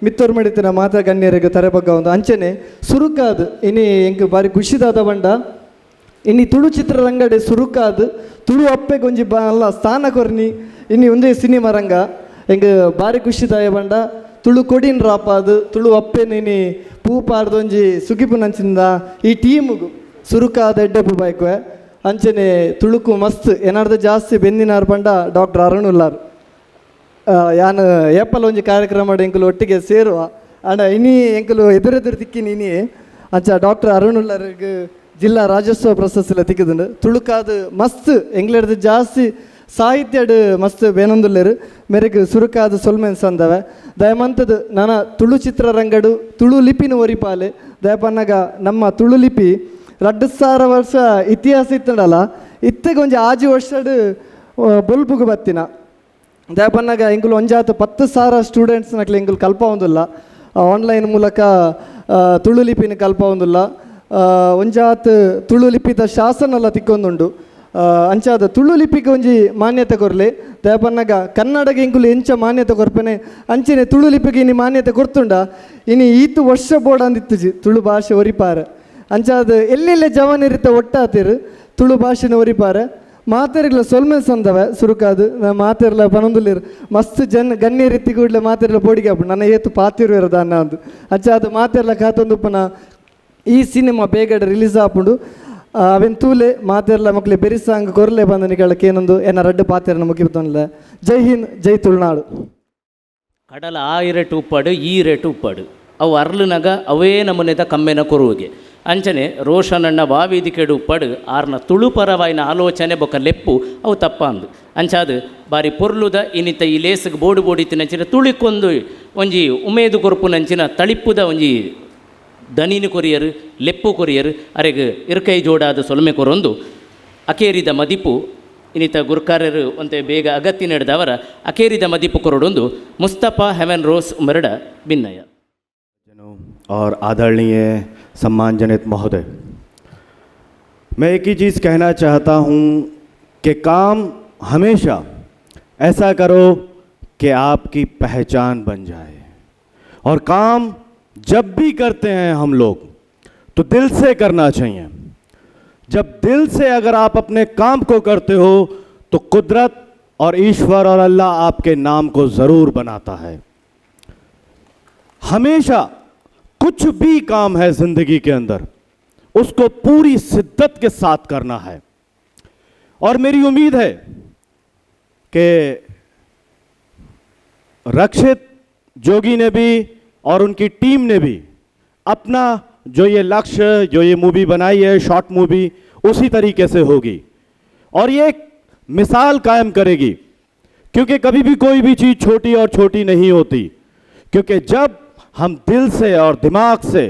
S21: ಮಿತ್ತೋರ್ ಮಡಿತಿನ ಮಾತಾ ಗಣ್ಯರಿಗೆ ತರೆಬಗ್ಗ ಒಂದು ಅಂಚನೆ ಸುರುಕಾದ್ ಇನಿ ಎಂಕ್ ಬಾರಿ ಖುಷಿದಾದ ಬಂಡ ಇನಿ ತುಳು ಚಿತ್ರರಂಗಡೆ ಸುರುಕಾದ್ ತುಳು ಅಪ್ಪೆಗೆ ಒಂಜಿ ಅಲ್ಲ ಸ್ಥಾನ ಕೊರ್ನಿ ಇನಿ ಒಂದೇ ಸಿನಿಮಾ ರಂಗ ಎಂಕ್ ಬಾರಿ ಖುಷಿದಾಯ ಬಂಡ ತುಳು ಕೊಡಿನ್ ರಾಪಾದು ತುಳು ಅಪ್ಪೆನ ಇನಿ ಪೂ ಪಾಡ್ದೊಂಜಿ ಸುಗಿಪು ನಂಚಿಂದ ಈ ಟೀಮುಗು ಸುರುಕಾದ ಎಡ್ಡೆಪ್ಪು ಬೈಕುವೆ. ಅಂಚನೆ ತುಳುಕು ಮಸ್ತ್ ಏನಾರ್ದ ಜಾಸ್ತಿ ಬೆಂದಿನಾರ್ ಪಂಡ ಡಾಕ್ಟರ್ ಅರುಣ್ ಉಲ್ಲಾರ್. ಯಾನ್ ಏಪಲ್ ಒಂಜಿ ಕಾರ್ಯಕ್ರಮ ಎಂಕುಲು ಒಟ್ಟಿಗೆ ಸೇರುವ ಆಂಡ ಇನಿ ಎಂಕುಲು ಎದುರೆದುರು ತಿಕ್ಕಿನಿ ಇನಿ. ಅಂಚ ಡಾಕ್ಟರ್ ಅರುಣ್ ಉಲ್ಲಾರ್ಗ್ ಜಿಲ್ಲಾ ರಾಜ್ಯೋತ್ಸವ ಪ್ರಶಸ್ತಿಲ ತಿಕ್ಕಿದುಂಡು. ತುಳುಕಾದ ಮಸ್ತ್ ಎಂಗ್ಲೆಡ್ದು ಜಾಸ್ತಿ ಸಾಹಿತ್ಯಡ್ ಮಸ್ತ್ ಬೇನೊಂದುಲ್ಲೆರ್ ಮೇರೆಗ್ ಸುರುಕಾದ ಸೊಲ್ಮೆನ್ ಸಂದವೆ. ದಯಮಂತದ ನನ ತುಳು ಚಿತ್ರರಂಗಡು ತುಳು ಲಿಪಿನ ಒರಿಪಾಲೆ. ದಯಪನ್ನಗ ನಮ್ಮ ತುಳು ಲಿಪಿ 2000 ವರ್ಷ ಇತಿಹಾಸ ಇತ್ತಂಡಲ್ಲ, ಇತ್ತೆಗೆ ಒಂಜಿ 6 ವರ್ಷಡ್ ಬೊಲ್ಪುಗು ಬತ್ತಿನ. ದಯಪನ್ನಗ ಎಂಕುಲು ಒಂಜಾತ 10,000 ಸ್ಟೂಡೆಂಟ್ಸ್ ನಕ್ಲೆ ಎಂಕುಲು ಕಲ್ಪವೊಂದುಲ್ಲ ಆನ್ಲೈನ್ ಮೂಲಕ ತುಳು ಲಿಪಿನ ಕಲ್ಪವೊಂದುಲ್ಲ. ಒಂಜಾತ್ ತುಳು ಲಿಪಿದ ಶಾಸನಲ ತಿಕ್ಕೊಂದುಂಡು. ಅಂಚಾದ ತುಳು ಲಿಪಿಗೆ ಒಂಜಿ ಮಾನ್ಯತೆ ಕೊರ್ಲೆ. ದಯಪನ್ನಗ ಕನ್ನಡಗೆ ಎಂಕುಲು ಎಂಚ ಮಾನ್ಯತೆ ಕೊರ್ಪನೆ ಅಂಚನೆ ತುಳು ಲಿಪಿಗೆ ಇನಿ ಮಾನ್ಯತೆ ಕೊರ್ತುಂಡ ಇನಿ ಈತು ವರ್ಷ ಬೋಡಂದಿತ್ತುಜಿ ತುಳು ಭಾಷೆ ಒರಿಪಾರೆ. ಅಂಚಾದ ಎಲ್ಲೆಲ್ಲೆ ಜವನಿರಿತ ಒಟ್ಟಾತಿರು ತುಳು ಭಾಷೆನ ಒರಿಪಾರೆ. ಮಾತೆರ್ಲ ಸೊಲ್ಮೆ ಸಂದವೆ ಸುರುಕಾದು ಮಾತೆರ್ಲ ಪನೊಂದುಲ್ಲೆರ್ ಮಸ್ತ್ ಜನ ಗಣ್ಯ ರೀತಿ ಕೂಡಲೇ ಮಾತೆರ್ಲ ಬೋಡಿಗೆ ಆಪುಂಡು ನನ್ನ ಏತು ಪಾತಿರುವೆರ್ ದಾನ್ನ ಅಂದು. ಅಂಚಾದ ಮಾತೆರ್ಲ ಕಾತೊಂದುಪ್ಪನ ಈ ಸಿನಿಮಾ ಬೇಗಡೆ ರಿಲೀಸ್ ಆಪುಂಡು. ಅವೆನ್ ತೂಲೆ ಮಾತೆರ್ಲ ಮಕ್ಲೆ ಬೆರಿಸಾಂಗ್ ಕೊರ್ಲೆ ಬಂದ ನಿಗಳಕ್ಕೆ ಏನೊಂದು ಎನ್ನ ರಡ್ಡು ಪಾತೆರನ ಮುಗಿಬತ್ತೊಂದ್ಲೆ. ಜೈ ಹಿಂದ್, ಜೈ ತುಳುನಾಡು.
S13: ಕಡಲ ಆ ಇರೆಟು ಉಪ್ಪಾಡು ಈ ರೇಟು ಉಪ್ಪಾಡು ಅವು ಅರ್ಲುನಗ ಅವೇ ನಮೂನೆದ ಕಮ್ಮೆನ ಕೊರುವಿಗೆ. ಅಂಚನೆ ರೋಷನಣ್ಣ ವಾವೇದಿಕೆಡು ಉಪ್ಪಾಡು ಆರ್ನ ತುಳು ಪರವಾಯಿನ ಆಲೋಚನೆ ಬೊಕ್ಕ ಲೆಪ್ಪು ಅವು ತಪ್ಪಾಂದು. ಅಂಚಾದು ಬಾರಿ ಪೊರ್ಲುದ ಇನ್ನಿತ ಈ ಲೇಸ್ಗೆ ಬೋಡು ಬೋಡಿತ್ತಿನಂಚಿನ ತುಳಿಕೊಂದು ಒಂಜಿ ಉಮೇದು ಕೊರ್ಪುನಂಚಿನ ತಳಿಪ್ಪುದ ಒಂಜಿ ದನಿನ ಕೊರಿಯರು ಲೆಪ್ಪು ಕೊರಿಯರು ಅರೆಗ್ ಇರ್ಕೈ ಜೋಡಾದ ಸೊಲ್ಮೆ ಕೊರೊಂದು ಅಕೇರಿದ ಮದಿಪು ಇನ್ನಿತ ಗುರ್ಕಾರರು ಒಂತೆ ಬೇಗ ಅಗತ್ಯ ನಡೆದವರ ಅಕೇರಿದ ಮದಿಪು ಕೊರಡೊಂದು ಮುಸ್ತಫಾ ಹೆವೆನ್ ರೋಸ್ ಮರಡ ಭಿನ್ನಯ.
S1: और आदरणीय सम्मानजनित महोदय, मैं एक ही चीज़ कहना चाहता हूँ कि काम हमेशा ऐसा करो कि आपकी पहचान बन जाए। और काम जब भी करते हैं हम लोग तो दिल से करना चाहिए। जब दिल से अगर आप अपने काम को करते हो तो कुदरत और ईश्वर और अल्लाह आपके नाम को ज़रूर बनाता है। हमेशा कुछ भी काम है ज़िंदगी के अंदर उसको पूरी शिद्दत के साथ करना है। और मेरी उम्मीद है कि रक्षित जोगी ने भी और उनकी टीम ने भी अपना जो ये लक्ष्य, जो ये मूवी बनाई है शॉर्ट मूवी, उसी तरीके से होगी और ये एक मिसाल कायम करेगी। क्योंकि कभी भी कोई भी चीज़ छोटी और छोटी नहीं होती, क्योंकि जब हम दिल से और दिमाग से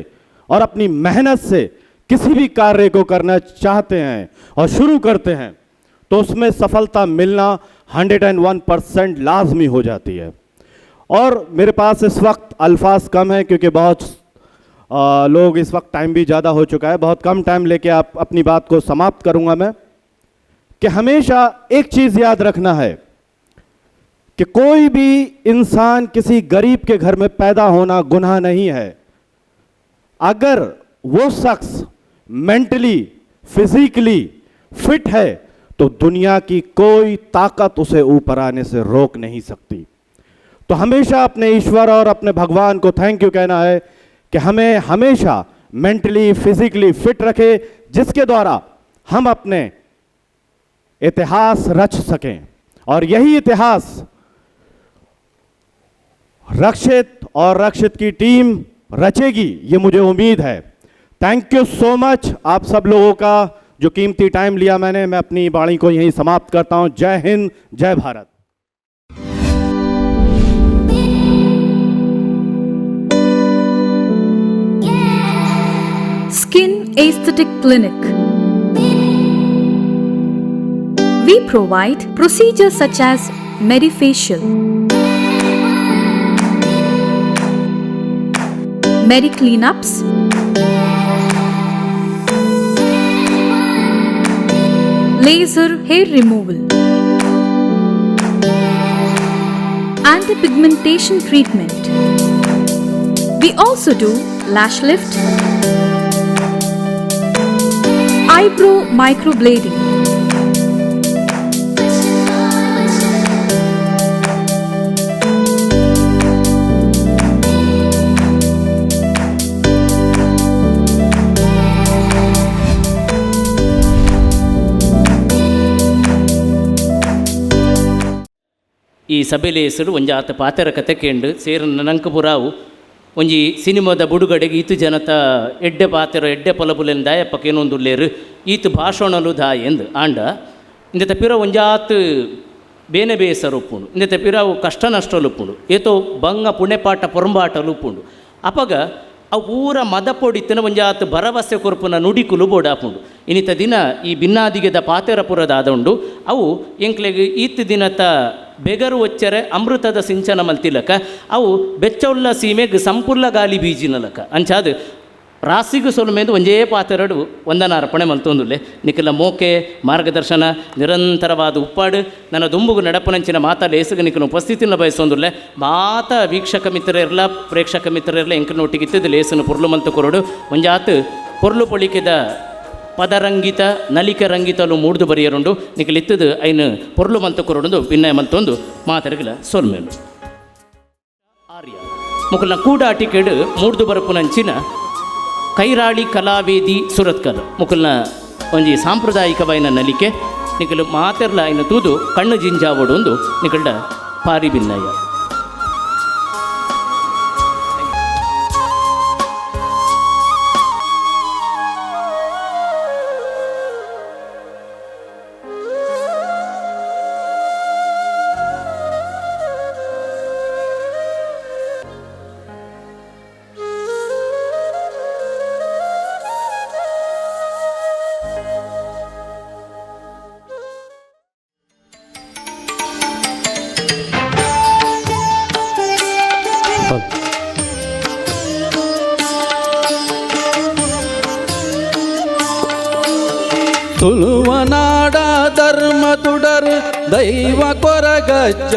S1: और अपनी मेहनत से किसी भी कार्य को करना चाहते हैं और शुरू करते हैं तो उसमें सफलता मिलना 101% लाजमी हो जाती है। और मेरे पास इस वक्त अल्फाज कम है क्योंकि बहुत लोग इस वक्त टाइम भी ज़्यादा हो चुका है, बहुत कम टाइम लेके आप अपनी बात को समाप्त करूँगा मैं कि हमेशा एक चीज़ याद रखना है कि कोई भी इंसान किसी गरीब के घर में पैदा होना गुनाह नहीं है। अगर वो शख्स मेंटली फिजिकली फिट है तो दुनिया की कोई ताकत उसे ऊपर आने से रोक नहीं सकती। तो हमेशा अपने ईश्वर और अपने भगवान को thank you कहना है कि हमें हमेशा मेंटली फिजिकली फिट रखे, जिसके द्वारा हम अपने इतिहास रच सकें। और यही इतिहास रक्षित और रक्षित की टीम रचेगी, ये मुझे उम्मीद है। Thank you so much आप सब लोगों का जो कीमती टाइम लिया मैंने। मैं अपनी वाणी को यहीं समाप्त करता हूं। जय हिंद, जय Bharat.
S11: Skin Aesthetic Clinic. We provide procedures such as Medifacial, Medi-cleanups, laser hair removal, anti-pigmentation treatment. We also do lash lift, eyebrow microblading,
S13: ಈ ಸಭೆಲೇಸರು ಒಂಜಾತ ಪಾತೆರ ಕತೆ ಕೇಂಡು ಸೇರು ನಂಕು ಪುರಾವು ಒಂಜಿ ಸಿನಿಮಾದ ಬುಡುಗಡೆಗೆ ಈತು ಜನತ ಎಡ್ಡೆ ಪಾತೆರ ಎಡ್ಡೆ ಪೊಲಬುಲೆನ್ ದಾಯಪ್ಪಕ್ಕೆ ಏನೊಂದುಲ್ಲೇರು ಈತು ಭಾಷಣಲು ದಾಯ ಎಂದು ಆಂಡ ಇಂದೆತ ಪಿರ ಒಂಜಾತ್ ಬೇನೆ ಬೇಸರ ಉಪ್ಪುಂಡು ಇಂದೆತ ಪಿರಾವು ಕಷ್ಟ ನಷ್ಟಲು ಉಪ್ಪುಂಡು ಏತೋ ಬಂಗ ಪುಣೆಪಾಟ ಪೊರಂಬಾಟಲು ಉಪ್ಪುಂಡು ಅಪಗ ಅವು ಪೂರ ಮದಪೊಡಿತ್ತಿನ ಒಂಜಾತ್ ಭರವಸೆ ಕೊರ್ಪುನ ನುಡಿಕುಲು ಬೋಡಾಪುಂಡು ಇನ್ನಿತ ದಿನ ಈ ಬಿನ್ನಾದಿಗೆದ ಪಾತೆರಪುರದಾದ ಉಂಡು ಅವು ಎಂಕ್ಲೆಗ್ ಈತ್ ದಿನತ ಬೆಗರು ಒಚ್ಚರೆ ಅಮೃತದ ಸಿಂಚನ ಮಲ್ತಿಲಕ ಅವು ಬೆಚ್ಚೌಲ್ಲ ಸೀಮೆಗ್ ಸಂಪುಲ್ಲ ಗಾಲಿ ಬೀಜಿನಲಕ ಅಂಚಾದ್ ರಾಸಿಗು ಸೊಲ್ಮೇದು ಒಂಜೇ ಪಾತೆರಡು ವಂದನಾರ್ಪಣೆ ಮಲ್ತೊಂದುಲ್ಲೆ ನಿಖಿಲ ಮೋಕೆ ಮಾರ್ಗದರ್ಶನ ನಿರಂತರವಾದ ಉಪ್ಪಾಡು ನನ್ನ ದುಂಬುಗು ನಡಪನಂಚಿನ ಮಾತಾ ಲೇಸುಗ ನಿಖಿಲ ಉಪಸ್ಥಿತಿನ ಬಯಸೊಂದುಲ್ಲೆ ಮಾತ ವೀಕ್ಷಕ ಮಿತ್ರರಿರ್ಲ ಪ್ರೇಕ್ಷಕ ಮಿತ್ರರಿರ್ಲ ಎಂಕನೊಟ್ಟಿಗೆ ಇತ್ತಿದ್ದು ಲೇಸನು ಪೊರ್ಲು ಮಲ್ತು ಕೊರಡು ಒಂಜಾತ್ ಪೊರ್ಲು ಪೊಳಿಕೆದ ಪದರಂಗಿತ ನಲಿಕ ರಂಗಿತಲು ಮೂಡ್ದು ಬರೆಯರುಂಡು ನಿಖಿಲಿತ್ತದು ಐನು ಪೊರ್ಲು ಮಲ್ತು ಕೊರಡುಂದು ಭಿನ್ನಯ ಮಲ್ತೊಂದು ಮಾತರಗಿಲ ಸೊಲ್ಮೇಲು ಆರ್ಯ ಮುಕುಲ್ನ ಕೂಡಾಟಿಕೆಡು ಮೂಡ್ದು ಬರಪುನಂಚಿನ ಕೈರಾಳಿ ಕಲಾವೇದಿ ಸುರತ್ಕಲ್ ಮುಕುಲ್ನ ಒಂಜಿ ಸಾಂಪ್ರದಾಯಿಕವಾಯಿನ ನಲಿಕೆ ನಿಖಲು ಮಾತೆರ್ಲ ಐನ ತೂದು ಕಣ್ಣು ಜಿಂಜಾವೋಡು ಒಂದು ನಿಖಲ್ಡ ಪಾರಿ ಭಿನ್ನಯ್ಯ.
S3: ತುಳುವನಾಡ ಧರ್ಮ ತುಡರ್ ದೈವ ಕೊರಗಜ್ಜ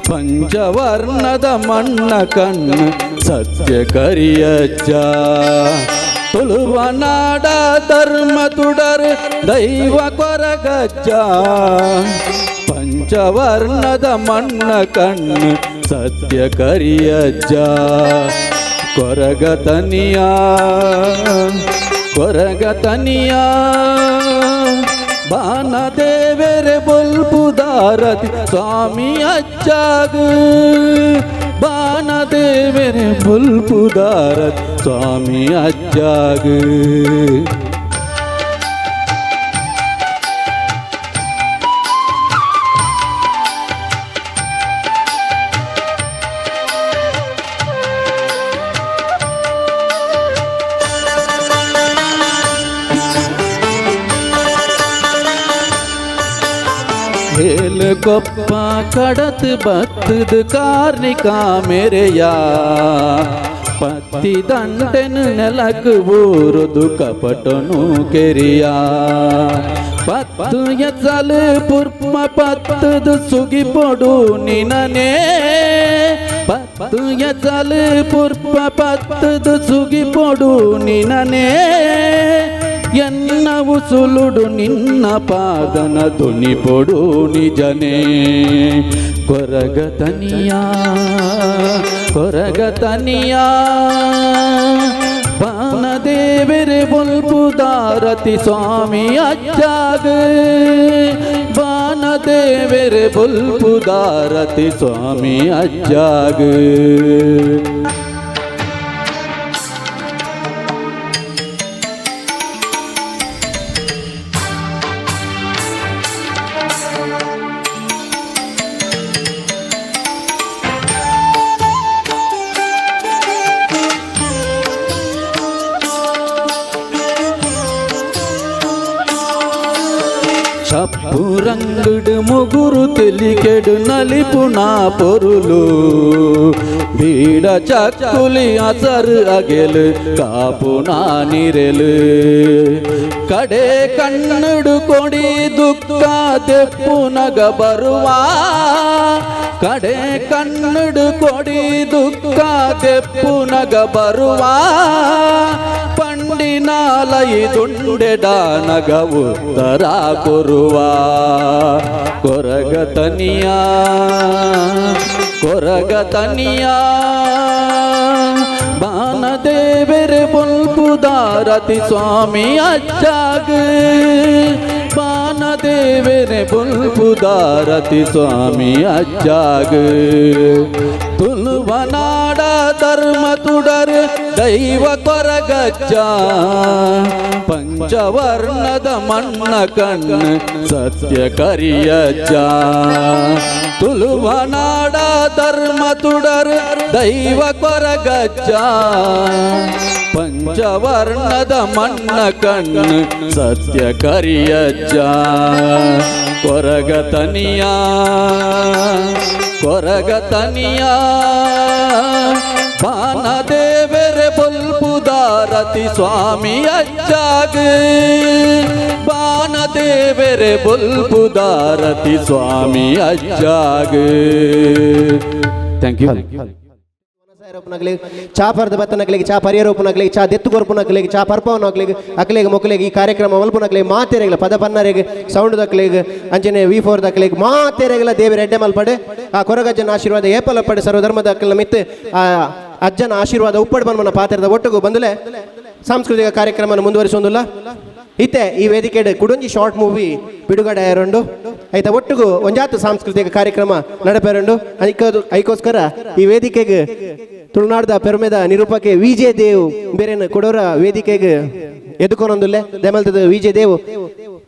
S3: ಪಂಚವರ್ಣದ ಮಣ್ಣ ಕಣ್ಣು ಸತ್ಯ ಕರಿಯಜ್ಜ ತುಳುವನಾಡ ಧರ್ಮ ತುಡರ್ ದೈವ ಕೊರಗಜ್ಜ ಪಂಚವರ್ಣದ ಮಣ್ಣ ಕಣ್ಣು ಸತ್ಯ ಕರಿಯಜ್ಜ ಕೊರಗತನಿಯ ಕೊರಗತನಿಯ ಬಾನದೇವೆರೆ ಬೊಲ್ಪುದಾರತಿ ಸ್ವಾಮಿ ಅಜ್ಜಾಗ ಬಾನದೇವೆರೆ ಬೊಲ್ಪುದಾರತಿ ಸ್ವಾಮಿ ಅಜ್ಜಾಗ. ಕೊಪ್ಪ ಕಡತ್ ಬತ್ತದ ಕಾರ್ಣಿಕ ಮೇರೆಯ ಪತ್ತಿ ದಂಡೆನು ನೆಲಕ್ ಊರುದು ಕಪಟನು ಕೆರಿಯ ಪತ್ತು ಎಚ್ಚಲು ಪುರ್ಪ ಪತ್ತದು ಸುಗಿಪೊಡು ನಿನನೇ ಪತ್ತು ಎಚ್ಚಲು ಪುರ್ಪ ಪತ್ತದು ಸುಗಿಪೊಡು ನಿನನೇ ಎನ್ನ ಉಸುಲುಡು ನಿನ್ನ ಪಾದನ ದುನಿಪೊಡು ನಿಜನೇ ಕೊರಗತನಿಯ ಕೊರಗತನಿಯ ಬಾನದೇವೆರೆ ಬೊಲ್ಪುದಾರತಿ ಸ್ವಾಮಿ ಅಜ್ಜಾಗ ಬಾನದೇವೆರೆ ಬೊಲ್ಪುದಾರತಿ ಸ್ವಾಮಿ ಅಜ್ಜಾಗ. ಚಪ್ಪು ರಂಗುಡು ಮುಗುರು ತೆಲಿಕೆಡು ನಲಿಪುಣ ಪೊರುಲು ಬೀಡ ಚಕ್ಕುಲಿ ಅಸರು ಅಗೆಲು ಕಾಪುಣ ನಿರೆಲು ಕಡೆ ಕಣ್ಣುಡು ಕೊಡಿ ದುಃಖ ತೆಪ್ಪುನಗ ಬರುವ ಕಡೆ ಕಣ್ಣುಡು ಕೊಡಿ ದುಃಖ ತೆಪ್ಪುನಗ ಬರುವ ಪಂಡಿನಾಲೈದುಂಡೆಡಾನಗ ಉತ್ತರ ಕೊರುವ ಕೊರಗತನಿಯ ಕೊರಗತನಿಯ ಬಾನದೇವೆರೆ ಬೊಲ್ಪುದಾರತಿ ಸ್ವಾಮಿ ಅಜ್ಜಾಗ ಬಾನದೇವೆರೆ ದೇವನೆ ಬೊಲ್ಪುದಾರತಿ ಸ್ವಾಮಿ ಅಜ್ಜಾಗ ತುಳುವನಾಡ ಧರ್ಮ ತುಡರ್ ದೈವ ಕೊರಗಜ್ಜ ಪಂಚವರ್ಣದ ಮಣ್ಣ ಕಣ್ಣು ಸತ್ಯ ಕರಿಯಜ್ಜ ತುಳುವನಾಡ ಧರ್ಮ ತುಡರ್ ದೈವ ಕೊರಗಜ್ಜ ಪಂಚವರ್ಣದ ಮಣ್ಣ ಕಣ್ಣು ಸತ್ಯ ಕರಿಯಜ್ಜ ಕೊರಗತನಿಯ ಕೊರಗತನಿಯ ಬಾನದೇವರೆ ಬೊಲ್ಪುದಾರತಿ ಸ್ವಾಮಿ ಅಜ್ಜಾಗ ಬಾನದೇವರೆ ಬೊಲ್ಪುದಾರತಿ ಸ್ವಾಮಿ ಅಜ್ಜಾಗ. Thank you.
S10: ಚಾ ಪರ್ದ ಬತ್ತನಕ್ಲಿಗೆ ಚಾ ಪರಿಯರೋಪನಕ್ಲಿಗೆ ಚಾ ದೆತ್ತು ಕೊರ್ಪುನಕ್ಲಿಗೆ ಚಾ ಪರ್ಪವನಕ್ಲಿಗೆ ಅಕ್ಲಿಗೆ ಮೊಕ್ಕಲಿಗೆ ಈ ಕಾರ್ಯಕ್ರಮ ಮಲ್ಪುನಕ್ಲಿಗೆ ಮಾತೆರೆಗಳ ಪದ ಪನ್ನರೆಗೆ ಸೌಂಡ್ ದಕ್ಲಿಗೆ ಅಂಚನೆ V4 ದಕ್ಲಿಗೆ ಮಾತೆರೆಗಳ ದೇವರ ಎಡ್ಡೆ ಮಲ್ಪಡೆ ಆ ಕೊರಗಜ್ಜನ ಆಶೀರ್ವಾದ ಏಪಲಪ್ಪಡೆ ಸರ್ವಧರ್ಮದ ಅಕ್ಕಲ ಮಿತ್ತು ಆ ಅಜ್ಜನ ಆಶೀರ್ವಾದ ಉಪ್ಪಡು ಬನ್ಮನ ಪಾತ್ರದ ಒಟ್ಟಿಗೂ ಬಂದಲೆ ಸಾಂಸ್ಕೃತಿಕ ಕಾರ್ಯಕ್ರಮವನ್ನು ಮುಂದುವರಿಸೋದಿಲ್ಲ. ಇತ್ತೆ ಈ ವೇದಿಕೆ ಕುಡೊಂಜಿ ಶಾರ್ಟ್ ಮೂವಿ ಬಿಡುಗಡೆ ಆಯರುಂಡು ಆಯ್ತಾ ಒಟ್ಟಿಗೂ ಒಂಜಾತ ಸಾಂಸ್ಕೃತಿಕ ಕಾರ್ಯಕ್ರಮ ನಡಪೇರುಂಡು. ಐಕೋಸ್ಕರ ಈ ವೇದಿಕೆಗೆ ತುಳುನಾಡ್ದ ಪೆರುಮೆದ ನಿರೂಪಕೆ ವಿಜಯ ದೇವ್ ಬೇರೆನ ಕೊಡೋರ ವೇದಿಕೆಗೆ ಎದುಕೊನೊಂದುಲ್ಲೆ ದಮಲ್ತದ ವಿಜಯ ದೇವ್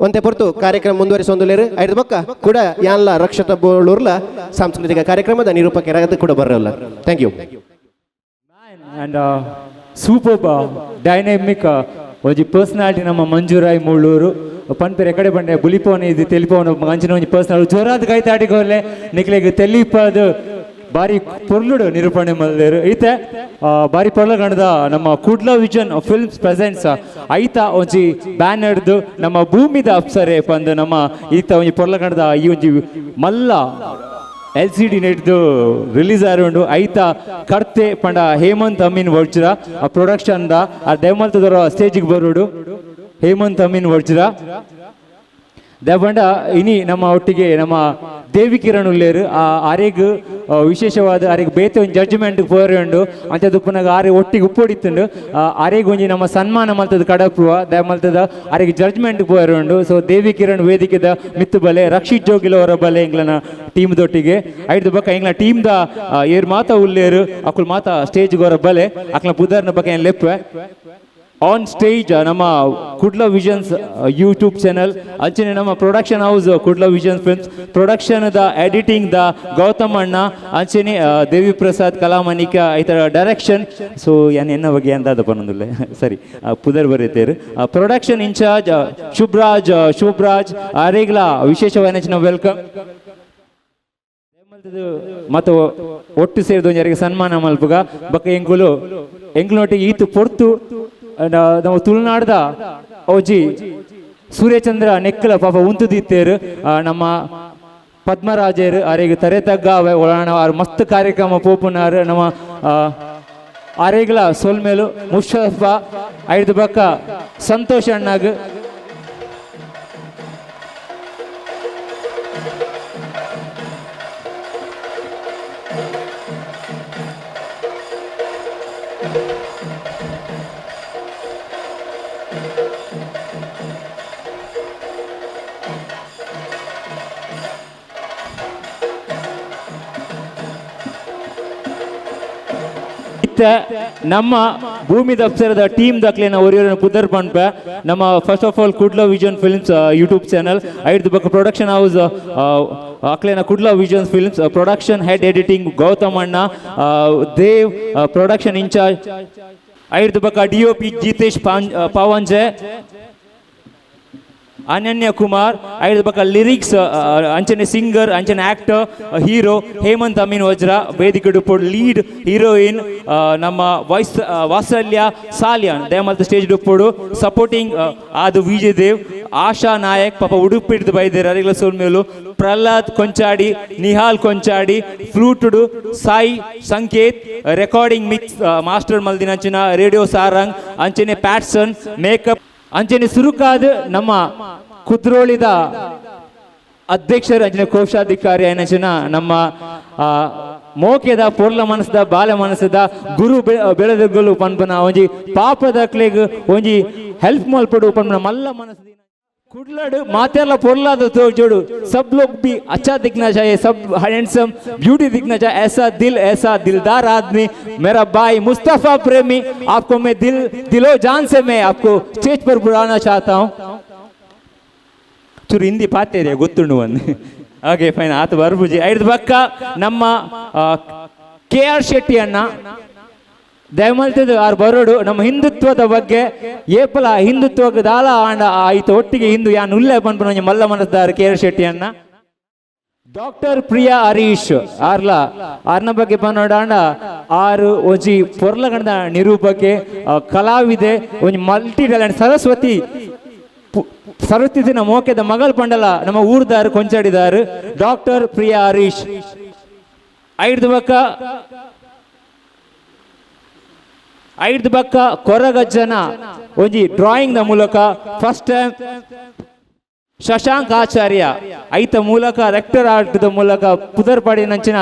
S10: ಒಂತೆ ಪೊರ್ತು ಕಾರ್ಯಕ್ರಮ ಮುಂದುವರಿಸೊಂದುಲ್ಲೇರು. ಐದು ಬೊಕ್ಕ ಕೂಡ ಯಾನ್ಲ ರಕ್ಷತ ಬೋಳೂರ್ಲ ಸಾಂಸ್ಕೃತಿಕ ಕಾರ್ಯಕ್ರಮದ ನಿರೂಪಕರಾಗದ ಕೂಡ ಬರೋಲ್ಲ. Thank you.
S2: And super dynamic ಒಂಜಿ ಪರ್ಸನಾಲಿಟಿ ನಮ್ಮ ಮಂಜುರಾಯ್ ಮುಳ್ಳೂರು ಪನ್ಪೆರೆ ಕಡೆ ಬಂಡೆ ಬುಲಿಪೋನೆ ಇದು ತೆಲಿಪೋನ ಅಂಚಿನ ಒಂಜಿ ಪರ್ಸನಾಲಿಟಿ ಜೋರಾದ ಕೈ ತಾಟಿಕೋಲೆ ನಿಕ್ಲೆಗ್ ತೆಲಿಪದು ಬಾರಿ ಪೊರ್ಲುಡು ನಿರೂಪಣೆ ಮಲ್ದೇರು. ಈತೆ ಬಾರಿ ಪೊರ್ಲಗಂಡದ ನಮ್ಮ ಕುಡ್ಲ vision films presents ಐತ ಒಂಜಿ ಬ್ಯಾನರ್ದು ನಮ್ಮ ಭೂಮಿದ ಅಪ್ಸರೆ ಪಂದು ನಮ್ಮ ಈತ ಒಂಜಿ ಪೊರ್ಲಗಂಡದ ಈ ಒಂಜಿ ಮಲ್ಲ LCD ನೆಟ್ದು ರಿಲೀಸ್ ಆರುಂಡು. ಐತ ಕರ್ತೆ ಪಂಡ ಹೇಮಂತ್ ಅಮೀನ್ ವಜ್ರ ಆ ಪ್ರೊಡಕ್ಷನ್ the ಆ ದೇವಮಲ್ತದವರ ಸ್ಟೇಜಿಗೆ ಬರೋಡು ಹೇಮಂತ್ ಅಮೀನ್ ವಜ್ರ ದೇವಂಡ ಇನಿ ನಮ್ಮ ಒಟ್ಟಿಗೆ ನಮ್ಮ ದೇವಿ ಕಿರಣ್ ಉಲ್ಲೇರು ಆ ಆರೆಗ್ ವಿಶೇಷವಾದ ಆರೆಗ್ ಬೇತೆ ಒಂದು ಜಡ್ಜ್ಮೆಂಟ್ ಪೋರೆ ಉಂಡು ಅಂಚ ದುಪ್ಪನಾಗ ಆರೆ ಒಟ್ಟಿಗೆ ಉಪ್ಪೊಡಿತ್ತುಂಡು ಆರೆಗ್ ಒಂಜಿ ನಮ್ಮ ಸನ್ಮಾನ ಮಲ್ತದ ಕಡಪುವ ದಯ ಮಲ್ತದ ಆರೆಗ್ ಜಡ್ಜ್ಮೆಂಟ್ ಪೋರೆ ಉಂಡು. ಸೊ ದೇವಿ ಕಿರಣ್ ವೇದಿಕೆದ ಮಿತ್ತು ಬಲೆ ರಕ್ಷಿತ್ ಜೋಗಿಲವರ ಬಲೆ ಎಂಗ್ಲನ ಟೀಮ್ ದೊಟ್ಟಿಗೆ ಐದು ಬಕ್ಕ ಎಂಗ್ಲ ಟೀಮ್ the ಏರ್ ಮಾತ ಉಲ್ಲೇರು ಅಕುಲ್ ಮಾತ ಸ್ಟೇಜ್ ಗೋರ ಬಲೆ ಅಕ್ಲ ಪುದರ್ನ ಬಕ್ಕ ಏನ್ ಲೆಪ್ಪೆ ಆನ್ ಸ್ಟೇಜ್ ನಮ್ಮ ಕುಡ್ಲ visions YouTube channel ಅಂಚನೆ ನಮ್ಮ production house Kudla visions films production the editing the Gautam ಅಣ್ಣ ಅಂಚನೆ ದೇವಿ ಪ್ರಸಾದ್ ಕಲಾಮನಿಕ ಈ ಥರ ಡೈರೆಕ್ಷನ್. ಸೊ ಏನ್ ಎನ್ನ ಬಗ್ಗೆ ಅಂತ ಪನ್ನೊಂದುಲ್ಲೆ ಸರಿ ಪುದರ್ ಬರೀತೇರು. ಪ್ರೊಡಕ್ಷನ್ ಇನ್ಚಾರ್ಜ್ ಶುಭ್ರಾಜ್ ಅರೇಗ್ಲ ವಿಶೇಷವಾದ welcome ಮತ್ತು ಒಟ್ಟು ಸೇರಿದ ಒಂಜರಿಗೆ ಸನ್ಮಾನ ಮಲ್ಪುಗ ಬಕ್ಕ ಎಂಕುಲು ಎಂಕ್ಲೊಟ್ಟಿಗೆ ಈತು ಪೊರ್ತು ನಾವು ತುಳುನಾಡ್ದ ಓಜಿ ಸೂರ್ಯಚಂದ್ರ ನೆಕ್ಕಲ ಪಾಪ ಉಂತುದಿತ್ತೇರು ನಮ್ಮ ಪದ್ಮರಾಜೇರು ಅರೆಗ್ ತರೆ ತಗ್ಗಾವೆ ಒಳಾಣ ಆರು ಮಸ್ತ್ ಕಾರ್ಯಕ್ರಮ ಪೋಪುನಾರು ನಮ್ಮ ಅರೆಗ್ಲ ಸೊಲ್ಮೇಲು ಮುಷಫ ಐದು ಬಕ್ಕ ಸಂತೋಷ್ ಅಣ್ಣಾಗ್ ನಮ್ಮ ಭೂಮಿ ದಪ್ಸರದ ಟೀಮ್ ದಾಖಲೆನ ಒರಿಯೋರನ್ನ ಪುದರ್ ಪನ್ಪೆ ನಮ್ಮ first of all Kudla vision films YouTube channel ಐದು ಬಕ್ಕ ಪ್ರೊಡಕ್ಷನ್ ಹೌಸ್ ಅಕ್ಲೇನ Kudla vision films production head editing Gautam ಅಣ್ಣ ದೇವ್ ಪ್ರೊಡಕ್ಷನ್ ಇನ್ಚಾರ್ಜ್ ಐದು ಬಕ್ಕ DOP Jitesh Pavanje Ananya Kumar ಐದು ಬಕ್ಕ ಲಿರಿಕ್ಸ್ ಅಂಚನೆ ಸಿಂಗರ್ ಅಂಚನೆ ಆಕ್ಟರ್ ಹೀರೋ ಹೇಮಂತ್ ಅಮೀನ್ ವಜ್ರ ವೇದಿಕೆ ಡುಪ್ಪೊಡು ಲೀಡ್ ಹೀರೋಯಿನ್ ನಮ್ಮ ವೈಸ್ ವಾತ್ಸಲ್ಯ ಸಾಲಿಯಾನ್ ದಯಮಲ್ತ ಸ್ಟೇಜ್ ಡುಪ್ಪೊಡು ಸಪೋರ್ಟಿಂಗ್ ಆದು ವಿಜಯ್ ದೇವ್ ಆಶಾ ನಾಯಕ್ ಪಾಪ ಉಡುಪಿಡ್ದು ಬೈದೇರು ಅರಿಗ್ಲ ಸೋಲ್ಮೇಲು Pralhad Konchady Nihal Konchady ಫ್ಲೂಟುಡು Sai Sanket recording mix master ಮಲ್ದಿನ ಅಂಚಿನ ರೇಡಿಯೋ ಸಾರಂಗ್ ಅಂಚನೆ ಪ್ಯಾಟ್ಸನ್ ಮೇಕಪ್ ಅಂಚನೆ ಸುರುಕಾದ ನಮ್ಮ ಕುದ್ರೋಳಿದ ಅಧ್ಯಕ್ಷರು ಅಂಚನೆ ಕೋಶಾಧಿಕಾರಿ ಅಂಚಿನ ನಮ್ಮ ಮೋಕೆದ ಪೊರ್ಲ ಮನಸ್ಸದ ಬಾಲ ಮನಸ್ಸದ ಗುರು ಬೆಳೆದಗಳು ಪನ್ಪನ ಒಂಜಿ ಪಾಪದ ಅಕ್ಲೆಗ್ ಒಂಜಿ ಹೆಲ್ಪ್ ಮಲ್ಪಡು ಪನ್ಪನ ಮಲ್ಲ ಮನಸ್ಸು. कुडलड़ मातेला पोरला तो जोड़ू सब लोग भी अच्छा दिखना चाहिए, सब हैंडसम ब्यूटी दिखना चाहिए, ऐसा दिल ऐसा दिलदार आदमी मेरा भाई मुस्तफ़ा प्रेमी, आपको मैं दिल दिलो जान से मैं आपको स्टेज पर बुलाना चाहता हूँ। ಚೂರು ಹಿಂದಿ ಪಾತೇರಿ ಗೊತ್ತುಂಡು ಒಂದು. ಓಕೆ ಫೈನ್ ಆತು ಬರ್ಬುಜಿ. ಐದು ಬಕ್ಕ ನಮ್ಮ ಕೆ ಆರ್ ಶೆಟ್ಟಿ ಅಣ್ಣ ದಯಮಲ್ತದ್ದು ಆರ್ ಬರೋಡು ನಮ್ಮ ಹಿಂದುತ್ವದ ಬಗ್ಗೆ ಏಪಲ ಹಿಂದುತ್ವ ದಾಲ ಆಂಡ ಆಯ್ತು ಒಟ್ಟಿಗೆ ಹಿಂದೂ ಯಾನ್ ಉಲ್ಲೆ ಪನ್ಪುನ ಮಲ್ಲ ಮನಸ್ದಾರ್ ಕೆ ಆರ್ ಶೆಟ್ಟಿ ಅಣ್ಣ. ಡಾಕ್ಟರ್ ಪ್ರಿಯಾ ಹರೀಶ್ ಆರ್ಲ ಆರ್ನ ಬಗ್ಗೆ ಪನ್ನೋಡಾಂಡ ಆರು ಒಂಜಿ ಪೊರ್ಲಗಂಡ ನಿರೂಪಕ್ಕೆ ಕಲಾವಿದೆ ಒಂಜಿ ಮಲ್ಟಿ ಟ್ಯಾಲೆಂಟ್ ಸರಸ್ವತಿ ಸರಸ್ವತಿ ದಿನ ಮೋಕೆದ ಮಗಲ್ ಪಂಡಲ ನಮ್ಮ ಊರ್ದಾರು ಕೊಂಚಾಡಿದಾರು ಡಾಕ್ಟರ್ ಪ್ರಿಯಾ ಹರೀಶ್. ಐದು ಬಕ್ಕ ಐದು ಬಕ್ಕ ಕೊರಗಜ್ಜನ ಒಂಜಿ ಡ್ರಾಯಿಂಗ್ ದ ಮೂಲಕ ಫಸ್ಟ್ ಟೈಮ್ ಶಶಾಂಕ್ ಆಚಾರ್ಯ ಐತ ಮೂಲಕ ರೆಕ್ಟರ್ ಆರ್ಟ್ the ಮೂಲಕ ಪುದರ್ಪಾಡಿ ನಂಚಿನ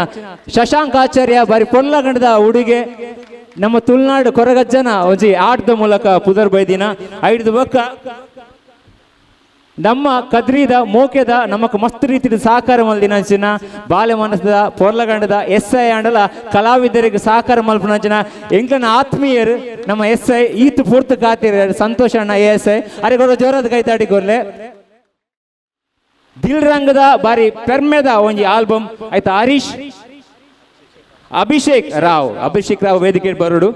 S2: ಶಶಾಂಕ್ ಆಚಾರ್ಯ ಬಾರಿ ಪೊಲ್ಲಗಂಡದ ಹುಡುಗೆ ನಮ್ಮ ತುಳುನಾಡು ಕೊರಗಜ್ಜನ ಒಂಜಿ ಆಟದ ಮೂಲಕ ಪುದರ್ ಬೈದಿನ. ಐದು ಬಕ್ಕ ನಮ್ಮ ಕದ್ರಿದ ಮೋಕೆದ ನಮಕ್ ಮಸ್ತ್ ರೀತಿಯ ಸಹಕಾರ ಮಲ್ದಿನಂಚಿನ ಬಾಲೆ ಮನಸ್ಸದ ಪೊರ್ಲಗಂಡದ ಎಸ್ I ಅಂಡಲ ಕಲಾವಿದರಿಗೆ ಸಹಕಾರ ಮಲ್ಪನಂಚಿನ ಎಂಕನ ಆತ್ಮೀಯರು ನಮ್ಮ ಎಸ್ I ಈತ್ ಪೂರ್ತಿ ಕಾತಿರ ಸಂತೋಷ್ ಅಣ್ಣ ಎ ಎಸ್ I ಅರೆ ಕೊರ ಜೋರದ ಕೈತಾಡಿ ಕೊರ್ಲೆ. ದಿಲ್ ರಂಗದ ಬಾರಿ ಪೆರ್ಮೆದ ಒಂಜಿ ಆಲ್ಬಮ್ ಆಯ್ತಾ ಹರೀಶ್ ಅಭಿಷೇಕ್ ರಾವ್ ಅಭಿಷೇಕ್ ರಾವ್ ವೇದಿಕೆ ಬರುಡು.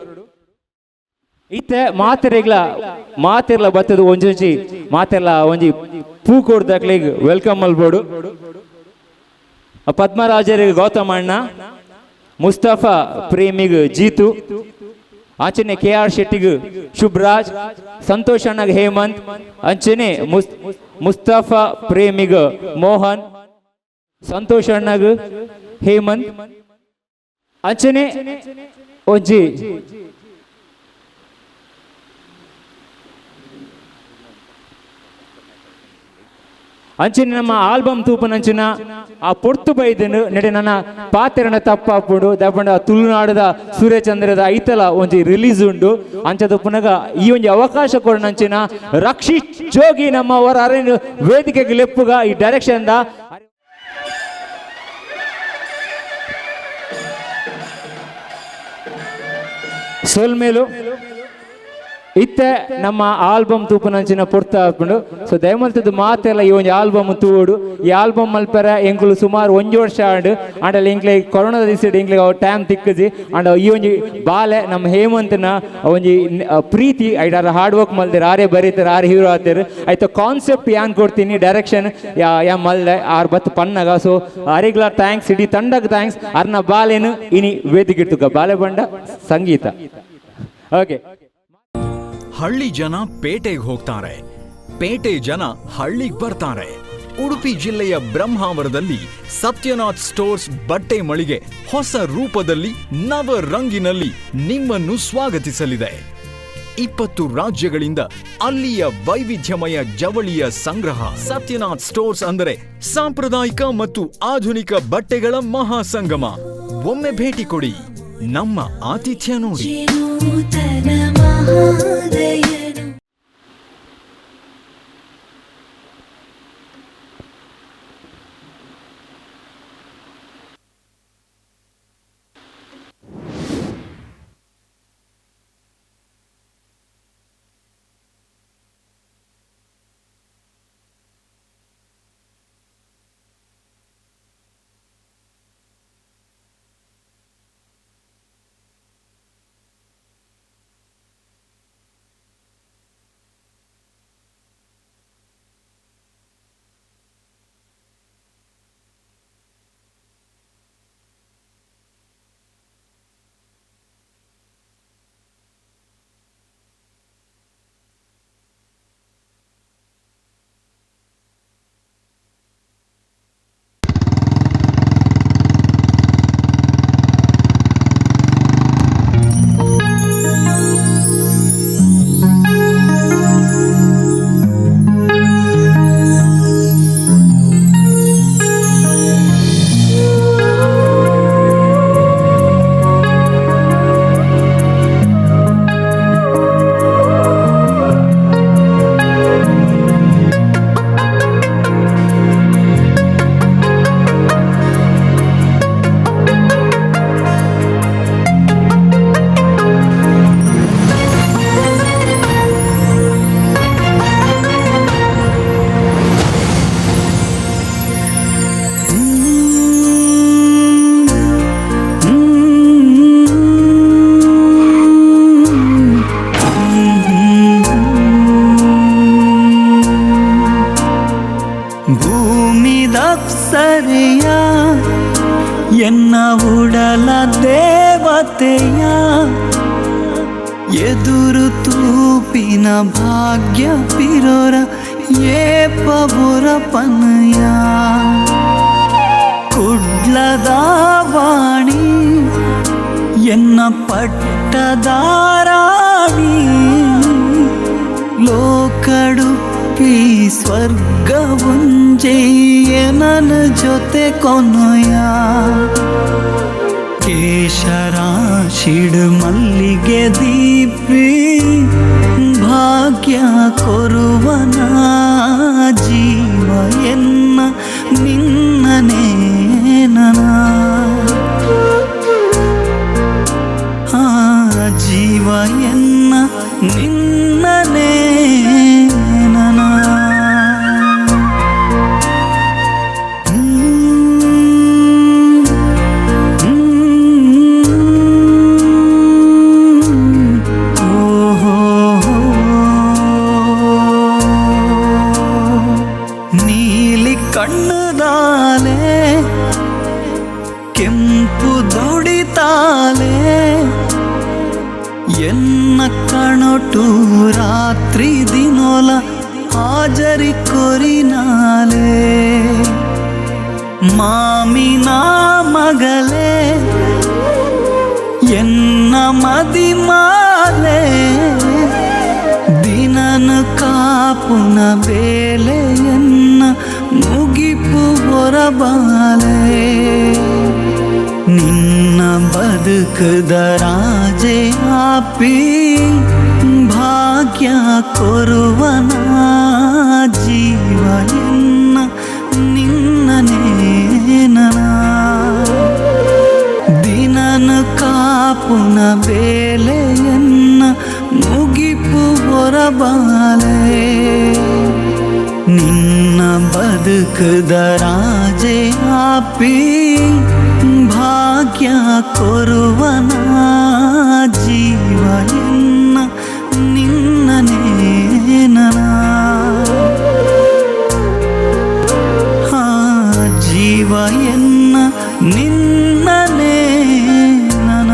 S2: ಇತ್ತೆ ಮಾತೆರೆಗ್ಲ ಮಾತೆರ್ಲ ಬತ್ತದ ಒಂಜೊಂಜಿ ಮಾತೆರ್ಲ ಒಂಜಿ ಪೂ ಕೊಡ್ದಕ್ಲಿಗ್ welcome ಮಲ್ಬೋಡು. ಪದ್ಮರಾಜರಿಗೆ ಗೌತಮ್ ಅಣ್ಣ, ಮುಸ್ತಫಾ ಪ್ರೇಮಿಗ್ ಜೀತು, ಆಂಚನೆ ಕೆ ಆರ್ ಶೆಟ್ಟಿಗ್ ಶುಭ್ರಾಜ್, ಸಂತೋಷ್ ಅಣ್ಣಗ್ ಹೇಮಂತ್, ಅಂಚನೆ ಮುಸ್ತಫಾ ಪ್ರೇಮಿಗ್ ಮೋಹನ್, ಸಂತೋಷ್ ಅಣ್ಣಗ್ ಹೇಮಂತ್, ಅಂಚನೆ ಒಂಜಿ ಅಂಚಿನ ನಮ್ಮ ಆಲ್ಬಮ್ ತೂಪನಂಚಿನ ಆ ಪೊರ್ತು ಬೈದನು ನೆಡೆ ನನ್ನ ಪಾತೆರನ ತಪ್ಪಾಪುಂಡು ದಪ್ಪಂಡ ತುಳುನಾಡದ ಸೂರ್ಯಚಂದ್ರದ ಐತಲ ಒಂಜಿ ರಿಲೀಸ್ ಉಂಡು ಅಂಚ ತುಪ್ಪುನಗ ಈ ಒಂಜಿ ಅವಕಾಶ ಕೊಡನಂಚಿನ ರಕ್ಷಿತ್ ಜೋಗಿ ನಮ್ಮ ಅವರ ಅರೇನು ವೇದಿಕೆಗೆ ಲೆಪ್ಪುಗ ಈ ಡೈರೆಕ್ಷನ್ the ಸೋಲ್ಮೇಲು ಇತ್ತೆ ನಮ್ಮ ಆಲ್ಬಮ್ ತೂಪನಂಚಿನ ಪೊರ್ತ ಆಪುಂಡು. ಸೊ ದಯಮಲ್ತದ್ದು ಮಾತೆಲ್ಲ ಈ ಒಂಜಿ ಆಲ್ಬಮ್ ತೂಡು ಈ ಆಲ್ಬಮ್ ಮಲ್ಪೆರ ಎಂಕುಲು ಸುಮಾರು ಒಂಜಿ ವರ್ಷ ಆಂಡ್ ಆಂಡಲ ಎಂಕ್ಲೆ ಕೊರೋನಾದ ದಿವಸ ಎಂಕ್ಲೆ ಅವು ಟೈಮ್ ತಿಕ್ಕಜಿ ಆಂಡ ಈ ಒಂಜಿ ಬಾಲೆ ನಮ್ಮ ಹೇಮಂತನ ಒಂಜಿ ಪ್ರೀತಿ ಐಡಾರ ಹಾರ್ಡ್ ವರ್ಕ್ ಮಲ್ದೇರು ಆರೇ ಬರೀತಾರೆ ಆರು ಹೀರೋ ಆತೇರು ಆಯ್ತು ಕಾನ್ಸೆಪ್ಟ್ ಯಾನ್ ಕೊಡ್ತೀನಿ ಡೈರೆಕ್ಷನ್ ಯಾ ಯಾ ಮಲ್ದೆ ಆರು ಬತ್ತು ಪನ್ನಗ. ಸೊ ಅರಿಗ್ಲ thanks ಇಡೀ ತಂಡಗ್ thanks ಅರ್ನ ಬಾಲೇನು ಇನಿ ವೇದಿಕೆ ಇರ್ತುಕ ಬಾಲೆ ಬಂಡ ಸಂಗೀತ. ಓಕೆ
S6: ಹಳ್ಳಿ ಜನ ಪೇಟೆಗೆ ಹೋಗ್ತಾರೆ, ಪೇಟೆ ಜನ ಹಳ್ಳಿಗೆ ಬರ್ತಾರೆ. ಉಡುಪಿ ಜಿಲ್ಲೆಯ ಬ್ರಹ್ಮಾವರದಲ್ಲಿ ಸತ್ಯನಾಥ್ ಸ್ಟೋರ್ಸ್ ಬಟ್ಟೆ ಮಳಿಗೆ ಹೊಸ ರೂಪದಲ್ಲಿ ನವ ರಂಗಿನಲ್ಲಿ ನಿಮ್ಮನ್ನು ಸ್ವಾಗತಿಸಲಿದೆ. 20 ರಾಜ್ಯಗಳಿಂದ ಅಲ್ಲಿಯ ವೈವಿಧ್ಯಮಯ ಜವಳಿಯ ಸಂಗ್ರಹ. ಸತ್ಯನಾಥ್ ಸ್ಟೋರ್ಸ್ ಅಂದರೆ ಸಾಂಪ್ರದಾಯಿಕ ಮತ್ತು ಆಧುನಿಕ ಬಟ್ಟೆಗಳ ಮಹಾಸಂಗಮ. ಒಮ್ಮೆ ಭೇಟಿ ಕೊಡಿ, ನಮ್ಮ ಆತಿಥ್ಯ ನೋಡಿ.
S4: ಭೂಮಿದಪ್ಸರೆಯ ಎನ್ನ ಉಡಲ ದೇವತೆಯ ಎದುರು ತೂಪಿನ ಭಾಗ್ಯ ಪಿರೋರ ಏಪಬುರ ಪನಯ ಕುಡ್ಲದ ವಾಣಿ ಎನ್ನ ಪಟ್ಟದಾರಾಣಿ ಲೋಕಡುಪ್ಪಿ ಸ್ವರ್ಗ ನನ್ನ ಜೊತೆ ಕೊನೊಯ ಕೇಶರಾಶಿಡು ಮಲ್ಲಿಗೆ ದೀಪಿ ಭಾಗ್ಯ ಕೊರುವನ ಜೀವ ಎನ್ನ ನಿನ್ನನೇ ನನ ಆ ಜೀವ ಎನ್ನ ನಿನ್ನನೇ ನನ. ನೀಲಿ ಕಣ್ಣುದಾಲೆ ಕೆಂಪು ದೊಡಿತಾಲೆ ಎನ್ನ ಕಣಟು ರಾತ್ರಿ ದಿನೋಲ ಹಾಜರಿ ಕೊರಿನಾಲೆ ಮಾಮಿನ ಮಗಲೇ ಎನ್ನ ಮದಿಮಾಲೆ ದಿನನ ಕಾಪುನ ಬೇಲೆಯನ್ನ ಮುಗಿಪು ಹೊರಬಾಲೆ ನಿನ್ನ ಬದುಕದ ರಾಜೆ ಆಪಿ ಭಾಗ್ಯ ಕೊರುವನ ಜೀವ ಎನ್ನ ನಿನ್ನನೇ ನನ ದಿನನ ಕಾಪುನ ಬೇಲೆಯನ್ನ ಮುಗಿಪು ಹೊರಬಾಲೆ ನಿನ್ನ ಬದುಕದ ರಾಜೆ ಆಪಿ ಭಾಗ್ಯ ಕೊರುವನ ಜೀವ ಎನ್ನ ನಿನ್ನನೇ ನನ ಆ ಜೀವ ಎನ್ನ ನಿನ್ನನೇ ನನ.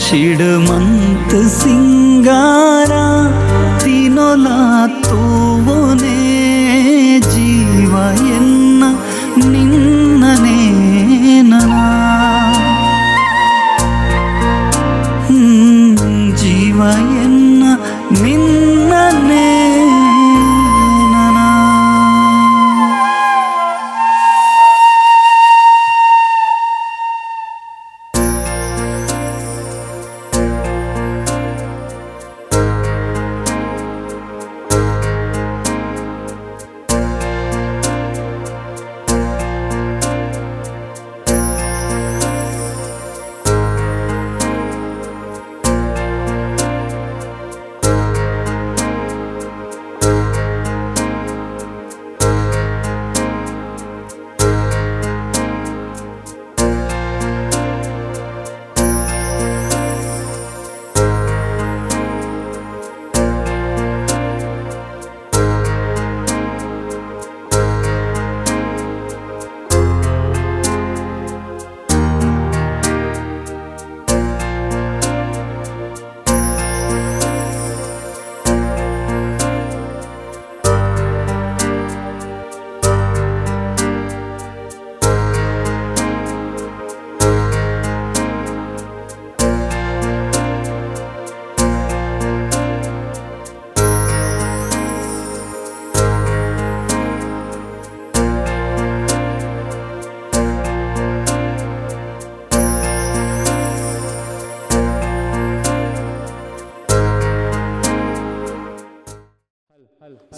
S4: ಶಿಡುಮಂತ ಸಿಂಗಾರ ತಿನೊಲ ತೂವೊನೆ ಜೀವ ಎನ್ನ ನಿನ್ನನೇ ನನ ಜೀವ ಎನ್ನ ನಿನ್ನನೇ ನನ.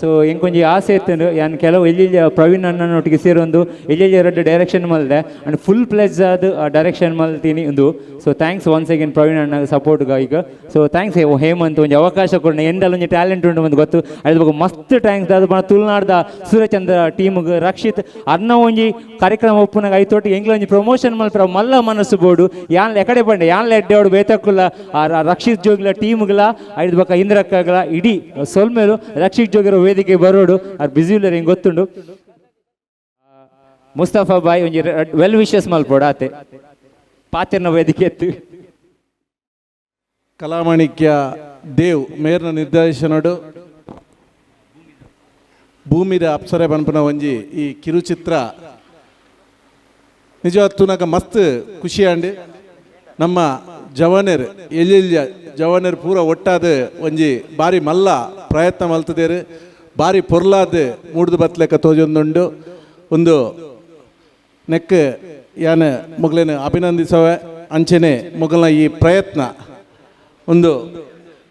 S2: So ಎಂಕೊಂಜಿ ಆಸೆ ಇತ್ತು ಯಾನ್ ಕೆಲವು ಎಲ್ಲಿ ಪ್ರವೀಣ್ ಅಣ್ಣನೊಟ್ಟಿಗೆ ಸೇರೊಂದು ಎಲ್ಲೆಲ್ಲಿ ಎರಡು ಡೈರೆಕ್ಷನ್ ಮಲ್ದೆ and full ಪ್ಲೆಜ್ ಆದ್ ಡೈರೆಕ್ಷನ್ ಮಲ್ತೀನಿ ಒಂದು. So thanks once again Praveen ಅಣ್ಣ ಸಪೋರ್ಟ್ಗ ಈಗ. ಸೊ thanks Hemant ಒಂಜಿ ಅವಕಾಶ ಕೊಡ್ನ ಎಂದಲ್ಲ ಒಂಜಿ ಟ್ಯಾಲೆಂಟ್ ಉಂಟು ಒಂದು ಗೊತ್ತು ಅದ್ರ ಬಗ್ಗೆ ಮಸ್ತ್ thanks. ಅದು ಪಂಡ ತುಳುನಾಡ್ದ ಸೂರ್ಯಚಂದ್ರ ಟೀಮ್ಗೆ ರಕ್ಷಿತ್ ಅರ್ನ ಒಂಜಿ ಕಾರ್ಯಕ್ರಮ ಒಪ್ಪುನಾಗ ಐತೊಟ್ಟು ಎಂಗ್ಲ ಒಂಜಿ ಪ್ರಮೋಷನ್ ಮಲ್ಪರ ಮಲ್ಲ ಮನಸ್ಸು ಬೋಡು ಯಾನ್ ಎಕಡೆ ಪಂಡೆ ಯಾನ್ ಎಡ್ಡೆ ಬೇತಕ್ಕುಲ್ಲ ಆ ರಕ್ಷಿತ್ ಜೋಗಿಲ ಟೀಮ್ಗಳ ಐದು ಬಕ್ಕ ಇಂದ್ರಕ್ಕಗಳ ಇಡೀ ಸೊಲ್ಮೇಲು ರಕ್ಷಿತ್ ಜೋಗಿರೋ ವೇದಿಕೆ ಬರೋಡು ಅದು ಬಿಸಿ ಇಲ್ಲ ಹಿಂಗೆ ಗೊತ್ತುಂಡು. ಮುಸ್ತಫಾ ಬಾಯ್ ಒಂಜಿ ವೆಲ್ ವಿಶಸ್ ಮಲ್ಪೋಡು ಆತೆ ಪಾತಿರ್ನ ವೇದಿಕೆ ಎತ್ತು.
S15: ಕಲಾಮಾಣಿಕ್ಯ ದೇವ್ ಮೇರ್ನ ನಿರ್ದೇಶನಡು ಭೂಮಿದ ಅಪ್ಸರೆ ಪನ್ಪುನ ಒಂಜಿ ಈ ಕಿರುಚಿತ್ರ ನಿಜವಾದ ತೂನಗ ಮಸ್ತ್ ಖುಷಿ ಆಂಡ್. ನಮ್ಮ ಜವಾನರ್ ಎಲ್ಲೆಲ್ಲ ಜವಾನರ್ ಪೂರ ಒಟ್ಟಾದ ಒಂಜಿ ಬಾರಿ ಮಲ್ಲ ಪ್ರಯತ್ನ ಮಲ್ತದೇರು ಬಾರಿ ಪೊರ್ಲಾದ ಮೂಡ್ದು ಬತ್ಲೆಕ್ಕ ತೋಜೊಂದುಂಡು. ಒಂದು ನೆಕ್ ಯಾನ ಮೊಗಲೇನು ಅಭಿನಂದಿಸವೆ ಅಂಚೆನೆ ಮೊಗಲ್ನ ಈ ಪ್ರಯತ್ನ ಒಂದು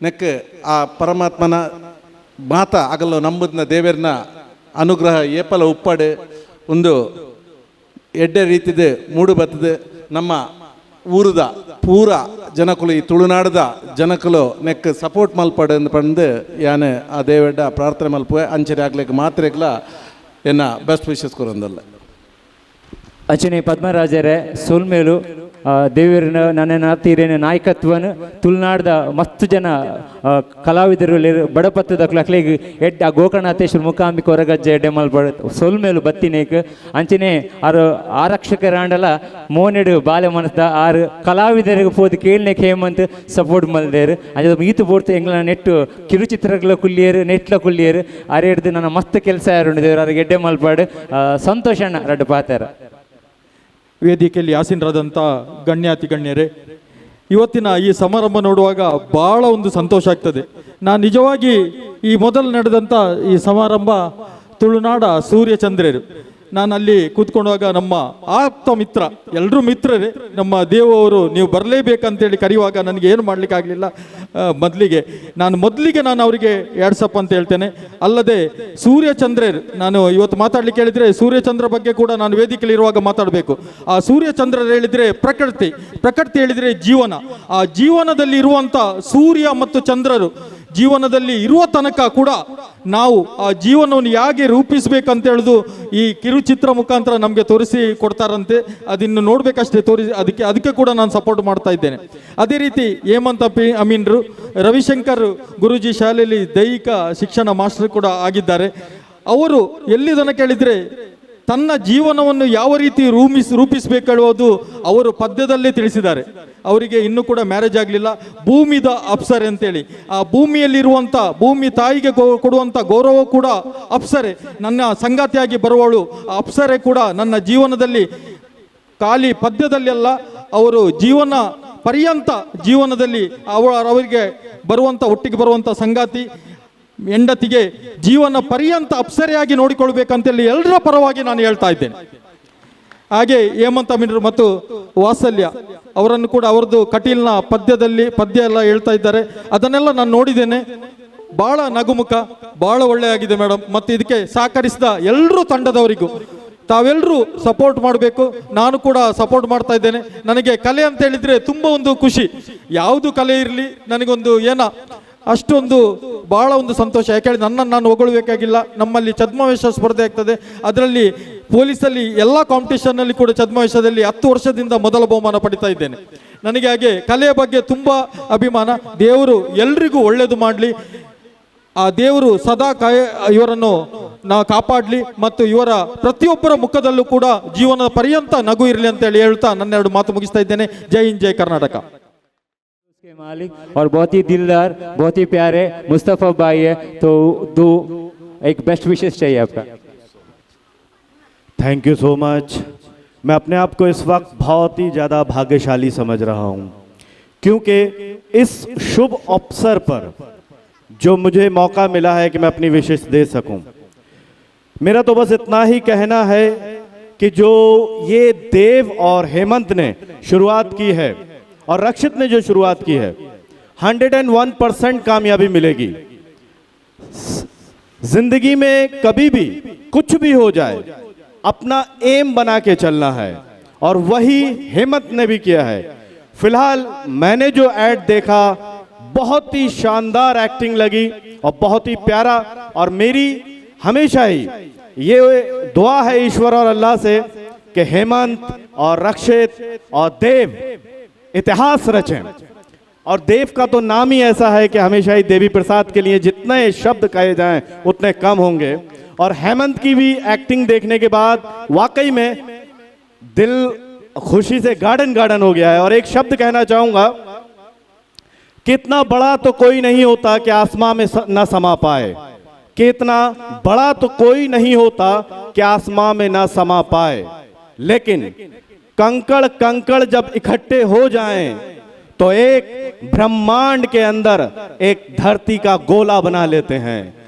S15: ನೆಕ್ ಆ ಪರಮಾತ್ಮನ ಮಾತ ಅಗಲು ನಂಬುದ್ನ ದೇವರನ ಅನುಗ್ರಹ ಏಪಲ ಉಪ್ಪಾಡು ಒಂದು ಎಡ್ಡೆ ರೀತಿದ ಮೂಡು ಬತ್ತದ. ನಮ್ಮ ಊರದ ಪೂರ ಜನಕುಲು ಈ ತುಳುನಾಡದ ಜನಕುಲು ನೆಕ್ ಸಪೋರ್ಟ್ ಮಲ್ಪಡು ಅಂದ್ ಪಂದು ಯಾನೆ ಆ ದೇವೆಡ್ಡ ಪ್ರಾರ್ಥನೆ ಮಲ್ಪುವೆ ಅಂಚನೆ ಆಗ್ಲಿಕ್ಕೆ ಮಾತ್ರೆಗ್ಲ ಎನ್ನ ಬೆಸ್ಟ್ ವಿಶಸ್ ಕೊರೊಂದಲ್ಲ.
S2: ಅಂಚನೆ ಪದ್ಮರಾಜರೇ ಸೊಲ್ಮೇಲು ದೇವರನ ನನ್ನ ತೀರಿನ ನಾಯಕತ್ವನ ತುಳುನಾಡ್ದ ಮಸ್ತ್ ಜನ ಕಲಾವಿದರು ಬಡಪತ್ತದ ಅಕ್ಲೆಗ್ ಎಡ್ಡ ಗೋಕರ್ಣಾಥೇಶ್ವರ ಮುಖಾಂಬಿ ಕೊರಗಜ್ಜೆ ಎಡ್ಡೆ ಮಲ್ಪಡ ಸೊಲ್ಮೇಲು ಬತ್ತಿನೇಕ್. ಅಂಚನೆ ಆರು ಆರಕ್ಷಕರಾಂಡಲ ಮೋನೆಡು ಬಾಲೆ ಮನಸ್ದ ಆರು ಕಲಾವಿದರಿಗೆ ಪೋದು ಕೇಳ್ನೇಕ್ ಹೇಮಂತ್ ಸಪೋರ್ಟ್ ಮಲ್ದೇರು. ಅಂಚೆ ಈತು ಪೋರ್ತು ಎಂಗ್ಲ ನೆಟ್ಟು ಕಿರುಚಿತ್ರಗಳ ಕುಲ್ಲಿಯರು ನೆಟ್ಲ ಕುಲ್ಲಿಯರು ಅರೆ ಹಿಡ್ದು ನನ್ನ ಮಸ್ತ್ ಕೆಲಸ ಯಾರು ದೇವರು ಅವ್ರಿಗೆ ಎಡ್ಡೆ ಮಲ್ಪಾಡು. ಸಂತೋಷ ಅಣ್ಣ ರಡ್ಡು ಪಾತಾರ.
S7: ವೇದಿಕೆಯಲ್ಲಿ ಆಸೀನರಾದಂಥ ಗಣ್ಯಾತಿ ಗಣ್ಯರೇ, ಇವತ್ತಿನ ಈ ಸಮಾರಂಭ ನೋಡುವಾಗ ಭಾಳ ಒಂದು ಸಂತೋಷ ಆಗ್ತದೆ. ನಾನು ನಿಜವಾಗಿ ಈ ಮೊದಲು ನಡೆದಂಥ ಈ ಸಮಾರಂಭ ತುಳುನಾಡ ಸೂರ್ಯಚಂದ್ರರು, ನಾನು ಅಲ್ಲಿ ಕೂತ್ಕೊಂಡಾಗ ನಮ್ಮ ಆಪ್ತ ಮಿತ್ರ, ಎಲ್ಲರೂ ಮಿತ್ರರೇ, ನಮ್ಮ ದೇವರು ನೀವು ಬರಲೇಬೇಕಂತೇಳಿ ಕರೆಯುವಾಗ ನನಗೆ ಏನು ಮಾಡಲಿಕ್ಕಾಗಲಿಲ್ಲ. ಮೊದಲಿಗೆ ನಾನು ಅವರಿಗೆ ಎರಡ್ಸಪ್ಪ ಅಂತ ಹೇಳ್ತೇನೆ. ಅಲ್ಲದೆ ಸೂರ್ಯಚಂದ್ರರು, ನಾನು ಇವತ್ತು ಮಾತಾಡಲಿಕ್ಕೆ ಹೇಳಿದರೆ ಸೂರ್ಯಚಂದ್ರ ಬಗ್ಗೆ ಕೂಡ ನಾನು ವೇದಿಕೆಯಲ್ಲಿರುವಾಗ ಮಾತಾಡಬೇಕು. ಆ ಸೂರ್ಯಚಂದ್ರರು ಹೇಳಿದರೆ ಪ್ರಕೃತಿ, ಪ್ರಕೃತಿ ಹೇಳಿದರೆ ಜೀವನ. ಆ ಜೀವನದಲ್ಲಿ ಇರುವಂಥ ಸೂರ್ಯ ಮತ್ತು ಚಂದ್ರರು ಜೀವನದಲ್ಲಿ ಇರುವ ತನಕ ಕೂಡ ನಾವು ಆ ಜೀವನವನ್ನು ಹೇಗೆ ರೂಪಿಸಬೇಕಂತ ಹೇಳೋದು ಈ ಕಿರುಚಿತ್ರ ಮುಖಾಂತರ ನಮಗೆ ತೋರಿಸಿ ಕೊಡ್ತಾರಂತೆ. ಅದನ್ನು ನೋಡಬೇಕಷ್ಟೇ, ತೋರಿಸಿ ಅದಕ್ಕೆ ಕೂಡ ನಾನು ಸಪೋರ್ಟ್ ಮಾಡ್ತಾ ಇದ್ದೇನೆ. ಅದೇ ರೀತಿ ಹೇಮಂತ ಅಮೀನ್ರು ರವಿಶಂಕರ್ ಗುರೂಜಿ ಶಾಲೆಯಲ್ಲಿ ದೈಹಿಕ ಶಿಕ್ಷಣ ಮಾಸ್ಟರ್ ಕೂಡ ಆಗಿದ್ದಾರೆ. ಅವರು ಎಲ್ಲಿ ತನಕ ಹೇಳಿದರೆ ತನ್ನ ಜೀವನವನ್ನು ಯಾವ ರೀತಿ ರೂಪಿಸಬೇಕೆನ್ನುವುದು ಅವರು ಪದ್ಯದಲ್ಲೇ ತಿಳಿಸಿದ್ದಾರೆ. ಅವರಿಗೆ ಇನ್ನೂ ಕೂಡ ಮ್ಯಾರೇಜ್ ಆಗಲಿಲ್ಲ. ಭೂಮಿದ ಅಪ್ಸರೆ ಅಂತೇಳಿ ಆ ಭೂಮಿಯಲ್ಲಿರುವಂಥ ಭೂಮಿ ತಾಯಿಗೆ ಕೊಡುವಂಥ ಗೌರವ ಕೂಡ ಅಪ್ಸರೆ, ನನ್ನ ಸಂಗಾತಿಯಾಗಿ ಬರುವವಳು ಆ ಅಪ್ಸರೆ ಕೂಡ ನನ್ನ ಜೀವನದಲ್ಲಿ ಖಾಲಿ ಪದ್ಯದಲ್ಲಿ ಅಲ್ಲ, ಅವರು ಜೀವನ ಪರ್ಯಂತ ಜೀವನದಲ್ಲಿ ಅವರಿಗೆ ಬರುವಂಥ ಒಟ್ಟಿಗೆ ಬರುವಂಥ ಸಂಗಾತಿ ಹೆಂಡತಿಗೆ ಜೀವನ ಪರ್ಯಂತ ಅಪ್ಸರೆಯಾಗಿ ನೋಡಿಕೊಳ್ಬೇಕಂತೇಳಿ ಎಲ್ಲರ ಪರವಾಗಿ ನಾನು ಹೇಳ್ತಾ ಇದ್ದೇನೆ. ಹಾಗೆ ಹೇಮಂತ ಮಿನ್ರು ಮತ್ತು ವಾತ್ಸಲ್ಯ ಅವರನ್ನು ಕೂಡ ಅವರದ್ದು ಕಟೀಲ್ನ ಪದ್ಯದಲ್ಲಿ ಪದ್ಯ ಎಲ್ಲ ಹೇಳ್ತಾ ಇದ್ದಾರೆ, ಅದನ್ನೆಲ್ಲ ನಾನು ನೋಡಿದ್ದೇನೆ. ಭಾಳ ನಗುಮುಖ, ಭಾಳ ಒಳ್ಳೆಯಾಗಿದೆ ಮೇಡಮ್. ಮತ್ತು ಇದಕ್ಕೆ ಸಹಕರಿಸಿದ ಎಲ್ಲರೂ ತಂಡದವರಿಗೂ ತಾವೆಲ್ಲರೂ ಸಪೋರ್ಟ್ ಮಾಡಬೇಕು. ನಾನು ಕೂಡ ಸಪೋರ್ಟ್ ಮಾಡ್ತಾ ಇದ್ದೇನೆ. ನನಗೆ ಕಲೆ ಅಂತ ಹೇಳಿದರೆ ತುಂಬ ಒಂದು ಖುಷಿ. ಯಾವುದು ಕಲೆ ಇರಲಿ ನನಗೊಂದು ಏನ ಅಷ್ಟೊಂದು ಭಾಳ ಒಂದು ಸಂತೋಷ. ಯಾಕೆಂದರೆ ನನ್ನನ್ನು ನಾನು ಹೊಗಳ್ಬೇಕಾಗಿಲ್ಲ. ನಮ್ಮಲ್ಲಿ ಛದ್ಮವೇಷ ಸ್ಪರ್ಧೆ ಆಗ್ತದೆ, ಅದರಲ್ಲಿ ಪೊಲೀಸಲ್ಲಿ ಎಲ್ಲ ಕಾಂಪಿಟೇಷನ್ನಲ್ಲಿ ಕೂಡ ಛದ್ಮವೇಷದಲ್ಲಿ 10 ವರ್ಷದಿಂದ ಮೊದಲ ಬಹುಮಾನ ಪಡಿತಾ ಇದ್ದೇನೆ. ನನಗೆ ಹಾಗೆ ಕಲೆಯ ಬಗ್ಗೆ ತುಂಬ ಅಭಿಮಾನ. ದೇವರು ಎಲ್ರಿಗೂ ಒಳ್ಳೆಯದು ಮಾಡಲಿ, ಆ ದೇವರು ಸದಾ ಇವರನ್ನು ನಾವು ಕಾಪಾಡಲಿ ಮತ್ತು ಇವರ ಪ್ರತಿಯೊಬ್ಬರ ಮುಖದಲ್ಲೂ ಕೂಡ ಜೀವನದ ಪರ್ಯಂತ ನಗು ಇರಲಿ ಅಂತೇಳಿ ಹೇಳ್ತಾ ನನ್ನೆರಡು ಮಾತು ಮುಗಿಸ್ತಾ ಇದ್ದೇನೆ. ಜೈ ಹಿಂದ್, ಜೈ ಕರ್ನಾಟಕ.
S2: मालिक और बहुत ही दिलदार, बहुत ही प्यारे मुस्तफ़ा भाई है, तो दो एक बेस्ट विशेष चाहिए आपका।
S1: Thank you so much. मैं अपने आप को इस वक्त बहुत ही ज़्यादा भाग्यशाली समझ रहा हूँ, क्योंकि इस शुभ अवसर पर जो मुझे मौका मिला है कि मैं अपनी विशेष दे सकूँ। मेरा तो बस इतना ही कहना है कि जो ये देव और हेमंत ने शुरुआत की है और रक्षित ने जो शुरुआत की है, 101% कामयाबी मिलेगी। जिंदगी में कभी भी कुछ भी हो जाए अपना एम बना के चलना है, और वही हेमंत ने भी किया है। फिलहाल मैंने जो ऐड देखा बहुत ही शानदार एक्टिंग लगी और बहुत ही प्यारा, और मेरी हमेशा ही ये दुआ है ईश्वर और अल्लाह से कि हेमंत और रक्षित और देव इतिहास रचें। और देव का तो नाम ही ऐसा है कि हमेशा ही देवी प्रसाद के लिए जितने शब्द कहे जाएं उतने कम होंगे। और हेमंत की भी एक्टिंग देखने के बाद वाकई में दिल खुशी से गार्डन गार्डन हो गया है। और एक शब्द कहना चाहूँगा, कितना बड़ा तो कोई नहीं होता कि आसमां में ना समा पाए, कितना बड़ा तो कोई नहीं होता कि आसमां में ना समा पाए, लेकिन कंकड़ कंकड़ जब इकट्ठे हो जाएं तो एक ब्रह्मांड के अंदर एक धरती का गोला बना लेते हैं।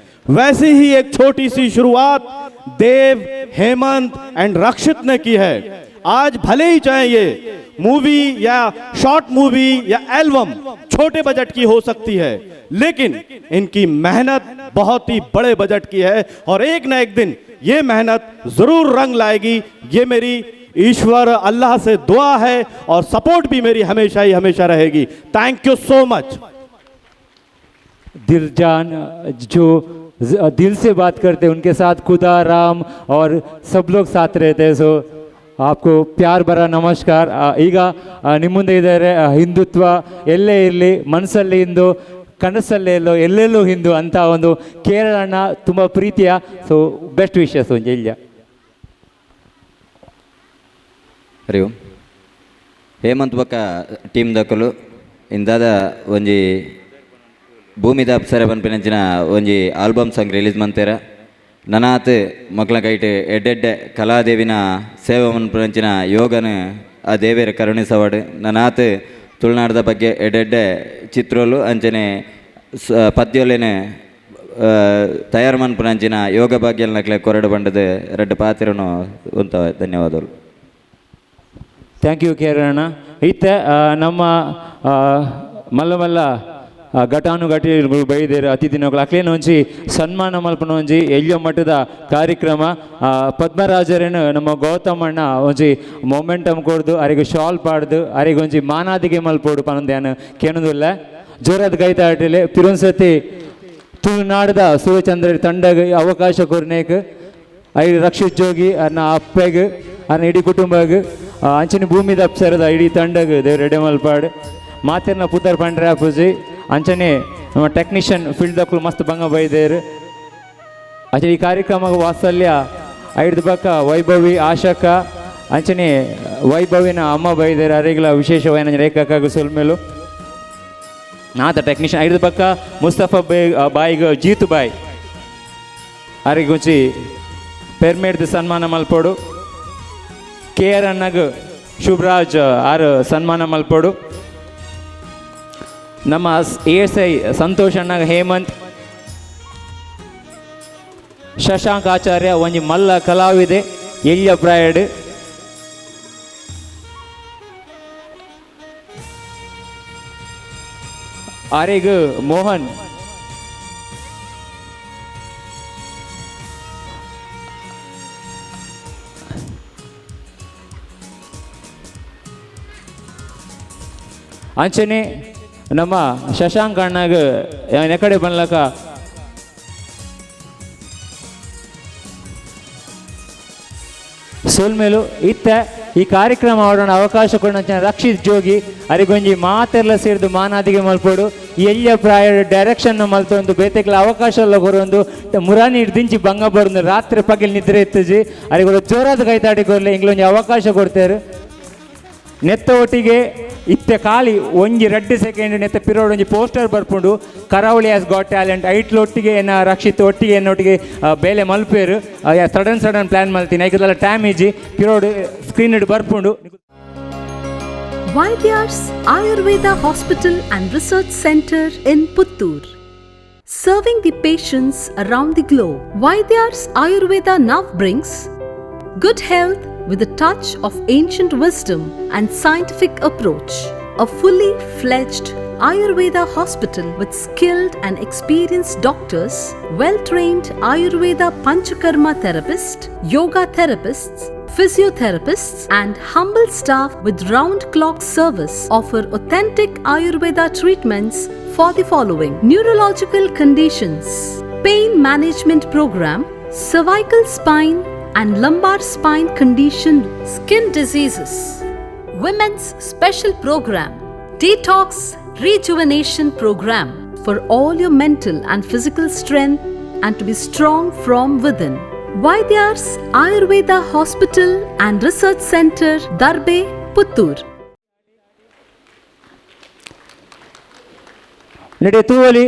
S1: वैसी ही एक छोटी सी शुरुआत देव, हेमंत एंड रक्षित ने की है। आज भले ही चाहे ये मूवी या शॉर्ट मूवी या एल्बम छोटे बजट की हो सकती है, लेकिन इनकी मेहनत बहुत ही बड़े बजट की है और एक ना एक दिन ये मेहनत जरूर रंग लाएगी। ये मेरी ईश्वर अल्लाह से दुआ है और सपोर्ट भी मेरी हमेशा ही हमेशा रहेगी। Thank you so much.
S2: दिलजान जो दिल से बात करते हैं उनके साथ खुदा, राम और सब लोग साथ रहते हैं। सो आपको प्यार भरा नमस्कार। ಈಗ ನಿಮ್ಮ ಮುಂದೆ ಇದ್ದಾರೆ ಹಿಂದುತ್ವ ಎಲ್ಲೇ ಇರಲಿ, ಮನಸ್ಸಲ್ಲಿ ಹಿಂದೂ, ಕನಸಲ್ಲೇ ಎಲ್ಲೋ ಎಲ್ಲೆಲ್ಲೂ ಹಿಂದೂ ಅಂತ ಒಂದು ಕೇರಳನ ತುಂಬ ಪ್ರೀತಿಯ so best wishes ಒಂಜಿ ಇಲ್ಯ.
S8: ಹರಿ ಓಂ. ಹೇಮಂತ್ ಬೊಕ್ಕ ಟೀಮ್ ದಕುಲು ಇಂದಾದ ಒಂಜಿ ಭೂಮಿದ ಅಪ್ಸರೆ ಪನ್ಪಿನಂಚಿನ ಒಂಜಿ album song release ಮಂತೇರ. ನನಾತ್ ಮಕ್ಕಳ ಕೈಟ್ ಎಡ್ಡೆಡ್ಡೆ ಕಲಾದೇವಿನ ಸೇವೆ ಮನ್ಪಿನಂಚಿನ ಯೋಗನ ಆ ದೇವಿಯರ ಕರುಣಿಸವಾಡು. ನನಾತ್ ತುಳುನಾಡದ ಬಗ್ಗೆ ಎಡ್ಡೆಡ್ಡೆ ಚಿತ್ರಲು ಅಂಚನೆ ಪದ್ಯೊಲೆನೆ ತಯಾರು ಮನ್ಪುನಂಚಿನ ಯೋಗ ಭಾಗ್ಯಲ್ ನಕ್ಲೆ ಕೊರಡು ಬಂಡದ ರಡ್ಡು ಪಾತ್ರನು ಉಂತ ಧನ್ಯವಾದಗಳು.
S2: Thank you Kerala. ಇತ್ತೆ ನಮ್ಮ ಮಲ್ಲ ಮಲ್ಲ ಘಟಾನುಘಟಿಗಳು ಬೈದೇರು ಅತಿಥಿನಗಳು ಅಕ್ಲೇನ ಒಂಜಿ ಸನ್ಮಾನ ಮಲ್ಪನ ಒಂಜಿ ಎಲ್ಯೊ ಮಟ್ಟದ ಕಾರ್ಯಕ್ರಮ. ಪದ್ಮರಾಜರೇನು ನಮ್ಮ ಗೌತಮಣ್ಣ ಒಂಜಿ ಮೊಮೆಂಟಮ್ ಕೊಡ್ದು ಅರೆಗೆ ಶಾಲ್ ಪಾಡ್ದು ಅರೆಗೆ ಒಂಜಿ ಮಾನಾದಿಗೆ ಮಲ್ಪೋಡು ಪನೊಂದು ಕೇನೊಂದುಲ್ಲ. ಜೋರಾದ ಕೈತಾಟಲೆ ಪಿರೊಂದ್ಸತಿ ತುಳುನಾಡದ ಸೂರ್ಯಚಂದ್ರ ತಂಡಗ್ ಅವಕಾಶ ಕೊರ್ನೇಕ್ I Rakshit ಜೋಗಿ ಅನ್ನ ಅಪ್ಪೆಗ್ ಅನ್ನ ಇಡೀ ಕುಟುಂಬಗ್ ಅಂಚನೆ ಭೂಮಿದ ಅಪ್ಸರದ ಇಡೀ ತಂಡಗ್ ದೇವ್ರ ಎಡೆ ಮಲ್ಪಾಡು. ಮಾತೆರ್ನ ಪುತ್ತರ್ ಪಂಡ್ರೆ ಪೂಜಿ ಅಂಚನೆ ನಮ್ಮ ಟೆಕ್ನಿಷಿಯನ್ ಫೀಲ್ಡ್ ದಕ್ಕಲು ಮಸ್ತ್ ಬಂಗ ಬೈದೇರು. ಅಂಚನೆ ಈ ಕಾರ್ಯಕ್ರಮ ವಾತ್ಸಲ್ಯ ಐಡ್ದು ಬಕ್ಕ ವೈಭವಿ ಆಶಕ ಅಂಚನೆ ವೈಭವಿನ ಅಮ್ಮ ಬೈದೇರು ಅರೆಗ್ಲ ವಿಶೇಷವಾದ ರೇಖಾಕಾಗ ಸೊಲ್ಮೇಲು. ನಾತ ಟೆಕ್ನಿಷಿಯನ್ ಐಡ್ದು ಬಕ್ಕ ಮುಸ್ತಫಾ ಬೈ ಬಾಯಿಗ ಜೀತು ಬಾಯ್ ಅರೆಗುಂಚಿ ಪೆರ್ಮೇಡ್ದು ಸನ್ಮಾನ ಮಲ್ಪೋಡು. ಕೆ ಆರ್ ಅಣ್ಣಗ್ ಶುಭರಾಜ್ ಆರ್ ಸನ್ಮಾನ ಮಲ್ಪೋಡು. ನಮ್ಮ A S I Santosh ಅಣ್ಣಗ್ Hemant, Shashank ಆಚಾರ್ಯ ಒಂಜಿ ಮಲ್ಲ ಕಲಾವಿದೆ ಎಲ್ಯ ಪ್ರಾಯಡ್. ಆರೆಗ್ ಮೋಹನ್ ಅಂಚನೆ ನಮ್ಮ ಶಶಾಂಕ್ ಅಣ್ಣಗ್ ಎಕಡೆ ಬನ್ಲಕ ಸೋಲ್ಮೇಲು ಇತ್ತ ಈ ಕಾರ್ಯಕ್ರಮ ಆಡೋಣ ಅವಕಾಶ ಕೊಡೋಣ ರಕ್ಷಿತ್ ಜೋಗಿ ಅರಿಗೊಂಜಿ ಮಾತೆಲ್ಲ ಸೇರಿದು ಮಾನಾದಿಗೆ ಮಲ್ಪೋಡು. ಎಲ್ಲಿಯ ಪ್ರಾಯ ಡೈರೆಕ್ಷನ್ ಮಲ್ತೊಂದು ಬೇತೆಕ್ಲ ಅವಕಾಶ ಎಲ್ಲ ಕೊರೊಂದು ಮುರಾನಿ ದಿಂಚಿ ಬಂಗ ಬರೋದು ರಾತ್ರಿ ಪಗಿಲ್ ನಿದ್ರೆ ಎತ್ತಜಿ ಅರಿಗೊಳ ಜೋರಾದ ಕೈತಾಟಿ ಕೊರ್ಲೆ ಇಂಗ್ಲೊಂಜಿ ಅವಕಾಶ ಕೊಡ್ತಾರೆ. ನೆತ್ತ ಒಟ್ಟಿಗೆ ಇತ್ತೆ ಖಾಲಿ ಒಂಜಿ ರಡ್ಡು ಸೆಕೆಂಡ್ ನೆತ್ತ ಪಿರೋಡ್ ಒಂಜಿ ಪೋಸ್ಟರ್ ಬರ್ಪುಂಡು ಕರಾವಳಿ has got talent ಐಟ್ಲ ಒಟ್ಟಿಗೆ ಏನ ರಕ್ಷಿತ್ ಒಟ್ಟಿಗೆ ಎನ್ನೊಟ್ಟಿಗೆ ಬೇಲೆ ಮಲ್ಪೇರು sudden sudden plan ಮಲ್ತೀನಿ ಐಕದಲ್ಲ ಟೈಮ್ ಇಜ್ಜಿ ಪಿರೋಡ್ ಸ್ಕ್ರೀನ್ ಇಡ್ ಬರ್ಪುಂಡು.
S11: Vaidyars Ayurveda Hospital and Research Center in Puttur. Serving the patients around the globe, Vaidyars Ayurveda now brings good health with a touch of ancient wisdom and scientific approach. A fully fledged Ayurveda hospital with skilled and experienced doctors, well-trained Ayurveda Panchakarma therapist, yoga therapists, physiotherapists and humble staff with round-clock service offer authentic Ayurveda treatments for the following: neurological conditions, pain management program, cervical spine and lumbar spine condition, skin diseases, women's special program, detox rejuvenation program for all your mental and physical strength and to be strong from within. Vaidyars Ayurveda Hospital and Research Center, Darbe, Puttur.
S2: ನಡೆ ತೂವಲಿ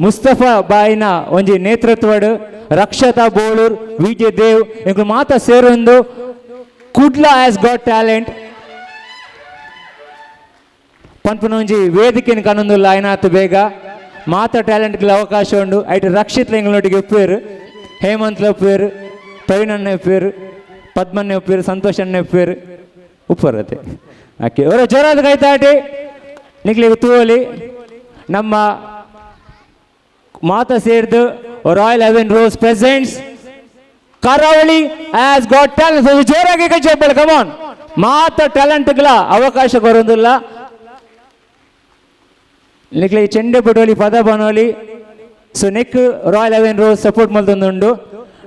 S2: ಮುಸ್ತಫಾ ಬಾಯಿನ ಒಂಜಿ ನೇತೃತ್ವಡ್ ರಕ್ಷತಾ ಬೋಳೂರ್ ವಿಜಯ್ ದೇವ್ ಎಂಕುಲು ಮಾತ ಸೇರೊಂದು Kudla has got talent ಪನ್ಪುನ ಒಂಜಿ ವೇದಿಕೆನ್ ಕನೊಂದುಲ್ಲ ಆಯ್ನಾತ್ ಬೇಗ ಮಾತ ಟ್ಯಾಲೆಂಟ್ಗಳ ಅವಕಾಶ ಉಂಡು. ಐಟ್ ರಕ್ಷಿತ್ ಎಂಗ್ಲೊಟ್ಟಿಗೆ ಒಪ್ಪುವೆರ್, ಹೇಮಂತ್ ಒಪ್ಪುವೆರ್, ಪ್ರವೀಣ್ ಅಣ್ಣ ಒಪ್ಪುವೆರ್, ಪದ್ಮಣ್ಣ ಒಪ್ಪುವೆರ್, ಸಂತೋಷ್ ಅಣ್ಣ ಒಪ್ಪುವೆರ್, ಉಪ್ಪರತೆ ಓಕೆ. ಅವರ ಜೋರಾದ ಕೈತಾಟಿ ನಿಕ್ಲಿಗೆ ತೂವಲಿ ನಮ್ಮ ಮಾತ ಸೇರ್ದು Royal Heaven Rose presents Karavali has got talent. ಜೋರಾಗಿ ಕೈ ಚಪ್ಪಾಳೆ, ಕಮಾನ್. ಮಾತ ಟ್ಯಾಲೆಂಟ್ಗಳ ಅವಕಾಶ ಕೊರೊಂದಿಲ್ಲ. ನಿಕ್ಲೆ ಚೆಂಡೆ ಪಟೋಲಿ ಪದ ಬನೋಲಿ. So neck Royal Heaven Rose support ಮಲ್ತೊಂದುಂಡು.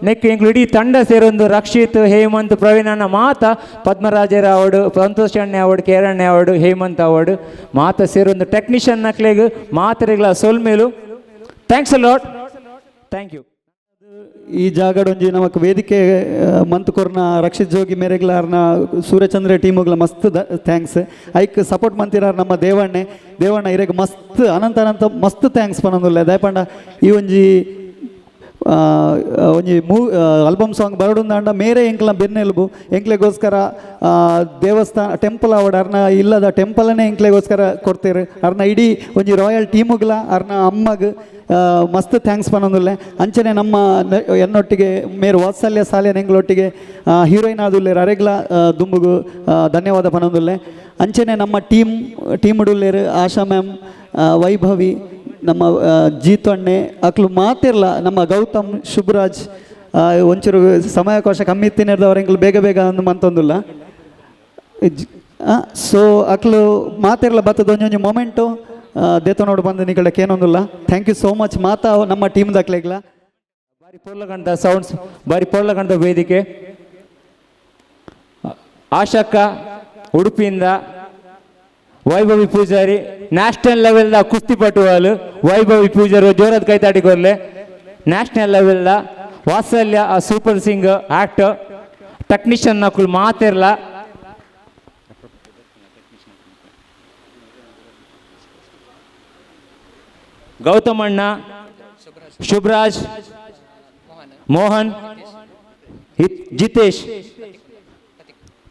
S2: Neck ಎಂಕ್ಲು ಇಡೀ ತಂಡ ಸೇರೊಂದು ರಕ್ಷಿತ್, ಹೇಮಂತ್, ಪ್ರವೀಣ್ ಅಣ್ಣ ಮಾತ, ಪದ್ಮರಾಜರ ಅವಡು, ಸಂತೋಷ್ ಅಣ್ಣೆ ಅವಡು, ಕೇರಣ್ಣೆ ಅವಡು, ಹೇಮಂತ್ ಅವಡು ಮಾತ ಸೇರೊಂದು technician ನಕ್ಲೆಗ್ ಮಾತೆರೆಗ್ಲ ಸೊಲ್ಮೇಲು. Thanks a lot, thank you.
S9: ಈ ಜಾಗಡೊಂಜಿ ನಮಕ್ ವೇದಿಕೆ ಮಂತ್ ಕೊರ್ನ ರಕ್ಷಿತ್ ಜೋಗಿ ಮೇರೆಗ್ಲಾರ್ನ ಸೂರ್ಯಚಂದ್ರ ಟೀಮುಗ್ಲ ಮಸ್ತ್ thanks. ಐಕ್ ಸಪೋರ್ಟ್ ಮಂತಿರಾರ್ ನಮ್ಮ ದೇವಣ್ಣೆ, ದೇವಣ್ಣ ಇರೆಗ್ ಮಸ್ತ್ ಅನಂತ ಅನಂತ ಮಸ್ತ್ thanks ಪನೊಂದುಲ್ಲೆ. ದಯಪಂಡ ಈ ಒಂಜಿ ಒಂಜಿ ಆಲ್ಬಮ್ ಸಾಂಗ್ ಬರಡುಂದಾಂಡ ಮೇರೆ ಎಂಕ್ಲ ಬೆನ್ನೆಲುಬು ಎಂಕ್ಲೆಗೋಸ್ಕರ ದೇವಸ್ಥಾನ ಟೆಂಪಲ್ ಆವಡ್ ಅರ್ನ ಇಲ್ಲದ ಟೆಂಪಲನ್ನೇ ಎಂಕ್ಲೆಗೋಸ್ಕರ ಕೊಡ್ತೇರು. ಅರ್ನ ಇಡೀ ಒಂಜಿ ರಾಯಲ್ ಟೀಮುಗ್ಲ ಅರ್ನ ಅಮ್ಮಗ್ ಮಸ್ತ್ thanks ಪನೊಂದುಲ್ಲೆ. ಅಂಚನೆ ನಮ್ಮ ಎನ್ನೊಟ್ಟಿಗೆ ಮೇರು ವಾತ್ಸಲ್ಯ ಸಾಲೆ ಎಂಗ್ಲೊಟ್ಟಿಗೆ ಹೀರೋಯಿನ್ ಆದುಲ್ಲೇರು ಅರೆಗ್ಲ ದುಂಬುಗು ಧನ್ಯವಾದ ಪನೊಂದುಲ್ಲೆ. ಅಂಚನೆ ನಮ್ಮ ಟೀಮ್ ಉಡುಲ್ಲೇರು ಆಶಾ ಮ್ಯಾಮ್, ವೈಭವಿ, ನಮ್ಮ ಜೀತು ಅಣ್ಣೆ ಅಕ್ಲು ಮಾತಿರ್ಲ, ನಮ್ಮ ಗೌತಮ್, ಶುಭರಾಜ್ ಒಂಚೂರು ಸಮಯಾವಕಾಶ ಕಮ್ಮಿ ಇತ್ತಿನವ್ರು ಎಂಕ್ಲು ಬೇಗ ಬೇಗ ಅಂದು ಮಂತೊಂದುಲ್ಲ. ಸೊ ಅಕ್ಲು ಮಾತಿರ್ಲ ಬತ್ತದ ಒಂಜೊಂಜಿ ಮೊಮೆಂಟು ದೇತನೋಡು ಬಂದು ನಿಕಡೆ ಕೇನೊಂದುಲ್ಲ. Thank you so much ಮಾತಾ ನಮ್ಮ ಟೀಮ್ ದಾಕ್ಲೆಗ್ಲ.
S2: ಬಾರಿ ಪೊರ್ಲಗಂಡ ಸೌಂಡ್ಸ್, ಬಾರಿ ಪೊರ್ಲಗಂಡ ವೇದಿಕೆ. ಆಶಕ್ಕ ಉಡುಪಿಯಿಂದ, ವೈಭವಿ ಪೂಜಾರಿ ನ್ಯಾಷನಲ್ ಲೆವೆಲ್ದ ಕುಸ್ತಿಪಟುವಾಲು ವೈಭವಿ ಪೂಜಾರಿ ಜೋರಾದ ಕೈತಾಟಿಕೊರ್ಲೆ. ನ್ಯಾಷನಲ್ ಲೆವೆಲ್ದ ವಾತ್ಸಲ್ಯ ಆ super Singh actor, technician ನಕುಲು ಮಾತಿರ್ಲ. ಗೌತಮಣ್ಣ, Shubhraj, Mohan, Jitesh,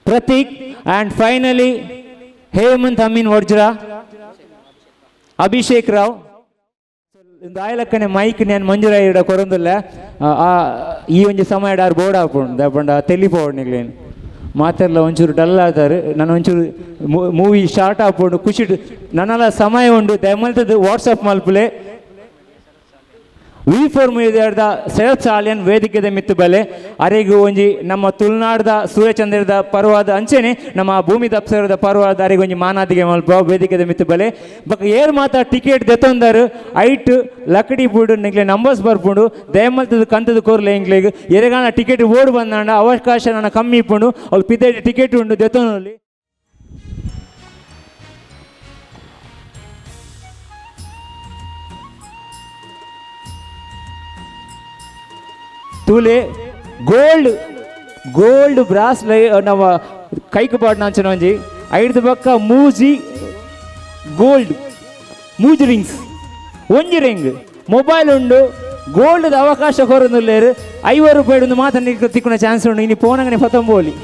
S2: Prateek and finally Hemant Amin Vajra, Abhishek Rao. ಇಂದು ಆಯ್ಲಕ್ಕನೆ ಮೈಕ್ ನಾನು ಮಂಜುರಾಯಿಡ ಕೊರೊಂದುಲ್ಲ. ಈ ಒಂಜಿ ಸಮಯ ಆರು ಬೋರ್ಡ್ ಹಾಪುಂಡು ದಾಪಂಡ ತೆಲಿಪೋಡು ನಿಗ್ಲೇನು ಮಾತೆರ್ಲ ಒಂಚೂರು ಡಲ್ ಆತಾರೆ. ನಾನು ಒಂಚೂರು ಮೂವಿ ಸ್ಟಾರ್ಟ್ ಆಪುಂಡು ಖುಷಿ ನನ್ನೆಲ್ಲ ಸಮಯ ಉಂಡು. ದಯಮಲ್ತದ್ದು ವಾಟ್ಸಪ್ ಮಲ್ಪುಲೆ. ವಿ4 ಮೀಡಿಯಾದ ಶರತ್ ಸಾಲಿಯನ್ ವೇದಿಕೆದ ಮಿತ್ತು ಬಲೆ ಅರೆಗು ಒಂಜಿ ನಮ್ಮ ತುಳುನಾಡ್ದ ಸೂರ್ಯಚಂದ್ರದ ಪರ್ವಾದ ಅಂಚೆನೆ ನಮ್ಮ ಭೂಮಿ ದಪ್ಸರದ ಪರ್ವಾದ ಅರೆಗೆ ಒಂಜಿ ಮಾನಾದಿಗೆ ಮಲ್ಪ ವೇದಿಕೆದ ಮಿತ್ತು ಬಲೆ. ಬೊಕ ಏರ್ ಮಾತ ಟಿಕೆಟ್ ದೆತ್ತೊಂದರು ಐಟ್ ಲಕಡಿ ಬೂಡು ನಿಗ್ಲೆ ನಂಬರ್ಸ್ ಬರ್ಪುಂಡು. ದಯಮಲ್ತದ ಕಂತದ ಕೋರ್ಲೆ ಎಂಕ್ಲೆಗ್ ಎರೆಗಾನ ಟಿಕೆಟ್ ಓಡ್ ಬಂದಾಂಡ ಅವಕಾಶ ನನ್ನ ಕಮ್ಮಿ ಇಪ್ಪುಂಡು. ಅವ್ಲು ಪಿದೈಡ್ ಟಿಕೆಟ್ ಉಂಡು ದೆತ್ತೊಂದಲ್ಲಿ. ತೂಲೆ gold gold brass ಲೈ ನಮ್ಮ ಕೈಕು ಪಾಡ್ನ ಒಂಜಿ ಐಡ್ದು ಬೊಕ್ಕ ಮೂಜಿ ಗೋಲ್ಡ್ ಮೂಜಿ ರಿಂಗ್ಸ್ ಒಂಜಿ ರಿಂಗ್ ಮೊಬೈಲ್ ಉಂಡು. ಗೋಲ್ಡ್ ಅವಕಾಶ ಕೊರೊಂದುಲ್ಲೆರ್ 50 ರೂಪಾಯಿ ಮಾತ್ರ ತಿಕ್ಕುನ ಚಾನ್ಸ್ ಉಂಡು. ಇನಿ ಪೋನಂಗನೆ ಪತೊಂಬೋಲಿ.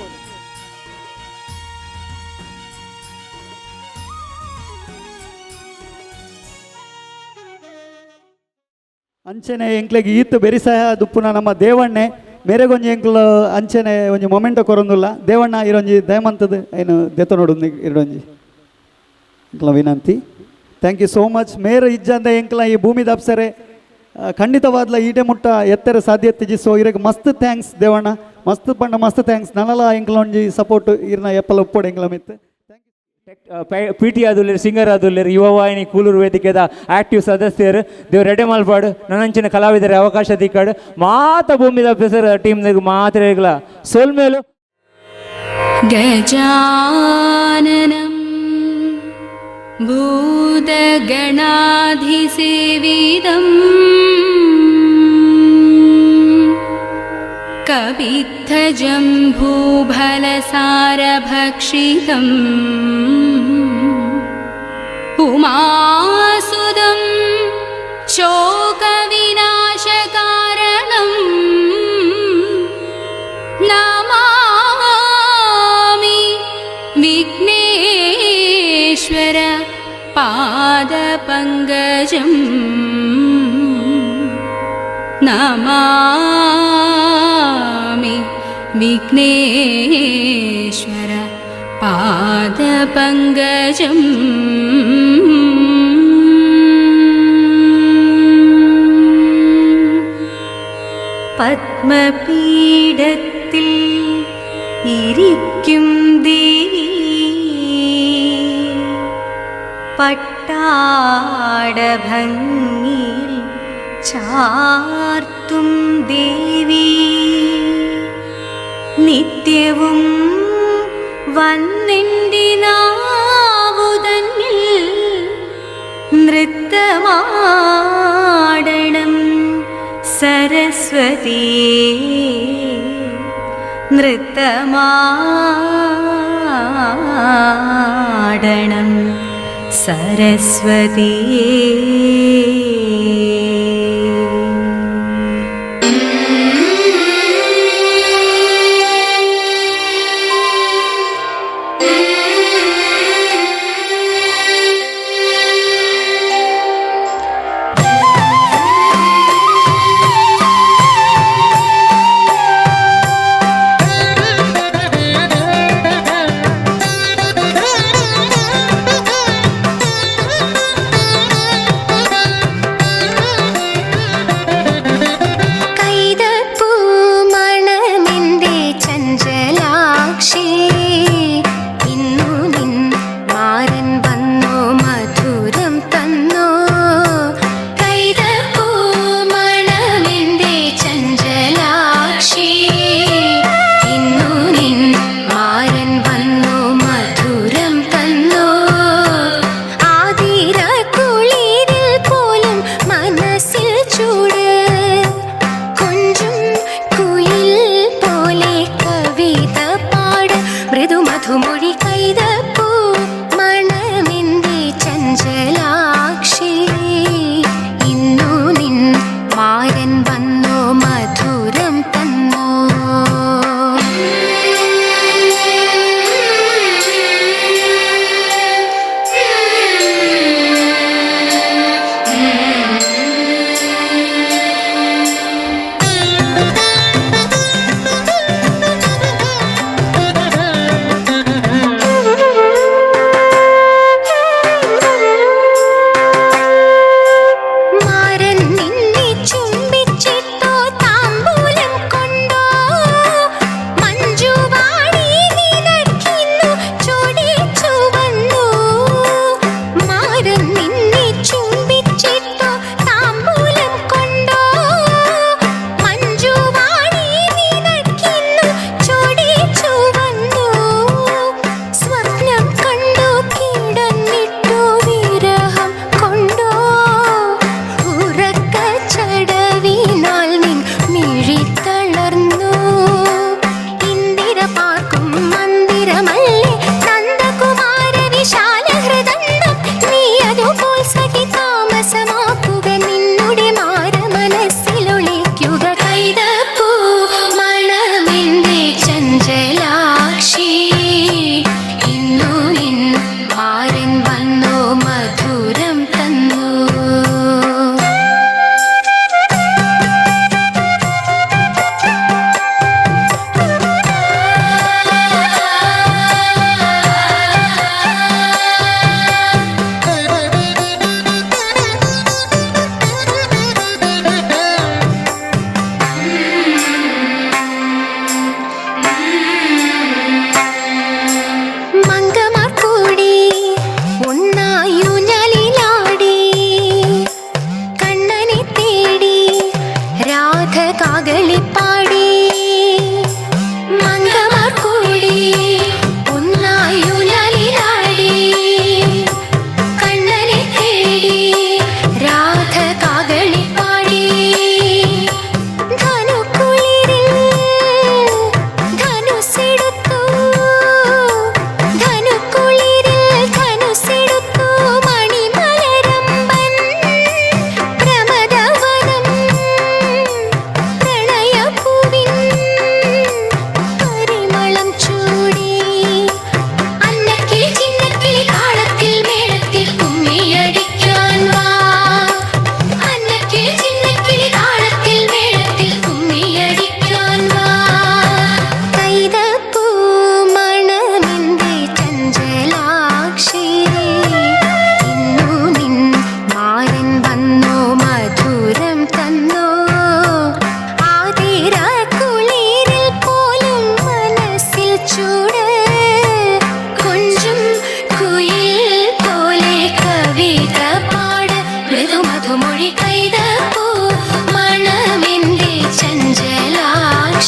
S9: ಅಂಚನೆ ಎಂಕ್ಲೆಗ್ ಈತ್ ಬೆರಿಸಾಯ ದುಪ್ಪುನ ನಮ್ಮ ದೇವಣ್ಣೆ ಮೇರೆಗೊಂಜಿ ಎಂಕ್ಲು ಅಂಚನೆ ಒಂಜಿ ಮೊಮೆಂಟ ಕೊರೊಂದುಲ್ಲ. ದೇವಣ್ಣ ಇರೊಂಜಿ ದಯಮಂತದ ಏನು ದೆತ್ತೊನೊಡು ಇರೊಂಜಿ ಎಂಕ್ಲ ವಿನಂತಿ. Thank you so much. Mera ಇಜ್ಜಂದ ಎಂಕ್ಲ ಈ ಭೂಮಿ ದಪ್ಸರೆ ಖಂಡಿತವಾದ್ಲ ಈಟೆ ಮುಟ್ಟ ಎತ್ತರ ಸಾಧ್ಯ ಎತ್ತಿಜಿ. ಸೊ ಇರಗ್ ಮಸ್ತ್ thanks Devanna, ಮಸ್ತ್ ಪಂಡ ಮಸ್ತ್ thanks. ನನಲ ಎಂಕ್ಲ ಒಂಜಿ ಸಪೋರ್ಟ್ ಇರ್ನ ಎಪ್ಪಲ ಉಪ್ಪೋಡು ಎಂಕ್ಲ ಮಿತ್ತು.
S2: ಪಿ ಟಿ ಆದುಲ್ಲೇರು, ಸಿಂಗರ್ ಆದುಲ್ಲೇರು, ಯುವ ವಾಹಿನಿ ಕೂಲೂರು ವೇದಿಕೆದ ಆಕ್ಟಿವ್ ಸದಸ್ಯರು ದೇವ್ರ ಎಡೆ ಮಲ್ಪಾಡು ನನ್ನಂಚಿನ ಕಲಾವಿದರ ಅವಕಾಶ ದಿಕ್ಕಾಡು ಮಾತ ಭೂಮಿದ ಅಫೀಸರ್ ಟೀಮ್ ಮಾತ್ರ ಸೋಲ್ಮೇಲು.
S5: ಗಜಾನನಂ ಭೂತಗಣಾಧಿಸೇವಿತಂ ಕಪಿತ್ಥಜಂಬೂಫಲಸಾರಭಕ್ಷಿತಂ ಉಮಾಸುದಂ ಶೋಕವಿನಾಶಕಾರಣಂ ನಮಾಮಿ ವಿಘ್ನೇಶ್ವರ ಪಾದಪಂಕಜಂ ನಮಾಮಿ ವಿಘ್ನೇಶ್ವರ ಪಾದಪಂಕಜಂ.
S22: പത്മപീഠത്തിൽ ഇരിക്കും ദേവി പട്ടാടഭംഗിയിൽ ചാർത്തും ദേവി നിത്യവും വന്നെൻ്റെ നാവുതന്നിൽ നൃത്തമാടണം സരസ്വതി നൃത്തമാടണം സരസ്വതി.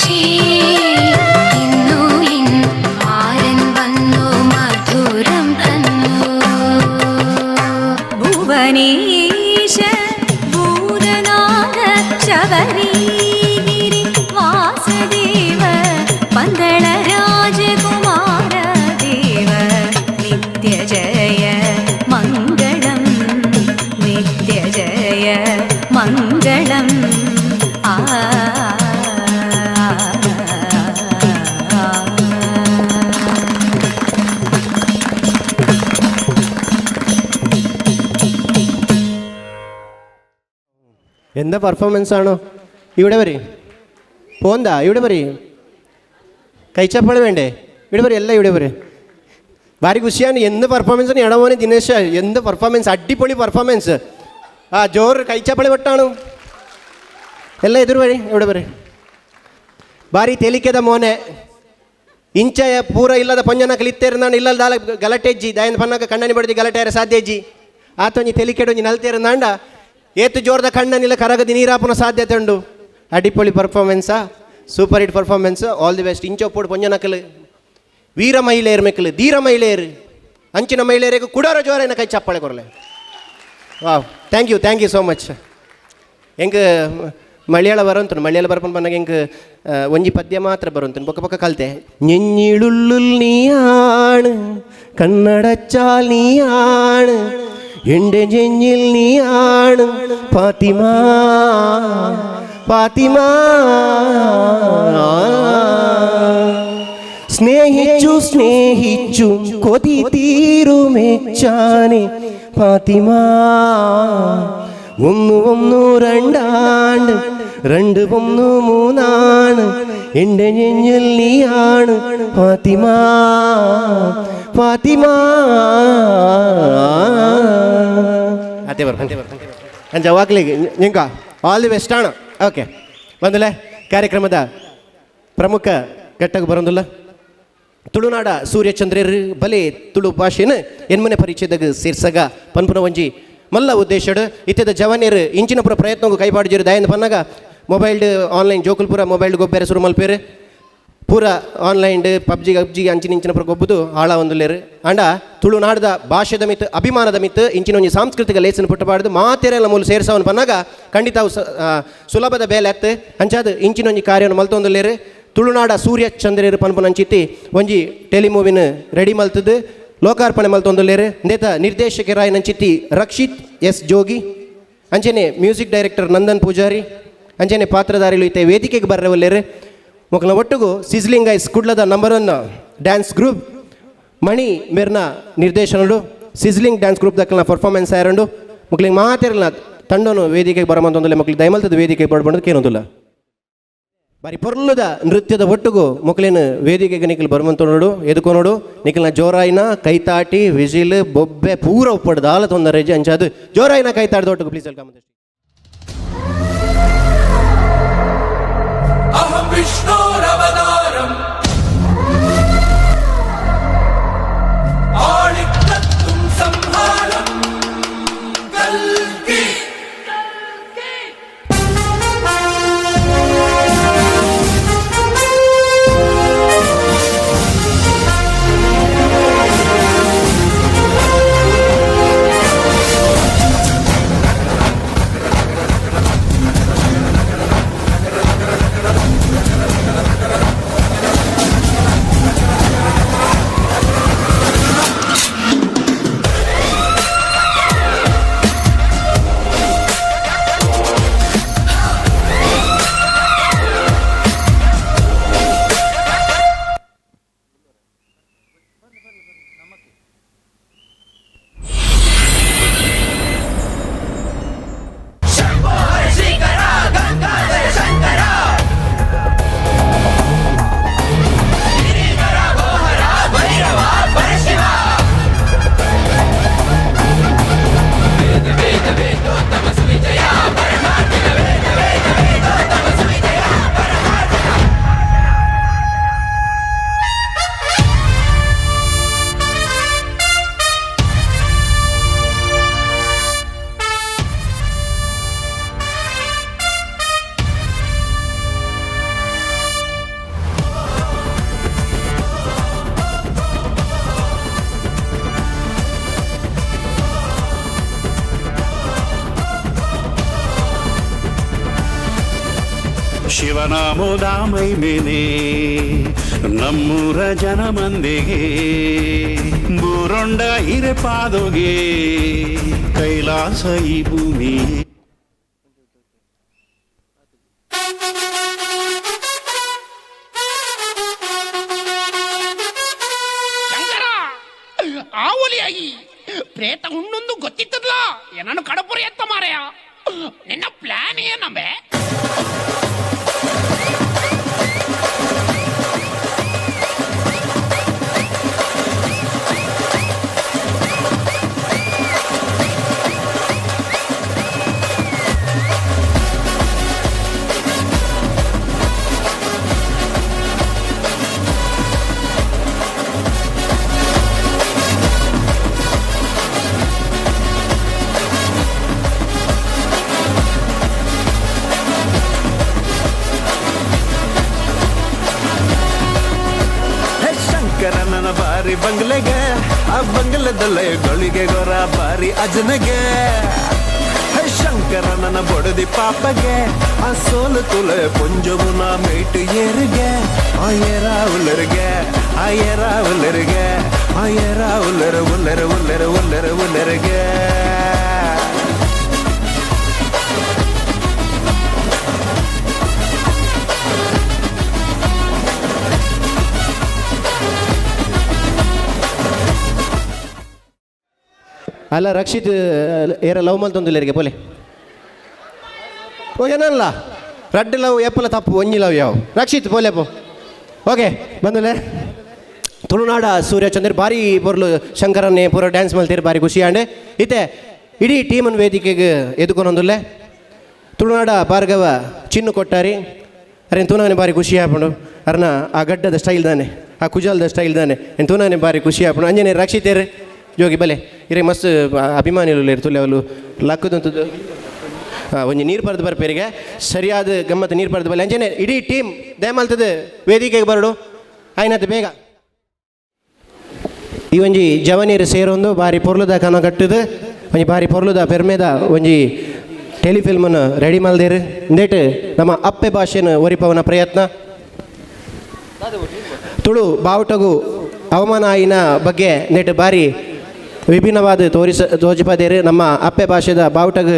S22: മഹേഷേ ഇന്നു ഇൻ മാരൻ വന്നു മധുരം തന്നു ഭുവനേശ ഭൂതനാഥ ശബരിഗിരി വാസുദേവ പന്തള രാജകുമാര ദേവ നിത്യജയ മംഗളം നിത്യജയ മംഗളം ആ.
S10: എന്താ പെർഫോമൻസ് ആണോ? ഇവിടെ വരെ പോന്താ, ഇവിടെ പറയും കൈച്ചപ്പാട് വേണ്ടേ? ഇവിടെ പറയും, എല്ലാം ഇവിടെ പറയും. ഭാരി ഖുഷിയാണ്. എന്ത് പെർഫോമൻസ് എടമോനെ ദിനേശ്, എന്ത് പെർഫോമൻസ്, അടിപൊളി പെർഫോമൻസ്. ആ ജോറ് കൈച്ചപ്പളി വെട്ടാണു ಎಲ್ಲ ಎದುರು ಬರಿ, ഇവിടെ ಬರಿ. ಭಾರಿ ತೇಲಿಕೆದ ಮೋನೆ ಇಂಚಯ ಪೂರ ಇಲ್ಲದ ಪಂಜನ ಕಲಿತೇರು ಇಲ್ಲದ ದಾಲ ಗಲಟೆಜ್ಜಿ ದಾಯನ ಪನ್ನಕ ಕಣ್ಣನಿ ಬಡ್ದಿ ಗಲಟೆಯರ ಸಾಧ್ಯಜ್ಜಿ ಆತೊಂಜಿ ತೆಲಿಕೆಡೊಂಜಿ ನಲ್ತೇರು ನಾಂಡ ಏತು ಜೋರದ ಕಣ್ಣನಿಲ್ಲ ಕರಗದಿ ನೀರಾಪುನ ಸಾಧ್ಯತೆ ಉಂಡು. ಅಡಿಪೊಳಿ ಪರ್ಫಾರ್ಮೆನ್ಸಾ, super hit performance, all the best. ಇಂಚೊಪ್ಪೋಡು ಪೊಂಜನಕಲು ವೀರ ಮಹಿಳೆಯರು ಮೆಕ್ಕಲು ಧೀರ ಮಹಿಳೆಯರು ಅಂಚಿನ ಮಹಿಳೆಯರಿಗೆ ಕುಡೋರ ಜೋರೇನ ಕೈ ಚಪ್ಪಾಳೆ ಕೊರಲೆ. Wow, thank you, thank you so much. ಎಂಕ್ ಮಲಯಾಳ ಬರೋಂತು, ಮಲಯಾಳ ಬರ್ಪನ್ ಬಂದಾಗ ಎಂಕ್ ಒಂಜಿ ಪದ್ಯ ಮಾತ್ರ ಬರೋಂತು, ಪೊಕ್ಕ ಪೊಕ್ಕ ಕಲ್ತೆ. ನೆഞ്ഞിಳುള്ളിൽ നീയാണ് കണ്ണടച്ചാൽ നീയാണ് എൻ്റെ നെഞ്ഞിൽ നീയാണ് ഫാത്തിമ ഫാത്തിമ. സ്നേഹിച്ചു സ്നേഹിച്ചു കൊതി തീരുമെച്ചാനെ ഫാത്തിമ. ഒന്ന് ഒന്ന് രണ്ടാണ് രണ്ട് ഒന്ന് മൂന്നാണ് എൻ്റെ നെഞ്ഞിൽ നീയാണ് ഫാത്തിമ ഫാത്തിമ. അതെ പറഞ്ഞു ಜವಾಕ್ಲಿಗೆ ನಿಂಕ ಆಲ್ the best ಅಣ್ಣ. ಓಕೆ ಬಂದಲ್ಲ ಕಾರ್ಯಕ್ರಮದ ಪ್ರಮುಖ ಘಟ್ಟಕ್ಕೆ ಬರೋದಿಲ್ಲ. ತುಳುನಾಡ ಸೂರ್ಯಚಂದ್ರರು ಬಲೆ ತುಳು ಭಾಷೆನ ಎನ್ಮನೆ ಪರಿಚಯದಾಗ ಸೇರ್ಸಗ ಪನ್ಪುನ ಒಂಜಿ ಮಲ್ಲ ಉದ್ದೇಶಡು ಇತ್ಯದ ಜವನಿಯರು ಇಂಚಿನಪುರ ಪ್ರಯತ್ನಗೂ ಕೈಪಾಡಿಜಿರು ದಯಂದ ಪನ್ನಾಗ ಮೊಬೈಲ್ಡ್ ಆನ್ಲೈನ್ ಜೋಕುಲ್ಪುರ ಮೊಬೈಲ್ಡ್ ಗೊಬ್ಬರ ಶುರು ಮಲ್ಪೇರು ಪೂರ ಆನ್ಲೈನ್ ಪಬ್ಜಿ ಗಬ್ಜಿ ಅಂಚಿನ ಇಂಚಿನಪುರ ಗೊಬ್ಬುದು ಆಳ ಒಂದುಲೇರು. ಅಂಡ ತುಳುನಾಡದ ಭಾಷೆದ ಮಿತ್ತು ಅಭಿಮಾನದ ಮಿತ್ತು ಇಂಚಿನ ಒಂಜಿ ಸಾಂಸ್ಕೃತಿಕ ಲೇಸನ ಪುಟ್ಟಬಾರ್ದು ಮಾತೆರೆಲ್ಲ ಮೂಲ ಸೇರ್ಸವನು ಪನ್ನಾಗ ಖಂಡಿತ ಅವು ಸುಲಭದ ಬೇಲೆ ಅತ್ತು ಅಂಚಾದ ಇಂಚಿನ ಒಂಜಿ ಕಾರ್ಯವನ್ನು ಮಲ್ತೊಂದುಲೇರು. ತುಳುನಾಡ ಸೂರ್ಯ ಚಂದ್ರರು ಪನ್ಪುನ ಅಂಚಿತಿ ಒಂಜಿ ಟೆಲಿಮೂವಿನ ರೆಡಿ ಮಲ್ತದ್ದು ಲೋಕಾರ್ಪಣೆ ಮಲ್ತೊಂದುಲ್ಲೇರು. ನೇತ ನಿರ್ದೇಶಕರಾಯನಂಚಿತಿ ರಕ್ಷಿತ್ ಎಸ್ ಜೋಗಿ, ಅಂಚನೆ ಮ್ಯೂಸಿಕ್ ಡೈರೆಕ್ಟರ್ ನಂದನ್ ಪೂಜಾರಿ, ಅಂಚನೆ ಪಾತ್ರಧಾರಿಲು ಇತ್ತೆ ವೇದಿಕೆಗೆ ಬರ್ರವಲ್ಲೇರು. ಮೊಕ್ಕಲ ಒಟ್ಟುಗು ಸಿಜ್ಲಿಂಗ್ ಐಸ್ ಕುಡ್ಲದ ನಂಬರ್ 1 ಡ್ಯಾನ್ಸ್ ಗ್ರೂಪ್ ಮಣಿ ಮೇರ್ನ ನಿರ್ದೇಶನಡು ಸಿಜ್ಲಿಂಗ್ ಡ್ಯಾನ್ಸ್ ಗ್ರೂಪ್ ದಕ್ಕಲ್ನ ಪರ್ಫಾರ್ಮೆನ್ಸ್ ಆಯರಂಡು ಮಕ್ಕಳಿಗೆ ಮಾತಿರಲ್ಲ ತಂಡನು ವೇದಿಕೆಗೆ ಬರಮಂತೊಂದಿಲ್ಲ ಮಕ್ಕಳಿಗೆ ದಯಮಲ್ತದ ವೇದಿಕೆಗೆ ಬರಬಂದು ಕೇನೊಂದಿಲ್ಲ. ಬಾರಿ ಪೊರ್ಲುದ ನೃತ್ಯದ ಒಟ್ಟುಗು ಮಕ್ಕಳೇನು ವೇದಿಕೆಗೆ ನಿಖಲ್ ಬರುವಂತ ನೋಡು ಎದುಕೊನೋಡು ನಿಖಲ್ನ ಜೋರಾಯಿನ ಕೈತಾಟಿ ವಿಜಿಲ್ ಬೊಬ್ಬೆ ಪೂರ ಒಪ್ಪಡ್ದು ಆಲ ತೊಂದರೆ ಅಂಚಾದು ಜೋರಾಯಿನ ಕೈತಾಡ್ದ ಒಟ್ಟುಗು ಪ್ಲೀಸ್ welcome.
S12: ಅಹಂ ವಿಷ್ಣೋರವತಾರಂ ಆಳಿಕ್ಕತ್ತುಂ ಸಂಹಾರಂ ಕಲ್ಕಿ.
S14: ಶಿವನಾಮೋದ ಮೈಮೇನೆ ನಮ್ಮೂರ ಜನ ಮಂದಿಗೆ ಬೂರೊಂಡ ಹಿರೆಪಾದೊಗೆ ಕೈಲಾಸ ಈ ಭೂಮಿ.
S16: ಶಂಕರ ಆವಲಿಯಾಗಿ ಪ್ರೇತ ಉಣ್ಣೊಂದು ಗೊತ್ತಿತ್ತದಲ್ಲ, ಏನನ್ನು ಕಡಪುರಿ ಎತ್ತ ಮಾರಾಯ. ನಿನ್ನ ಪ್ಲಾನ್ ಏನಂಬೆ?
S23: ಶಂಕರನ ಬಾರಿ ಬಂಗ್ಲೆಗೆ, ಆ ಬಂಗ್ಲೆದಲ್ಲೇ ಗಳಿಗೆ ಗೊರ ಬಾರಿ ಅಜನಗೆ. ಶಂಕರನ ಬೊಡದಿ ಪಾಪಗೆ, ಆ ಸೋಲು ತುಲೆ ಪೊಂಜವುನ ಮೇಟು ಏರಿಗೆ. ಆ ಏರ ಉಲ್ಲರಿಗೆ, ಆ ಏರ ಉಲ್ಲರಿಗೆ, ಆ ಏರ ಉಲ್ಲರ ಉಲ್ಲರ ಉಲ್ಲರ ಉಲ್ಲರ ಉಲ್ಲರಿಗೆ.
S10: ಅಲ್ಲ ರಕ್ಷಿತ್ ಏರ ಲವ್ ಮಲ್ತೊಂದುಲ್ಲೆರಿಗೆ ಪೋಲೆ ಓ ಏನಲ್ಲ ರಡ್ಡ್ ಲವ್ ಏಪಲ ತಪ್ಪು ಒಂಜಿ ಲವ್ ಯಾವ ರಕ್ಷಿತ್ ಪೋಲೆ ಪೋ. ಓಕೆ ಬಂದಲೆ ತುಳುನಾಡ ಸೂರ್ಯಚಂದ್ರ ಬಾರಿ ಪೊರ್ಲು ಶಂಕರನ್ನೇ ಪೂರ ಡ್ಯಾನ್ಸ್ ಮಲ್ತೀರಿ ಬಾರಿ ಖುಷಿ ಆಂಡೆ. ಇತ್ತೆ ಇಡೀ ಟೀಮನ್ ವೇದಿಕೆಗೆ ಎದುಕೊನೊಂದುಲ್ಲೆ ತುಳುನಾಡ ಭಾರ್ಗವ ಚಿನ್ನು ಕೊಟ್ಟಾರಿ ಅರೆ ತೂನಾನೆ ಬಾರಿ ಖುಷಿ ಆಪುಂಡು. ಅರ್ನ ಆ ಗಡ್ಡದ ಸ್ಟೈಲ್ ದಾನೆ, ಆ ಕುಜಾಲ್ದ ಸ್ಟೈಲ್ ದಾನೆ ಎನ್ ತೂನಾನೆ ಬಾರಿ ಖುಷಿ ಆಪುಂಡು. ಅಂಜನೆ ರಕ್ಷಿತೇರು ಜೋಗಿ ಬಲೆ ಇರೆ ಮಸ್ತ್ ಅಭಿಮಾನಿಲು ತುಲೆ ಅವಲು ಲಕ್ಕದಂಥದ್ದು ಒಂಜಿ ನೀರು ಪರ್ದು ಬರ್ಪೇರಿಗೆ ಸರಿಯಾದ ಗಮ್ಮತ್ತು ನೀರು ಪರ್ದು ಬಲೆ. ಅಂಜನೆ ಇಡೀ ಟೀಮ್ ದಯಮಲ್ತದೆ ವೇದಿಕೆಗೆ ಬರಡು ಆಯ್ನತ್ತೆ ಬೇಗ. ಈ ಒಂಜಿ ಜವನೀರು ಸೇರೊಂದು ಬಾರಿ ಪೊರ್ಲುದ ಕನ ಕಟ್ಟುದು ಒಂಜಿ ಬಾರಿ ಪೊರ್ಲುದ ಪೆರ್ಮೆದ ಒಂಜಿ ಟೆಲಿಫಿಲ್ಮನ್ನು ರೆಡಿ ಮಲ್ದೇರು. ಇಂದೇಟ್ ನಮ್ಮ ಅಪ್ಪೆ ಭಾಷೆನ ಒರಿಪವನ ಪ್ರಯತ್ನ. ತುಳು ಬಾವುಟಗು ಅವಮಾನ ಆಯಿನ ಬಗ್ಗೆ ನೆಟ್ ಬಾರಿ ವಿಭಿನ್ನವಾದ ತೋಜಿಪದೇರು. ನಮ್ಮ ಅಪ್ಪೆ ಭಾಷೆದ ಬಾವುಟಗು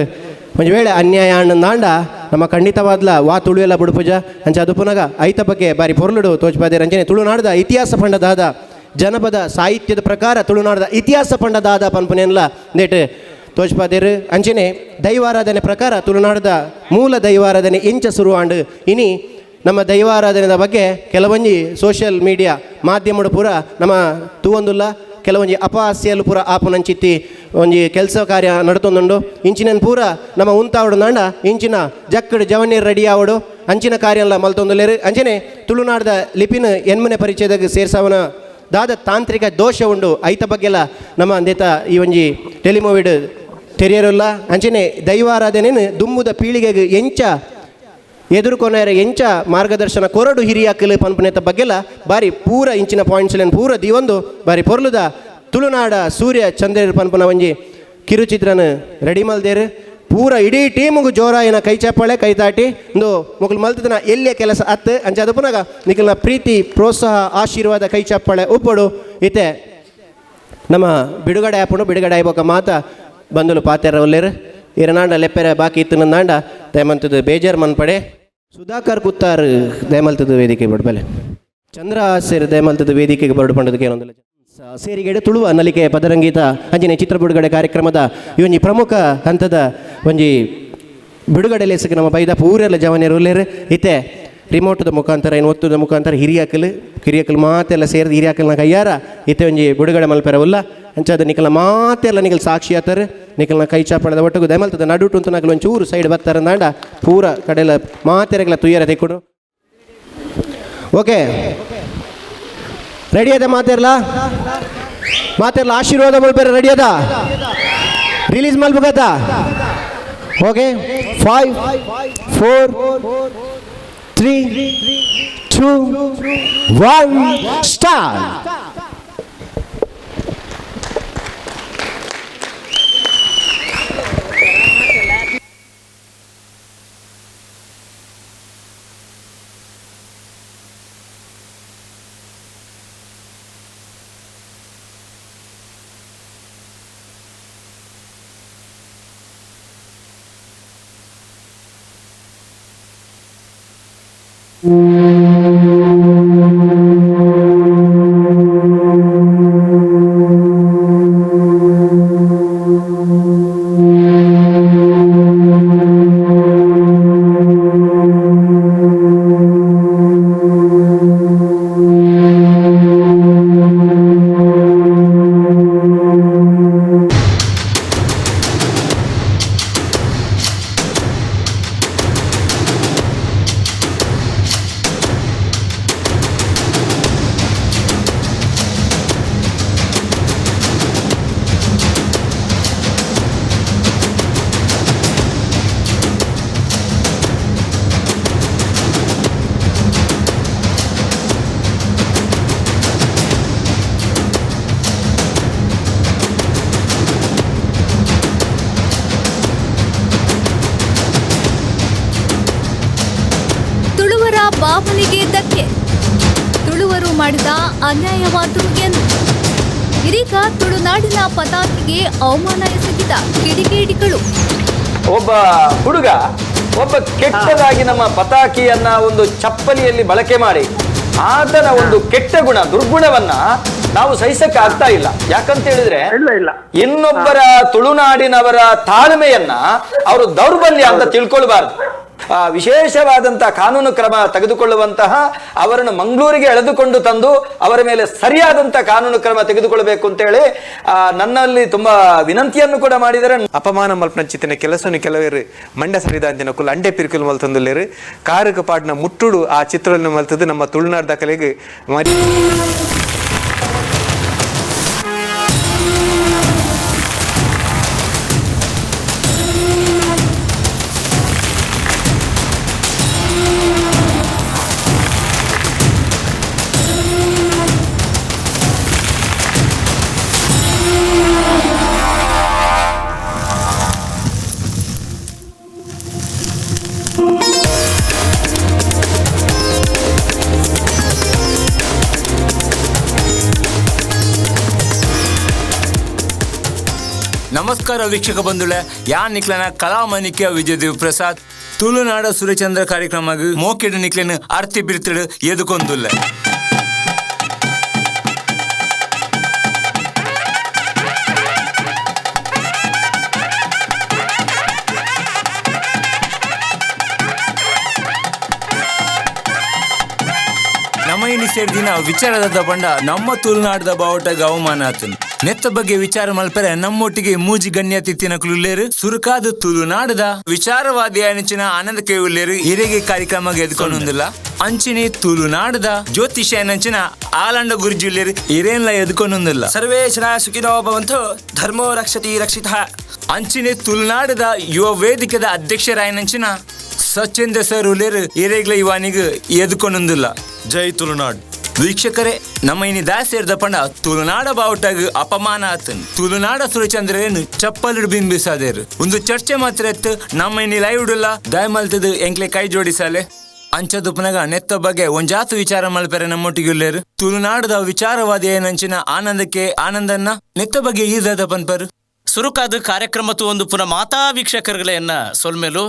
S10: ಒಂಜಿ ವೇಳೆ ಅನ್ಯಾಯ ಅಣ್ಣಂದಾಂಡ ನಮ್ಮ ಖಂಡಿತವಾದ್ಲ ವಾ ತುಳುವೆಲ್ಲ ಬುಡುಪುಜ ಅಂಚ ಅದು ಪುನಗ ಐತ ಬಗ್ಗೆ ಬಾರಿ ಪೊರ್ಲುಡು ತೋಜಿಪದೇರು. ಅಂಚನೆ ತುಳುನಾಡದ ಇತಿಹಾಸ ಪಂಡದಾದ ಜನಪದ ಸಾಹಿತ್ಯದ ಪ್ರಕಾರ ತುಳುನಾಡದ ಇತಿಹಾಸ ಪಂಡದಾದ ಪನ್ಪುನೆಲ್ಲ ನೆಟ್ ತೋಜ್ಪಾದೇರು. ಅಂಚನೆ ದೈವಾರಾಧನೆ ಪ್ರಕಾರ ತುಳುನಾಡದ ಮೂಲ ದೈವಾರಾಧನೆ ಎಂಚ ಸುರುವಾಂಡು. ಇನಿ ನಮ್ಮ ದೈವಾರಾಧನೆದ ಬಗ್ಗೆ ಕೆಲವೊಂಜಿ ಸೋಷಿಯಲ್ ಮೀಡಿಯಾ ಮಾಧ್ಯಮಡು ಪೂರ ನಮ್ಮ ತೂವೊಂದುಲ್ಲ ಕೆಲವೊಂಜಿ ಅಪಹಾಸ್ಯಲು ಪೂರ ಆಪುನಂಚಿತ್ತಿ ಒಂಜಿ ಕೆಲಸ ಕಾರ್ಯ ನಡತೊಂದುಂಡು. ಇಂಚಿನ ಪೂರ ನಮ್ಮ ಉಂತಾವಡು ನಾಂಡ ಇಂಚಿನ ಜಕ್ಕಡು ಜವನೀರು ರೆಡಿ ಆವಡು ಅಂಚಿನ ಕಾರ್ಯಲ್ಲ ಮಲ್ತೊಂದುಲ್ಲೇರು. ಅಂಚನೆ ತುಳುನಾಡದ ಲಿಪಿನ ಎನ್ಮನೆ ಪರಿಚಯದಾಗ ಸೇರ್ಸಾವನ ದಾದ ತಾಂತ್ರಿಕ ದೋಷ ಉಂಡು ಐತ ಬಗ್ಗೆಲ್ಲ ನಮ್ಮ ಅಂದೇತ ಈ ಒಂಜಿ ಟೆಲಿಮೂವಿಡ್ ತೆರಿಯರುಲ್ಲ. ಅಂಚನೆ ದೈವಾರಾಧನೆನು ದುಂಬುದ ಪೀಳಿಗೆಗೆ ಎಂಚ ಎದುರುಕೊನೆರ ಎಂಚ ಮಾರ್ಗದರ್ಶನ ಕೊರಡು ಹಿರಿಯಾಕಲು ಪನ್ಪುನೆತ ಬಗ್ಗೆಲ್ಲ ಬಾರಿ ಪೂರ ಇಂಚಿನ ಪಾಯಿಂಟ್ಸ್ಲೇನು ಪೂರ ದಿವೊಂದು ಬಾರಿ ಪೊರ್ಲುದ ತುಳುನಾಡ ಸೂರ್ಯ ಚಂದ್ರ ಪನ್ಪುನ ಒಂಜಿ ಕಿರುಚಿತ್ರನ ರೆಡಿ ಮಲ್ದೇರು. ಪೂರ ಇಡೀ ಟೀಮುಗು ಜೋರಾಯಿನ ಕೈ ಚಪ್ಪಾಳೆ ಕೈತಾಟಿ ಇಂದು ಮೊಗಲು ಮಲ್ತದನ ಎಲ್ಲಿಯ ಕೆಲಸ ಅತ್ತು ಅಂಚ ಅದು ಪುನಗ ನಿಖಲ್ನ ಪ್ರೀತಿ ಪ್ರೋತ್ಸಾಹ ಆಶೀರ್ವಾದ ಕೈ ಚಪ್ಪಾಳೆ ಉಪ್ಪಡು. ಇತ್ತೆ ನಮ್ಮ ಬಿಡುಗಡೆ ಆಪುಂಡು. ಬಿಡುಗಡೆ ಆಯ್ಬೋಕ ಮಾತ ಬಂದಲು ಪಾತೆರ ಒಲ್ಲೇರು ಇರನಾಂಡ ಲೆಪ್ಪೆರೆ ಬಾಕಿ ಇತ್ತು ನಂದಾಂಡ ದಯಮಂತದ್ದು ಬೇಜಾರು ಮನ್ಪಡೆ. ಸುಧಾಕರ್ ಕುತ್ತಾರ್ ದಯಮಲ್ತದ ವೇದಿಕೆ ಬಡಬಲೆ ಚಂದ್ರ ಸೇರಿ ದಯಮಲ್ತದ ವೇದಿಕೆಗೆ ಬರಡು ಪಂಡದಕ್ಕೆ ಏನೊಂದಿಲ್ಲ ಸೇರಿಗೆಡೆ ತುಳುವ ನಲಿಕೆ ಪದರಂಗೀತ ಅಂಜಿನ ಚಿತ್ರ ಬಿಡುಗಡೆ ಕಾರ್ಯಕ್ರಮದ ಈ ಒಂಜಿ ಪ್ರಮುಖ ಹಂತದ ಒಂಜಿ ಬಿಡುಗಡೆ ಲೇಸಕ್ಕೆ ನಮ್ಮ ಬೈದ ಪೂರೆಲ್ಲ ಜವನಿಯರು ಉಲ್ಲೇರು. ಇತ್ತೆ ರಿಮೋಟದ ಮುಖಾಂತರ ಏನು ಒತ್ತುದ ಮುಖಾಂತರ ಹಿರಿಯಾಕಲು ಕಿರಿಯಕಲು ಮಾತೆಲ್ಲ ಸೇರಿದ ಹಿರಿಯಾಕಲ್ನ ಕೈಯಾರ ಇತ್ತೆ ಒಂಜಿ ಬಿಡುಗಡೆ ಮಲ್ಪೆರ ಉಲ್ಲ. ಅಂಚಾದ ನಿಕಲ್ನ ಮಾತೆಲ್ಲ ನಿಕಲ್ ಸಾಕ್ಷಿ ಆತಾರೆ ನಿಕಲ್ನ ಕೈ ಚಾಪಣದ ಒಟ್ಟುಗು ದಯಮಲ್ತದ ನಡುಟು ಅಂತ ನಕಲು ಒಂಚೂರು ಸೈಡ್ ಬರ್ತಾರೆ ನಾಂಡ ಪೂರ ಕಡೆಲ್ಲ ಮಾತೆರೆಗಳ ತುಯ್ಯರ ತೆಕ್ಕೊಡು. ಓಕೆ ರೆಡಿ ಅದ ಮಾತೆರ್ಲ ಮಾತೆರ್ಲ ಆಶೀರ್ವಾದ ಮಲ್ಪೆರ ರೆಡಿ ಅದ ರಿಲೀಸ್ ಮಲ್ಪಗತ್ತ. Okay 5 4 3 2 1 start.
S11: ಭಾವನೆಗೆ ಧಕ್ಕೆ, ತುಳುವರು ಮಾಡಿದ ಅನ್ಯಾಯವಾತು ಎಂದು ಇದೀಗ ತುಳುನಾಡಿನ ಪತಾಕೆಗೆ ಅವಮಾನ ಎಸಗಿದ ಕಿಡಿಗೇಡಿಗಳು.
S17: ಒಬ್ಬ ಹುಡುಗ ಒಬ್ಬ ಕೆಟ್ಟದಾಗಿ ನಮ್ಮ ಪತಾಕಿಯನ್ನ ಒಂದು ಚಪ್ಪಲಿಯಲ್ಲಿ ಬಳಕೆ ಮಾಡಿ ಆತನ ಒಂದು ಕೆಟ್ಟ ಗುಣ ದುರ್ಗುಣವನ್ನ ನಾವು ಸಹಿಸಕ್ಕೆ ಆಗ್ತಾ ಇಲ್ಲ. ಯಾಕಂತ ಹೇಳಿದ್ರೆ ಇನ್ನೊಬ್ಬರ ತುಳುನಾಡಿನವರ ತಾಳ್ಮೆಯನ್ನ ಅವರು ದೌರ್ಬಲ್ಯ ಅಂತ ತಿಳ್ಕೊಳ್ಬಾರ್ದು. ವಿಶೇಷವಾದಂತಹ ಕಾನೂನು ಕ್ರಮ ತೆಗೆದುಕೊಳ್ಳುವಂತಹ ಅವರನ್ನು ಮಂಗಳೂರಿಗೆ ಎಳೆದುಕೊಂಡು ತಂದು ಅವರ ಮೇಲೆ ಸರಿಯಾದಂತಹ ಕಾನೂನು ಕ್ರಮ ತೆಗೆದುಕೊಳ್ಳಬೇಕು ಅಂತ ಹೇಳಿ ನನ್ನಲ್ಲಿ ತುಂಬಾ ವಿನಂತಿಯನ್ನು ಕೂಡ ಮಾಡಿದರೆ.
S18: ಅಪಮಾನ ಮಲ್ಪನಂಚಿತ್ತಿನ ಕೆಲಸನು ಕೆಲವರು ಮಂಡ ಸರಿದಾಂತಿನ ಕುಲ್ ಅಂಡೆ ಪಿರಿಕುಲ್ ಮಲ್ತಂದುಲ್ಲೇರು ಕಾರಕ ಪಾಡ್ನ ಮುಟ್ಟುಡು ಆ ಚಿತ್ರವನ್ನು ಮಲ್ತದ್ದು ನಮ್ಮ ತುಳುನಾಡ ಕಲೆಗೆ ಮರಿ.
S19: ನಮಸ್ಕಾರ ವೀಕ್ಷಕ ಬಂಧುಳೆ, ಯಾನ್ ನಿಕ್ಲನ ಕಲಾಮನಿಕೆ ವಿಜಯದೇವ್ ಪ್ರಸಾದ್ ತುಳುನಾಡ ಸೂರ್ಯಚಂದ್ರ ಕಾರ್ಯಕ್ರಮ ಮೋಕೆಡ್ ನಿಕ್ಲನ ಅರ್ತಿ ಬಿರ್ತಡು ಎದುಕೊಂದುಲ್ಲ. ನಮ್ಮ ಇನಿ ಸೇರ್ದಿನ ವಿಚಾರದ ಬಂಡ ನಮ್ಮ ತುಳುನಾಡದ ಬಾವುಟಗ ಅವಮಾನ ಆತನು. ನೆತ್ತ ಬಗ್ಗೆ ವಿಚಾರ ಮಲ್ಪರೆ ನಮ್ಮೊಟ್ಟಿಗೆ ಮೂಜಿ ಗಣ್ಯ ತಿತ್ತಿನ ಕುಲುಲ್ಲೇರು ಸುರುಕಾದ ತುಳುನಾಡದ ವಿಚಾರವಾದಿ ಅನಚಿನ ಆನಂದ ಕೇವುಲ್ಲೇರು ಹಿರೇಗೆ ಕಾರ್ಯಕ್ರಮ ಎದ್ಕೊಂಡೊಂದಿಲ್ಲ. ಅಂಚಿನಿ ತುಳುನಾಡದ ಜ್ಯೋತಿಷ್ಯ ನಂಚಿನ ಆಲಂಡ ಗುರುಜುಲ್ಲೇರು ಹಿರೇನ್ಲ ಎದ್ಕೊಂಡೊಂದಿಲ್ಲ.
S24: ಸರ್ವೇ ಜನ ಸುಖಿನೋ ಭವಂತು, ಧರ್ಮೋ ರಕ್ಷತಿ ರಕ್ಷಿತಃ.
S19: ಅಂಚಿನಿ ತುಳುನಾಡದ ಯುವ ವೇದಿಕೆದ ಅಧ್ಯಕ್ಷರಾಯನಂಚಿನ ಸಚೇಂದ್ರ ಸರ್ ಉಲ್ಲೇರು ಹಿರೇಗ್ಲ ಇವಾನಿಗ ಎದ್ಕೊಂಡೊಂದಿಲ್ಲ.
S24: ಜೈ ತುಳುನಾಡ್.
S19: ವೀಕ್ಷಕರೇ, ನಮ್ಮ ಇನಿ ದಾಸೇರ್ದ ಪಂಡ ತುಳುನಾಡ ಬಾವುಟಾಗ ಅಪಮಾನ ಆತನ್ ತುಳುನಾಡ ಸೂರ್ಯಚಂದ್ರೇನು ಚಪ್ಪಲಿಡು ಬಿಂಬಿಸಾದೇರು ಒಂದು ಚರ್ಚೆ ಮಾತ್ರ ಎತ್ತು ನಮ್ಮ ಇನಿ ಲೈವ್ ಇಡುಲ್ಲ ದಯಮಲ್ತದು ಎಂಕ್ಲೆ ಕೈ ಜೋಡಿಸಾಲೆ ಅಂಚದುಪ್ಪನಗ ನೆತ್ತ ಬಗ್ಗೆ ಒಂಜಾತು ವಿಚಾರ ಮಲ್ಪೆರೆ ನಮ್ಮೊಟ್ಟಿಗೆ ತುಳುನಾಡದ ವಿಚಾರವಾದಿ ಏನಂಚಿನ ಆನಂದಕ್ಕೆ ಆನಂದನ್ನ ನೆತ್ತ ಬಗ್ಗೆ ಈದಾದ ಪನ್ಪರು
S13: ಸುರುಕಾದ ಕಾರ್ಯಕ್ರಮತ್ತು ಒಂದು ಪುನಃ ಮಾತಾ ವೀಕ್ಷಕರುಗಳನ್ನ ಸೊಲ್ಮೇಲು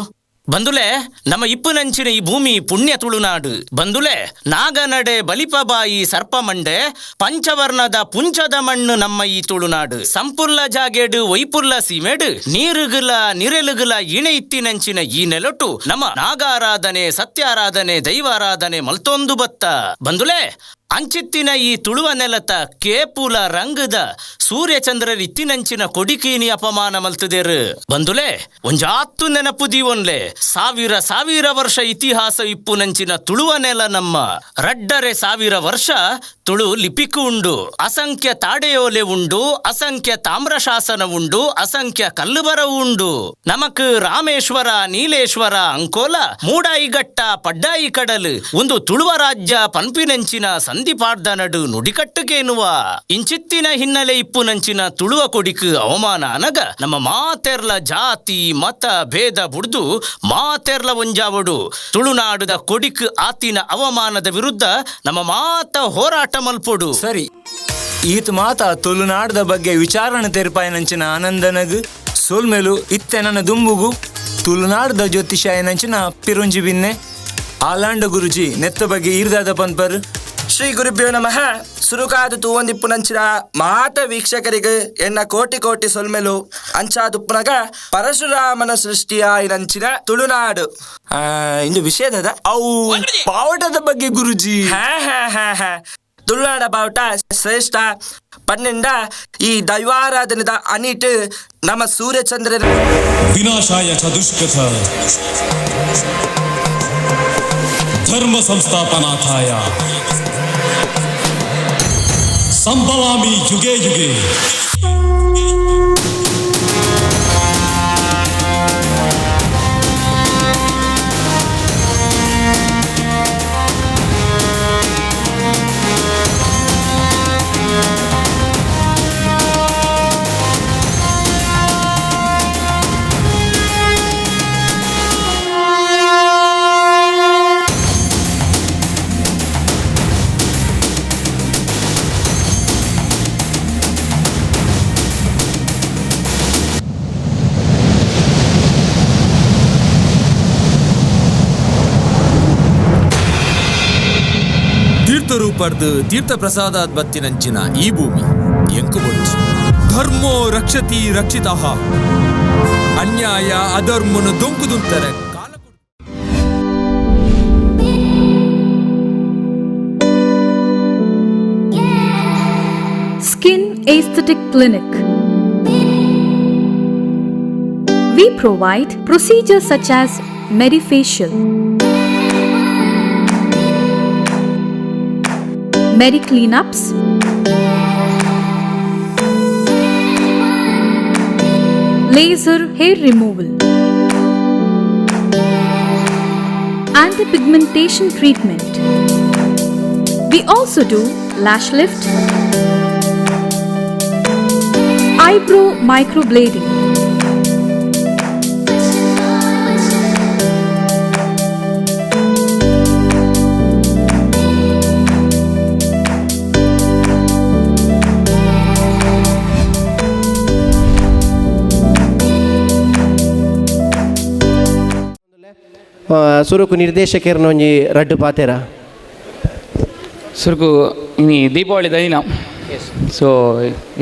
S13: ಬಂದುಲೆ ನಮ್ಮ ಇಪ್ಪುನಂಚಿನ ಈ ಭೂಮಿ ಪುಣ್ಯ ತುಳುನಾಡು. ಬಂದುಲೆ ನಾಗನಡೆ ಬಲಿಪಬಾಯಿ ಸರ್ಪಮಂಡೆ ಪಂಚವರ್ಣದ ಪುಂಚದ ಮಣ್ಣು ನಮ್ಮ ಈ ತುಳುನಾಡು. ಸಂಪುಲ್ಲ ಜಾಗೇಡು ವೈಪುಲ್ಲ ಸೀಮೆಡು ನೀರುಗುಲ ನಿರೆಲುಗುಲ ಇಣೆ ಇತ್ತಿನಂಚಿನ ಈ ನೆಲೊಟ್ಟು ನಮ್ಮ ನಾಗಾರಾಧನೆ ಸತ್ಯಾರಾಧನೆ ದೈವಾರಾಧನೆ ಮಲ್ತೊಂದು ಬತ್ತ. ಬಂದುಲೆ ಅಂಚಿತ್ತಿನ ಈ ತುಳುವ ನೆಲತ ಕೇಪುಲ ರಂಗದ ಸೂರ್ಯಚಂದ್ರರ್ ಇತ್ತಿನಂಚಿನ ಕೊಡಿಕೀನಿ ಅಪಮಾನ ಮಲ್ತದೇರು. ಬಂದುಲೆ ಒಂಜಾತ್ತು ನೆನಪು ದೀವೊನ್ಲೆ ಸಾವಿರ ಸಾವಿರ ವರ್ಷ ಇತಿಹಾಸ ಇಪ್ಪುನಂಚಿನ ತುಳುವ ನೆಲ ನಮ್ಮ. 2,500 ವರ್ಷ ತುಳು ಲಿಪಿಕು ಉಂಡು, ಅಸಂಖ್ಯ ತಾಡೆಯೋಲೆ ಉಂಡು, ಅಸಂಖ್ಯ ತಾಮ್ರಶಾಸನ ಉಂಡು, ಅಸಂಖ್ಯ ಕಲ್ಲುಬರವು ಉಂಡು. ನಮಕ್ ರಾಮೇಶ್ವರ ನೀಲೇಶ್ವರ ಅಂಕೋಲ ಮೂಡಾಯಿಘಟ್ಟ ಪಡ್ಡಾಯಿ ಕಡಲು ಒಂದು ತುಳುವ ರಾಜ್ಯ ಪನ್ಪಿನಂಚಿನ ಸಂಧಿಪಾಡ್ದ ನಡು ನುಡಿಕಟ್ಟುಕೇನುವ ಇಂಚಿತ್ತಿನ ಹಿನ್ನೆಲೆ ಇಪ್ಪುನಂಚಿನ ತುಳುವ ಕೊಡಿಕು ಅವಮಾನ ಅನಗ ನಮ್ಮ ಮಾತೆರ್ಲ ಜಾತಿ ಮತ ಭೇದ ಬುಡ್ದು ಮಾತೆರ್ಲ ಒಂಜಾವಡು. ತುಳುನಾಡುದ ಕೊಡಿಕು ಆತಿನ ಅವಮಾನದ ವಿರುದ್ಧ ನಮ್ಮ ಮಾತ ಹೋರಾಟ ಮಲ್ಪೊಡು.
S19: ಸರಿ, ಈತ ಮಾತ ತುಳುನಾಡದ ಬಗ್ಗೆ ವಿಚಾರಣೆ ತೆರಪಾಯನಂಚಿನ ಆನಂದನಗು ಸೋಲ್ಮೇಲು ಇತ್ತೆ ನನ್ನ ದುಂಬುಗು ತುಳುನಾಡದ ಜ್ಯೋತಿಷಾಯನಂಚಿನ ಪಿರುಂಜಿ ಬಿನ್ನೆ ಆಲಾಂಡ ಗುರುಜಿ ನೆತ್ತ ಬಗ್ಗೆ ಈರ್ದಾದ ಪನ್ಪರ್.
S24: ಶ್ರೀ ಗುರುಭ್ಯೋ ನಮಃ. ಸುರುಕಾದ ತೂವಂದಿಪ್ಪುನಂಚಿನ ಮಾತ ವೀಕ್ಷಕರಿಗೆ ಎನ್ನ ಕೋಟಿ ಕೋಟಿ ಸೊಲ್ಮೆಲು. ಅಂಚಾದುಪ್ಪುನಗ ಪರಶುರಾಮನ ಸೃಷ್ಟಿಯಾಯಿನಂಚಿನ ತುಳುನಾಡು ಇಂದು ವಿಷಯದ
S19: ಅವು ಬಾವುಟದ ಬಗ್ಗೆ ಗುರುಜಿ.
S24: ಹಾ ಹಾ ಹಾ ಹಾ ತುಳುನಾಡ ಬಾವುಟ ಶ್ರೇಷ್ಠ ಪನ್ನೆಂಡ ಈ ದೈವಾರಾಧನೆದ ಅನಿಟ್ ನಮ್ಮ ಸೂರ್ಯಚಂದ್ರನ
S3: ವಿನಾಶಾಯ ಚ ದುಷ್ಕೃತ ಧರ್ಮ ಸಂಸ್ಥಾಪನಾಥಾಯ ಸಂಭವಾಮಿ ಯುಗೆ ಯುಗೆ.
S6: ತೀರ್ಥರೂಪರ್ದು ತೀರ್ಥ ಪ್ರಸಾದಾದ್ ಬತ್ತಿನಂಚಿನ ಈ ಭೂಮಿ ಎಂಕು ಬೊಡ್ಚಿ. ಧರ್ಮೋ ರಕ್ಷತಿ ರಕ್ಷಿತಃ. ಅನ್ಯಾಯ ಅಧರ್ಮನು ದೊಂಕುದುಂತಾರೆ.
S11: Skin Aesthetic Clinic. We provide procedures such as Medifacial, Medi cleanups, laser hair removal, anti-pigmentation treatment. We also do lash lift, eyebrow microblading.
S10: ಸುರುಕು ನಿರ್ದೇಶಕರನ್ನ ಒಂಜಿ ರಡ್ಡು ಪಾತೆರ.
S20: ಸುರುಕು ಇನಿ ದೀಪಾವಳಿ ದಿನ. ಸೊ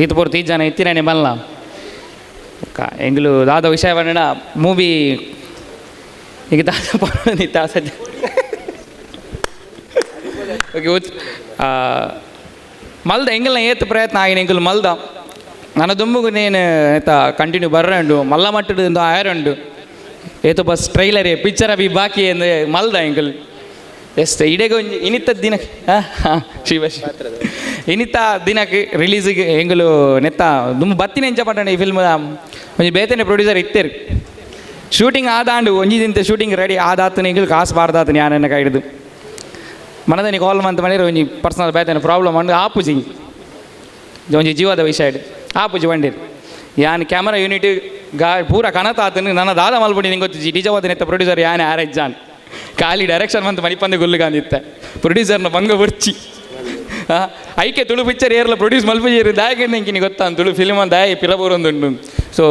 S20: ಈತ ಪೊರ್ತು ಈ ಜನ ಇತ್ತಿನೇ ಬಲ್ಲ ಎಂಗ್ಲು ದಾದ ವಿಷಯ ಪಂಡ ಮೂವಿ ಈಗ ದಾದ ಪಂಡ ಸದ್ಯ ಓಕೆ ಮಲ್ದ ಎಂಗಲ್ನ ಏತ್ ಪ್ರಯತ್ನ ಆಗಿನ ಎಂಕುಲು ಮಲ್ದ ನನ್ನ ದುಂಬುಗು ನೇನು ಏತ ಕಂಟಿನ್ಯೂ ಬರ್ರಂಡು ಮಲ್ಲ ಮಟ್ಟದ ಆಯರಂಡು ಏತೋ bus trailer picture Abhi ಬಾಕಿ ಎಂದು ಮಲ್ದ ಎಂಕುಲು ಎಸ್ ಇಡೀಗ ಒಂಜಿ ಇನಿತ ದಿನಕ್ಕೆ ಶಿವ ಇನಿತ ದಿನಕ್ಕೆ ರಿಲೀಸಿಗೆ ಎಂಗುಲು ನೆತ್ತ ದುಂಬು ಬತ್ತಿನ ಎಂಚ ಪಟ್ಟಣ ಈ ಫಿಲ್ಮ್ ಒಂಜಿ ಬೇತನೆ ಪ್ರೊಡ್ಯೂಸರ್ ಇತ್ತೇರು ಶೂಟಿಂಗ್ ಆದಾಂಡು ಒಂಜಿ ದಿನ ಶೂಟಿಂಗ್ ರೆಡಿ ಆದಾತನ ಎಂಗುಲು ಕಾಸು ಬಾರ್ದಾತನ ಯಾನನ್ನ ಕೈ ಹಿಡಿದು ಮನದನಿ ಕಾಲ್ ಮಂತ್ ಮನೇರು ಒಂಜಿ ಪರ್ಸನಲ್ ಬೇತನೆ ಪ್ರಾಬ್ಲಮ್ ಅಂಡು ಆಪುಜಿ ಒಂಜಿ ಜೀವದ ವಿಷಯ ಆಪುಜಿ ಬಂಡಿರು ಯಾನ್ ಕ್ಯಾಮರಾ ಯೂನಿಟ್ ಗಾ ಪೂರ ಕನತಾತನು ನನ್ನ ದಾದ ಮಲ್ಪುಡಿ ನಿಂಗೆ ಗೊತ್ತಿಜ್ಜಿ ನಿಜವಾದ ನೆತ್ತ ಪ್ರೊಡ್ಯೂಸರ್ ಯಾನೆ ಆರ್ ಜಾನ್ ಖಾಲಿ ಡೈರೆಕ್ಷನ್ ಮಂತ್ ಮನಿಪಂದೆ ಗುಲ್ಲು ಪ್ರೊಡ್ಯೂಸರ್ನ ಬಂಗ ಬರ್ಚಿ ಐಕೆ ತುಳು ಪಿಕ್ಚರ್ ಏರ್ಲ ಪ್ರೊಡ್ಯೂಸ್ ಮಲ್ಪುಜೇರು ದಾಯಕ ನಿಂಗೆ ಗೊತ್ತಾ ತುಳು ಫಿಲ್ಮ್ ದಾಯ ಪಿರಬೂರೊಂದುಂಡು. ಸೊ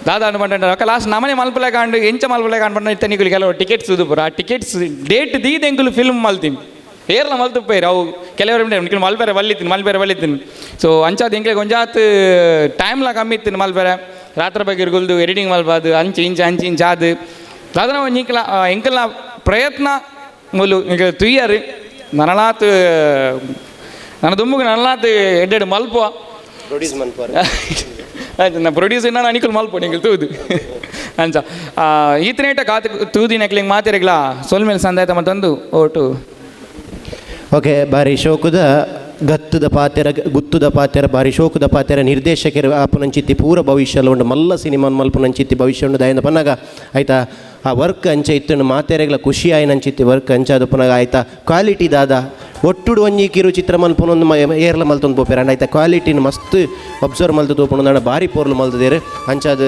S20: ದಾದ ಅನ್ಪಂಡ ఒక ಲಾಸ್ಟ್ ನಮನೆ ಮಲ್ಪಲೆ ಕಾಂಡು ಎಂಚ ಮಲ್ಪಲೆ ಕಾಂಡು ಇತ್ತ ನಿಗುಲು ಕೆಲವು ಟಿಕೆಟ್ಸ್ ಪೂರ ಆ ಟಿಕೆಟ್ಸ್ ಡೇಟ್ ದೀದ ಎಂಕುಲು ಫಿಲ್ಮ್ ಮಲ್ತೀನಿ ಏರ್ಲ ಮಲ್ತುಪ್ಪೇರು ಅವು ಕೆಲವರು ನಿಕುಲು ಮಲ್ಪೆರೆ ಬಲ್ಲಿತೀನಿ ಮಲ್ಪೆರೆ ಬಲ್ಲಿತೀನಿ. ಸೊ ಅಂಚಾದ ಎಂಕ್ಲೆ ಕೊಂಜಾತ್ ಟೈಮ್ಲ ಕಮ್ಮಿ ಇತ್ತು ಮಲ್ಪೆರೆ ರಾತ್ರಿ ಬಗ್ಗೆ ಗುಲ್ದು ಎಡಿಟಿಂಗ್ ಮಲ್ಪಾದು ಅಂಚು ಇಂಚು ಅಂಚು ಇಂಚು ಅದು ದಾದನ ಒಂಜಿ ಇಂಕಲ ಎಂಕಲ್ನ ಪ್ರಯತ್ನ ಮುಲು ಇಂಕ ತುಯ್ಯರು ನನಲಾತ್ ನನ್ನ ದುಂಬುಗು ನನಲಾತ್ ಎಡ್ಡೆಡ್ ಮಲ್ಪುವ
S10: ಪ್ರೊಡ್ಯೂಸ್ ಮನ್ಪುವ
S20: ಆಯ್ತು ನಾ ಪ್ರೊಡ್ಯೂಸ್ ನಾನು ಅನಿಕಲ್ ಮಲ್ಪು ನಿಂಗೆ ತೂದು ಅಂಚ ಈತನೇಟ ಕಾತು ತೂದಿ ನೆಕ್ಲಿಂಗ್ ಮಾತಿರಗ್ಲ ಸೊಲ್ಮೇಲೆ ಸಂದಾಯ್ತ ಮತ್ತೊಂದು ಓಟು.
S10: ಓಕೆ ಬಾರಿ ಶೋಕುದ ಗತ್ತದ ಪಾತೆರ ಗುತ್ತುದ ಪಾತೆರ ಬಾರಿ ಶೋಕುದ ಪಾತೆರ ನಿರ್ದೇಶಕರು ಆಪುನಂಚಿತ್ತಿ ಪೂರ ಭವಿಷ್ಯ ಉಂಡು ಮಲ್ಲ ಸಿನಿಮಾ ಮಲ್ಪುನಂಚಿತ್ತಿ ಭವಿಷ್ಯ ಉಂಡು ದಯನ ಪನ್ನಗ ಆಯ್ತಾ ಆ ವರ್ಕ್ ಅಂಚೆ ಇತ್ತು ಮಾತೆರೆಗ್ಲ ಖುಷಿ ಆಯ್ನಂಚಿತ್ತಿ ವರ್ಕ್ ಅಂಚಾದ ಪುನಗ ಆಯ್ತಾ ಕ್ವಾಲಿಟಿ ದಾದ ಒಟ್ಟುಡು ಒಂಜಿ ಕಿರು ಚಿತ್ರ ಮಲ್ಪುನೊಂದು ಏರ್ಲ ಮಲ್ತೊಂದು ಪೋಪೇರು ಅಂಡ್ ಆಯ್ತಾ ಕ್ವಾಲಿಟಿನ ಮಸ್ತ್ ಅಬ್ಸರ್ವ್ ಮಲ್ತು ತೋಪುನ ಬಾರಿ ಪೋರ್ಲು ಮಲ್ತದೇರು ಅಂಚಾದ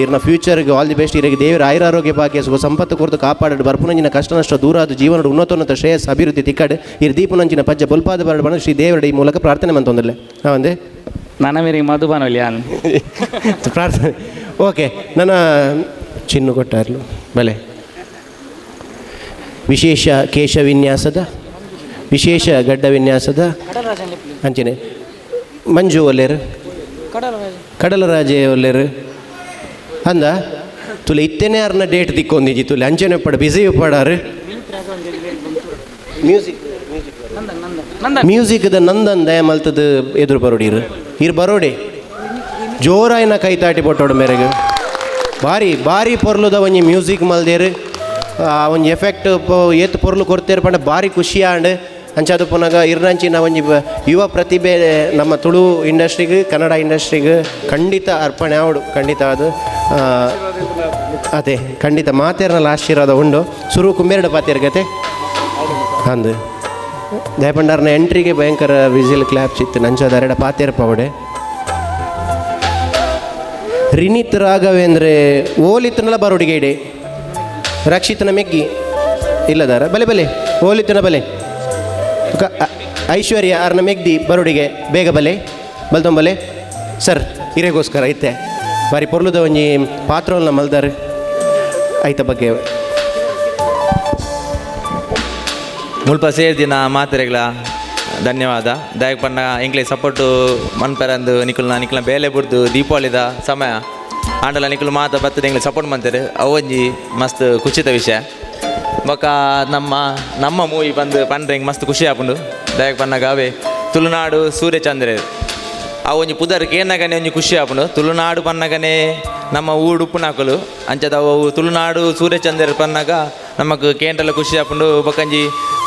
S10: ಇರ್ನ ಫ್ಯೂಚರ್ಗೆ all the best ಇರಗೆ ದೇವರ ಆಯುರಾರೋಗ್ಯ ಭಾಗ್ಯ ಸುಖ ಸಂಪತ್ತು ಕೊರತು ಕಾಪಾಡು ಬರ್ಪುನಂಜಿನ ಕಷ್ಟ ನಷ್ಟ ದೂರ ಆದ ಜೀವನದ ಉನ್ನತೋನ್ನತ ಶ್ರೇಯಸ್ ಅಭಿವೃದ್ಧಿ ತಿಕ್ಕಡು ಇರ್ ದೀಪುನಂಚಿನ ಪಜ್ಜ ಬೊಲ್ಪಾದ ಬರಡು ಬಣ್ಣ ಶ್ರೀ ದೇವರ ಈ ಮೂಲಕ ಪ್ರಾರ್ಥನೆ ಮಂತೊಂದಿಲ್ಲ ಒಂದೇ
S20: ನನ್ನ ಮೇರೆಗೆ ಮಧುಬಾನೊಲಿ
S10: ಪ್ರಾರ್ಥನೆ. ಓಕೆ ನನ್ನ ಚಿನ್ನು ಕೊಟ್ಟಾರ್ಲು ಬಲೆ ವಿಶೇಷ ಕೇಶ ವಿನ್ಯಾಸದ ವಿಶೇಷ ಗಡ್ಡ ವಿನ್ಯಾಸದ ಅಂಚನೆ ಮಂಜು ಒಲ್ಲೇರು ಕಡಲರಾಜೆ ಒಲ್ಲೇರು ಅಂದ ತುಲೆ ಇತ್ತೇನೆ ಅರ್ನ ಡೇಟ್ ದಿಕ್ಕೊಂದಿಜಿ ತುಲೆ ಅಂಚನೆ ಪಡ ಬಿಸಿ ಪಡಾರು ಮ್ಯೂಸಿಕ್ ಮ್ಯೂಸಿಕ್ದ ನಂದನ್ ದಯ ಮಲ್ತದ ಎದುರು ಬರೋಡಿರು ಇರು ಬರೋಡೆ ಜೋರಾಯಿನ ಕೈ ತಾಟಿ ಪೊಟ್ಟೋಡು ಮೇರೆಗೆ ಬಾರಿ ಬಾರಿ ಪೊರ್ಲುದ ಒಂಜಿ ಮ್ಯೂಸಿಕ್ ಮಲ್ದೇರು ಒಂಜಿ ಎಫೆಕ್ಟ್ ಏತ್ ಪೊರ್ಲು ಕೊರ್ತೇರು ಪಂಡ ಬಾರಿ ಖುಷಿ ಆಂಡ್ ಅಂಚಾದ ಪುನಗ ಇರ್ನಂಚಿನ ಒಂಜಿ ಯುವ ಪ್ರತಿಭೆ ನಮ್ಮ ತುಳು ಇಂಡಸ್ಟ್ರಿಗೆ ಕನ್ನಡ ಇಂಡಸ್ಟ್ರಿಗೆ ಖಂಡಿತ ಅರ್ಪಣೆ ಆವಡು ಖಂಡಿತ ಅದು ಅದೇ ಖಂಡಿತ ಮಾತೇರ್ನಲ್ಲ ಆಶೀರ್ವಾದ ಉಂಡು ಸುರು ಕುಂಬೇರಡು ಪಾತೇರ್ಗತೆ ಅಂದು ದಯಪಂಡಾರ್ನ ಎಂಟ್ರಿಗೆ ಭಯಂಕರ ವಿಸಿಲ್ ಕ್ಲಾಪ್ಸ್ ಇತ್ತು ನಂಚಾದ ಎರಡ ಪಾತೇರ್ ಪವಡೆ ರಿನಿತ್ ರಾಘವೇಂದ್ರೆ ಓಲಿತ್ತನಲ್ಲ ಬರೋಡಿಗೆ ಇಡೆ ರಕ್ಷಿತನ ಮೆಗ್ಗಿ ಇಲ್ಲದಾರ ಬಲೆ ಬಲೆ ಓಲಿತ್ತನ ಬಲೆ ಐಶ್ವರ್ಯ ಆರ್ನ ಮೆಗ್ದಿ ಬರೋಡಿಗೆ ಬೇಗ ಬಲೆ ಬಲ್ತೊಂಬಲೆ ಸರ್ ಹಿರೇಗೋಸ್ಕರ ಐತೆ ಬಾರಿ ಪೊರ್ಲುದ ಒಂಜಿ ಪಾತ್ರವನ್ನ ಮಲ್ದಾರ್ ಐತ ಬಗ್ಗೆ
S4: ಮುಲ್ಪ ಸೇರ್ದಿನ ಮಾತೆರೆಗ್ಲ ಧನ್ಯವಾದ. ದಾಯಕ್ ಪಂಡ ಎಂಕ್ಲೆ ಸಪೋರ್ಟು ಮನ್ಪೆರಂದು ನಿಕುಲ್ನ ನಿಕ್ಲ ಬೇಲೆ ಬುಡ್ದು ದೀಪಾವಳಿದ ಸಮಯ ಆಂಡಲ ನಿಕುಲು ಮಾತ ಬತ್ತದ ಎಂಕ್ಲೆ ಸಪೋರ್ಟ್ ಮಂತಾರೆ ಅವೊಂಜಿ ಮಸ್ತ್ ಖುಷಿತ ವಿಷಯ. ಬೊಕ ನಮ್ಮ ನಮ್ಮ ಮೂವಿ ಬಂದು ಪಂಡ್ರೆ ಎಂಕ್ ಮಸ್ತ್ ಖುಷಿ ಆಪುಂಡು. ದಾಯಕ್ ಪನ್ನಗ ಅವೇ ತುಳುನಾಡು ಸೂರ್ಯಚಂದ್ರೆ ಆ ಒಂಜಿ ಪುದರ್ ಕೇನಗನೆ ಒಂಜಿ ಖುಷಿ ಆಪುಂಡು. ತುಳುನಾಡು ಪನ್ನಗನೆ ನಮ್ಮ ಊಡು ಉಪ್ಪುನಾಕುಲು ಅಂಚದ ಅವು ತುಳುನಾಡು ಸೂರ್ಯಚಂದ್ರ ಪನ್ನಗ ನಮಕ್ ಕೇಂದ್ರಲ ಖುಷಿ ಆಪುಂಡು. ಬೊಕಂಜಿ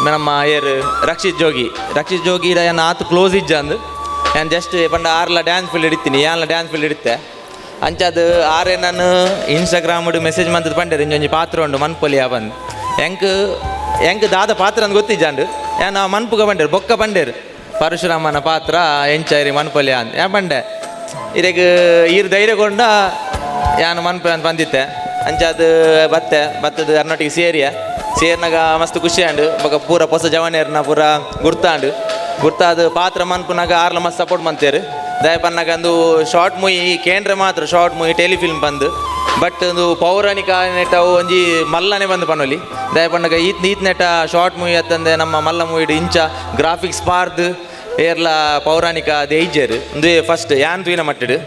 S4: ನಮ್ಮ ಏರ್ ರಕ್ಷಿತ್ ಜೋಗಿ ರಕ್ಷಿತ್ ಜೋಗಿ ಯಾನ್ ಆತು ಕ್ಲೋಸ್ ಇಜ್ಜ ಅಂದು ಯಾನ್ ಜಸ್ಟ್ ಪಂಡ ಆರ್ಲ ಡ್ಯಾನ್ಸ್ ಫೀಲ್ಡ್ ಇಡ್ತೀನಿ ಯಾನ್ಲ ಡ್ಯಾನ್ಸ್ ಫೀಲ್ಡ್ ಇಡುತ್ತೆ ಅಂಚಾದ ಆರೆ ನಾನು ಇನ್ಸ್ಟಾಗ್ರಾಮ್ ಮೆಸೇಜ್ ಮಂತದ ಪಂಡೇರು ಇಂಜೊಂಜಿ ಪಾತ್ರ ಉಂಡು ಮನ್ಪೊಲಿಯ ಬಂದು ಎಂಕ್ ಎಂಕ್ ದಾದ ಪಾತ್ರ ಅಂದ್ ಗೊತ್ತಿಜ್ಜಾಂಡು ಯಾನ್ ಮನ್ಪುಗ ಬಂಡೇರು ಬೊಕ್ಕ ಬಂಡೇರು ಪರಶುರಾಮನ ಪಾತ್ರ ಎಂಚಾರಿ ಮನ್ಪೊಲಿಯ ಅಂದ್ ಯಾನ್ ಪಂಡೆ ಇರೆಗ್ ಈರ್ ಧೈರ್ಯ ಕೊಂಡ ಯಾನು ಮನ್ಪೆ ಅಂತ ಬಂದಿತ್ತೆ ಅಂಚಾದ ಬತ್ತೆ ಬತ್ತದ ಅರ್ನೋಟಿಗೆ ಸೇರಿಯ ಸೇರ್ನಾಗ ಮಸ್ತ್ ಖುಷಿ ಆಂಡು. ಬೊಕ ಪೂರ ಹೊಸ ಜವನೇರ್ನ ಪೂರ ಗುರ್ತಾಂಡು ಗುರ್ತಾದ ಪಾತ್ರ ಮನ್ಪುನಾಗ ಆರ್ಲ ಮಸ್ತ್ ಸಪೋರ್ಟ್ ಮಂತೇರು. ದಯ ಪನ್ನಾಗ ಒಂದು ಶಾರ್ಟ್ ಮೂವಿ ಕೇಂದ್ರ ಮಾತ್ರ ಶಾರ್ಟ್ ಮೂವಿ ಟೆಲಿಫಿಲ್ಮ್ ಬಂದು ಬಟ್ ಒಂದು ಪೌರಾಣಿಕ ನೆಟ ಒಂಜಿ ಮಲ್ಲನೆ ಬಂದು ಪನೊಲಿ. ದಯ ಪನ್ನಾಗ ಈತ್ ಈತ್ ನೆಟ ಶಾರ್ಟ್ ಮೂವಿ ಅತ್ತಂದೆ ನಮ್ಮ ಮಲ್ಲ ಮೂವಿ ಇಂಚ ಗ್ರಾಫಿಕ್ಸ್ ಪಾರ್ದು ಏರ್ಲ ಪೌರಾಣಿಕ ದೇಯ್ಜೇರು ಒಂದು ಫಸ್ಟ್ ಯಾನ್ ತೂಯಿನ ಮಟ್ಟಿಡು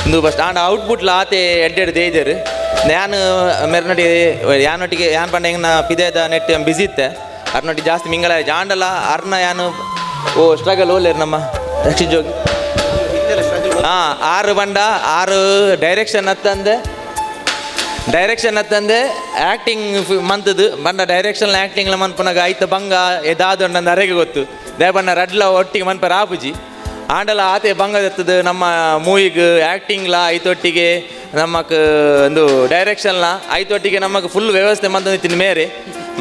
S4: ಒಂದು ಫಸ್ಟ್ ಆಂಡ ಔಟ್ಪುಟ್ಲ ಆತೆ ಎಡ್ಡೆಡ್ ದೇಯ್ಜೇರು. ನಾನು ಮೆರ್ನೊಟ್ಟಿಗೆ ಯಾನೊಟ್ಟಿಗೆ ಯಾನ್ ಪಂಡ ಎಂಗ್ನ ಪಿದೇದ ನೆಟ್ ಬಿಸಿ ಇತ್ತೆ ಅರ್ನೊಟ್ಟಿಗೆ ಜಾಸ್ತಿ ಮಿಂಗಲ ಜಾಂಡಲ ಅರ್ನ ಯಾನು ಓ ಸ್ಟ್ರಗಲ್ ಓಲೇರು ನಮ್ಮ ರಕ್ಷಿತ್ ಜೋಗಿ ಹಾಂ ಆರು ಬಂಡ ಆರು ಡೈರೆಕ್ಷನ್ ಅತ್ತಂದೆ ಡೈರೆಕ್ಷನ್ ಅತ್ತಂದೆ ಆ್ಯಕ್ಟಿಂಗ್ ಮಂತದ್ದು ಬಂಡ ಡೈರೆಕ್ಷನ್ ಆ್ಯಕ್ಟಿಂಗ್ಲ ಮನ್ಪುನಾಗ ಐತ ಬಂಗ ಎದಾದ ನಂದು ಅರೆಗೆ ಗೊತ್ತು ದೇಬಣ್ಣ ರಡ್ಲ ಒಟ್ಟಿಗೆ ಮನ್ಪರ ಆಪುಜಿ ಆಂಡಲ ಆತೆ ಬಂಗ ಎತ್ತದು ನಮ್ಮ ಮೂವಿಗೆ ಆ್ಯಕ್ಟಿಂಗ್ಲ ಐತೊಟ್ಟಿಗೆ ನಮ್ಮಕ್ ಒಂದು ಡೈರೆಕ್ಷನ್ಲ ಐತೊಟ್ಟಿಗೆ ನಮಗೆ ಫುಲ್ ವ್ಯವಸ್ಥೆ ಮಂತಂದಿತ್ತಿನ ಮೇರೆ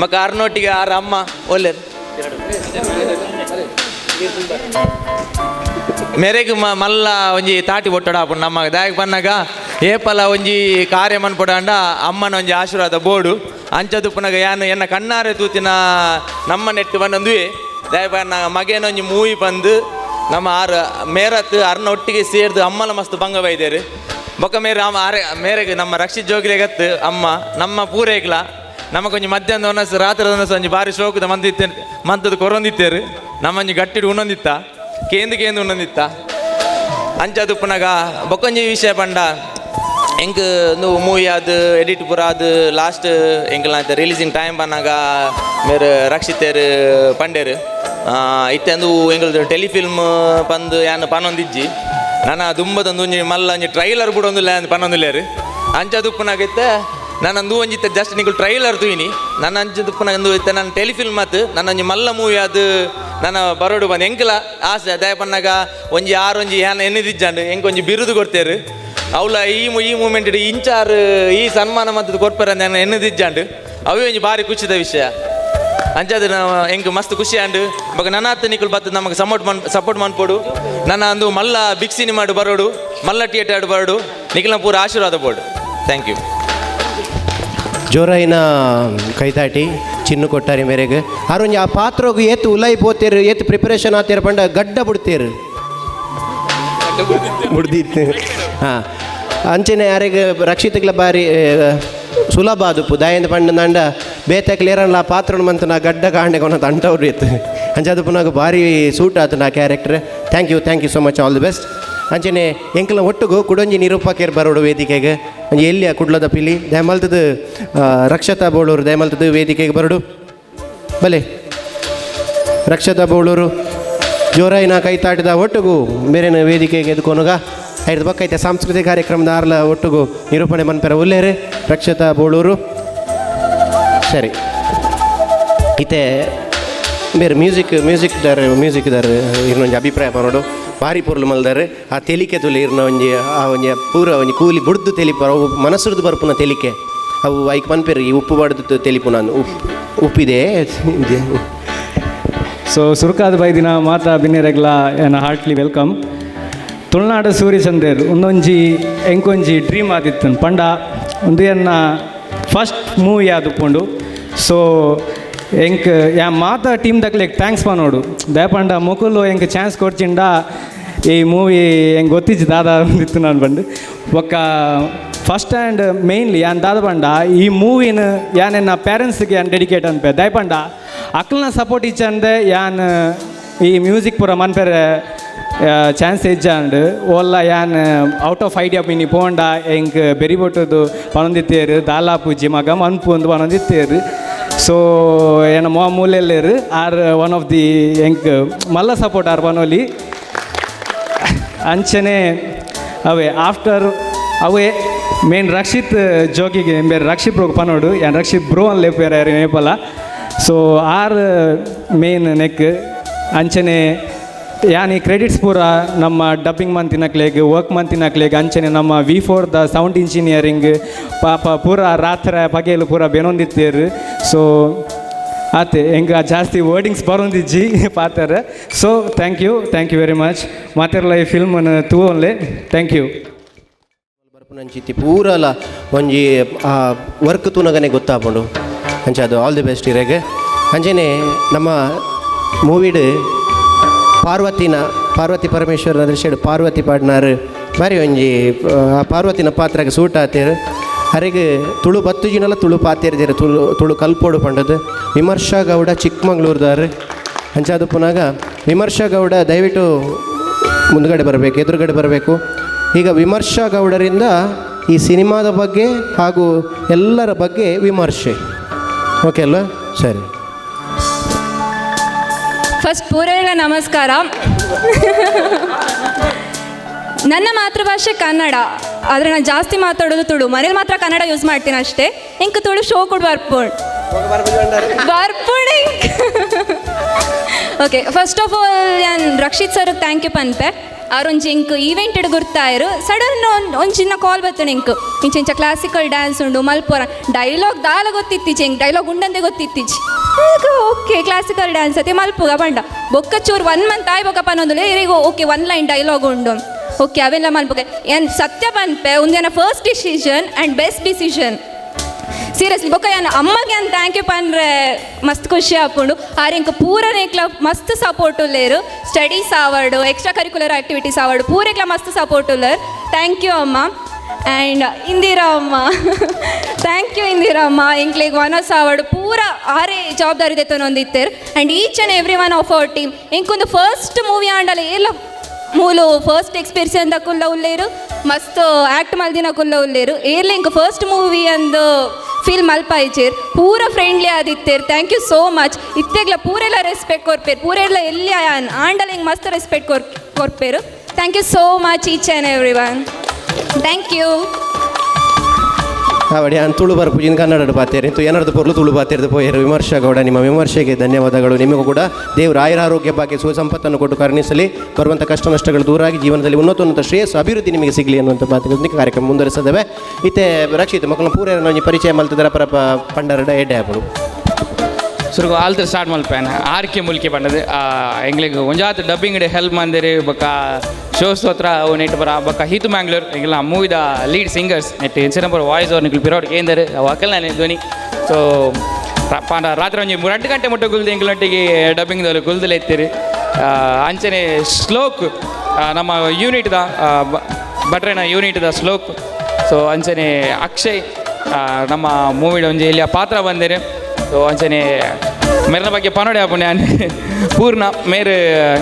S4: ಮಕ್ಕ ಅರ್ನೊಟ್ಟಿಗೆ ಆರ ಅಮ್ಮ ಒಳ್ಳೆದು ಮೇರೆಗ್ ಮಲ್ಲ ಒಂಜಿ ತಾಟಿ ಬೊಟ್ಟಡ ಆಪುಂಡು ನಮ್ಮ ದಾಯಕ್ ಪನ್ನಗ ಏಪಲ ಒಂಜಿ ಕಾರ್ಯ ಮನ್ಪೊಡಾಂಡ ಅಮ್ಮನ ಒಂಜಿ ಆಶೀರ್ವಾದ ಬೋಡು ಅಂಚದುಪ್ಪುನಗ ಯಾನ್ ಎನ್ನ ಕಣ್ಣಾರೆ ತೂತಿನ ನಮ್ಮ ನೆಟ್ಟು ಬಂದೊಂದುವೆ ದಾಯ ಪನ್ನ ಮಗೇನ ಒಂಜಿ ಮೂವಿ ಬಂದು ನಮ್ಮ ಆರು ಮೇರತ್ ಅರ್ನ ಒಟ್ಟಿಗೆ ಸೇರ್ದು ಅಮ್ಮನ ಮಸ್ತ್ ಭಂಗ ಬೈದೇರು. ಬೊಕ್ಕ ಮೇರೆ ಅಮ್ಮ ಆರೆ ಮೇರೆಗೆ ನಮ್ಮ ರಕ್ಷಿತ್ ಜೋಗಿಲೆಗತ್ತು ಅಮ್ಮ ನಮ್ಮ ಪೂರೈಗ್ಲ ನಮಗೊಂಜಿ ಮಧ್ಯಾಹ್ನ ಒನಸು ರಾತ್ರಿ ಒನಸು ಒಂಜಿ ಬಾರಿ ಶೋಕದ ಮಂದಿತ್ತೆ ಮಂತದ್ದು ಕೊರೊಂದಿತ್ತೇರು ನಮ್ಮಂಜಿ ಗಟ್ಟಿಡು ಉಣೊಂದಿತ್ತ ಕೇಂದು ಕೇಂದು ಉಣೊಂದಿತ್ತ ಅಂಚದುಪ್ಪುನಗ ಬೊಕ್ಕೊಂಜಿ ವಿಷಯ ಪಂಡ ಎಂಕ್ ಒಂದು ಮೂವಿ ಅದು ಎಡಿಟ್ ಪೂರ ಅದು ಲಾಸ್ಟ್ ಎಂಕ್ಲ ರಿಲೀಸಿಂಗ್ ಟೈಮ್ ಬಂದಾಗ ಮೇರೆ ರಕ್ಷಿತೇರು ಪಂಡೇರು ಇತ್ತೆ ಅಂದು ಎಂಕಲ್ದು ಟೆಲಿಫಿಲ್ಮ್ ಬಂದು ಯಾನ್ ಪನೊಂದಿಜ್ಜಿ ನನ್ನ ದುಂಬದೊಂದು ಒಂಜಿ ಮಲ್ಲ ಒಂಜಿ ಟ್ರೈಲರ್ ಕೂಡ ಒಂದುಲ್ಲ ಅಂದ್ ಪನೊಂದುಲ್ಲೇರು ಅಂಚದುಪ್ಪುನಾಗ ಇತ್ತೆ ನಾನು ಅಂದು ಒಂಜಿ ಇತ್ತೆ ಜಸ್ಟ್ ನಿಕುಲು ಟ್ರೈಲರ್ ತೂಯಿನಿ ನನ್ನ ಅಂಚದುಪ್ಪುನಾಗ ಅಂದು ಇತ್ತೆ ನನ್ನ ಟೆಲಿಫಿಲ್ಮ್ ಆತು ನನ್ನ ಒಂಜಿ ಮಲ್ಲ ಮೂವಿ ಅದು ನನ್ನ ಬರೋಡು ಬಂದು ಎಂಕಲ ಆಸೆ ದಯ ಪನ್ನಾಗ ಒಂಜಿ ಆರು ಒಂಜಿ ಯಾನ್ ಎನ್ನಿದಿಜ್ಜಾಂಡು ಎಂಕ್ ಒಂಜಿ ಬಿರುದು ಕೊಡ್ತೇರು ಅವಳ ಈ ಈ ಮೂಮೆಂಟ್ ಇಂಚಾರು ಈ ಸನ್ಮಾನ ಮದ್ದು ಕೊರ್ಪೆರ ನಾನು ಎನ್ನಿದಿಜ್ಜಾಂಡು ಅವೇ ಒಂಜಿ ಭಾರಿ ಖುಷಿದ ವಿಷಯ ಅಂಚಾದ ನಾವು ಎಂಕ್ ಮಸ್ತ್ ಖುಷಿ ಆಂಡು. ಬೊಕ ನನಾತ್ ನಿಕುಲು ಬತ್ತು ನಮಗೆ ಸಪೋರ್ಟ್ ಮನ್ಪೊಡು ನನ್ನ ಅಂದು ಮಲ್ಲ ಬಿಗ್ ಸಿನಿಮಾಡು ಬರೋಡು ಮಲ್ಲ ಥಿಯೇಟರ್ ಬರೋಡು ನಿಖಿಲ್ನ ಪೂರ ಆಶೀರ್ವಾದ ಬೋಡು. Thank you.
S10: ಜೋರಾಯಿನ ಕೈತಾಟಿ ಚಿನ್ನು ಕೊಟ್ಟಾರಿ ಮೇರೆಗೆ ಆರೊಂಜಿ ಆ ಪಾತ್ರಗ್ ಏತ್ ಉಲೈ ಪೋತೇರು ಏತ್ ಪ್ರಿಪರೇಷನ್ ಆತೇರು ಪಂಡ ಗಡ್ಡ ಬಿಡ್ತೇರು ಬುಡ್ದಿತ್ತು. ಹಾಂ ಅಂಚನೆ ಯಾರಿಗೆ ರಕ್ಷಿತಗ್ಲ ಬಾರಿ ಸುಲಭ ಆದುಪ್ಪು ದಾಯಂದ ಪಂಡ ಬೇತೆ ಕ್ಲಿಯರನ್ಲ ಪಾತ್ರ ಮಂತನ ಗಡ್ಡ ಕಾಂಡೆ ಕೊನ ತಂಟವ್ರು ಇತ್ತು. ಅಂಚಾದ ಪುನಗ ಭಾರಿ ಸೂಟ್ ಆತು ನಾ character. Thank you, thank you so much, all the best. ಅಂಚನೆ ಎಂಕಲ್ನ ಒಟ್ಟುಗು ಕುಡೊಂಜಿ ನಿರೂಪಕೇರ್ ಬರೋಡು ವೇದಿಕೆಗೆ. ಒಂಜಿ ಎಲ್ಲಿಯ ಕುಡ್ಲದ ಪಿಲಿ ದಯಮಲ್ತದ ರಕ್ಷತಾ ಬೋಳೂರು ದಯಮಲ್ತದ ವೇದಿಕೆಗೆ ಬರೋಡು. ಬಲೆ ರಕ್ಷತಾ ಬೋಳೂರು ಜೋರಾಯಿನ ಕೈತಾಟದ ಒಟ್ಟುಗು ಮೇರೆನ ವೇದಿಕೆಗೆ ಎದ್ಕೊನುಗ ಐದು ಬಕ್ಕೈತೆ ಸಾಂಸ್ಕೃತಿಕ ಕಾರ್ಯಕ್ರಮದ ಆರ್ಲ ಒಟ್ಟುಗು ನಿರೂಪಣೆ ಮನ್ಪೆರ ಉಲ್ಲೇರೆ ರಕ್ಷತಾ ಬೋಳೂರು. ಸರಿ, ಇತ್ತೆ ಬೇರೆ ಮ್ಯೂಸಿಕ್ ಮ್ಯೂಸಿಕ್ ದಾರ ಮ್ಯೂಸಿಕ್ ದಾರ ಇರ್ನೊಂಜಿ ಅಭಿಪ್ರಾಯ ಪನೋಡು. ಭಾರಿ ಪೊರ್ಲು ಮಲ್ದಾರೆ ಆ ತೆಲಿಕೆ ತುಲೆ ಇರ್ನ ಒಂಜಿ ಆ ಒಂಜಿ ಪೂರ ಒಂಜಿ ಕೂಲಿ ಬುಡ್ದು ತೆಲಿಪು ಅವು ಮನಸ್ಸುರ್ದು ಬರ್ಪುನ ತೆಲಿಕೆ ಅವು ಐಕ್ ಪನ್ಪೆರು ಈ ಉಪ್ಪು ಬಾಡ್ದು ತೆಲಿಪು ನಾನು ಉಪ್ಪು ಉಪ್ಪಿದೆ.
S1: ಸೊ ಸುರುಕಾದ ಬೈದಿನ ಮಾತಾ ಬಿನ್ನೆರೆಗ್ಲ ಎನ್ನ ಹಾರ್ಟ್ಲಿ ವೆಲ್ಕಮ್. ತುಳುನಾಡು ಸೂರ್ಯಚಂದ್ರರ್ ಒಂದೊಂಜಿ ಎಂಕೊಂಜಿ ಡ್ರೀಮ್ ಆದಿತ್ತು ಪಂಡ ಒಂದು ಎನ್ನ ಫಸ್ಟ್ ಮೂವಿ ಆದುಪ್ಪುಂಡು. ಸೊ ಎಂಕ್ ಯಾ ಮಾತಾ ಟೀಮ್ ದಕ್ಲೆಗ್ thanks ಪನೋಡು ದಯಪಂಡ ಮೊಕುಲು ಎಂಕ್ ಚಾನ್ಸ್ ಕೊರ್ಚಿಂಡ ಈ ಮೂವಿ ಎಂಕ್ ಗೊತ್ತಿಜ್ಜಿ ದಾದ ಇತ್ತು ನಾನು ಬಂದು ಬೊಕ್ಕ ಫಸ್ಟ್ ಆ್ಯಂಡ್ ಮೇನ್ಲಿ ಯಾನ್ ದಾದ ಪಂಡ ಈ ಮೂವಿನ ಯಾನ್ ಎನ್ನ ಪೇರೆಂಟ್ಸ್ಗೆ ಯಾನ್ ಡೆಡಿಕೇಟ್ ಅನ್ಪೆ ದಯಪಂಡ ಅಕ್ಲನ ಸಪೋರ್ಟ್ ಇಚ್ಚಂದೆ ಯಾನ್ ಈ ಮ್ಯೂಸಿಕ್ ಪೂರ ಮನ್ಪೆರೆ ಚಾನ್ಸ್ ಇಜ್ಜಾಂಡ್ ಓಲ್ಲ ಯಾನ್ ಔಟ್ ಆಫ್ ಐಡಿಯಾ ಮಿನಿ ಪೋಂಡ ಎಂಕ್ ಬೆರಿ ಬೊಟ್ಟದು ಪನೊಂದಿತ್ತೇರು ದಾಲಾ ಪೂಜಿ ಮಗ ಮನ್ಪು ಒಂದು ಪನೊಂದಿತ್ತೇರು. ಸೊ ಏನ ಮೋ ಮೂಲೆಲ್ಲೇರು ಆರ್ ಒನ್ ಆಫ್ the ಎಂಕ್ ಮಲ್ಲ ಸಪೋರ್ಟ್ ಆರ್ ಪನೋಲಿ. ಅಂಚನೆ ಅವೇ ಆಫ್ಟರ್ ಅವೇ ಮೇನ್ ರಕ್ಷಿತ್ ಜೋಗಿಗೆ ಬೇರೆ ರಕ್ಷಿತ್ ಬ್ರೋ ಪನೋಡು ಯಾನ್ ರಕ್ಷಿತ್ ಬ್ರೋ ಅನ್ಲೆ ಬೇರೆ ಯಾರು ನೇಪಲ್ಲ. ಸೊ ಆರ್ ಮೇನ್ ನೆಕ್ ಅಂಚನೆ ಯಾನ್ ಈ ಕ್ರೆಡಿಟ್ಸ್ ಪೂರ ನಮ್ಮ ಡಬ್ಬಿಂಗ್ ಮಂತಿನಕ್ಲೆಗ್ ವರ್ಕ್ ಮಂತಿನಕ್ಲೆಗ್ ಅಂಚನೆ ನಮ್ಮ V4 the sound engineering ಪಾಪ ಪೂರ ರಾತ್ರಿ ಪಗೆಲು ಪೂರ ಬೆನೊಂದಿತ್ತೇರು. ಸೊ ಆತೆ ಎಂಗ ಜಾಸ್ತಿ wordings ಬರೋಂದಿಜ್ಜಿ ಪಾತಾರೆ. So thank you, thank you very much. ಮಾತೆರ್ಲ ಈ ಫಿಲ್ಮನ್ನು ತೂವೊನ್ಲೆ. Thank you.
S10: ಬರ್ಪುನಂಚಿತ್ತಿ ಪೂರಲ ಒಂಜಿ ವರ್ಕ್ ತೂನಗನೆ ಗೊತ್ತಾಪುಂಡು. ಅಂಚ ಅದು ಆಲ್ the best ಇರೆಗ್. ಅಂಚನೆ ನಮ್ಮ ಮೂವಿಡ್ ಪಾರ್ವತಿನ ಪಾರ್ವತಿ ಪರಮೇಶ್ವರನ ದೃಶ್ಯಡ್ ಪಾರ್ವತಿ ಪಾಡ್ನಾರು ಬಾರಿ ಒಂಜಿ ಆ ಪಾರ್ವತಿನ ಪಾತ್ರಗೆ ಸೂಟ್ ಆತೇರು. ಅರೆಗ್ ತುಳು ಬತ್ತುಜಿನಲ ತುಳು ಪಾತೇರಿದೇರು ತುಳು ತುಳು ಕಲ್ಪೋಡು ಪಂಡದು. ವಿಮರ್ಶಾ ಗೌಡ ಚಿಕ್ಕಮಂಗ್ಳೂರ್ದಾರು. ಅಂಚಾದ ಪುನಗ ವಿಮರ್ಶಾ ಗೌಡ ದಯವಿಟ್ಟು ಮುಂದ್ಗಡೆ ಬರಬೇಕು, ಎದುರುಗಡೆ ಬರಬೇಕು. ಈಗ ವಿಮರ್ಶಾ ಗೌಡರಿಂದ ಈ ಸಿನಿಮಾದ ಬಗ್ಗೆ ಹಾಗೂ ಎಲ್ಲರ ಬಗ್ಗೆ ವಿಮರ್ಶೆ. ಓಕೆ ಅಲ್ವಾ? ಸರಿ.
S5: ಫಸ್ಟ್ ಪೂರೈಲ ನಮಸ್ಕಾರ. ನನ್ನ ಮಾತೃಭಾಷೆ ಕನ್ನಡ, ಆದರೆ ನಾನು ಜಾಸ್ತಿ ಮಾತಾಡೋದು ತುಳು. ಮನೇಲಿ ಮಾತ್ರ ಕನ್ನಡ ಯೂಸ್ ಮಾಡ್ತೀನಿ ಅಷ್ಟೇ. ಇಂಕ್ ತುಳು ಶೋ ಕೂಡ ಬರ್ಪುಣ್ ಬರ್ಪುಣ್. ಓಕೆ, ಫಸ್ಟ್ ಆಫ್ ಆಲ್ ನಾನು ರಕ್ಷಿತ್ ಸರ್ thank you ಪನ್ಪೆ. ಆರೊಂಜಿ ಇಂಕ್ ಈವೆಂಟ್ ಗುರ್ತಾಯಿರು ಸಡನ್ ಒಂಚಿನ ಕಾಲ್ ಬರ್ತೇನೆ ಇಂಕ್ ಇಂಚಿಂಚ ಕ್ಲಾಸಿಕಲ್ ಡ್ಯಾನ್ಸ್ ಉಂಡು ಮಲ್ಪುರ ಡೈಲಾಗ್ ದಾಲ ಗೊತ್ತಿತ್ತೀಚೆ ಇಂಕ್ ಡೈಲಾಗ್ ಉಂಡಂದೆ ಗೊತ್ತಿತ್ತೀಚೆ. ಓಕೆ ಕ್ಲಾಸಿಕಲ್ ಡ್ಯಾನ್ಸ್ ಅದೇ ಮಲ್ಪುಗ ಬಂಡ ಬೊಕ್ಕ ಚೂರು 1 ಮಂತ್ ಆಯ್ ಬೊಕ್ಕ ಪನ್ನೊಂದುಲೆ ಇರಿಗೋ ಓಕೆ 1 ಲೈನ್ ಡೈಲಾಗ್ ಉಂಡು ಓಕೆ ಅವೆಲ್ಲ ಮಲ್ಪುಗ. ಏನು ಸತ್ಯ ಪನ್ಪೆ ಒಂದೇನ first decision and best decision seriously. ಬೊಕ್ಕ ಯಾನ್ ಅಮ್ಮಗೆ ಅಂತ thank you ಪಂಡ್ರೆ ಮಸ್ತ್ ಖುಷಿ ಆಪುಂಡು. ಆರ್ ಎಂಕ್ ಪೂರನೇಕ್ಲ ಮಸ್ತ್ ಸಪೋರ್ಟ್ ಉಲ್ಲೇರು. ಸ್ಟಡೀಸ್ ಆವಡು ಎಕ್ಸ್ಟ್ರಾ ಕರಿಕ್ಯುಲರ್ ಆಕ್ಟಿವಿಟೀಸ್ ಆವಡು ಪೂರೆಕ್ಲ ಮಸ್ತ್ ಸಪೋರ್ಟ್ ಉಲ್ಲೇರು. Thank you ಅಮ್ಮ. ಆ್ಯಂಡ್ ಇಂದಿರಾ ಅಮ್ಮ thank you Indira ಅಮ್ಮ. ಎಂಕ್ಲೆಗ್ ವನಸ್ ಆವಡು ಪೂರ ಆರೇ ಜವಾಬ್ದಾರಿ ದೆತ್ತೊಂದಿತ್ತೇರು. And each and every one of our team ಎಂಕೊಂದು first movie ಆಂಡಲ ಎಲ್ಲ ಮೂಲು ಫಸ್ಟ್ ಎಕ್ಸ್ಪೀರಿಯನ್ಸ್ ಕುಲ್ಲ ಉಲ್ಲೇರು ಮಸ್ತ್ ಆ್ಯಕ್ಟ್ ಮಲ್ದಿನ ಕುಲ್ಲ ಉಲ್ಲೇರು ಏರ್ಲೆ ಇಂಕ್ ಫಸ್ಟ್ ಮೂವಿ ಅಂದು ಫೀಲ್ ಮಲ್ಪಾಯ್ಚೇರ್ ಪೂರ ಫ್ರೆಂಡ್ಲಿ ಆದಿತ್ತೇರ್. Thank you so much. ಇತ್ತೆಗ್ಲ ಪೂರೆಲ್ಲ ರೆಸ್ಪೆಕ್ಟ್ ಕೊರ್ಪೇರು ಪೂರೆಲ್ಲ ಎಲ್ಲಿ ಆಂಡಲ ಹಿಂಗೆ ಮಸ್ತ್ ರೆಸ್ಪೆಕ್ಟ್ ಕೊರ್ಪೇರು. Thank you so much each and every one. Thank you.
S10: ಅವಡಿ ನಾನು ತುಳು ಬರ್ಪುಜಿನ ಕನ್ನಡ ಪಾತೇರಿ ತು ಏನಾರ್ದು ಪೊರ್ಲು ತುಳು ಪಾತೇರ್ದು ಪೋಯರು. ವಿಮರ್ಶಾ ಗೌಡ ನಿಮ್ಮ ವಿಮರ್ಶೆಗೆ ಧನ್ಯವಾದಗಳು. ನಿಮಗೂ ಕೂಡ ದೇವರು ಆಯುರ ಆರೋಗ್ಯ ಭಾಗ್ಯ ಸುಖ ಸಂಪತ್ತನ್ನು ಕೊಟ್ಟು ಕರುಣಿಸಲಿ, ಬರುವಂಥ ಕಷ್ಟ ನಷ್ಟಗಳು ದೂರಾಗಿ ಜೀವನದಲ್ಲಿ ಉನ್ನತ ಶ್ರೇಯಸ್ಸು ಅಭಿವೃದ್ಧಿ ನಿಮಗೆ ಸಿಗಲಿ ಅನ್ನುವಂಥ ಮಾತಿನೊಂದಿಗೆ ಕಾರ್ಯಕ್ರಮ ಮುಂದುವರಿಸದೇವೆ. ಇತ್ತೆ ರಕ್ಷಿತ್ ಮಕ್ಕಳನ್ನ ಪೂರ ಪರಿಚಯ ಮಲ್ತದರ ಪರಪ ಪಂಡರಡ ಎಡ್ಡೆ ಆಪುಡು.
S20: ಸುರುಗು ಆಲ್ತ ಸ್ಟಾರ್ಟ್ ಮಲ್ಪೇನ ಆರ್ ಕೆ ಮುಲ್ಕಿ ಪಂಡದು ಎಂಗ್ಲಿಗ್ ಒಂಜಾತ್ ಡಬ್ಬಿಂಗ್ ಹೆಲ್ಪ್ ಮಂದಿರಿ ಬೊಕ್ಕ ಶೋಸ್ ಹತ್ರ ಅವು ನೆಟ್ ಬರ ಬೊಕ್ಕ ಹೀತು ಮ್ಯಾಂಗ್ಳೂರ್ ಎಂಗ್ಲ ಮೂವಿದ ಲೀಡ್ ಸಿಂಗರ್ಸ್ ನೆಟ್ ಹೆಂಚಿನ ಪೂರ ವಾಯ್ಸ್ ಅವ್ರು ನಿಕ್ಲು ಪಿರೋಡ್ ಕೇಂದರ್ ಅಕಲ್ ನಾನು ಧ್ವನಿ. ಸೊ ಪಾಂಡ ರಾತ್ರಿ ಒಂಜಿ 2 ಗಂಟೆ ಮುಟ್ಟ ಗುಲ್ದು ಎಂಗ್ಲೊಟ್ಟಿಗೆ ಡಬ್ಬಿಂಗ್ ಗುಲ್ದಲೆ ಎತ್ತೀರಿ. ಅಂಚನೆ ಶ್ಲೋಕ್ ನಮ್ಮ ಯೂನಿಟ್ದ ಬಟ್ರೆನ ಯೂನಿಟ್ದ ಶ್ಲೋಕ್. ಸೊ ಅಂಚನೆ ಅಕ್ಷಯ್ ನಮ್ಮ ಮೂವಿಡ್ ಒಂಜಿ ಇಲ್ಲಿ ಪಾತ್ರ ಬಂದಿರು. ಸೊ ಅಂಚನೆ ಮೇರ್ನ ಬಗ್ಗೆ ಪನೋಡೆ ಆಪುಂಡು ಯಾನ್ ಪೂರ್ಣ ಮೇರ್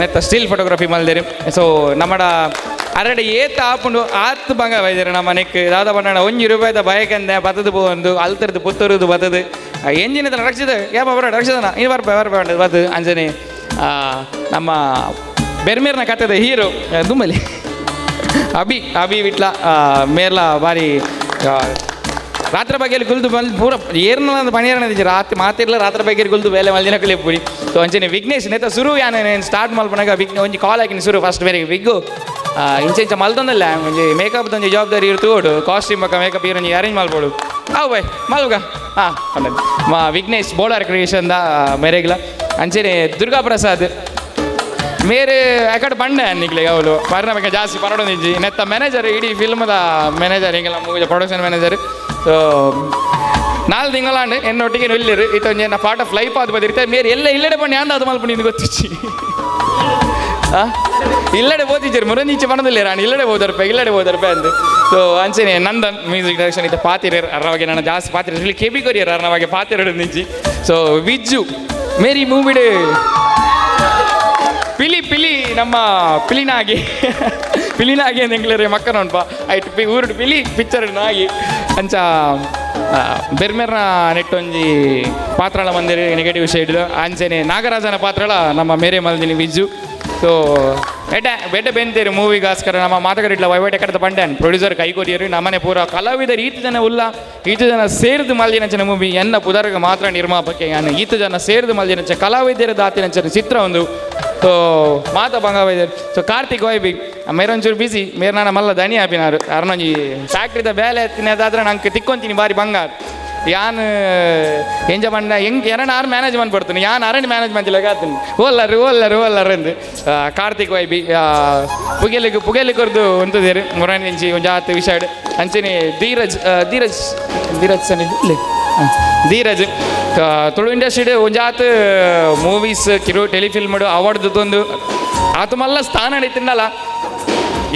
S20: ನೆತ್ತ ಸ್ಟಿಲ್ ಫೋಟೋಗ್ರಫಿ ಮಲ್ದೇರು. ಸೊ ನಮ್ಮಡ ಅರಡೆ ಏತ ಆಪುಂಡು ಆತ್ ಬಂಗ ಬೈದೇರು ನಮ್ಮ ನೆಕ್ ದಾದ ಬಣ್ಣ 1 ರೂಪಾಯಿದ ಬಯಕಂದೆ ಬತ್ತದು ಪೋವೊಂದು ಅಲ್ತರದು ಪುತ್ತೂರುದು ಬತ್ತದು ಎಂಜಿನ ರಕ್ಷಿತ ಯಾಪ ಬರ ರಕ್ಷಿತನ ಇನ್ನು ಬರ್ಪ ಬರ್ಪ ಬತ್ತು. ಅಂಚನೆ ನಮ್ಮ ಬೆರ್ಮೇರ್ನ ಕತ್ತದ ಹೀರೋ ದುಮ್ಮಲಿ ಅಭಿ ಅಭಿ ವಿಟ್ಲ ಮೇರ್ಲ ಬಾರಿ ರಾತ್ರಿ ಬಗ್ಗೆಯಲ್ಲಿ ಕುಲ್ದು ಬಂದು ಪೂರ ಏರ್ನ ಪಣಿಯರಣ ರಾತ್ರಿ ಮಾತಿರ್ಲ ರಾತ್ರಿ ಬಗ್ಗೆ ಕುಲ್ದು ಬೇಲೆ ಮಲ್ದಿನ ಪುರಿ. ಸೊ ಅಂಚನೆ ವಿಘ್ನೇಶ್ ನೇತ ಸುರು ಯಾನ್ ಸ್ಟಾರ್ಟ್ ಮಲ್ಪನಾಗ ವಿಘ್ನ ಒಂಜಿ ಕಾಲ್ ಹಾಕಿನ ಸುರು ಫಸ್ಟ್ ಬೇರೆ ವಿಗ್ಗು ಇಂಚ ಇಂಚ ಮಲ್ತೊಂದಲ್ಲ ಒಂಜಿ ಮೇಕಪ್ ಒಂಜಿ ಜವಾಬ್ದಾರಿ ಇರ್ತೋಡು ಕಾಸ್ಟ್ಯೂಮ್ ಬೊಕ್ಕ ಮೇಕಪ್ ಇರೋಂಜಿ ಅರೇಂಜ್ ಮಲ್ಪೋಡು ಅವು ಬೈ ಮಲ್ಗ ಹಾಂ ಮಾ ವಿಘ್ನೇಶ್ ಬೋಳಾರ್ ಕ್ರಿಯೇಷನ್ದ ಮೇರೆಗ್ಲ. ಅಂಚನೆ ದುರ್ಗಾ ಪ್ರಸಾದ್ ಮೇರೆ ಅಕಡೆ ಬಂಡೆ ನಿಕ್ಲೆ ಅವಳು ಬರ್ನ ಬಗ್ಗೆ ಜಾಸ್ತಿ ಪರಡೊಂದಿಜ್ಜಿ ನೆತ್ತ ಮ್ಯಾನೇಜರ್ ಇಡೀ ಫಿಲ್ಮ್ದ ಮ್ಯಾನೇಜರ್ ಹಿಂಗೆಲ್ಲ ಮೂವಿದ ಪ್ರೊಡಕ್ಷನ್ ಮ್ಯಾನೇಜರ್. ಸೊ 4 ತಿಂಗಳಾಂಡ್ ಎನ್ನೊಟ್ಟಿಗೆ ಇಲ್ಲಿರು ಇತ್ತೊಂಜಿ ಎನ್ನ ಪಾರ್ಟ್ ಆಫ್ ಲೈಫ್ ಅದು ಬದಿರ್ತೆ ಮೇರೆ ಎಲ್ಲ ಇಲ್ಲಡೆ ಬಣ್ಣೆ ಅಂದ ಅದು ಮಲ್ಪುಂಡು ಇದು ಗೊತ್ತಿಚ್ಚಿ ಇಲ್ಲಡೆ ಓದಿದ್ದೀರಿ ಮುರಂದಿಚ್ಚೆ ಬಣ್ಣದಲ್ಲಿ ರಾಣಿ ಇಲ್ಲಡೆ ಹೋದರ್ಪೆ ಇಲ್ಲಡೆ ಹೋದರ್ಪೆ ಅಂದು. ಸೊ ಅಂಚನೆ ನಂದನ್ ಮ್ಯೂಸಿಕ್ ಡೈರೆಕ್ಷನ್ ಇತ್ತ ಪಾತಿರ ಅರ್ನವಾಗಿ ನಾನು ಜಾಸ್ತಿ ಪಾತಿರ ಇಲ್ಲಿ ಕೆಬಿ ಕೊರಿಯರ್ ಅರ್ನವಾಗಿ ಪಾತಿರ ನಿಂಚಿ. ಸೊ ವಿಜ್ಜು ಮೇರಿ ಮೂವಿಡ್ ಪಿಲಿ ಪಿಲಿ ನಮ್ಮ ಪಿಲಿನಾಗಿ ಪಿಲಿನಾಗಿ ಅಂತ ಎಂಗ್ಲೇರಿ ಮಕ್ಕನ ಉಂಟು ಐಟ್ ಪಿ ಊರುಡು ಪಿಲಿ ಪಿಕ್ಚರ್ ನಾಗಿ ಅಂಚ ಬೆರ್ಮೆರ್ನ ನೆಟ್ಟೊಂಜಿ ಪಾತ್ರಳ ಮಂದಿರ ನೆಗೆಟಿವ್ ಶೇಡ್ ಅಂಚನೆ ನಾಗರಾಜನ ಪಾತ್ರಳ ನಮ್ಮ ಮೇರೆ ಮಲ್ದಿನಿ ವಿಜ್ಜು. ಸೊ ಎಡ್ಡೆ ಬೆಡ್ಡೆ ಬೆಂತೇರು ಮೂವಿಗೋಸ್ಕರ ನಮ್ಮ ಮಾತುಕತೆ ವೈವಾಟೆ ಕಡೆದ ಬಂಡ್ಯಾನ್ ಪ್ರೊಡ್ಯೂಸರ್ ಕೈ ಕೊರಿಯರು ನಮ್ಮನೆ ಪೂರ ಕಲಾವಿದರು ಈತ ಜನ ಉಲ್ಲ ಈತ ಜನ ಸೇರಿದು ಮಲ್ದಿನಂಚಿನ ಮೂವಿ ಎನ್ನ ಪುದರ್ಗ ಮಾತ್ರ ನಿರ್ಮಾಪಕ್ಕೆ ಯಾನು ಈತ ಜನ ಸೇರಿದು ಮಲ್ದಿನಂಚ ಕಲಾವಿದರ ದಾತಿನಂಚಿನ ಚಿತ್ರ ಒಂದು. ಸೊ ಮಾತ ಬಂಗವೈದರು. ಸೊ ಕಾರ್ತಿಕ್ ವೈಬಿ ಮೇರೊಂಚೂರು ಬಿಸಿ ಮೇರೆ ನಾನು ಮಲ್ಲ ದಣಿ ಆಪಿನಾರು ಅರ್ನೊಂಜಿ ಫ್ಯಾಕ್ಟ್ರಿದ ಬೇಲೆ ಎತ್ತಿನದಾದ್ರೆ ನಂಗೆ ತಿಕ್ಕೊಂತೀನಿ ಬಾರಿ ಬಂಗಾರ ಯಾನ್ ಎಂಜ ಬಂಡ ಹೆಂಗೆ ಎರಡ್ ಆರು ಮ್ಯಾನೇಜ್ಮೆಂಟ್ ಪಡ್ತೀನಿ ಯಾನ್ ಅರಣ್ ಮ್ಯಾನೇಜ್ಮೆಂಟ್ ಇಲ್ಲ ಆತೀನಿ ಓಲ್ಲರು ಓಲ್ಲರು ಓಲ್ಲರು ಎಂದು ಕಾರ್ತಿಕ್ ವೈಬಿ ಪುಗೆಲಿಗೆ ಪುಗೆಲಿ ಕೊರ್ದು ఉంತದೇರು ಮುರಾಣಿ ಒಂಜಿ ಆತು ವಿಷಾಡ್. ಅಂಚನೆ ಧೀರಜ್ ಧೀರಜ್ ಧೀರಜ್ ಸನ್ ಇಲ್ಲಿ ಧೀರಜ್ ತುಳು ಇಂಡಸ್ಟ್ರಿ ಒಂಜಾತ್ ಮೂವೀಸ್ ಕಿರು ಟೆಲಿಫಿಲ್ಮ್ ಅವಾರ್ಡ್ ತಂದು ಆತು ಮಲ್ಲ ಸ್ಥಾನ ನಡೀತಿನ್ನಲ್ಲ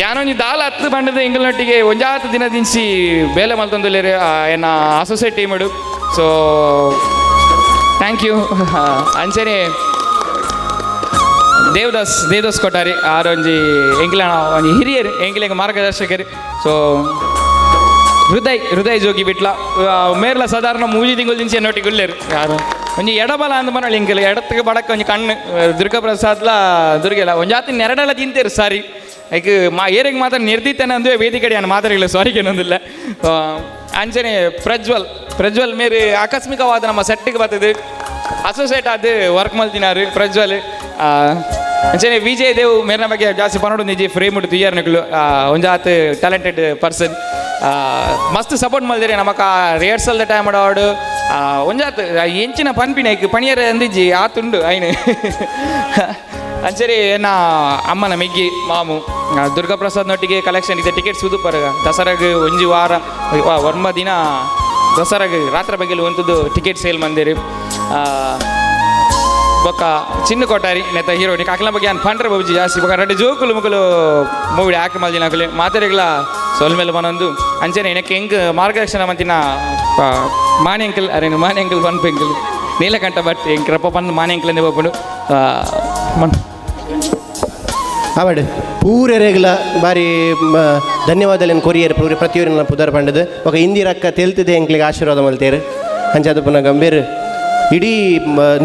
S20: ಯಾನೊಂಜಿ ದಾಲ ಹತ್ತು ಬಂಡದ ಎಂಗಲ್ನೊಟ್ಟಿಗೆ ಒಂಜಾತ್ ದಿನ ದಿನಸಿ ಬೇಲೆ ಮಲ್ತೊಂದುಲ್ಲೇರು ಎನ್ನ ಅಸೋಸಿಯೇಟ್ ಟೀಮುಡು. ಸೊ thank you. ಅಂಚನೆ ದೇವದಾಸ್ ದೇವದಾಸ್ ಕೊಟ್ಟಾರಿ ಆರೊಂಜಿ ಎಂಕ್ಲ ಒಂಜಿ ಹಿರಿಯರು ಎಂಕ್ಲೆಗ್ ಮಾರ್ಗದರ್ಶಕರು. ಸೊ ಹೃದಯ್ ಹೃದಯ್ ಜೋಗಿ ಬಿಟ್ಲ ಮೇರ್ಲ ಸಾಧಾರಣ ಮೂಜಿ ತಿಂಗಳು ದಿಂಚಿ ಎನ್ನೊಟ್ಟಿಗೆ ಉಲ್ಲೇರು ಯಾರು ಒಂಜಿ ಎಡಬಲ ಅಂದ ಮನಳಿ ಎಂಕಲ್ ಎಡತ್ತಿಗೆ ಬಡಕ್ಕೆ ಒಂಜಿ ಕಣ್ಣು ದುರ್ಗಾಪ್ರಸಾದ್ಲ ದುರ್ಗೆಲ್ಲ ಒಂಜಾತಿ ನೆರಡೆಲ್ಲ ತಿಂತೇರು ಸಾರಿ ಐಕ್ ಮಾ ಏರಿಗೆ ಮಾತ್ರ ನಿರ್ದಿತ್ತೇನೆ ಅಂದುವೆ ವೇದಿಕೆ ನಾನು ಮಾತಾಡಿಲ್ಲ ಸಾರಿ ಏನೊಂದಿಲ್ಲ. ಅಂಚನೆ ಪ್ರಜ್ವಲ್ ಪ್ರಜ್ವಲ್ ಮೇರೆ ಆಕಸ್ಮಿಕವಾದ ನಮ್ಮ ಸೆಟ್ಟಿಗೆ ಬರ್ತದೆ ಅಸೋಸಿಯೇಟ್ ಆದ ವರ್ಕ್ ಮಲ್ತಿನಾರು ಪ್ರಜ್ವಲ್. ಅಂಚನೆ ವಿಜಯ್ ದೇವ್ ಮೇರಿನ ಬಗ್ಗೆ ಜಾಸ್ತಿ ಪನೋಡು ನಿಜಿ ಫ್ರೇಮ್ ಉಂಟು ತುಯ್ಯರ್ನಕ್ಲು ಒಂಜಾತ್ ಟ್ಯಾಲೆಂಟೆಡ್ ಪರ್ಸನ್ ಮಸ್ತ್ ಸಪೋರ್ಟ್ ಮಲ್ದಿರಿ ನಮಕ ರಿಹರ್ಸಲ್ ಟೈಮ್ ಆಡೋಡು ಒಂಜಾತ್ ಎಂಚಿನ ಪನ್ಪಿನ ಐಕ್ ಪಣಿಯರ ಅಂದಿಜ್ಜಿ ಆತುಂಡು ಐನು. ಅಂಚರಿ ನಾ ಅಮ್ಮನ ಮಿಗ್ಗಿ ಮಾಮು ದುರ್ಗಾಪ್ರಸಾದ್ ನೊಟ್ಟಿಗೆ ಕಲೆಕ್ಷನ್ ಇದೆ ಟಿಕೆಟ್ ಸುದುಪರ ದಸರಾಗ್ ಒಂಜಿ ವಾರ ಒರ್ಮ ದಿನ ದಸರಾಗ್ ರಾತ್ರಿ ಬಗ್ಗೆಲಿ ಒಂತದ್ದು ಟಿಕೆಟ್ ಸೇಲ್ ಮಂದಿರಿ. ಬೊಕ್ಕ ಚಿನ್ನ ಕೊಟ್ಟಾರಿ ನೆತ್ತ ಹೀರೋ ಅಕ್ಲ ಬಗ್ಗೆ ಅನ್ ಪಂಡ್ರೆ ಬೊಬ್ಜಿ ಜಾಸ್ತಿ ಬೊಕ್ಕ ರಡ್ಡು ಜೋಕುಲು ಮುಕುಲು ಮೂವಿ ಆಕೆ ಮಲ್ದಿನ ಅಕುಲು ಮಾತೆರೆಗ್ಲ ಸೊಲ್ ಮೇಲೆ ಬನೊಂದು. ಅಂಚನೆ ಎನಕ್ಕೆ ಹೆಂಗ್ ಮಾರ್ಗದರ್ಶನ ಮಂತಿನ ಮಾಣಿ ಅಂಕಲ್ ಅರೆ ಮಾಣಿ ಅಂಕಲ್ ಪನ್ಪು ಎಂಕಲ್ ನೀಲಕಂಠ ಭಟ್ ಎಂಕ್ ರಪ್ಪ ಪಂದ್ ಮಾಣಿ ಅಂಕಲ್ ಅಂದೆ ಬಪ್ಪುಂಡು ಮನ್
S10: ಆವಡ್ ಪೂರೆರೆಗ್ಲ ಬಾರಿ ಧನ್ಯವಾದಲೆನ್ ಕೊರಿಯರ್ ಪೂರೆ ಪ್ರತಿಯೊರಿನ ಪುದರ್ ಪಂಡದು ఒక ಇಂದಿರಕ್ಕ ತೆಲ್ತಿದೆ ಎಂಕ್ಲಿಗೆ ಆಶೀರ್ವಾದ ಮಲ್ತೇರು. ಅಂಚಾದ ಪುನಃ ಗಂಭೀರ್ ಇಡೀ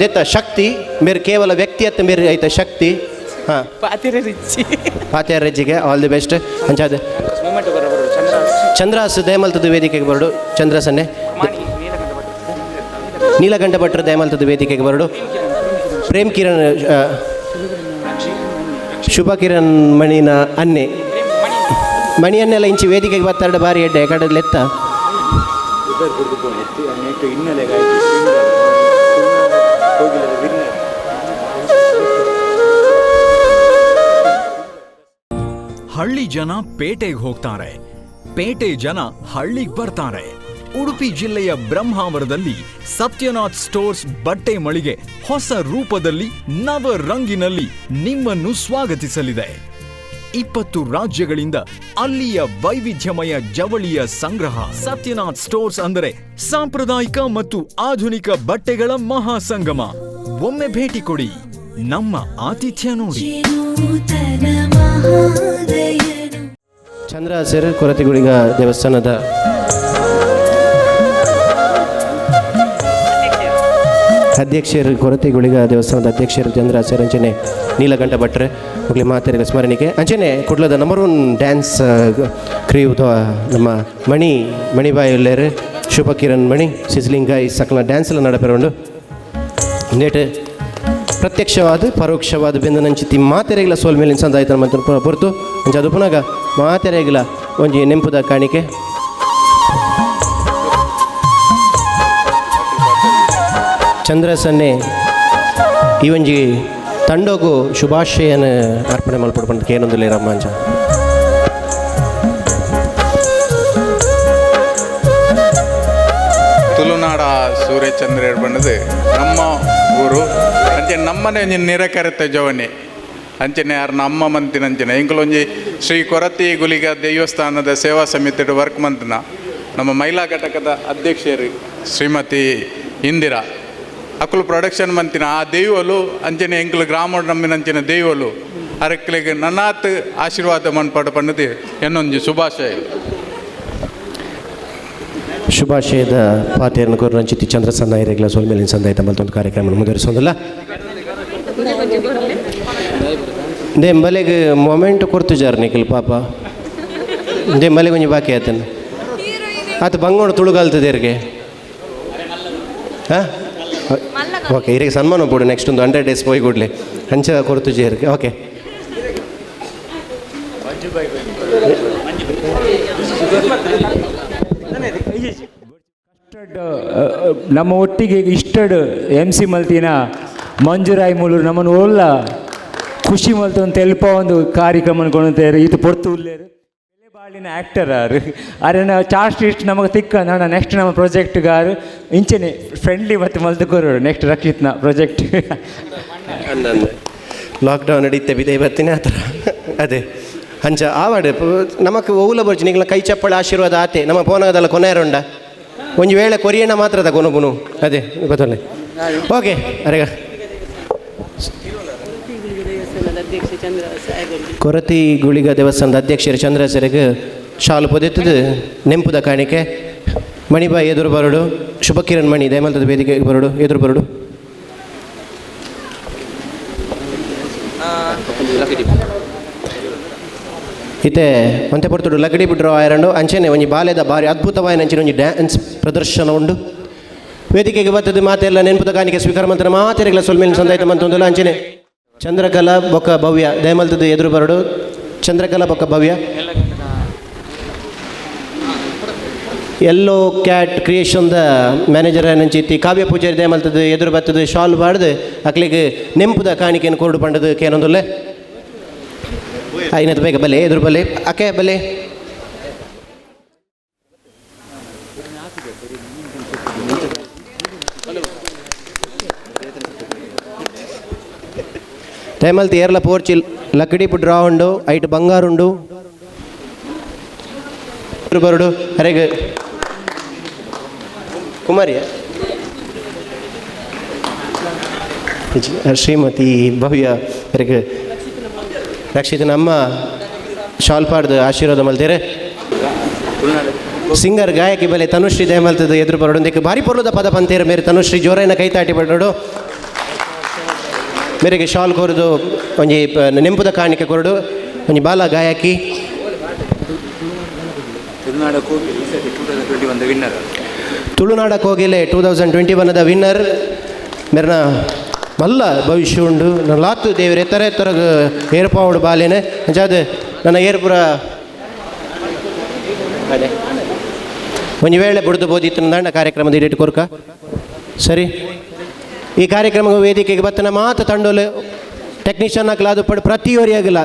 S10: ನೆತ್ತ ಶಕ್ತಿ ಮೇರೆ ಕೇವಲ ವ್ಯಕ್ತಿಯತ್ತ ಮೇರೆ ಐತ ಶಕ್ತಿ ಹಾಂ ಪಾತಿರ ರಿಚ್ಚಿಗೆ ಆಲ್ the best. ಅಂಚಾದ ಚಂದ್ರಾಸ್ ದಯಮಲ್ತದ ವೇದಿಕೆಗೆ ಬರಡು ಚಂದ್ರಸನ್ನೆ ನೀಲಕಂಠ ಭಟ್ರು ದಯಮಲ್ತದ ವೇದಿಕೆಗೆ ಬರಡು ಪ್ರೇಮ್ ಕಿರಣ್ ಶುಭ ಕಿರಣ್ ಮಣಿನ ಅನ್ನೆ ಮಣಿಯನ್ನೆಲ್ಲ ಇಂಚಿ ವೇದಿಕೆಗೆ ಬತ್ತೆರಡು ಬಾರಿ ಎಡ್ಡೆ ಕಡೆ ಲೆತ್ತ
S7: ಹಳ್ಳಿ ಜನ ಪೇಟೆಗೆ ಹೋಗ್ತಾರೆ, ಪೇಟೆ ಜನ ಹಳ್ಳಿಗೆ ಬರ್ತಾರೆ. ಉಡುಪಿ ಜಿಲ್ಲೆಯ ಬ್ರಹ್ಮಾವರದಲ್ಲಿ ಸತ್ಯನಾಥ್ ಸ್ಟೋರ್ಸ್ ಬಟ್ಟೆ ಮಳಿಗೆ ಹೊಸ ರೂಪದಲ್ಲಿ ನವ ರಂಗಿನಲ್ಲಿ ನಿಮ್ಮನ್ನು ಸ್ವಾಗತಿಸಲಿದೆ. 20 ರಾಜ್ಯಗಳಿಂದ ಅಲ್ಲಿಯ ವೈವಿಧ್ಯಮಯ ಜವಳಿಯ ಸಂಗ್ರಹ. ಸತ್ಯನಾಥ್ ಸ್ಟೋರ್ಸ್ ಅಂದರೆ ಸಾಂಪ್ರದಾಯಿಕ ಮತ್ತು ಆಧುನಿಕ ಬಟ್ಟೆಗಳ ಮಹಾಸಂಗಮ. ಒಮ್ಮೆ ಭೇಟಿ ಕೊಡಿ, ನಮ್ಮ ಆತಿಥ್ಯ ನೋಡಿ.
S10: ಚಂದ್ರ ಸರ್ ಕೊರತಿಗುಳಿಗ ದೇವಸ್ಥಾನದ ಅಧ್ಯಕ್ಷರು, ಕೊರತೆಗುಳಿಗ ದೇವಸ್ಥಾನದ ಅಧ್ಯಕ್ಷರು ಚಂದ್ರ ಸರ್ ಅಂಚನೆ ನೀಲಕಂಠ ಭಟ್ರು ಮಕ್ಕಳಿಗೆ ಮಾತಾಡಿದ ಸ್ಮರಣಿಕೆ. ಅಂಚನೆ ಕುಡ್ಲದ ನಂಬರ್ 1 ಡ್ಯಾನ್ಸ್ ಕ್ರಿಯು ನಮ್ಮ ಮಣಿ ಮಣಿಬಾಯಿ ಉಲ್ಲೇರು, ಶುಭಕಿರಣ್ ಮಣಿ ಸಿಸ್ಲಿಂಗಾಯಿ ಸಕಲ ಡ್ಯಾನ್ಸ್ ಎಲ್ಲ ನಡಪೆರುಂಡು. ನೇಟ್ ಪ್ರತ್ಯಕ್ಷವಾದ ಪರೋಕ್ಷವಾದ ಬೆಂದನಂಚಿತಿ ಮಾತೆರೆಗಿಲ್ಲ ಸೋಲ್ ಮೇಲಿನ ಸಂದಾಯ್ತ ಮತ್ತು ಪೊರ್ತು ಅಂಚ ಅದು ಪುನಗ ಮಾತೆರೆಗಿಲ್ಲ ಒಂಜಿ ನೆಂಪುದ ಕಾಣಿಕೆ. ಚಂದ್ರಸನ್ನೆ ಈ ಒಂಜಿ ತಂಡೋಗು ಶುಭಾಶಯನ ಅರ್ಪಣೆ ಮಲ್ಪಡ್ಕೊಂಡು ಕೇನೊಂದಿಲ್ಲ ರಮ್ಮಾಂಚ.
S8: ತುಳುನಾಡ ಸೂರ್ಯಚಂದ್ರ ಬಂದது ನಮ್ಮ ಊರು ಅಂಚೆ ನಮ್ಮನೆ ಒಂಜಿ ನಿರಕರೆತ ಜವನೆ ಅಂಚನೆ ಯಾರು ನಮ್ಮ ಮಂತಿನ ಅಂಚನೆ ಎಂಕಲೊಂಜಿ ಶ್ರೀ ಕೊರತಿ ಗುಲಿಗ ದೇವಸ್ಥಾನದ ಸೇವಾ ಸಮಿತಿ ವರ್ಕ್ ಮಂತಿನ ನಮ್ಮ ಮಹಿಳಾ ಘಟಕದ ಅಧ್ಯಕ್ಷರು ಶ್ರೀಮತಿ ಇಂದಿರಾ ಅಕುಲು ಪ್ರೊಡಕ್ಷನ್ ಮಂತಿನ ಆ ದೇವಲು ಅಂಚನೆ ಎಂಕಲು ಗ್ರಾಮ ನಮ್ಮಿನ ಅಂಚಿನ ದೇವಲು ಅರಕ್ಲಿಗೆ ನನ್ನಾತ್ ಆಶೀರ್ವಾದ ಮನ್ಪಾಡು ಪಣ್ಣದು ಎನ್ನೊಂಜಿ ಶುಭಾಶಯ.
S10: ಶುಭಾಶಯದ ಪಾತೆಯನ್ನು ಕೋರಂಚಿತಿ ಚಂದ್ರಸನ್ನ ಹಿರೇಗ್ಲ ಸೋಲ್ಮೇಲಿನ ಸಂದಾಯ ತಮ್ಮಂತೊಂದು ಕಾರ್ಯಕ್ರಮ ಮುಂದುವರಿಸೋದಿಲ್ಲ. ದೆ ಮೊಮೆಂಟ್ ಕೊರ್ತು ಜಾರ್ ನಿಖಿಲ್ ಪಾಪ ದೆ ಮಲೆಗೆ ಒಂಜಿ ಬಾಕಿ ಆತನ ಆತ ಬಂಗೋಣ ತುಳುಗಾಲ್ತದೇರಿಗೆ ಹಾಂ ಓಕೆ ಇರಿಗೆ ಸನ್ಮಾನ ಬೋಡು ನೆಕ್ಸ್ಟ್ ಒಂದು 100 ಡೇಸ್ ಪೋಯಿ ಕೂಡಲೇ ಅಂಚ ಕೊರ್ತು ಜೇರಿಗೆ ಓಕೆ.
S2: ನಮ್ಮ ಒಟ್ಟಿಗೆ ಇಷ್ಟಡ್ ಎಮ್ ಸಿ ಮಲ್ತಿನ ಮಂಜುರಾಯ್ ಮೂಲೂರು ನಮ್ಮನ್ನು ಓಲ್ಲ ಖುಷಿ ಮಲ್ತ ಒಂದು ತೆಲ್ಪ ಒಂದು ಕಾರ್ಯಕ್ರಮ ಕೊಂಡಂತೇರು ಇದು ಪೊರ್ತು ಉಲ್ಲೇರು ಬಾಳಿನ ಆ್ಯಕ್ಟರ್ ಆರು ಅರೆನ ಚಾಸ್ಟ್ ಇಷ್ಟು ನಮಗೆ ತಿಕ್ಕ ನೋಡ ನೆಕ್ಸ್ಟ್ ನಮ್ಮ ಪ್ರಾಜೆಕ್ಟ್ಗಾರು ಇಂಚನೆ ಫ್ರೆಂಡ್ಲಿ ಮತ್ತು ಮಲ್ತು ಕೊರೋಡು ನೆಕ್ಸ್ಟ್ ರಕ್ಷಿತ್ನ ಪ್ರಾಜೆಕ್ಟ್.
S10: ಲಾಕ್ಡೌನ್ ನಡೀತೆ ಬಿದೆ ಬತ್ತಿನ ಆ ಥರ ಅದೇ ಅಂಚ ಆವಾಡು ನಮಕ್ ಓಲ ಬರ್ಚಿ ನಿಗ್ಲ ಕೈ ಚಪ್ಪಳ ಆಶೀರ್ವಾದ ಆತೆ ನಮ್ಮ ಪೋನಗದಲ್ಲ ಕೊನೆಯರುಂಡ ಒಂಜಿ ವೇಳೆ ಕೊರಿಯಣ್ಣ ಮಾತ್ರ ಅದ ಕೊನೊಬುನು ಅದೇ ಗೊತ್ತಲ್ಲ ಓಕೆ. ಅರೆಗ ಕೊರತಿ ಗುಳಿಗ ದೇವಸ್ಥಾನದ ಅಧ್ಯಕ್ಷರು ಚಂದ್ರಸರಿಗೆ ಶಾಲು ಪೊದೆತ್ತದು ನೆಂಪುದ ಕಾಣಿಕೆ. ಮಣಿಬಾಯಿ ಎದುರು ಬರಡು, ಶುಭಕಿರಣ್ ಮಣಿ ದಯಮಲ್ತದ ವೇದಿಕೆ ಬರಡು ಎದುರು ಬರಡು. ಇತ್ತೆ ಒಂತೆ ಪೊರ್ತುಡು ಲಕಡಿ ಬಿಡ್ರೋ ಆಯರಂಡು ಅಂಚನೆ ಒಂಜಿ ಬಾಲ್ಯದ ಬಾರಿ ಅದ್ಭುತವಾಯಿನ ಅಂಚನೆ ಒಂಜಿ ಡ್ಯಾನ್ಸ್ ಪ್ರದರ್ಶನ ಉಂಡು. ವೇದಿಕೆಗೆ ಬರ್ತದೆ ಮಾತೆಲ್ಲ ನೆನಪುದ ಕಾಣಿಕೆ ಸ್ವೀಕಾರ ಮಂತ್ರ ಮಾತೆರೆಗಳ ಸೊಲ್ಮೇಲಿನ ಸಂದಾಯ್ತ ಮಂತೊಂದುಲ್ಲ. ಅಂಚನೆ ಚಂದ್ರಕಲಾ ಬೊಕ್ಕ ಭವ್ಯ ದಯಮಲ್ತದ ಎದುರು ಬರಡು, ಚಂದ್ರಕಲಾ ಬೊಕ್ಕ ಭವ್ಯ. ಎಲ್ಲೋ ಕ್ಯಾಟ್ ಕ್ರಿಯೇಷನ್ದ ಮ್ಯಾನೇಜರ್ ನಂಚಿತ್ತಿ ಕಾವ್ಯ ಪೂಜಾರಿ ದಯಮಲ್ತದ ಎದುರು ಬರ್ತದೆ ಶಾಲ್ ಬಾಡ್ದು ಅಕ್ಲಿಗೆ ನೆಂಪುದ ಕಾಣಿಕೆಯನ್ನು ಕೊರಡು ಪಂಡದು ಕೇನೊಂದುಲ್ಲೆ ಐನದು ಬೇಗ ಬಲೆ ಎದುರು ಬಲೆ ಅಕೆ ಬಲೆ. ದಯಮಲ್ತಿ ಏರ್ಲ ಪೋರ್ಚಿ ಲಕ್ಕಡಿ ಡ್ರಾ ಉಂಡು ಐಟ್ ಬಂಗಾರುಂಡು ಬರುಡು ಅರೆಗ್ ಕುಮಾರಿಯ ಶ್ರೀಮತಿ ಭವ್ಯ ಅರೆಗ್ ರಕ್ಷಿತನ ಅಮ್ಮ ಶಾಲ್ ಪಾಡ್ದು ಆಶೀರ್ವಾದ ಮಲ್ತೇರೆ. ಸಿಂಗರ್ ಗಾಯಕಿ ಬಲೆ ತನುಶ್ರೀ ದಯಮಲ್ತದ ಎದುರು ಬರಡು ಭಾರಿ ಪೊರ್ಲುದ ಪದ ಪಂತೇರು ಮೇರೆ ತನುಶ್ರೀ ಜೋರೈನ ಕೈತಾಟಿ ಬರಡು ಮೇರೆಗೆ ಶಾಲ್ ಕೊರದು ಒಂಜಿ ನೆಂಪುದ ಕಾಣಿಕೆ ಕೊರಡು ಒಂಜಿ ಬಾಲ ಗಾಯಕಿ. ತುಳುನಾಡ ಕೋಗಿಲೆ 2021 ವಿನ್ನರ್ ಮೇರ್ನ ಮಲ್ಲ ಭವಿಷ್ಯ ಉಂಡು. ನನ್ನ ಲಾತು ದೇವರ ಎತ್ತರ ಎತ್ತರಗ ಏರ್ಪಾವುಡು ಬಾಲೇನೆ ಅಂಚಾದ ನನ್ನ ಏರ್ಪುರ ಅದೇ ಒಂಜಿ ವೇಳೆ ಬುಡ್ದು ಬೋದಿತ್ತು ದಂಡ ಕಾರ್ಯಕ್ರಮದ ಇಟ್ಟು ಕೊರ್ಕ ಸರಿ. ಈ ಕಾರ್ಯಕ್ರಮ ವೇದಿಕೆಗೆ ಬತ್ತನ ಮಾತು ತಂಡೋಲು ಟೆಕ್ನಿಷಿಯನ್ ಹಾಕಲಾದು ಪಡು ಪ್ರತಿಯೊರಿಯಾಗಿಲ್ಲ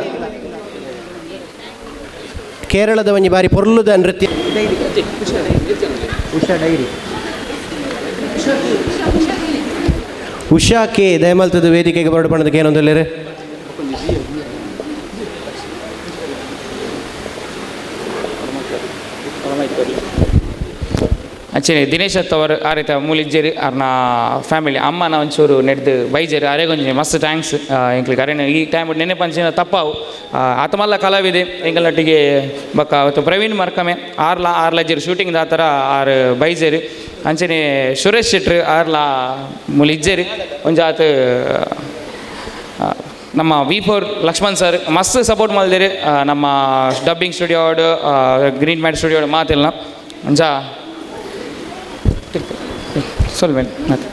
S10: ಕೇರಳದ ಒಂಜಿ ಬಾರಿ ಪೊರ್ಲುದ ನೃತ್ಯ. ಉಷಾ ಕೆ ದಯಮಲ್ತದ ವೇದಿಕೆಗೆ ಬರಡು ಪಣದಕ್ಕೆ ಏನೊಂದಿಲ್ಲ.
S20: ಅಂಚನೆ ದಿನೇಶ್ ಅತ್ತವರು ಆರಿತ ಮೂಲಿಜ್ಜೇರು ಅರ್ನ ಫ್ಯಾಮಿಲಿ ಅಮ್ಮನ ಒಂಚೂರು ನೆಡ್ದು ಬೈಜೇರು ಅರೆಗೊಂಜಿ ಮಸ್ತ್ thanks. ಎಂಕ್ಲಿಗೆ ಅರೆನ ಈ ಟೈಮ್ ನೆನೆ ಪಂಚಿನ ತಪ್ಪಾವು. ಆತ ಮಲ್ಲ ಕಲಾವಿದೆ ಎಂಕಲ್ನೊಟ್ಟಿಗೆ ಬೊಕ್ಕ ಅವತ್ತು ಪ್ರವೀಣ್ ಮರ್ಕಮೆ ಆರ್ಲ ಆರ್ಲಜ್ಜೇರು ಶೂಟಿಂಗ್ ದಾತರ ಆರ್ ಬೈಜೇರು. ಅಂಚನೆ ಸುರೇಶ್ ಶೆಟ್ರು ಆರ್ಲ ಮೂಲಿಜ್ಜೇರು. ಒಂಜಾತ್ ನಮ್ಮ ವಿ4 ಲಕ್ಷ್ಮಣ್ ಸರ್ ಮಸ್ತ್ ಸಪೋರ್ಟ್ ಮಲ್ದಿರಿ. ನಮ್ಮ ಡಬ್ಬಿಂಗ್ ಸ್ಟುಡಿಯೋಡ್, ಗ್ರೀನ್ ಮ್ಯಾಟ್ ಸ್ಟುಡಿಯೋಡ್ ಮಾತಿಲ್ಲ ಅಂಚ ಸ್ವಲ್ಪ ಮತ್ತೆ.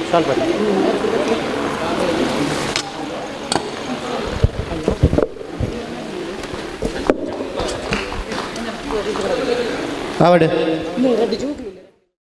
S10: ಸ್ವಲ್ಪ. ಆವಡ್.